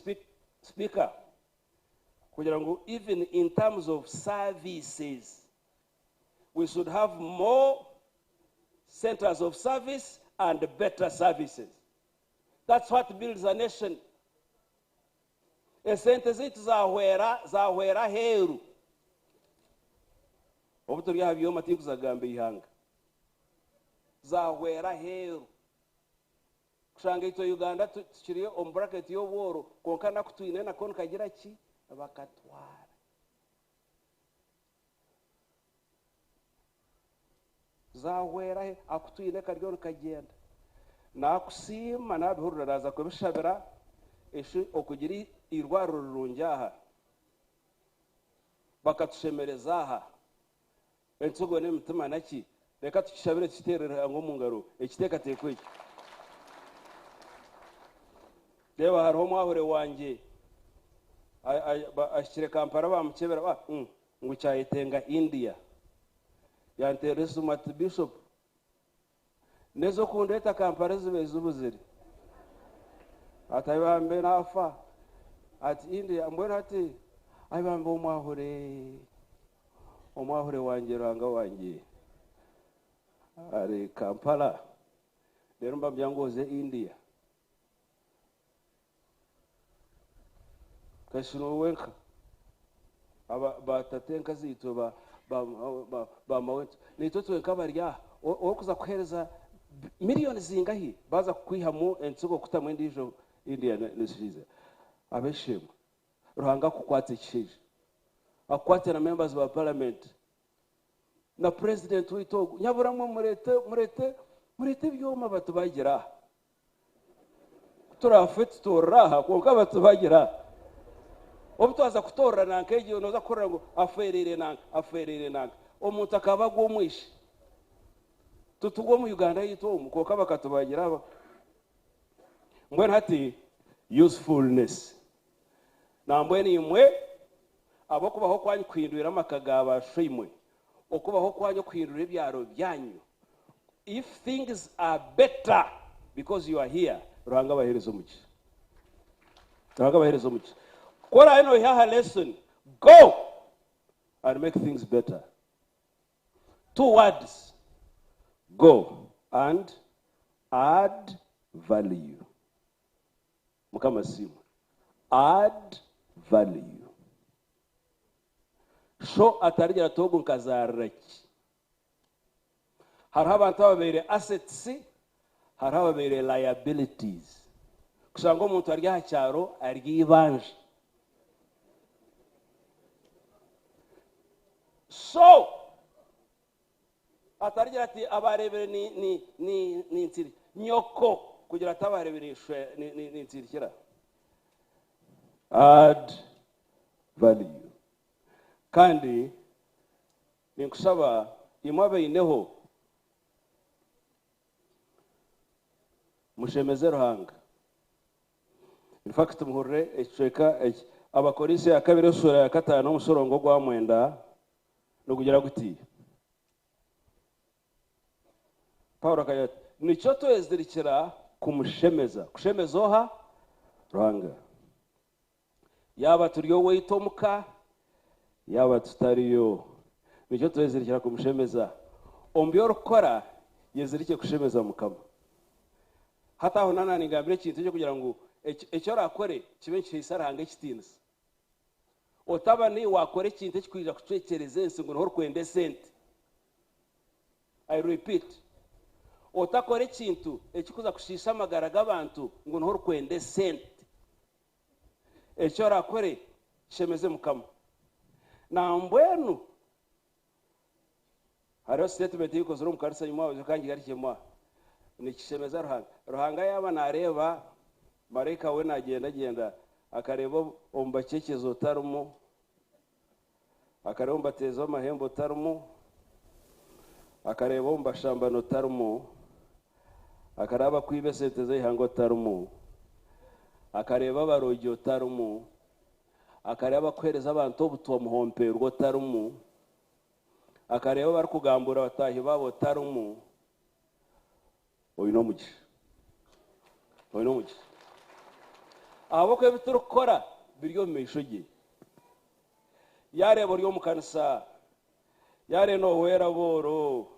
speaker, kugira ngu even in terms of services, we should have more centers of service and better services. That's what builds a nation. Esente zaitu zahwera aheeru. Obu turi aha byoma tinkuzagamba eihanga. Zahwera aheeru. Kushanga itwe Uganda tukiri omu bracket y'obworo, kwonka naku twine nako nikagira ki? Bakatwara. Zahwera he, akutwine karyo nikagyenda. Nakusiima nabihurira naza kubishabira eshi okugira irwariro rirungi aha. Bakatushemereza aha. Ensogo n'emitima naki? Reka tukishabire tukiterere Ruhanga omu ngaro ekiteekateeko eki. Reeba hariho omwahure wangye ahikire Kampala bamukyebera ngu kyayetenga India. Yanteerera esimu ati Bishop, n'ez'okundeeta Kampala zibe zibuzire. Ati aibambe naafa. Ati India mbwenu ati aibambe omwahure. Omwahure wangye Ruhanga wangye. Ari Kampala. Rero mbambya ngu oze India. Kashino wenka. Aba batate enka zaitu ba mawetu. Nitwe twenka bari aha. Orikuza kuheereza miliyoni zingahi baza kukwihamu ensigo kutamu endiijo India neshiza. Abeshemwe. Ruhanga akukwate ekishaija. Akukwate na members ba parliament. Na president waitu ogu. Nyaburamwe murete ebyoma batubagira aha. Turafe tutorera aha kwonka batubagira aha. Obu twaza kutorera nanka egyo noza kukorera ngu afereire nanka, afereire nanka. Omuntu akaba agwa omwishi. Tutugwa omu Uganda yaitu omu kwonka bakatubagira aba. Mbwenu hati usefulness. Na mbwenu imwe abokubaho kwanyu kuhindwira amaka ga bashoimwe, okubaho kwanyu kuhindura ebyaro byanyu. If things are better because you are here, Ruhanga abahereza omugisha. Ruhanga abahereza omugisha. Kora hano ihaha lesson, go and make things better. 2 words, go and add value. Mukama asiimwe. Add value. Sho atarigira togu nkazarira ki? Hariho abantu ababaire assets, hariho ababaire liabilities. Kushanga omuntu ari aha kyaro ari eibanja. So atarigira ati abarebere ni nsiri nyoko kugira ati abarebere ni nsirikira. Add value. Kandi ninkusaba imwe abaineho mushemeze Ruhanga. In fact muhurire ekicweka eki Abakorinso ya kabiri esura ya 5 omusorongo gwa 9 nokugira guti Paulo akagira ati nikyo twezirikira kumushemeza. Kushemeza oha? Ruhanga. Yaba turi owaitu omuka, yaba tutariyo, nikyo twezirikira kumushemeza. Omu byorikukora yezirike kushemeza Mukama. Hataho nana ningambira ekintu ekyo kugira ngu ekyo orakore kibe nikihaisa Ruhanga ekitiinisa. Otaba ni wakora ekintu ekikwija kucwekyereza ensi ngu niho orikwenda esente. I repeat, otakora ekintu ekikuza kushiisha amagara g'abantu ngu niho orikwenda esente. Ekyo orakore kishemeze Mukama. Na mbwenu hariho statement eyikozire omu kanisa nyuma aho kandi ngigarukiremu aha. Nikishemeza Ruhanga. Ruhanga yaaba naareeba maraika we naagyenda-gyenda akareeba omu bakyekyezo otarimu, akareeba omu bateezi b'amahembe otarimu, Akareeba omu bashambani otarimu, akareeba abakwiba esente z'eihanga otarimu, akareeba abarogi otarimu, akareeba abakuheereza abantu obutwa muhomperwa otarimu, akareeba abarikugambuura bataahi baabo otarimu, oine omugisha. Oine omugisha. Ahabw'okuba ebi turikukora biri omu maisho gye. Yaareeba ori omu kanisa, yaareeba noohwera abooro,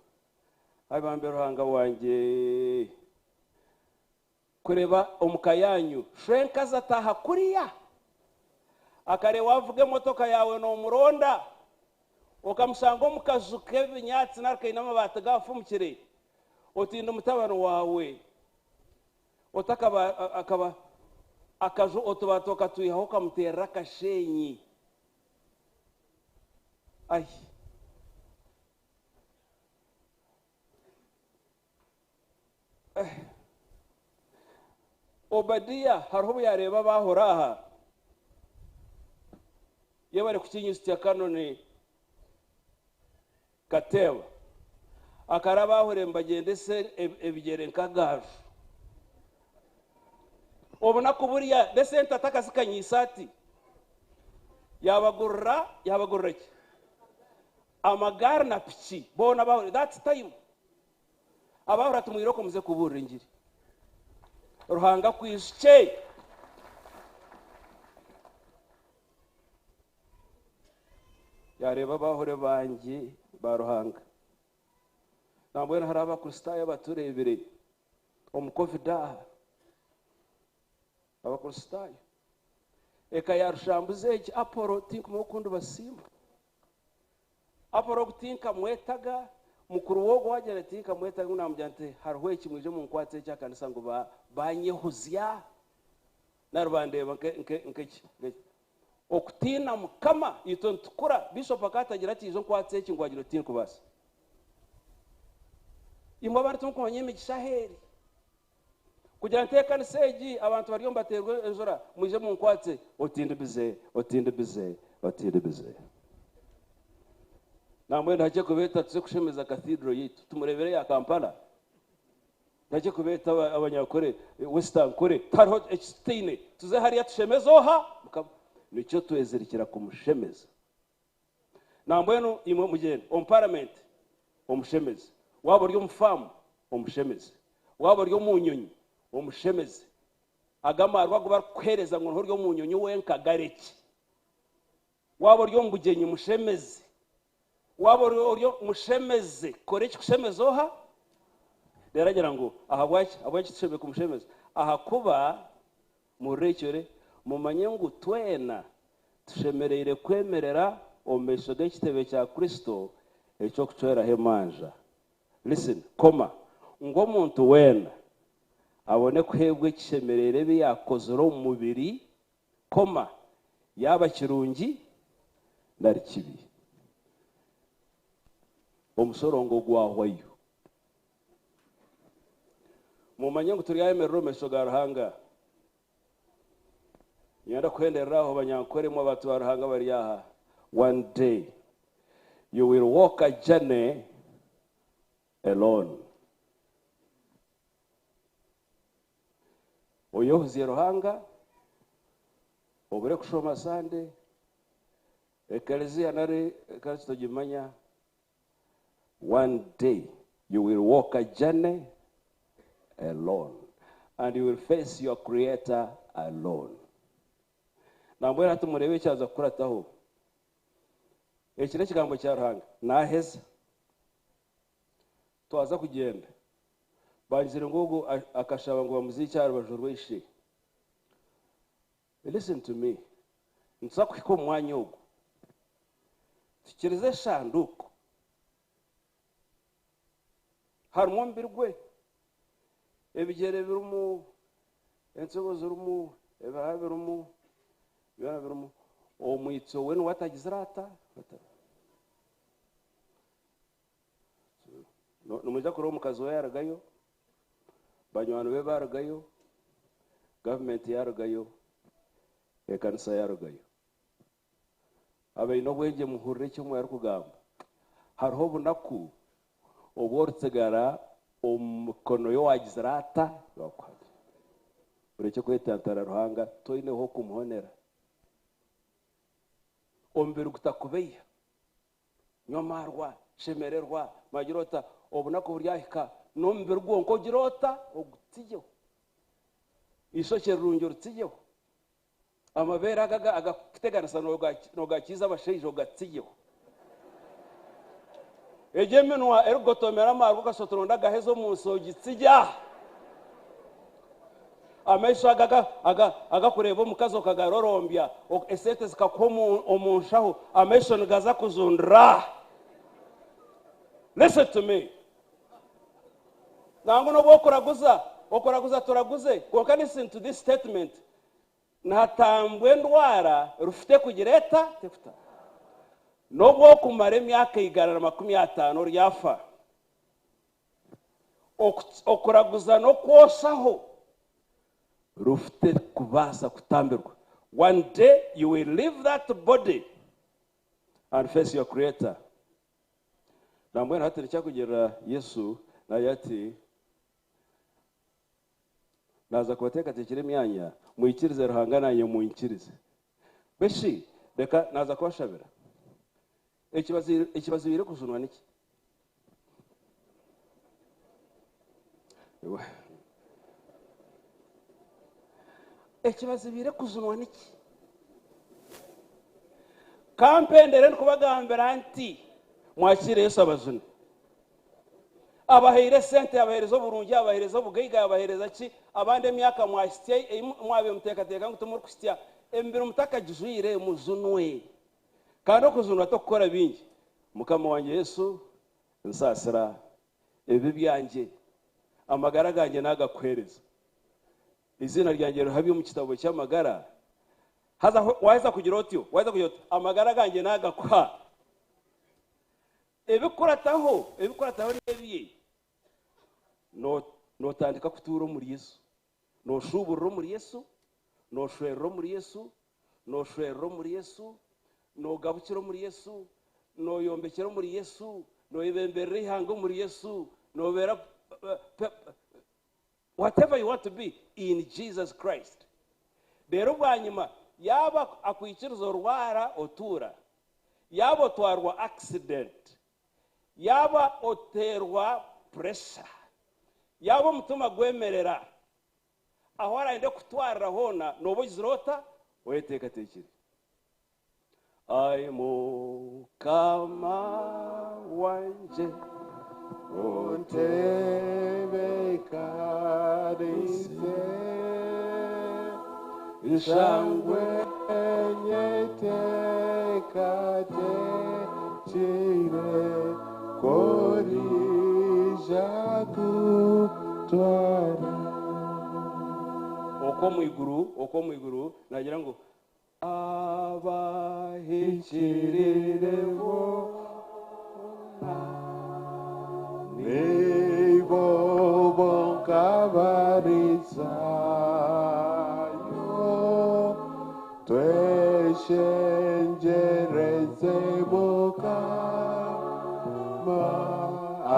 ai bambe Ruhanga wangye! Kureeba omu ka yaanyu, shwenkazi ataaha kuriya, akareeba waavuga emotoka yaawe noomuronda, okamushanga omu kaju k'ebinyaatsi nari kaine amabaati gaafumukire, oti ndi mutabani waawe, otakaba akaba akaju otubaati okatwihaho okamuteerera akasheenyi. Ai! Eh. Obadiya hariho obu yaareeba abaahora aha, yebare kukinyitsya Canon Kateeba. Akaraba abaahore nibagyendesa ebigyere nk'agaaju. Obunaku buriya n'esente atakazikanyiise ati, yaabagurira, yaabagurira ki? Amagaari na piki boona abaahore that time. Abaahore ati mwirooko muze kubuurira engiri. Ruhanga akwijukye. Yaareeba abaahore bangi ba Ruhanga. Nambwenu hariho Abakristaayo abatureebire omu Covid aha. Abakristaayo. Eka ya Rushambuza egi Apollo tinkumanya oku ndibasiima. Apollo ogu tinkamwetaga, mukuru we ogwo waagira nti tinkamwetaga ngu naamugira nti hariho eki mwije munkwatse eki aha kanisa ngu banyehuzya nari bandeeba nk'eki. Okutiina Mukama, itwe nitukura. Bishop akatagira ati ija onkwatse eki ngu wagira oti tinkubaasa. Imwe abandi timukumanya emigisha ahu eri. Kugira nti ekanisa egi abantu bariyo nibateerwa enjura, mwije munkwatse, oti ndi bize, oti ndi bize, oti ndi bize. Nambwenu hakye kubeeta tuze kushemeza cathedral yaitu, tumureebere eya Kampala. Hakye kubeeta Abanyankore, West Ankore, tihariho eki tutaine, tuze hariya tushemeze oha? Mukama. Nikyo twezirikira kumushemeza. Nambwenu imwe mugyende omu paramenti omushemeze, waaba ori omu faamu omushemeze, waaba ori omu nyonyi omushemeze. Ago amaarwa agu barikukuheereza ngu niho ori omu nyonyi wenka garekye. Waaba ori omu bugyenyi mushemeze, waaba ori ori mushemeze, kora ekikushemeza oha? Reero agira ngu ahabwaki? Ahabwaki tushemereire kumushemeza? Ahakuba Muhurire, mumanye ngu twena tushemereire kwemerera omu maisho g'ekitebe kya Kristo eky'okucweraho emanja. Listen, koma, ngu omuntu weena abone kuheebwa ekishemereire ebi yaakozire omu mubiri, koma, yaaba kirungi nari kibi. Omushorongo gwahwayo. Mumanye ngu turyayemerera omu maisho ga Ruhanga. Niinyenda kuhenderera aho Banyankore imwe abantu ba Ruhanga abari aha. One day you will walk a journey alone. Oyohuzye Ruhanga, obure kushoma Sunday, ekelezia nari ekanisa togimanya, One day you will walk a journey alone and you will face your creator alone. Nambwenu hati mureebe ekyaza kukurataho. Eki n'ekigambo kya Ruhanga. Naheza. Twaza kugyenda. Bangizire ngu ogu akashaba ngu bamuziikye aha rubaju rw'eishe. Listen to me. Nituza kuhika omu mwanya ogu. Tukirize eshanduuko. Harimu omubiri gwe, ebigyere birimu, entsibo zirimu, ebihaha birimu, byona birimu. Omwitso we niwe atagizire ata? Nimwija kureeba omukazi we yarugayo, banywani be barugayo, gavumenti yarugayo, ekanisa yarugayo. Abaine obwengye muhurire eki Omwoyo arikugamba. Hariho obunaku Obu oritsigara omu mikono y'owaagizire ata? Y'owakuhangire. Orekye kwetantara Ruhanga, toine h'okumuhonera. Omubiri gutakubeiha. Nywa amaarwa, shemererwa, manya ota, obunaku buryahika n'omubiri gwonka ogire ota? Ogutsigeho. Eishokye rirungi oritsigeho. Amabeere aga agakuteganisa noogakiiza abashaija ogatsigeho. Egyo eminwa erikugotomera amaarwa okashusha agaheza omu nsi ogitsigye aha. Amaisho aga agakureeba omukazi okagarorombya, esente zikakuha omu nshaho, amaisho nigaza kujundira aha. Listen to me. Nangwa n'obu okuraguza, okuraguza turaguze, kwonka listen to this statement. Nihatambwa endwara rufute kugira eta? Tekuta. N'obu okumara emyaka 150 oryafa. Okuraguza n'okwoshaho rufute kubaasa kutambirwa. One day you will leave that body and face your creator. Nambwenu hati nikyakugirira Yesu nagira ati, Naaza kubateekateekyera emyanya, mwikirize Ruhanga naanye munyikirize. Beshi, reka naaza kubashabira. Ekibazibiire kujunwa niki? Ekibazibiire kujunwa niki? Kampendere ndikubagambira nti, mwakiire Yesu abajune. Abahaire esente, yabaheereza oburungi, yabaheereza obugaiga, yabaheereza ki, abandi emyaka mwahitsya ei mwabaire muteekateeka ngu timurikuhitsya, emibiri mutakagijwaire mujunwe. Kandi okujunwa t'okukora bingi. Mukama wangye Yesu, nsaasira ebibi byangye, amagara gangye naagakuheereza. Eiziina ryangye rihabye omu kitabo ky'amagara. Haza waaheza kugira otyo, waaheza kugira oti, amagara gangye naagakuha. Ebikukurataho, ebikukurataho n'ebi, Nootandika kutuura omuri Yesu. Nooshuuburira omuri Yesu, nooshwerera omuri Yesu, nooshwerera omuri Yesu, noogabukira omuri Yesu, nooyombekyera omuri Yesu, nooyebemberera eihanga omuri Yesu, noobeera whatever you want to be in Jesus Christ. Reero bwanyima yaaba akwikiriza orwara otuura, yaaba otwarwa accident, yaaba oteerwa pressure, yaaba omutima gwemerera, ahu arayende kukutwarira hoona nooba ogizire ota? Oyeteekateekire. Ai Mukama wangye,
Ontebeekanise nshangwe nyeteekateekire ku oriija kutwara.
Okwo omu iguru, okwo omu iguru, naagira ngu Abahikiriire boona.
Nibo bonka barizayo, Tweshengyereze Mukama,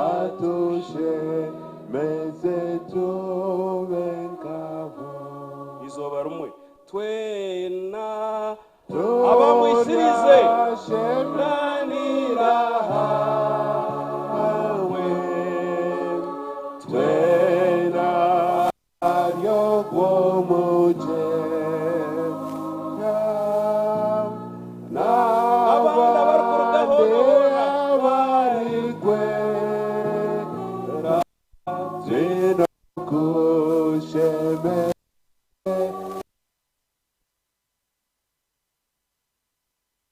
Atushemeze tube nkabo.
Eizooba rimwe Twena abamwikirize.
Turashemeranira hamwe, twena ari ogw'omugyera,
N'abandi abarikuruga
n'abandi
hoona hoona.
abarikwera, twine okushemera.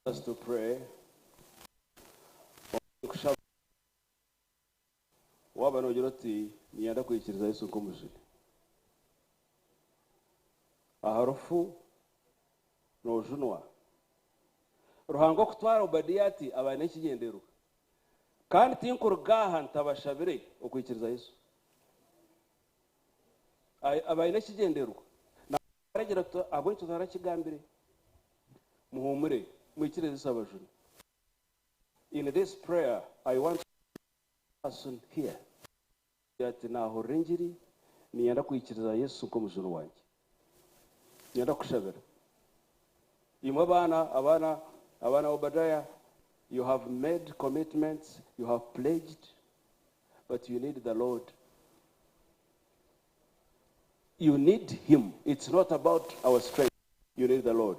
Us to pray. Okushaba waaba noogira oti niinyenda kwikiriza Yesu nk'omujuni. Aha rufu noojunwa. Ruhanga okutwara Obadiya ati aba aine ekigyendererwa. Kandi tinkuruga aha ntabashabire okwikiriza Yesu. Aba aine ekigyendererwa. Aragira ati, Ahabw'enki otarakigambire? Muhuumure, mwikirize Yesu abajune. In this prayer, I want. Person here ati naahurira engiri niinyenda kwikiriza Yesu nk'omujuni wangye. Niinyenda kukushabira. Imwe abaana, abaana, abaana ba Obadiah, you have made commitments, you have pledged, but you need the Lord. You need him. It's not about our strength. You need the Lord.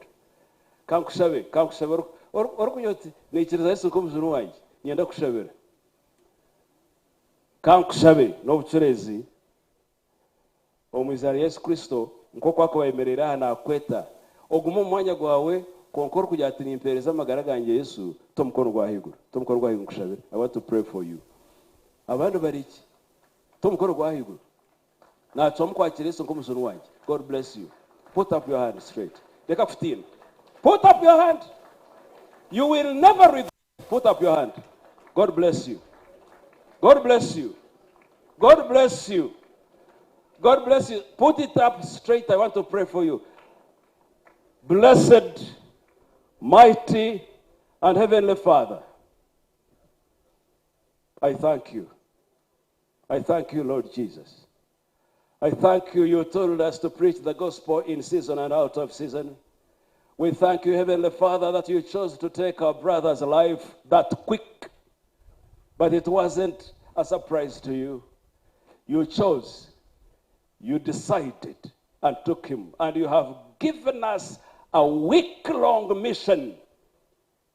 Kankushabe, kankushabe orikugira oti naikiriza Yesu nk'omujuni wangye, niinyenda kukushabira. Kankushabe n'obucureezi omu iziina rya Yesu Kristo nk'oku akuba ayemereire aha naakweta, ogume omu mwanya gwawe kwonka orikugira ati nimpeereza amagara gangye Yesu, ta omukono gwawe ahaiguru. Ta omukono gwawe ahaiguru nkushabire. I want to pray for you. Abandi bari ki? Ta omukono gwawe ahaiguru. Naacwamu kwakira Yesu nk'omujuni wangye. God bless you. Put up your hand straight. Reka kutiina. Put up your hand. You will never regret. Put up your hand. God bless you. God bless you. God bless you. God bless you. Put it up straight. I want to pray for you. Blessed, mighty, and heavenly Father, I thank you. I thank you, Lord Jesus. I thank you, you told us to preach the gospel in season and out of season. We thank you, Heavenly Father, that you chose to take our brother's life that quick. But it wasn't a surprise to you. You chose, you decided, and took him. And you have given us a week long mission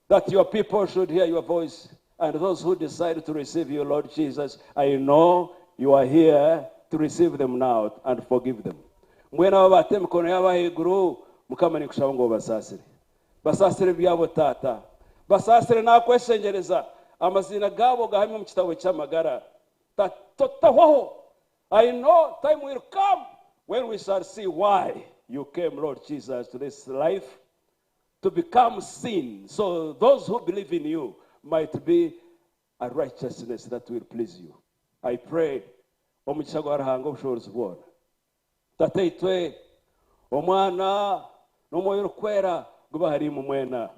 that your people should hear your voice. And those who decide to receive you, Lord Jesus, I know you are here to receive them now and forgive them. Mbwenu abo baata emikono yaabo ahaiguru, Mukama ninkushaba ngu obasaasire. Basaasire ebyabo Taata. Basaasire naakweshengyereza, amaziina gaabo gahamye omu kitabo ky'amagara Totahwaho. I know time will come when we shall see why you came, Lord Jesus, to this life to become sin, so those who believe in you might be a righteousness that will please you. I pray omugisha gwa Ruhanga obushoboorozi bwona, Tataitwe, Omwana, n'Omwoyo Orikwera gube ahari imwe mwena.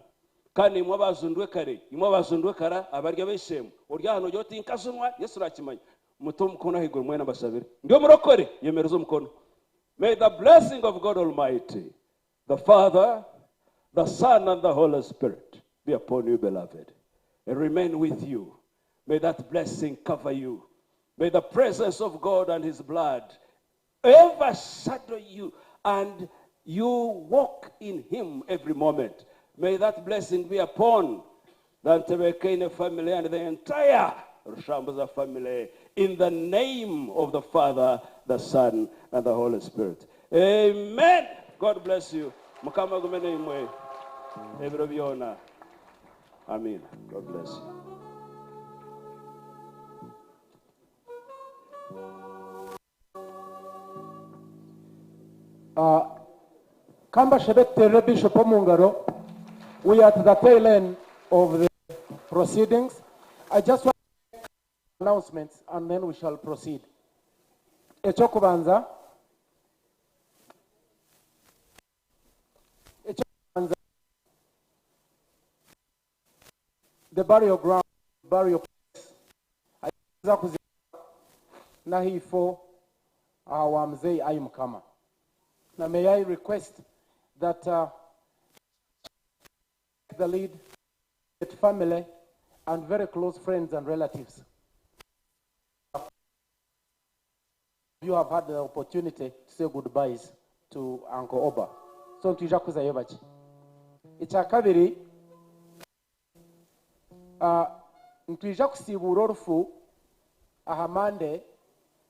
Kandi imwe abaazundwe kare, imwe abaazundwe kara abari ab'eishe-emwe, ori aha noogira oti, Nkajunwa, Yesu naakimanya. Mute omukono ahaiguru mwena mbashabire. Ndi omurokore, yemereza omukono. May the blessing of God Almighty, the Father, the Son, and the Holy Spirit be upon you, beloved, and remain with you. May that blessing cover you. May the presence of God and His blood overshadow you and you walk in Him every moment. May that blessing be upon the Ntebekaine family and the entire Rushambuza family in the name of the Father, the Son, and the Holy Spirit. Amen. God bless you. Mukama agume naimwe ebiro byona. Amen. God bless you.
Uh, Kambashabe tuteerere Bishop omu ngaro. We are at the tail end of the proceedings. I just want to make announcements and then we shall proceed. Ekyokubanza, ekyokubanza, the burial ground, burial place, aza kuziika n'ahaifo aha wa Mzei Ayi Mukama. Now may I request that uh, the lead, family, and very close friends and relatives. You have had the opportunity to say goodbyes to Uncle Oba. So nitwija kuzayo bakye. Ekya kabiri, uh, nitwija kusiibuura orufu aha Monday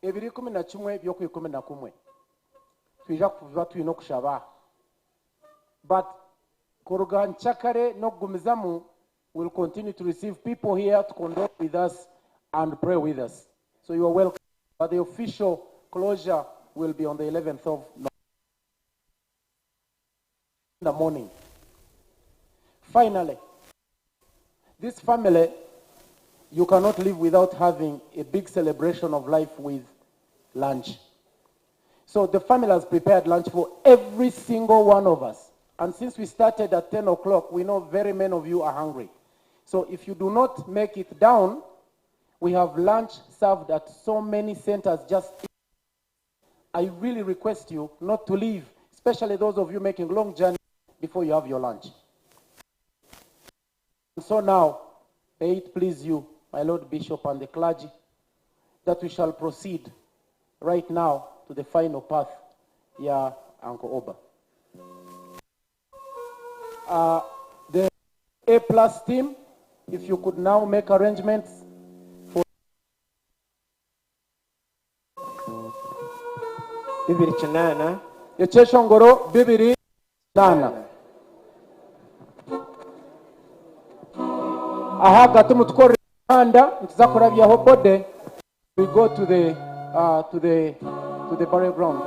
ebiro 11 by'okwikumi na kumwe. Nitwija kuba twine okushaba. But kuruga nkyakare n'okugumizamu, we'll continue to receive people here to condole with us and pray with us. So you are welcome. But the official closure will be on the 11th of November in the morning. Finally, this family, you cannot live without having a big celebration of life with lunch. So the family has prepared lunch for every single one of us. And since we started at 10 o'clock, we know very many of you are hungry. So if you do not make it down, We have lunch served at so many centers just. I really request you not to leave, especially those of you making long journeys before you have your lunch. And so now, may it please you, my Lord Bishop and the clergy, that we shall proceed right now to the final path, ya Uncle Oba. The A plus team, if you could now make arrangements for
28.
Ekyeshongoro 28. Aha gati mutukorere umuhanda nituza kurabyaho body, we go to the burial ground.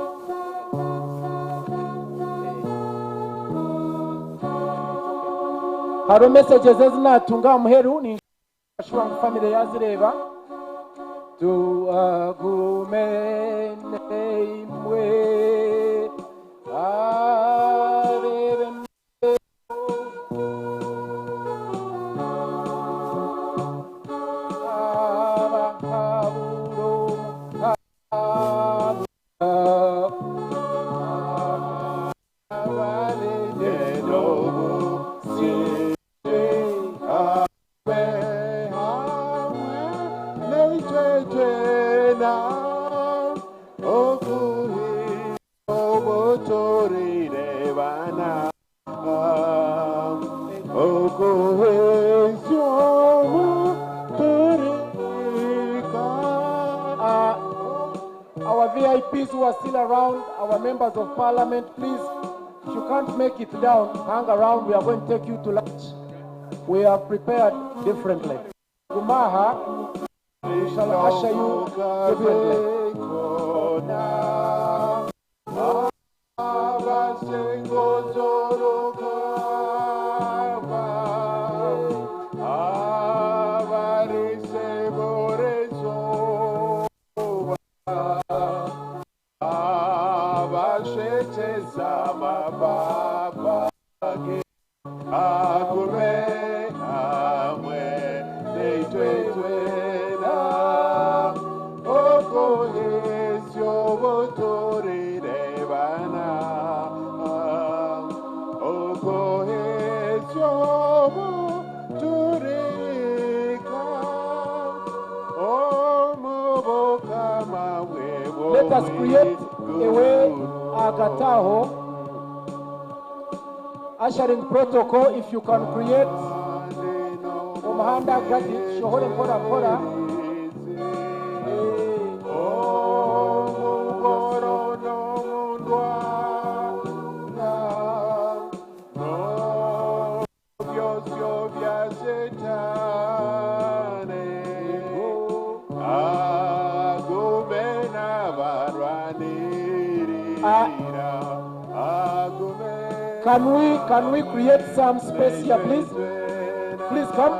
Hariho messages ezinatunga aha muheru ninshobora ngu family yazireba. Tuagumene imwe abebe. Our VIPs who are still around, our members of parliament, please, if you can't make it down, hang around. We are going to take you to lunch. We are prepared differently. Gumaha, we shall usher you differently. Let us create a way agataho ushering protocol. If you can create umuhanda gadi shohore mpora mpora. Can we create some space here, please? Please come.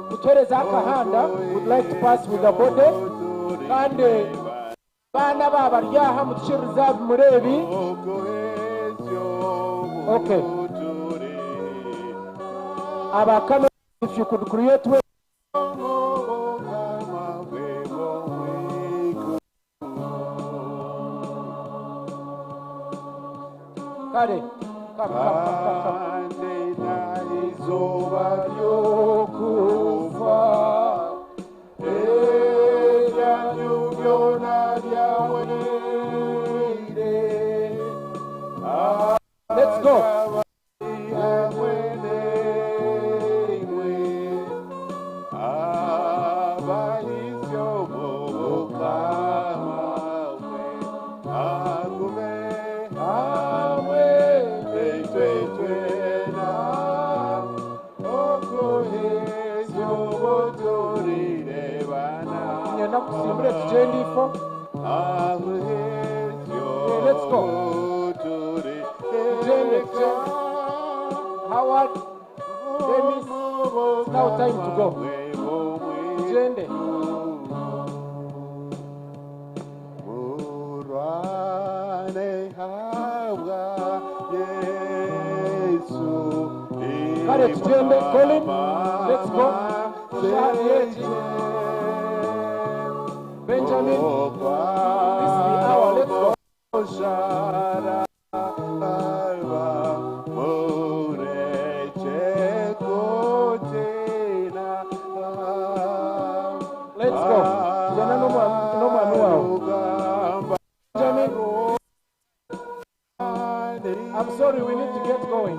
Mutuhereze akahanda. Would like to pass with the body. Kandi bana babaryaha mutushe reserve murebi. Okay. Abakano, if you could create way. Kare. Come, come, come, come, come.
Izuba ryokufa ebyanyu byona byawere.
Let's go.
Hamwe n'imwe abahizyo mu bukama bwe agume hamwe neitwe twena okuhezyo buturirebana.
Nyenda kusimbure tugende ifo.
Ahuhezyo.
Yeah, let's go. Tugende, tugende. Howard, Dennis, it's now time to go. Tugende.
Murwane habwa Yesu.
Kare tugende, Colin, let's go. Shahadi yeji. Benjamin, this is the hour. Let's go. Let's go. Genda n'omwami wawe. Benjamin, I'm sorry, we need to get going.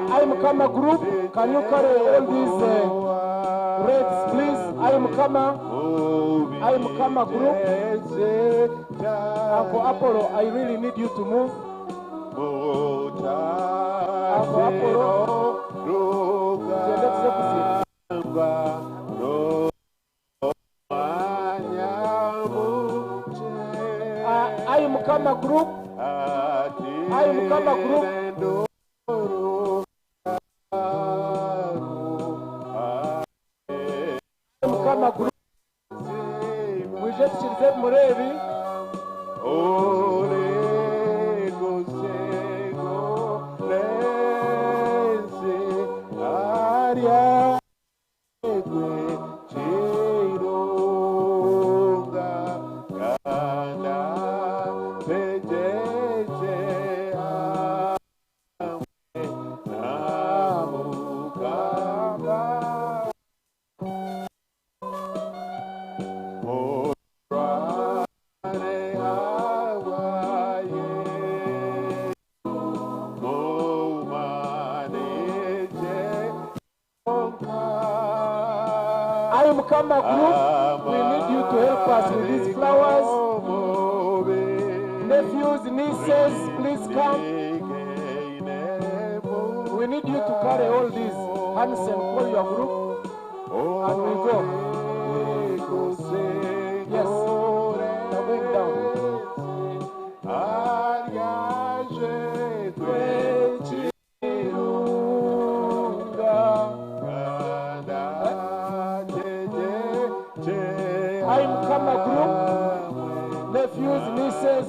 I am Kama group. Can you carry all these rates, please? I am Kama group. Uncle Apollo, I really need you to move. Uncle Apollo, I am Kama group. I am Kama group. Murebi Mukama group, we need you to help us with these flowers. Nephews, nieces, please come. We need you to carry all these. Hansen, call your group, and we go. Yes, we're going down. I'm Kama group, nephews, nieces.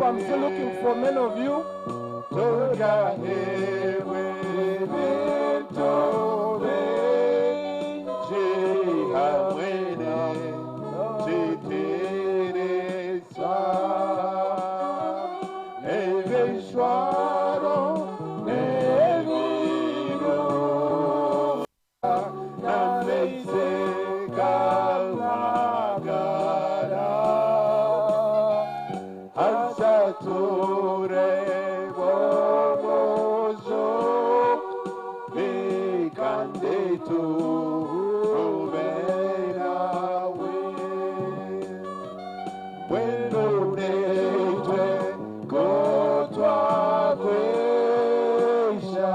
I'm still looking for many of you.
Ture Rube nawe Wenunetwe kotwakwesha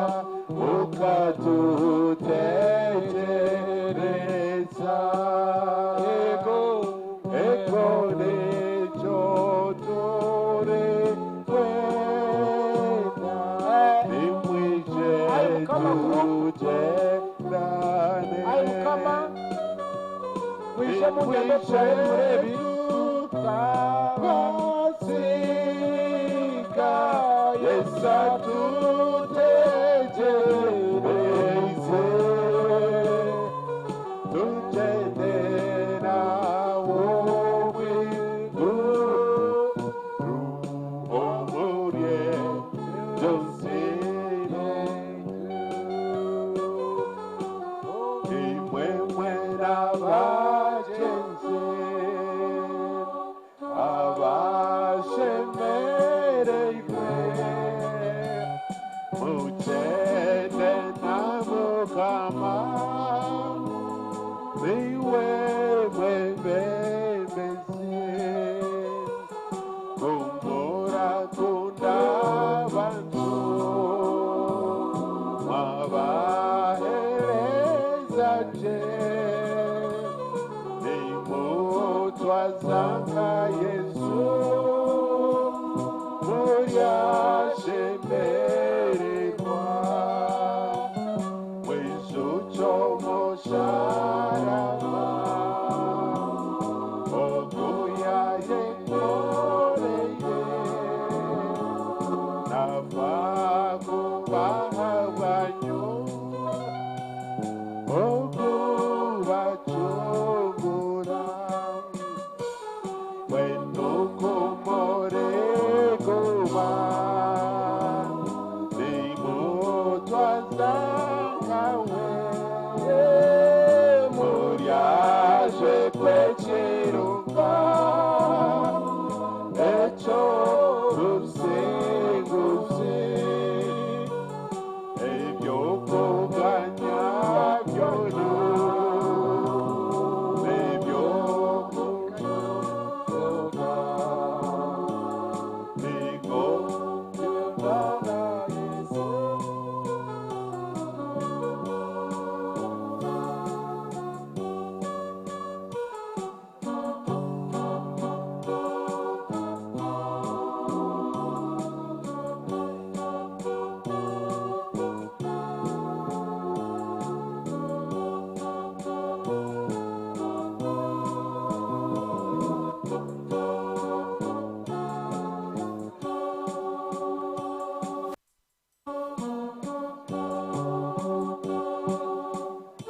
ukatutetereza ego ego necho tore kwena nimwije tujerane
Ayi Mukama mwije mugende turabe murebi
Basika Yesu atutegereze tugende nawe mw'ijuru omurye byose imwe n'abagenzi abashemereirwe mugende na Mukama niwe mwebembezi kumurakunda abantu mwabahereza je nimutwazanga Yesu muryashemererwa mwizuco musharaba oguya yekoreye nava kubaha bwanyu okubacungura wenukumoregoba nimutwazangawe muryaje kwekirumba eco rusinguzi ebyokuganya byona nebyokuganya nigo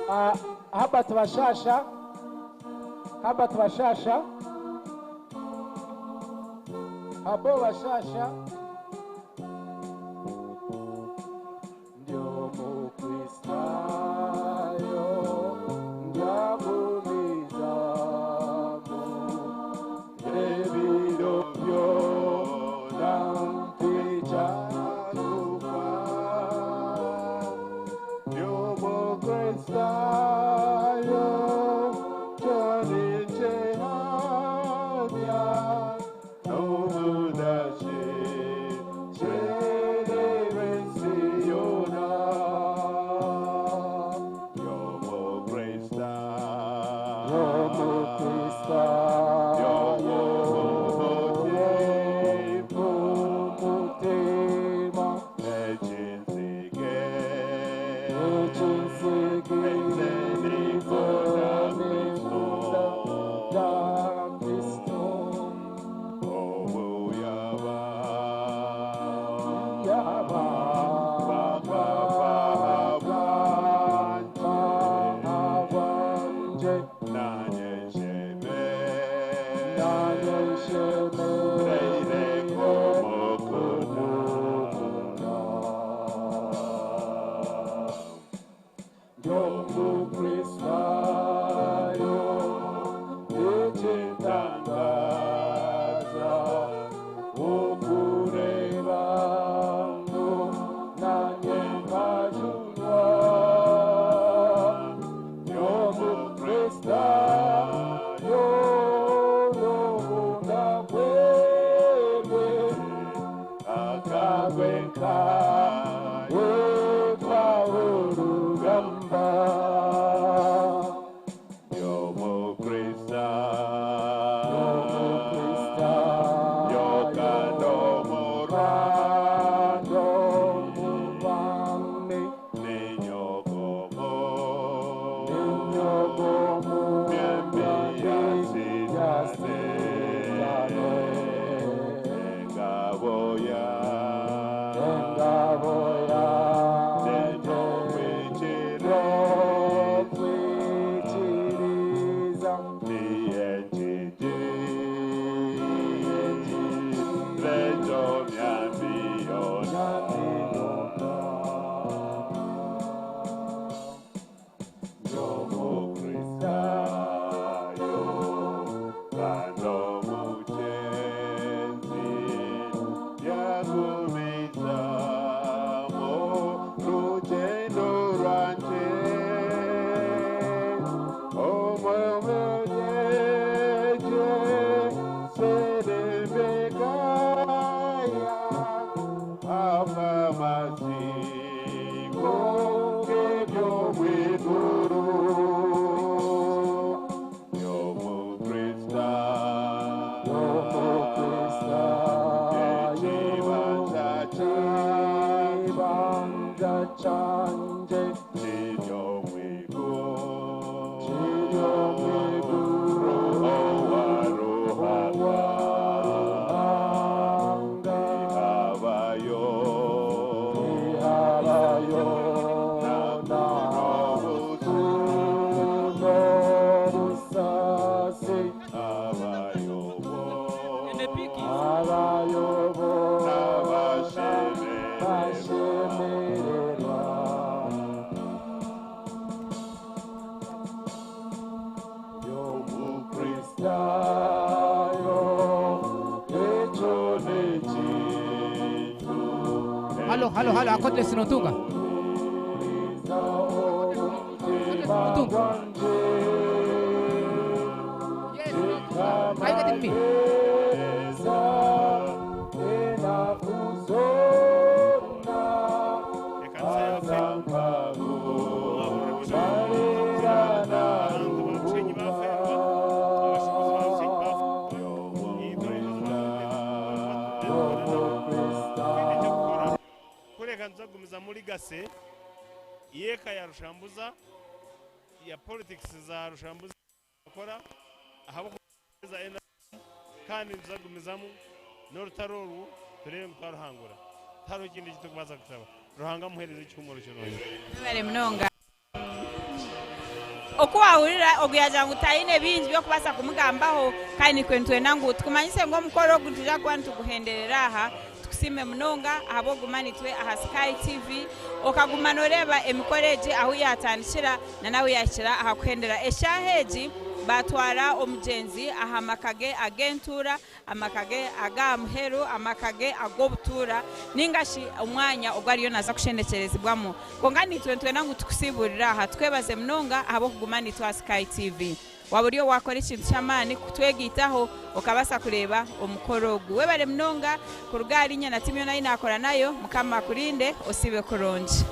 Ah, Herbert Bashasha Herbert Bashasha Abo Bashasha
Ndio Mukristayo ndagumizamu ebiro byona ntikyatufa Ndio Mukristayo kyonikyehanya n'obudashi
Halo, halo, halo, Akotless Notunga. Notunga. Yes, Notunga. Are you getting me?
Kureka nzagumiza muri gase yeka ya Rushambuza ya politics za Rushambuza akora ahabwo za NRM, kandi nzagumizamu n'orutaro oru turebe ngu twaruhangura. Tihariho ekindi eki turikubaasa kushaba. Ruhanga amuheereze ekihumuro kirungi.
Mwebare munonga. Oku waahurira ogu yaagira ngu taine bingi by'okubaasa kumugambaho kandi naitwe nitwenda ngu tukumanyise ngu omukoro ogu nitwija kuba nituguhenderera aha. Tukusiime munonga ahabw'okuguma naitwe aha Sky TV okaguma nooreeba emikoro egi ahu yaatandikira na n'ahu yaahikira aha kuhendera. Eshaaha egi baatwara omugyenzi aha maka ge ag'entuura, amaka ge ag'aha muheru, amaka ge ag'obutuura ninga shi omwanya ogu ariyo naaza kushendekyerezibwamu. Kwonka naitwe nitwenda ngu tukusiiburire aha. Tukwebaze munonga ahabw'okuguma naitwe aha Sky TV. Waaba ori owaakora ekintu ky'amaani kutwegaitaho okabaasa kureeba omukoro ogu. Webare munonga kuruga ahari nyena tiimu yoona ei naakora nayo. Mukama akurinde, osiibe kurungi.